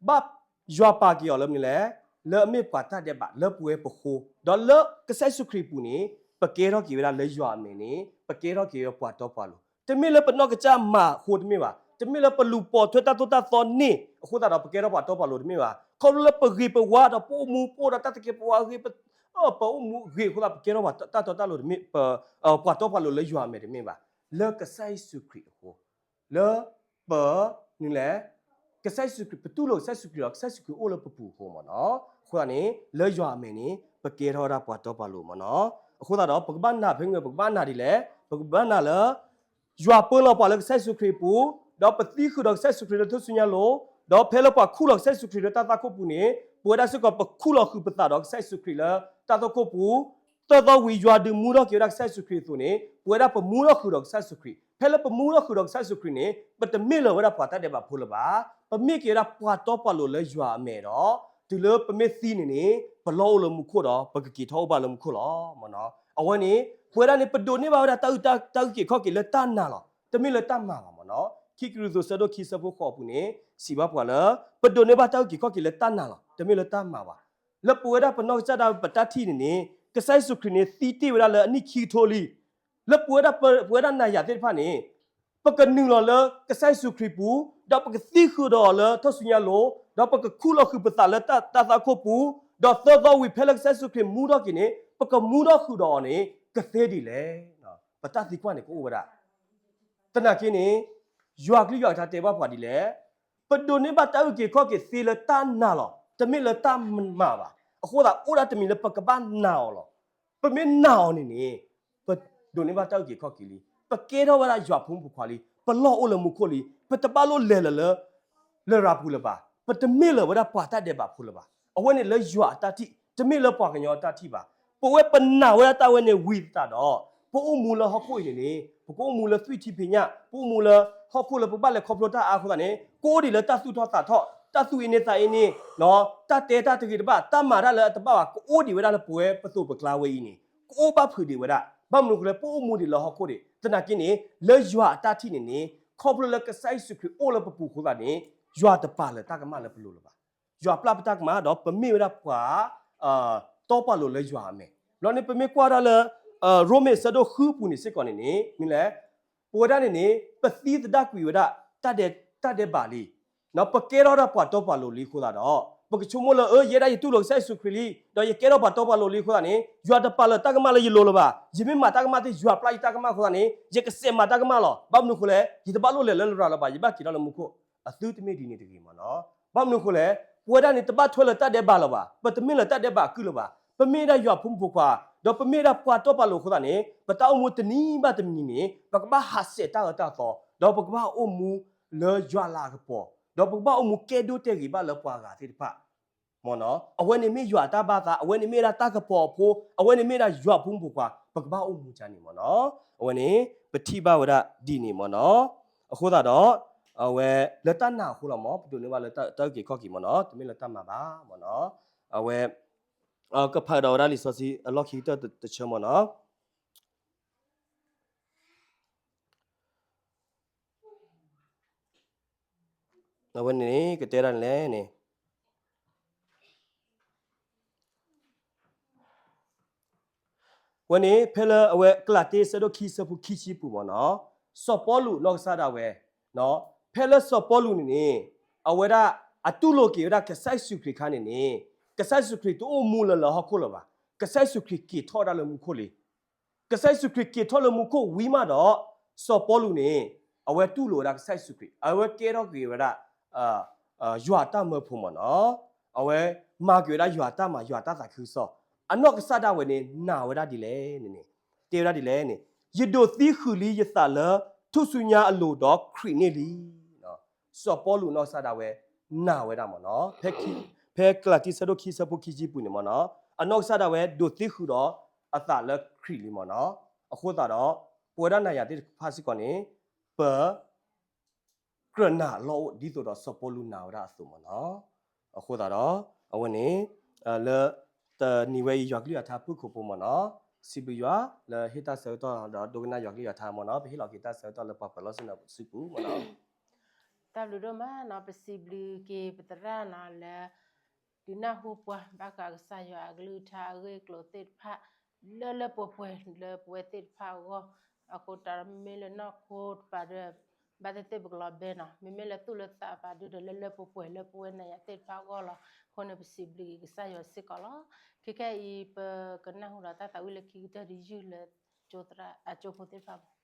ဘၣ်ယွၤပာ်က့ၤအီၤလၢမနုၤလဲၣ်, လၢအမ့ၢ်ပှၤတၢ်ဒဲးဘးလၢပဝဲပဃိ, ဒီးလၢကစၢ်ယ့ၣ်ၡူးခရံာ်အပူၤန့ၣ် ပကဲထီၣ်က့ၤဝဲဒၣ်လၢယွၤအမဲာ်န့ၣ် ပကဲထီၣ်က့ၤဝဲပှၤတီပှၤလိၤ. တမ့ၢ်လၢပနီၢ်ကစၢ်မၤအဃိတမ့ၢ်ဘၣ်, တမ့ၢ်လၢပလူၤပိာ်ထွဲတၢ်သိၣ်တၢ်သီန့ၣ်အဃိသတးဒီး ပကဲထီၣ်ပှၤတီပှၤလိၤတမ့ၢ်ဘၣ်. ခီဖျိလၢပဂ့ၤပဝါဒီးပအိၣ်မူပအိၣ်ဒီးတၢ်သကဲးပဝးဂ့ၤ, ပအိၣ်မူဂ့ၤအဃိသတး ပကဲထီၣ်ပှၤတၢ်တီတၢ်လိၤတမ့ၢ်, ပှၤတီပှၤလိၤလၢယွၤအမဲာ်တမ့ၢ်ဘၣ်. လၢကစၢ်ယ့ၣ်ၡူးခရံာ်အဃိ လၢပ နုၤလဲၣ်, ကစၢ်ယ့ၣ်ၡူးခရံာ် ပတူၢ်လိာ်ကစၢ်ယ့ၣ်ၡူးခရံာ်ဒီး ကစၢ်ယ့ၣ်ၡူးခရံာ်အိၣ်လၢပပူၤအဃိမ့ၢ်နီၤ. အဃိသတးန့ၣ် လၢယွၤအမဲာ်န့ၣ် ပကဲထီၣ်ဝဲဒၣ်ပှၤတီပှၤလိၤမ့ၢ်နီၤ. အဃိသတးဒီး ပကဘၣ်နာ်ဖဲမနုၤ ပကဘၣ်နာ်ဒ်လဲၣ်, ပကဘၣ်နာ်လၢ ယွၤပၢလီၤပှၤလၢကစၢ်ယ့ၣ်ၡူးခရံာ်အပူၤ, ဒီးပသံဃုာ်ဒီးကစၢ်ယ့ၣ်ၡူးခရံာ်လၢထူၣ်စုညါလိၤ, ဒီးဖဲလၢပှၤခူၣ်လီၤကစၢ်ယ့ၣ်ၡူးခရံာ်လၢတၢ်သးခိၣ်ပူၤန့ၣ် ပဝဲဒၣ်စ့ၢ်ကီးပခူၣ်လီၤဃုာ်ပသးဒီးကစၢ်ယ့ၣ်ၡူးခရံာ်လၢတၢ်သိၣ်ခိၣ်ပူၤ, သၢသီဝံၤယွၤဒုးမူထီၣ်က့ၤဝဲဒၣ်ကစၢ်ယ့ၣ်ၡူးခရံာ်အသိးန့ၣ် ပဝဲဒၣ်ပမူထီၣ်ဃုာ်ဒီးကစၢ်ယ့ၣ်ၡူးခရံာ်, ဖဲလၢပမူထီၣ်ဃုာ်ဒီးကစၢ်ယ့ၣ်ၡူးခရံာ်န့ၣ် ပတမ့ၢ်လၢၤဝဲဒၣ်ပှၤတၢ်ဒဲးဘးဖိလၢၤဘၣ်, ပမ့ၢ်က့ၤဝဲဒၣ်ပှၤတီပှၤလိၤလၢယွၤအမဲာ်ဒီး တုၤလၢပမ့ၢ်သံန့ၣ်န့ၣ် ပလီၢ်အိၣ်လၢမူခိၣ်ဒီး ပကက့ၤထီၣ်အိၣ်ဘၣ်လၢမူခိၣ်လီၤ. အဝဲန့ၣ် ပဝဲဒၣ်န့ၣ် ပဒိးန့ၢ်ဘၣ်ဝဲဒၣ်တၢ်အုၣ်က့ၤခီၣ်က့ၤလၢတၢ်နာ်လီၤ, တမ့ၢ်လၢတၢ်မၤဘၣ်မ့ၢ်နီၤ. ခံကရံၣ်သူးဆၢဒိၣ်ခံဆၢဖိဃိးအပူၤန့ၣ် စံးဘၣ်ပှၤလၢ ပဒိးန့ၢ်ဘၣ်တၢ်အုၣ်က့ၤခီၣ်က့ၤလၢတၢ်နာ်လီၤ, တမ့ၢ်လၢတၢ်မၤဘၣ်. လၢပဝဲဒၣ်ပနီၢ်ကစၢ်ဒၣ်ဝဲပတၢ်ထံၣ်န့ၣ်န့ၣ် ကစၢ်ယ့ၣ်ၡူးခရံာ်န့ၣ် သံတ့ၢ်ဝဲဒၣ်လၢအနံၣ်ခံကထိလံ. လၢပဝဲဒၣ်ပဝဲဒၣ်နၤယၤသ့ၣ်တဖၣ်န့ၣ် ပကနုာ်လီၤလၢကစၢ်ယ့ၣ်ၡူးခရံာ်ပူၤ, ဒီးပကသံဃုာ်ဒီးအီၤလၢထူၣ်စုညါအလိၤ, ဒီးပကခူၣ်လီၤဃုာ်ပသးလၢတၢ်သးခိၣ်ပူၤ, ဒီးသၢသီဝံၤဖဲလၢကစၢ်ယ့ၣ်ၡူးခရံာ်မူထီၣ်က့ၤန့ၣ် ပကမူထီၣ်ဃုာ်ဒီးအီၤန့ၣ် ကသ့ဒ်လဲၣ်. ပတၢ်သံကွၢ်န့ၣ်ကအိၣ်ဝဲဒၣ်. သနာ်က့န့ၣ် ယွၤကလုၢ်ယွၤကထါတဲဘၣ်ပှၤဒ်လဲၣ်. ပဒိးန့ၢ်ဘၣ်တၢ်အုၣ်က့ၤခီၣ်က့ၤသ့လၢတၢ်နာ်လီၤ, တမ့ၢ်လၢတၢ်မၤဘၣ်. အဃိသတး အိၣ်ဒၣ်တမံၤလၢပကဘၣ်နာ်အီၤလီၤ. ပမ့ၢ်နာ်အီၤန့ၣ်န့ၣ် ပဒိးန့ၢ်ဘၣ်တၢ်အုၣ်က့ၤခီၣ်က့ၤလံ, ပကဲထီၣ်ဝဲဒၣ်ယွၤဖိမုၣ်ဖိခွါလံ, ပလီၢ်အိၣ်လၢမူခိၣ်လံ, ပတဘၣ်လိၣ်လဲၤလၢ လရာ်ပူၤလၢၤဘၣ်, ပတမ့ၢ်လၢၤဝဲဒၣ်ပှၤတၢ်ဒဲးဘးဖိလၢၤဘၣ်. အဝဲန့ၣ်လၢယွၤအတၢ်ထံၣ်, တမ့ၢ်လၢပှၤကညီအတၢ်ထံၣ်ဘၣ်. ပဝဲပနာ်ဝဲဒၣ်တၢ်ဝဲန့ၣ်ဝံၤသတးဒီး ပအိၣ်မူလၢဟီၣ်ခိၣ်အံၤန့ၣ်န့ၣ် ပကအိၣ်မူလၢသွံၣ်ထံဖံးညၣ်, ပအိၣ်မူလၢဟီၣ်ခိၣ်လၢပကဘၣ်လဲၤခီဖျိတၢ်အါအဃိသတးန့ၣ် ကအိၣ်ဒံးလၢတၢ်သူၣ်ထီၣ်သးထီၣ်, တၢ်သူၣ်အ့န့သးအ့န့, တၢ်တဲတၢ်တဂ့ၤတဘၣ်, တၢ်မၤတၢ်လၢအတဘၣ်ဘၣ် ကအိၣ်ဒံးဝဲဒၣ်လၢပဝဲပသိးပကျါဝဲအံၤန့ၣ် ကအိၣ်ဘၣ်ဖုးဒံးဝဲဒၣ်. ဘၣ်မနုၤအဃိလဲၣ်, ပအိၣ်မူဒံးလၢဟီၣ်ခိၣ်ဒံး. သနာ်က့န့ၣ် လၢယွၤအတၢ်ထံၣ်န့ၣ်န့ၣ် ခီဖျိလၢကစၢ်ယ့ၣ်ၡူးခရံာ်အိၣ်လၢပပူၤအဃိသတးန့ၣ် ယွၤတပာ်လၢၤတၢ်ကမၣ်လၢပလိၤလၢၤဘၣ်. ယွၤပျၢ်ပတၢ်ကမၣ်ဒီး ပမ့ၢ်ဝဲဒၣ်ပှၤ တီပှၤလိၤလၢယွၤအမဲာ်. ဘျီန့ၣ် ပမ့ၢ်ကွၢ်ဒၣ်လၢ ရိမ့ၤဆၢဒိၣ်ဃုအပူၤန့ၣ်စ့ၢ်ကီးန့ၣ်န့ၣ် မ့ၢ်လဲၣ်, ပဝဲဒၣ်န့ၣ်န့ၣ် ပသံသဒၣ်ကွံာ်ဝဲဒၣ် တၢ်ဒဲး တၢ်ဒဲးဘးလံ. ပကဲထီၣ်ဒၣ်ပှၤတီပှၤလိၤလံအဃိသတးဒီး ပကဆိကမိၣ်လၢ အၢ ယဲဒၣ်ယတူၢ်လိာ်ကစၢ်ယ့ၣ်ၡူးခရံာ်လံ, ဒီးယကဲထီၣ်ပှၤတီပှၤလိၤလံအဃိသတးန့ၣ် ယွၤတပာ်လၢၤတၢ်ကမၣ်လၢယလိၤလၢၤဘၣ်. ယမ့ၢ်မၤတၢ်ကမၣ်သ့ ယွၤပျၢ်ယတၢ်ကမၣ်အဃိသတးန့ၣ် ယကစဲးမၤတၢ်ကမၣ်လီၤ. ဘၣ်မနုၤအဃိလဲၣ်, ယတဘၣ်လိၣ်လဲၤလၢလရာ်လၢၤဘၣ်, ယဘၣ်က့ၤထီၣ်လၢမူခိၣ်. အသုတမ့ၢ်ဒ်န့ၣ်တဂ့ၤမ့ၢ်နီၤ. ဘၣ်မနုၤအဃိလဲၣ်, ပဝဲဒၣ်န့ၣ် တဘၣ်ထွဲလၢတၢ်ဒဲးဘးလၢၤဘၣ်, ပတမ့ၢ်လၢတၢ်ဒဲးဘးအကုၢ်လၢၤဘၣ်, ပမ့ၢ်ဒၣ်ယွၤဖိမုၣ်ဖိခွါ, ဒီးပမ့ၢ်ဒၣ်ပှၤတီပှၤလိၤအဃိသတးန့ၣ် ပတၢ်အိၣ်မူတနံၤဘၣ်တနံၤန့ၣ် ပကဘၣ်ဟးဆှဲးတၢ်အၢတၢ်သီ, ဒီးပကဘၣ်အိၣ်မူလၢယွၤလၤကပီၤ, ဒီးပကဘၣ်အိၣ်မူကဲဒိၣ်တဲာ်ဂ့ၤဘၣ်လၢပှၤဂၤသ့ၣ်တဖၣ် မ့ၢ်နီၤ. အဝဲန့ၣ်မ့ၢ်ယွၤအတၢ်ဘၣ်သး, အဝဲန့ၣ်မ့ၢ်ဒၣ်တၢ်ကပီၤအဖိ, အဝဲန့ၣ်မ့ၢ်ဒၣ်ယွၤဖိမုၣ်ဖိခွါ, ပကဘၣ်အိၣ်မူဒ်န့ၣ်မ့ၢ်နီၤ. အဝဲန့ၣ် ပထံၣ်ဘၣ်ဝဲဒၣ်ဒ်န့ၣ်မ့ၢ်နီၤ. အဃိသတးဒီး အဝဲ လၢတၢ်နာ်အဃိလီၤမ့ၢ် ပဒိးန့ၢ်ဘၣ်လၢတၢ်အုၣ်က့ၤခီၣ်က့ၤမ့ၢ်နီၤ, တမ့ၢ်လၢတၢ်မၤဘၣ်မ့ၢ်နီၤ. အဝဲ ကဖးဒီးဝဲဒၣ်လံာ်စီဆှံအလီၢ်ခံကတၢၢ်တဆၢမ့ၢ်နီၤ. အဝဲန့ၣ် ကတဲဒၣ်န့ၣ်လဲၣ်န့ၣ် ဝဲန့ၣ် ဖဲလၢအဝဲကလၤတံ ဆၢဒိၣ်ခံ ဆၢဖိခံဆံပူၤမ့ၢ်နီၤ, စီၤပီလူးနီၢ်ကစၢ်ဒၣ်ဝဲ, ဖဲလၢစီၤပီလူးန့ၣ်န့ၣ် အဝဲဒၣ်အတူၢ်လိာ်က့ၤဝဲဒၣ်ကစၢ်ယ့ၣ်ၡူးခရံာ်အခါန့ၣ်န့ၣ် ကစၢ်ယ့ၣ်ၡူးခရံာ်တအိၣ်မူလၢၤလၢဟီၣ်ခိၣ်လၢၤဘၣ်. ကစၢ်ယ့ၣ်ၡူးခရံာ်က့ၤထီၣ်ဝဲဒၣ်လၢမူခိၣ်လံ. ကစၢ်ယ့ၣ်ၡူးခရံာ်က့ၤထီၣ်လၢမူခိၣ်ဝံၤမးဒီး စီၤပီလူးန့ၣ် အဝဲတူၢ်လိာ်ဝဲဒၣ်ကစၢ်ယ့ၣ်ၡူးခရံာ်, အဝဲကဲထီၣ်က့ၤဝဲဒၣ် ယွၤအတၢ်မၢဖိမ့ၢ်နီၤ, အဝဲမၤက့ၤဝဲဒၣ်ယွၤအတၢ်မၤ ယွၤအတၢ်သးခုကစီၣ်, အနီၢ်ကစၢ်ဒၣ်ဝဲန့ၣ် နာ်ဝဲဒၣ်ဒ်လဲၣ်န့ၣ်န့ၣ်, တဲဝဲဒၣ်ဒ်လဲၣ်န့ၣ်, ယဒိးသံဃုာ်လံယသးလၢထူၣ်စုညါအလိၤဒီးခရံာ်န့ၣ်လံ. စီၤပီလူးနီၢ်ကစၢ်ဒၣ်ဝဲ နာ်ဝဲဒၣ်မ့ၢ်နီၤ, ဖဲ ဖဲကလၤတံ ဆၢဒိၣ်ခံ ဆၢဖိခံဆံပူၤန့ၣ်မ့ၢ်နီၤ, အနီၢ်ကစၢ်ဒၣ်ဝဲ ဒိးသံဃုာ်ဒီးအသးလၢခရံာ်လံမ့ၢ်နီၤ. အဃိသတးဒီး ပဝဲဒၣ်နၤယၤသ့ၣ်တဖၣ်စ့ၢ်ကီးန့ၣ် ပ ကြၢးနာ်အလီၢ်အိၣ် ဒ်သိးဒီးစီၤပီလူးနာ်ဝဲဒၣ်အသိးမ့ၢ်နီၤ. အဃိသတးဒီး အဝဲန့ၣ် လၢတနံၤဝဲအံၤ ယွၤကလုၢ်ယွၤထါဖုၣ်ကိာ်ဖိမ့ၢ်နီၤ, စံးဘျုးယွၤလၢဟ့ၣ်တၢ်ဆၢကတီၢ်ဒီးဒိကနၣ်ယွၤကလုၢ်ယွၤထါမ့ၢ်နီၤ, ပဟ့ၣ်လီၤက့ၤတၢ်ဆၢကတီၢ်လၢပှၤပၢၤလီၢ်ဆ့ၣ်နီၤစုပူၤမ့ၢ်နီၤ. တၢ်ဘျုးဒိၣ်မးနီၤ, ပစံးဘျုးက့ၤပသရၣ်နီၤလၢ ဒုးနၢ်ဟူပှၤ ဘၣ်ဃးကစၢ်ယွၤအကလုၢ်ကထါအဂ့ၢ်အကျိၤသ့ၣ်တဖၣ် လၢလၢပှဲၤပှဲၤလၢပဝဲသ့ၣ်တဖၣ်အဂီၢ်, အဃိတၢ်မ့မ့ၢ်လၢနီၢ်ခိတဖၣ်ဒီး ဘၣ်သ့ၣ်သ့ၣ်ပကလီၤဘဲနီၤ, မ့မ့ၢ်လၢသူၣ်လၢသးတဖၣ်ဒီး လၢလၢပှဲၤပှဲၤလၢပဝဲနၤယၤသ့ၣ်တဖၣ်အဂီၢ်လီၤ. အဃိန့ၣ် ပစံးဘျုးက့ၤကစၢ်ယွၤစ့ၢ်ကီးလီၤ. ခဲခဲအံၤ ပကနၢ်ဟူဒီးတၢ်သးဝံၣ်လၢခံကတၢၢ်တယုၢ်လၢ ကၠိသရၣ် အကၠိဖိသ့ၣ်တဖၣ်မ့ၢ်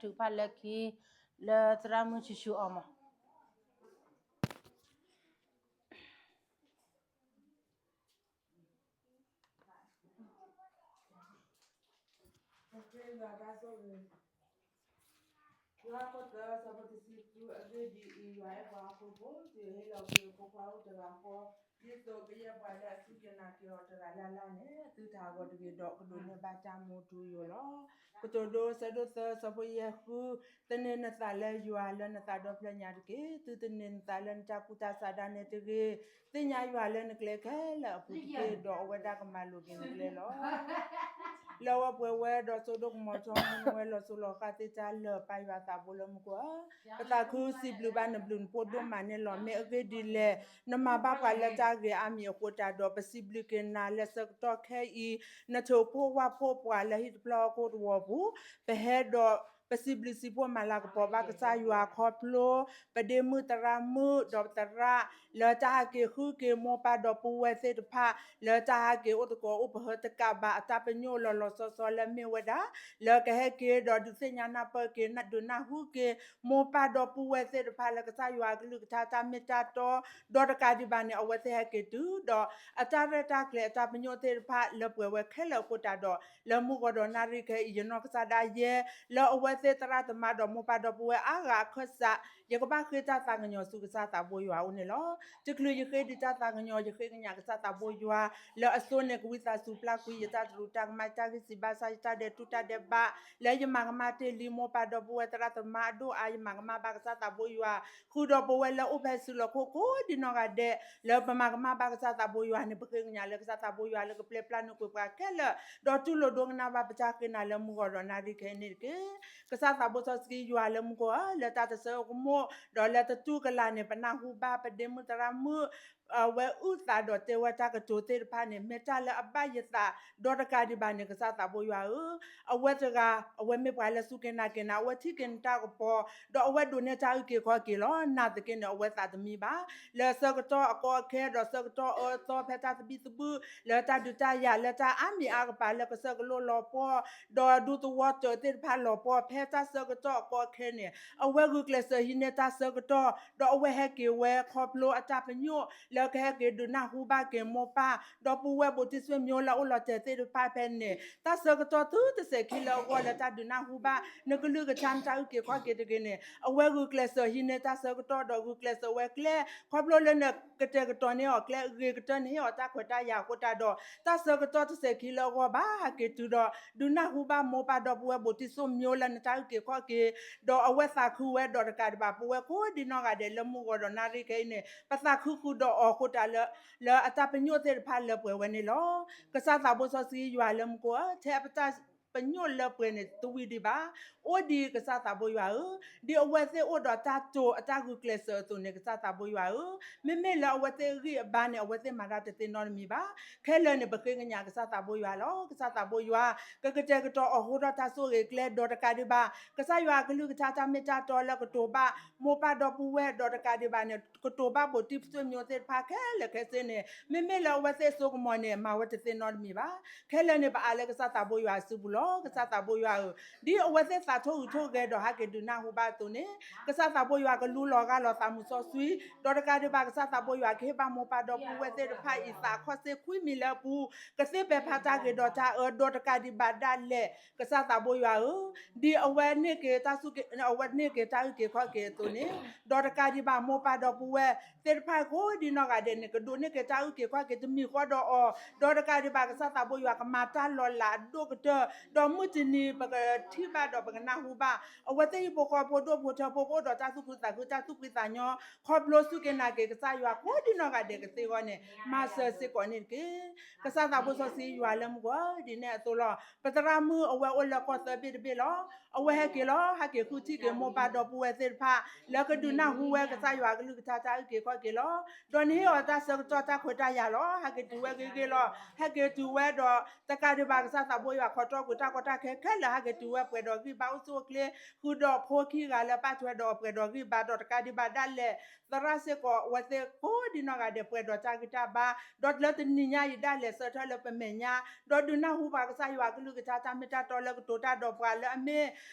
ထုးဖးလၢခံ လၢသရၣ်မုၣ်ဆူၣ်ဆူၣ်အီၤမး. ယိၤဟၣ်ခိၣ်သၢ ဆၢဖိတဆံဃု အဂ့ၢ်ဒ်အံၤ, ယွၤအဲၣ်ပှၤဟီၣ်ခိၣ်ဖိ တုၤဟ့ၣ်လီၤက့ၤအဖိခွါအိၣ်တဂၤဃီ, ဒ်သိးကယဲၢ်ပှၤလၢအစူၢ်က့ၤနာ်က့ၤအီၤတဂၤလၢ်လၢ်န့ၣ် သုတဟးဂီၤတဂ့ၤဒီး ကဒိးန့ၢ်ဘၣ်တၢ်မူထူယိာ်လီၤ. ကတိၤဒိ ဆၢဒိၣ်သၢ ဆၢဖိယဲၢ်ဃု, သန့ၤနသးလၢယွၤလၢနသးဒီဖျၢၣ်ညါတက့ၢ်. သုတသန့ၤနသးလၢနတၢ်ကူၣ်တၢ်ဆးဒၣ်နဲတဂ့ၤ. သ့ၣ်ညါယွၤလၢနကျဲခဲလၢာ်အပူၤတက့ၢ်, ဒီးအဝဲဒၣ်ကမၤလိၤက့ၤနကျဲလီၤ. လၢအဝဲပှဲၤဝဲဒီးစိဒိၣ်ကမီၤထီ မ့ၢ်နဝဲလီၤစိၤလီၤဃာ်သ့ၣ်တၢ်လၢာ် ပၢ်ယွၤသးဘိလၢမူခိၣ်ဧၢ, ပသးခုစံးဘျုးဘၣ်နဘျုးနဖှိၣ်ဒိၣ်မးန့ၣ်လီၤ. မ့ၢ်အဂ့ၢ်ဒ်လဲၣ်, နမၤဘၣ်ပှၤလၢတၢ်ဂ့ၤအါမံၤအဃိတၢ်ဒီး ပစံးဘျုးက့ၤနၤလၢဆၢကတီၢ်ခဲအံၤ, နထိးဖှိၣ်ဝၣ်ဖှိၣ်ပှၤလၢဟံၣ်တဖျၢၣ်ဟီၣ်ခိၣ်တဝီၤပူၤ, ပဟဲဒီး ပစံးဘျုးစံးဖှိၣ်မၤလၤကပီၤဘၣ်ကစၢ်ယွၤခီဖျိ ပဒ့မုၣ်သရၣ်မုၣ်ဒီးပသရၣ် လၢတၢ်ဟဲက့ၤဃုက့ၤမိၢ်ပၢ်ဒီပုၢ်ဝဲၢ်သ့ၣ်တဖၣ် လၢတၢ်ဟဲက့ၤအိၣ်သကိးအိၣ်ပဟၢတကးဘၣ် အတၢ်ပညိၣ်လီၤလီၤဆီဆီလၢမ့ၢ်ဝဲဒၣ် လၢကဟဲက့ၤဒီးဒုးသ့ၣ်ညါနၢ်ပၢၢ်က့ၤ ဒုးနၢ်ဟူက့ၤ မိၢ်ပၢ်ဒီပုၢ်ဝဲၢ်သ့ၣ်တဖၣ်လၢကစၢ်ယွၤအကလုၢ်ကထါ တၢ်မ့ၢ်တၢ်တီ ဒီးတကးဒံးဘၣ်န့ၣ် အဝဲသ့ၣ်ဟဲက့ၤတုၤဒီး အတၢ်ရဲၣ်တၢ်ကျဲၤအတၢ်ပညိၣ်သ့ၣ်တဖၣ်လၢပှဲၤဝဲခဲလၢာ်အဃိတၢ်ဒီး လၢမုၢ်ဂီၤဒီးနၣ်ရံၣ်ခဲအံၤ ယနီၢ်ကစၢ်ဒၣ်ယဲ လၢအဝဲသ့ၣ်သရၣ်သမါဒီးမိၢ်ပၢ်ဒီပုၢ်ဝဲၢ်အါဂၤအခၢၣ်စး ယကဘၣ်ဃ့တၢ်သးကညီၤဆူကစၢ်သးဘိယွၤအအိၣ်န့ၣ်လီၤ. တချုးယဃ့ဒံးတၢ်သးကညီၤ ယဃ့ကညးကစၢ်သးဘိယွၤ လၢအစိန့ၣ်ကဝံသးစူၤပျၢ်ကွံာ်ယတၢ်တရူးတၢ်ကမၣ် ယတၢ်ဂံၢ်စၢ်ဘါစၢ် ယတၢ်ဒဲးတူၢ်တၢ်ဒဲးဘး လၢယမၤကမၣ်တ့ၢ်လံမိၢ်ပၢ်ဒီပုၢ်ဝဲၢ်သရၣ်သမါအဒိၣ်အါ ယမၤကမၣ်ဘၣ်ကစၢ်သးဘိယွၤ ဃုာ်ဒီးပဝဲလၢအိၣ်ဖဲစုလီၢ်ခိၣ်ကိးဒံးနီၢ်ဂၤဒဲး လၢပမၤကမၣ်ဘၣ်ကစၢ်သးဘိယွၤန့ၣ် ပဃ့ကညးလၢကစၢ်သးဘိယွၤလၢကပျဲပျၢ်နုာ်ကွံာ်ပှၤခဲလၢာ် ဒီးတူၢ်လိာ်ဒိကနၣ်ဘၣ်ပတၢ်ဃ့နၤလၢမုၢ်ဂီၤဒီးနၣ်ရံၣ်ခဲအံၤန့ၣ်တက့ၢ်. ကစၢ်သးဘိစီဆှံယွၤလၢမူခိၣ်ဧၢ, လၢတၢ်တဆၢကမူၣ် ဒီးလၢတတူၢ်ကလာ်န့ၣ် ပနၢ်ဟူဘၣ်ပဒ့မုၣ်သရၣ်မုၣ် အဝဲအုၣ်သးဒီးတဲဝဲတၢ်ကတိၤသ့ၣ်တဖၣ်န့ၣ် မ့ၢ်တၢ်လၢအဘၣ်ယသး ဒီးတကးဒံးဘၣ်န့ၣ် ကစၢ်သးဘိယွၤဧၢ, အဝဲတဂၤ အဝဲမ့ၢ်ပှၤလၢစူၢ်က့ၤနာ်က့ၤနၤ အဝဲထံၣ်က့ၤနတၢ်ကပီၤ ဒီးအဝဲဒိးန့ၢ်တၢ်အုၣ်က့ၤခီၣ်က့ၤလီၤ. နာ်သက့န့ၣ် အဝဲသးတမံဘၣ် လၢဆၢကတီၢ်အကီအခဲ ဒီးဆၢကတီၢ်အအၢအသီ ဖဲတၢ်သဘံၣ်သဘုၣ် လၢတၢ်ဒုးတၢ်ယၤ လၢတၢ်အါမံၤအါကပၤ လၢကစၢၢ်ကလိလီၤပှီၢ် ဒီးဒူသဝီတၢးသ့ၣ်တဖၣ်လီၤပှီၢ် ဖဲတၢ်ဆၢကတီၢ်အကီအခဲန့ၣ် အဝဲဂုာ်ကျဲးစၢးဟံးန့ၢ်တၢ်ဆၢကတီၢ် ဒီးအဝဲဟဲက့ၤဝဲခီဖျိအတၢ်ပညိၣ် လၢကဟဲက့ၤဒုးနၢ်ဟူဘၣ်က့ၤမိၢ်ပၢ် ဒီပုၢ်ဝဲၢ်ဘူးတံၢ်ဆွေမျိုးလၢအိၣ်လီၤတဲာ်သ့ၣ်တဖၣ်ဖဲန့ၣ် တၢ်ဆၢကတီၢ်သုတစဲးခံလၢအဂီၢ် လၢတၢ်ဒုးနၢ်ဟူဘၣ် နကလုၢ်ကထါ နတၢ်အုၣ်က့ၤခီၣ်က့ၤတဂ့ၤန့ၣ် အဝဲဂုာ်ကျဲးစၢးဟံးန့ၢ်တၢ်ဆၢကတီၢ် ဒီးဂုာ်ကျဲးစၢးဝဲကျဲ ခီဖျိလၢနကတဲာ်ကတီၤန့ၢ်အီၤကျဲ ဂ့ၤကတၢၢ် နဟ့ၣ်အီၤတၢ်ခွဲးတၢ်ယာ်အဃိတၢ်ဒီး တၢ်ဆၢကတီၢ်တစဲးခံလၢအဂီၢ်ဘၣ် ဟဲက့ၤတုၤဒီး ဒုးနၢ်ဟူဘၣ်မိၢ်ပၢ်ဒီပုၢ်ဝဲၢ်ဘူးတံၢ်ဆွေမျိုးလၢ နတၢ်အုၣ်က့ၤခီၣ်က့ၤ ဒီးအဝဲသးခုဝဲ ဒီးတကးဒံးဘၣ် ပဝဲကိးဒံးနီၢ်ဂၤဒဲးလၢမုၢ်ဂီၤဒီးနၣ်ရံၣ်ခဲအံၤန့ၣ် ပသးခုဃုာ်ဒီးအီၤအဃိတၢ်လၢ လၢအတၢ်ပညိၣ်သ့ၣ်တဖၣ်လၢပှဲၤဝဲန့ၣ်လီၤ. ကစၢ်သးဘိစီဆှံယွၤလၢမူခိၣ်ဧၢ, ထဲအပတၢ်ပညိၣ်လၢပှဲၤန့ၣ် တဝံၤဒံးဘၣ် အိၣ်ဒံးကစၢ်သးဘိယွၤဧၢ, ဒ်အဝဲသ့ၣ်အိၣ်ဒီးတၢ်တိာ်အတၢ်ဂုာ်ကျဲးစၢးအသိးန့ၣ် ကစၢ်သးဘိယွၤဧၢ, မ့မ့ၢ်လၢအဝဲသ့ၣ်အဂံၢ်အဘါန့ၣ် အဝဲသ့ၣ်မၤတၢ်တသ့နီတမံၤဘၣ်. ခဲလၢာ်န့ၣ် ပဃ့ကညးကစၢ်သးဘိယွၤလီၤ. ကစၢ်သးဘိယွၤ ကကတဲာ်ကတီၤအီၤဟိထီၣ်တၢ်ဆိၣ်ဂ့ၤကျဲ ဒီးတကးဒံးဘၣ် ကစၢ်ယွၤအကလုၢ်ကထါ တၢ်မ့ၢ်တၢ်တီလၢကတိၤဘၣ်မိၢ်ပၢ်ဒီပုၢ်ဝဲၢ် ဒီးတကးဒံးဘၣ်န့ၣ် ကတိၤဘၣ်ဘူးတံၢ်ဆွေမျိုးသ့ၣ်တဖၣ်ခဲလၢာ်ခဲဆ့န့ၣ် မ့မ့ၢ်လၢအဝဲသ့ၣ်အစိကမီၤန့ၣ် မၤဝဲတသ့နီတမံၤဘၣ်. ခဲလၢာ်န့ၣ် ပအးလၢကစၢ်သးဘိယွၤအစုပူၤလီၤ. ကစၢ်သးဘိယွၤဧၢ, ဒ်အဝဲသ့ၣ်သးထိၣ်ဂုာ်ထိၣ်ဂဲၤဒီးဟးက့ၤဒုးနၢ်ဟူဘၣ်အသိးန့ၣ် ကစၢ်သးဘိယွၤကလူလီၤဂၢ်လီၤသးမုၢ်စီဆှံ, ဒီးတကးဒံးဘၣ် ကစၢ်သးဘိယွၤကဟ့ၣ်ဘၣ်မိၢ်ပၢ်ဒီပုၢ်ဝဲၢ်သ့ၣ်တဖၣ်အံၤ သးခီၣ်စ့ခွံမံၤလၢအပူၤ ကသ့ပဲာ်ဖးတၢ်ဂ့ၤဒီးတၢ်အၢ ဒီးတကးဒံးဘၣ်ဒၣ်လဲာ် ကစၢ်သးဘိယွၤဧၢ, ဒ်အဝဲန့ၢ်က့ၤတၢ်စူၢ်က့ၤ အဝဲန့ၢ်က့ၤတၢ်အုၣ်က့ၤခီၣ်က့ၤအသိးန့ၣ် ဒီးတကးဒံးဘၣ်မိၢ်ပၢ်ဒီပုၢ်ဝဲၢ်သ့ၣ်တဖၣ်ကိးဒံးနီၢ်ဂၤဒဲးန့ၣ် ကဒိးန့ၢ်က့ၤတၢ်အုၣ်က့ၤခီၣ်က့ၤတမံၤဃီဒီးအီၤ, ဒီးတကးဒံးဘၣ်ကစၢ်သးဘိယွၤကမၤတၢ်လီၤလးအဒိၣ်ကတၢၢ်, ဒီးမုၢ်တနံၤပကထံၣ်ဘၣ်ဒီးပကနၢ်ဟူဘၣ် အဝဲသ့ၣ်ဟံၣ်ဖိဃီဖိဒိၣ်ဖိထၢဖိကအိၣ်ဒီးတၢ်သူၣ်ခုသးခုတၢ်သူၣ်ဖှံသးညီ ခီဖျိစူၢ်က့ၤနာ်က့ၤကစၢ်ယွၤကိးဒံးနီၢ်ဂၤဒဲးကသ့အဂီၢ်န့ၣ် မၤစၢၤစ့ၢ်ကီးန့ၣ်တက့ၢ်. ကစၢ်သးဘိစီဆှံယွၤလၢမူခိၣ်ဧၢ, ဒ်န့ၣ်အသိးလီၤ. ပသရၣ်မုၣ်အဝဲအိၣ်လၢကီၢ်သၢဘ့ၣ်တဘ့ၣ်လီၤ. အဝဲဟဲက့ၤလီၤ. ဟဲက့ၤဃုထံၣ်က့ၤမိၢ်ပၢ်ဒီပုၢ်ဝဲၢ်သ့ၣ်တဖၣ် လၢကဒုးနၢ်ဟူဝဲကစၢ်ယွၤအကလုၢ်ကထါတၢ်အုၣ်က့ၤခီၣ်က့ၤလီၤ. ဒီးနဟ့ၣ်အီၤတၢ်ဆၢကတီၢ်တၢ်ခွဲးတၢ်ယာ်လီၤ. ဟဲက့ၤတုၤဝဲဂ့ၤဂ့ၤလီၤ. ဟဲက့ၤတုၤဝဲဒီး တကးဒံးဘၣ်ကစၢ်သးဘိယွၤခီထီၣ်ကွံာ် တၢ်ကီတၢ်ခဲခဲလၢာ်ဟဲက့ၤတုၤဝဲပှဲၤဒီးဂံၢ်ဘါအိၣ်ဆူၣ်အိၣ်ချ့ ဃုာ်ဒီးဖိခံဂၤလၢပၣ်ထွဲဒီးပှဲၤဒီးဂံၢ်ဘါ ဒီးတကးဒံးဘၣ်ဒၣ်လဲာ် သရၣ်စ့ၢ်ကီး အဝဲသ့ၣ်ကိးဒံနီၢ်ဂၤဒဲး ပှဲၤဒီးတၢ်ဂံၢ်တၢ်ဘါ ဒီးလၢတနံၤညါအံၤဒၣ်လဲာ် ဆၢထၢၣ်လၢပမဲာ်ညါ ဒီးဒုးနၢ်ဟူဘၣ်ကစၢ်ယွၤကလုၢ်ကထါတၢ်မ့ၢ်တၢ်တီလၢကတိၤတၢ်ဒီးပှၤလၢအမ့ၢ်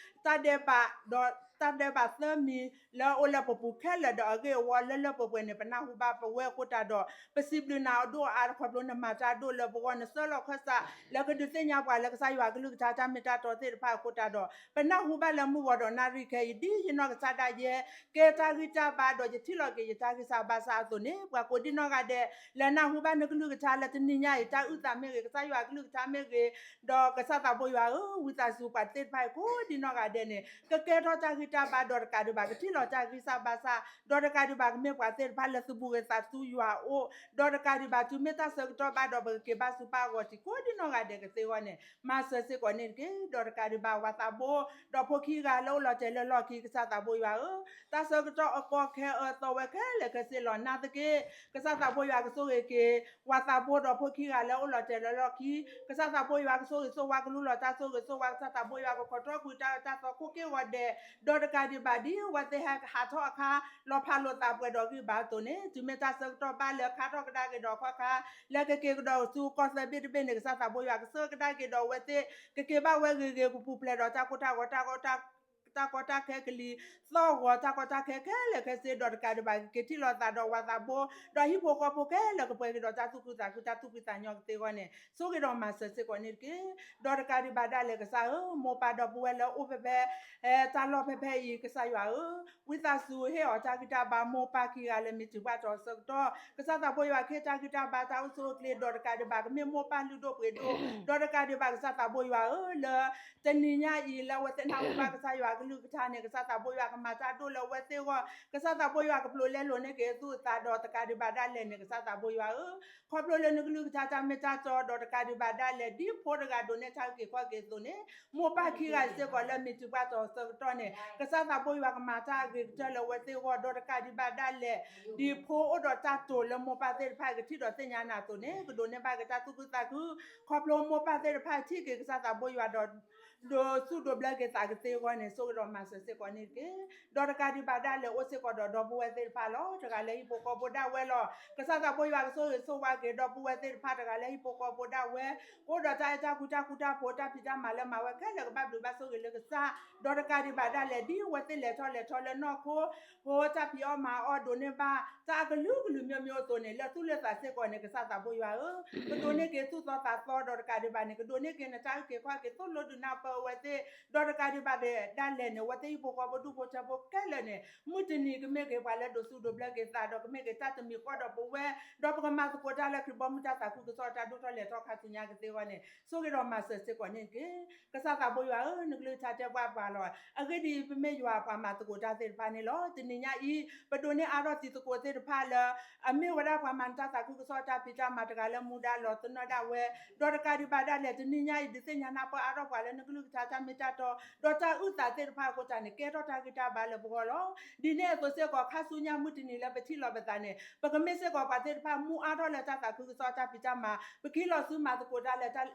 တၢ်ဒဲးဘး ဒီးတၢ်ဒဲးဘးသၢမံၤ လၢအအိၣ်လၢပပူၤခဲလၢာ်ဒီးအဂ့ၢ်အဝီလၢလၢပှဲၤပှဲၤန့ၣ် ပနၢ်ဟူဘၣ်ပဝဲအဃိတၢ်ဒီး ပစံးဘျုးနၤအဒိၣ်အါ ခီဖျိနမၤတၢ်အဒိၣ်လၢပဂီၢ် နဆှၢလီၤခၢၣ်စးလၢကဒုးသ့ၣ်ညါပှၤလၢကစၢ်ယွၤကလုၢ်ကထါတၢ်မ့ၢ်တၢ်တီသ့ၣ်တဖၣ်အဃိတၢ်ဒီး ပနၢ်ဟူဘၣ်လၢမုၢ်ဂီၤဒီးနၣ်ရံၣ်ခဲအံၤ ဒ်ယနီၢ်ကစၢ်ဒၣ်ယဲ ကဲတၢ်ဂံၢ်တၢ်ဘါဒီးယထံၣ်လီၤက့ၤယတၢ်ဂံၢ်စၢ်ဘါစၢ်အသိးန့ၣ် ပှၤကိးဒံနီၢ်ဂၤဒဲး လဲၤနၢ်ဟူဘၣ်နကလုၢ်ကထါလၢတနံၤညါအံၤ တၢ်အုၣ်သးမ့ၢ်ဂ့ၤ ကစၢ်ယွၤကလုၢ်ကထါမ့ၢ်ဂ့ၤ ဒီးကစၢ်သးဘိယွၤဧၢ, ဝံသးစူၤပှၤသ့ၣ်တဖၣ်အံၤကိးဒံနီၢ်ဂၤဒဲးန့ၣ် ကကဲထီၣ်တၢ်ဂံၢ်တၢ်ဘါဒီးတကးဒံးဘၣ် ကထံၣ်လီၤတၢ်ဂံၢ်စၢ်ဘါစၢ် ဒီးတကးဒံးဘၣ်ကမ့ၢ်ပှၤသ့ၣ်တဖၣ်လၢသုဘူးဂ့ၤသးစူၤယွၤအအိၣ် ဒီးတကးဒံးဘၣ်တုၤမ့ၢ်တၢ်ဆၢကတီၢ်ဘၣ်ဒီးပကက့ၤဘၣ်ဆူပၢ်အဂီၢ်ထံးကိးဒံနီၢ်ဂၤဒဲးကသ့အဂီၢ်န့ၣ် မၤစၢၤစ့ၢ်ကီးန့ၣ်တက့ၢ်. ဒီးတကးဒံးဘၣ်ဝၤသးဘိ ဒီးဖိခံဂၤလၢအိၣ်လီၤတဲာ်လၢလီၢ်ခံ ကစၢ်သးဘိယွၤဧၢ, တၢ်ဆၢကတီၢ်အကီခဲအၢသီဝဲခဲလၢာ်ခဲဆ့လီၤ နာ်သက့ၢ် ကစၢ်သးဘိယွၤကဆိၣ်ဂ့ၤက့ၤ ဝၤသးဘိဒီးဖိခံဂၤလၢအိၣ်လီၤတဲာ်လၢလီၢ်ခံ ကစၢ်သးဘိယွၤကဆိၣ်ဂ့ၤဆိၣ်ဝါ ကလူလီၤတၢ်ဆိၣ်ဂ့ၤဆိၣ်ဝါ ကစၢ်သးဘိယွၤကခီၣ်ထီၣ်ကွံာ်တၢ်အၢတၢ်သီခိၣ်က့ၢ်ဂီၤဒဲး ဒီးတကးဒံးဘၣ်ဒ်ဝဲသ့ၣ်ဟဲဟးထီၣ်အခါ လီၤဖးလိာ်သးပှဲၤဒီးဂံၢ်ဘါအသိးန့ၣ် တုၤမ့ၢ်တၢ်ဆၢကတီၢ်ဘၣ်လၢခါထီၣ်ကဒါက့ၤဒီးခီခါ လၢကက့ၤကဒီးဆူကီၢ်သၢဘ့ၣ်တဘ့ၣ်န့ၣ် ကစၢ်သးဘိယွၤကဆှၢကဒါက့ၤဒီးအဝဲသ့ၣ် ကက့ၤဘၣ်ဝဲဂ့ၤဂ့ၤ ကပူၤဖျဲးဒီးတၢ်ကိၢ်တၢ်ဂီၤ တၢ်ကီတၢ်ခဲကလံၤသီၣ်ဂီၤ တၢ်ကီတၢ်ခဲခဲလၢာ်ခဲဆ့ ဒီးတကးဒံးဘၣ် ကက့ၤထံၣ်လိာ်သးဒီးဝၤသးဘိ ဒီးဟံၣ်ဖိဃီဖိခဲလၢာ်ကပှဲၤက့ၤဒီးတၢ်သူၣ်ခုသးခု တၢ်သူၣ်ဖှံသးညီကသ့အဂီၢ်န့ၣ် ဆိၣ်ဂ့ၤဒီးမၤစၢၤစ့ၢ်ကီးန့ၣ်တက့ၢ်. ဒီးတကးဒံးဘၣ်ဒၣ်လဲာ်ကစၢ်ဧၢ, မိၢ်ပၢ်ဒီပုၢ်ဝဲၢ်လၢအိၣ်ဖဲဖဲ တၢ်လီၢ်ဖဲဖဲအံၤ ကစၢ်ယွၤဧၢ, ဝံသးစူၤဟ့ၣ်အီၤတၢ်ဂံၢ်တၢ်ဘါ မိၢ်ပၢ်ခံဂၤလၢမ့ၢ်တုၤပှၢ်တီၤဆၢကတီၢ် ကစၢ်သးဘိယွၤကဟ့ၣ်တၢ်ဂံၢ်တၢ်ဘါတၢ်အိၣ်ဆူၣ်အိၣ်ချ့ ဒီးတကးဒံးဘၣ်ကမ့ၢ်မိၢ်ပၢ်လုၢ်ဒိၣ်ပှ့ၤဒိၣ် ဒီးတကးဒံးဘၣ်ကစၢ်သးဘိယွၤဧၢ လၢ တနံၤညါအံၤလၢအဝဲသ့ၣ်နၢ်ဟူဘၣ်ကစၢ်ယွၤကလုၢ်ကထါန့ၣ် ကစၢ်သးဘိယွၤကမၤတၢ်အဒိၣ်လၢအဝဲသ့ၣ်အဂီၢ် ကစၢ်သးဘိယွၤကပျိလဲလိာ်န့ၢ်က့ၤအသူၣ်အသးဒီးတကးဒံးဘၣ်ဒၣ်လဲာ်န့ၣ် ကစၢ်သးဘိယွၤဧၢ, ခီဖျိလၢနကလုၢ်ကထါတၢ်မ့ၢ်တၢ်တီ ဒီးတကးဒံးဘၣ်ဒၣ်လဲာ် ဒ်ဖိတဂၤဒိးန့ၢ်တၢ်အုၣ်က့ၤခီၣ်က့ၤအသိးန့ၣ် မိၢ်ပၢ်ခံဂၤစ့ၢ်ကီးလၢမ့ၢ်တုၤပှၢ်တီၤဆၢကတီၢ်န့ၣ် ကစၢ်သးဘိယွၤကမၤတၢ်အဂ့ၤကတၢၢ်လၢအဝဲသ့ၣ်အဂီၢ် ဒီးတကးဒံးဘၣ်ဒၣ်လဲာ် ဒ်ဖိအိၣ်ဒီးတၢ်တိာ်လၢမိၢ်ပၢ်သ့ၣ်တဖၣ်ကထံၣ်ဒီးသ့ၣ်ညါနၤအသိးန့ၣ် ကဒိးန့ၢ်ဘၣ်က့ၤတၢ်သူၣ်ခုသးခု ခီဖျိမိၢ်ပၢ်သ့ၣ်တဖၣ်ထံၣ်က့ၤကစၢ်သးဘိယွၤဒီး ဒိးစူၣ်ဒိးဘျၢက့ၤသးကသ့အဂီၢ်န့ၣ် ဆိၣ်ဂ့ၤဒီးမၤစၢၤစ့ၢ်ကီးန့ၣ်တက့ၢ်. ဒီးတကးဒံးဘၣ်ဒၣ်လဲာ်အိၣ်စ့ၢ်ကီးဒီးဒီပုၢ်ဝဲၢ်သ့ၣ်တဖၣ်လီၤ. တဂၤလၢဟံၣ်ဖိဃီဖိဒၣ်ဝဲလီၤ. ကစၢ်သးဘိယွၤကဆိၣ်ဂ့ၤဆိၣ်ဝါက့ၤဒီပုၢ်ဝဲၢ်သ့ၣ်တဖၣ် တဂၤလၢဟံၣ်ဖိဃီဖိဒၣ်ဝဲ ကအိၣ်ဒီးတၢ်အဲၣ်တၢ်ကွံတၢ်ဃူတၢ်ဖိး တၢ်ဖံးတၢ်မၤလၢမၤဝဲခဲလၢာ်ကဘၣ်ဘျုးဘၣ်ဆိၣ်ဂ့ၤလၢကစၢ် ဒီးတကးဒံးဘၣ်ဒၣ်လဲာ် ဒ်အဝဲသ့ၣ်လဲၤထီၣ်လဲၤထီလၢနီၢ်ခိ ဟိတၢ်ဖံးအီၣ်မၤအီၣ်ဒိးန့ၢ်ဘၣ် တၢ်အကလုာ်ကလုာ်မျိုးမျိုးအသိးန့ၣ် လၢသူၣ်လၢသးစ့ၢ်ကီးန့ၣ် ကစၢ်သးဘိယွၤဧၢ, ကဒိးန့ၢ်က့ၤသူၣ်သီသးသီ ဒီးတကးဒံးဘၣ်န့ၣ် ကဒိးန့ၢ်က့ၤနတၢ်အုၣ်က့ၤခီၣ်က့ၤသိၣ်လိဒုးနၢ်ပၢၢ်အဝဲသ့ၣ် ဒီးတကးဒံးဘၣ်ဒၣ်လဲာ်န့ၣ် အဝဲသ့ၣ်ဟံၣ်ဖိဃီဖိဒူၣ်ဖိထၢဖိခဲလၢာ်န့ၣ် မုၢ်တနံၤကမ့ၢ်က့ၤပှၤလၢဒိးစူၣ်ဒိးဘျၢက့ၤသး ဒီးကမ့ၢ်က့ၤတၢ်တမံၤဃီဒီးပဝဲ ဒီးပကမၤသကိးတၢ်လၢခရံာ်ဘီမုၢ်တၢ်သးခုကစီၣ်တၢ်ဒိၣ်ထီၣ်လဲၤထီၣ်ခါဆူညါကသ့အဂီၢ်န့ၣ် ဆိၣ်ဂ့ၤဒီးမၤစၢၤစ့ၢ်ကီးန့ၣ်တက့ၢ်. ကစၢ်သးဘိယွၤဧၢ, နကလုၢ်ကထါတဲပှၤပှၤလီၤ. အဂ့ၢ်ဒ်အံၤ, ပမ့ၢ်ယွၤပှၤမၤသကိးတၢ်သ့ၣ်တဖၣ်န့ၣ်လီၤ. တနံၤညါအံၤ ပဒိးန့ၢ်အါထီၣ်တံၤသကိးသ့ၣ်တဖၣ်လၢ အမ့ၢ်ဝဲဒၣ်ပှၤမၤနတၢ်သးခုကစီၣ်တၢ်ဖံးတၢ်မၤတဂၤလၢမူဒါလီၤသနၢၣ်ဒၣ်ဝဲ, ဒီးတကးဒံးဘၣ်ဒၣ်လဲာ် တနံၤညါအံၤ ဒုးသ့ၣ်ညါနၢ်ပၢၢ်အါထီၣ်ပှၤလၢနကလုၢ်ကထါတၢ်မ့ၢ်တၢ်တီ ဒီးတၢ်အုၣ်သးသ့ၣ်တဖၣ်အဃိသတးန့ၣ် ကဲထီၣ်တၢ်ဂံၢ်တၢ်ဘါလၢပဂီၢ်လီၤ. ဒ်န့ၣ်အသိးစ့ၢ်ကီး ခါဆူညါမုၢ်တနံၤလၢပထံၣ်လိာ်ပသးန့ၣ် ပကမ့ၢ်စ့ၢ်ကီးပှၤသ့ၣ်တဖၣ်မူအါထီၣ်လၢတၢ်သးခုကစီၣ်တၢ်ဖံးတၢ်မၤ, ပကဟံးလီၤဆူမၤသကိးတၢ်လၢ တၢ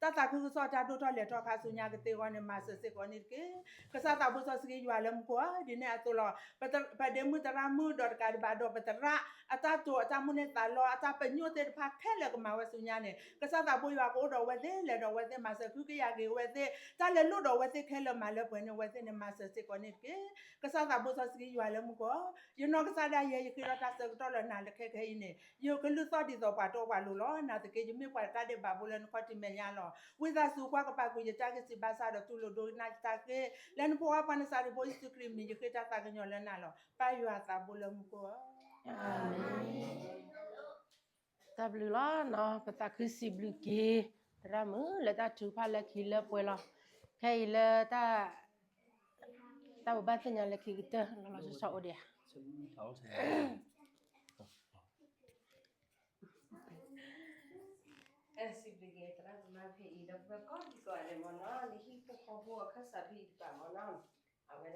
်သးခုကစီၣ်တၢ်ဒိၣ်ထီၣ်လဲၤထီၣ်ခါဆူညါကသ့အဂီၢ်န့ၣ် မၤစၢၤစ့ၢ်ကီးန့ၣ်တက့ၢ်. ကစၢ်သးဘိစီဆှံယွၤလၢမူခိၣ်ဧၢ, ဒ်န့ၣ်အသိးလီၤ. ပဒ့မုၣ်သရၣ်မုၣ်ဒီးတကးဒံးဘၣ်ဒီးပသရၣ် အတၢ်တိာ်အတၢ်မုၢ်န့ၢ်သးလီ အတၢ်ပညိၣ်သ့ၣ်တဖၣ်ခဲလၢာ်ကမၤဝဲဆူညါန့ၣ် ကစၢ်သးဘိယွၤကအိၣ်ဒီးအဝဲသ့ၣ် လဲၤဒီးအဝဲသ့ၣ် မၤစၢၤဃုကယာ်က့ၤအဝဲသ့ၣ် တၢ်လဲၤလိၣ်ဒီးအဝဲသ့ၣ်ခဲလၢာ်မၤလၢပှဲၤန့ၢ်အဝဲသ့ၣ်န့ၣ် မၤစၢၤစ့ၢ်ကီးန့ၣ်တက့ၢ်. ကစၢ်သးဘိစီဆှံယွၤလၢမူခိၣ်ဧၢ, ယနီၢ်ကစၢ်ဒၣ်ယဲ ယဃ့ထီၣ်တၢ်ဆၢကတီၢ်လၢနၤလၢခဲခဲအံၤန့ၣ် ယကလုၢ်သီၣ်ဒ်သိးပှၤတီပှၤလိၤလီၤ. နာ်သက့ ယမ့ၢ်ပှၤတၢ်ဒဲးဘးဖိလၢနခီၣ်ထံးမဲာ်ညါလီၤ. ဝံသးစူၤကွၢ်ကပၤကွံာ်ယတၢ်ဂ့ၢ်စံးဘါစၢ်ဒီးတူၢ်လိာ်ဒိကနၣ်ယတၢ်ဃ့ လၢနဖိခွါပှၤနစၤရ့းဖိယ့ၣ်ၡူးခရံာ်အမံၤ ယဃ့တၢ်သးကညီၤလၢနၤလီၤ. ပၢ်ယွၤသးဘိလၢမူခိၣ်ဧၢ. တၢ်ဘျုးလီၤနီၤ, ပသးခုစံးဘျုးက့ၤ သရၣ်မုၣ်လၢတၢ်ထုကဖၣ်လၢခံလၢပှဲၤလီၤ. ခဲအံၤလၢ တၢ်ဘိးဘၣ်သ့ၣ်ညါလၢခံကတၢၢ် လီၤလီၤဆီဆီအိၣ်ဒံးဧါ. စံးဘျုးက့ၤသရၣ်သမါဖဲအံၤ ဒီပုၢ်ဝဲၢ်ကိးဒံကိးဂၤဒဲးမ့ၢ်နီၤ, လၢဟံၣ်ဖိဃီဖိအခၢၣ်စးဖဲအံၤ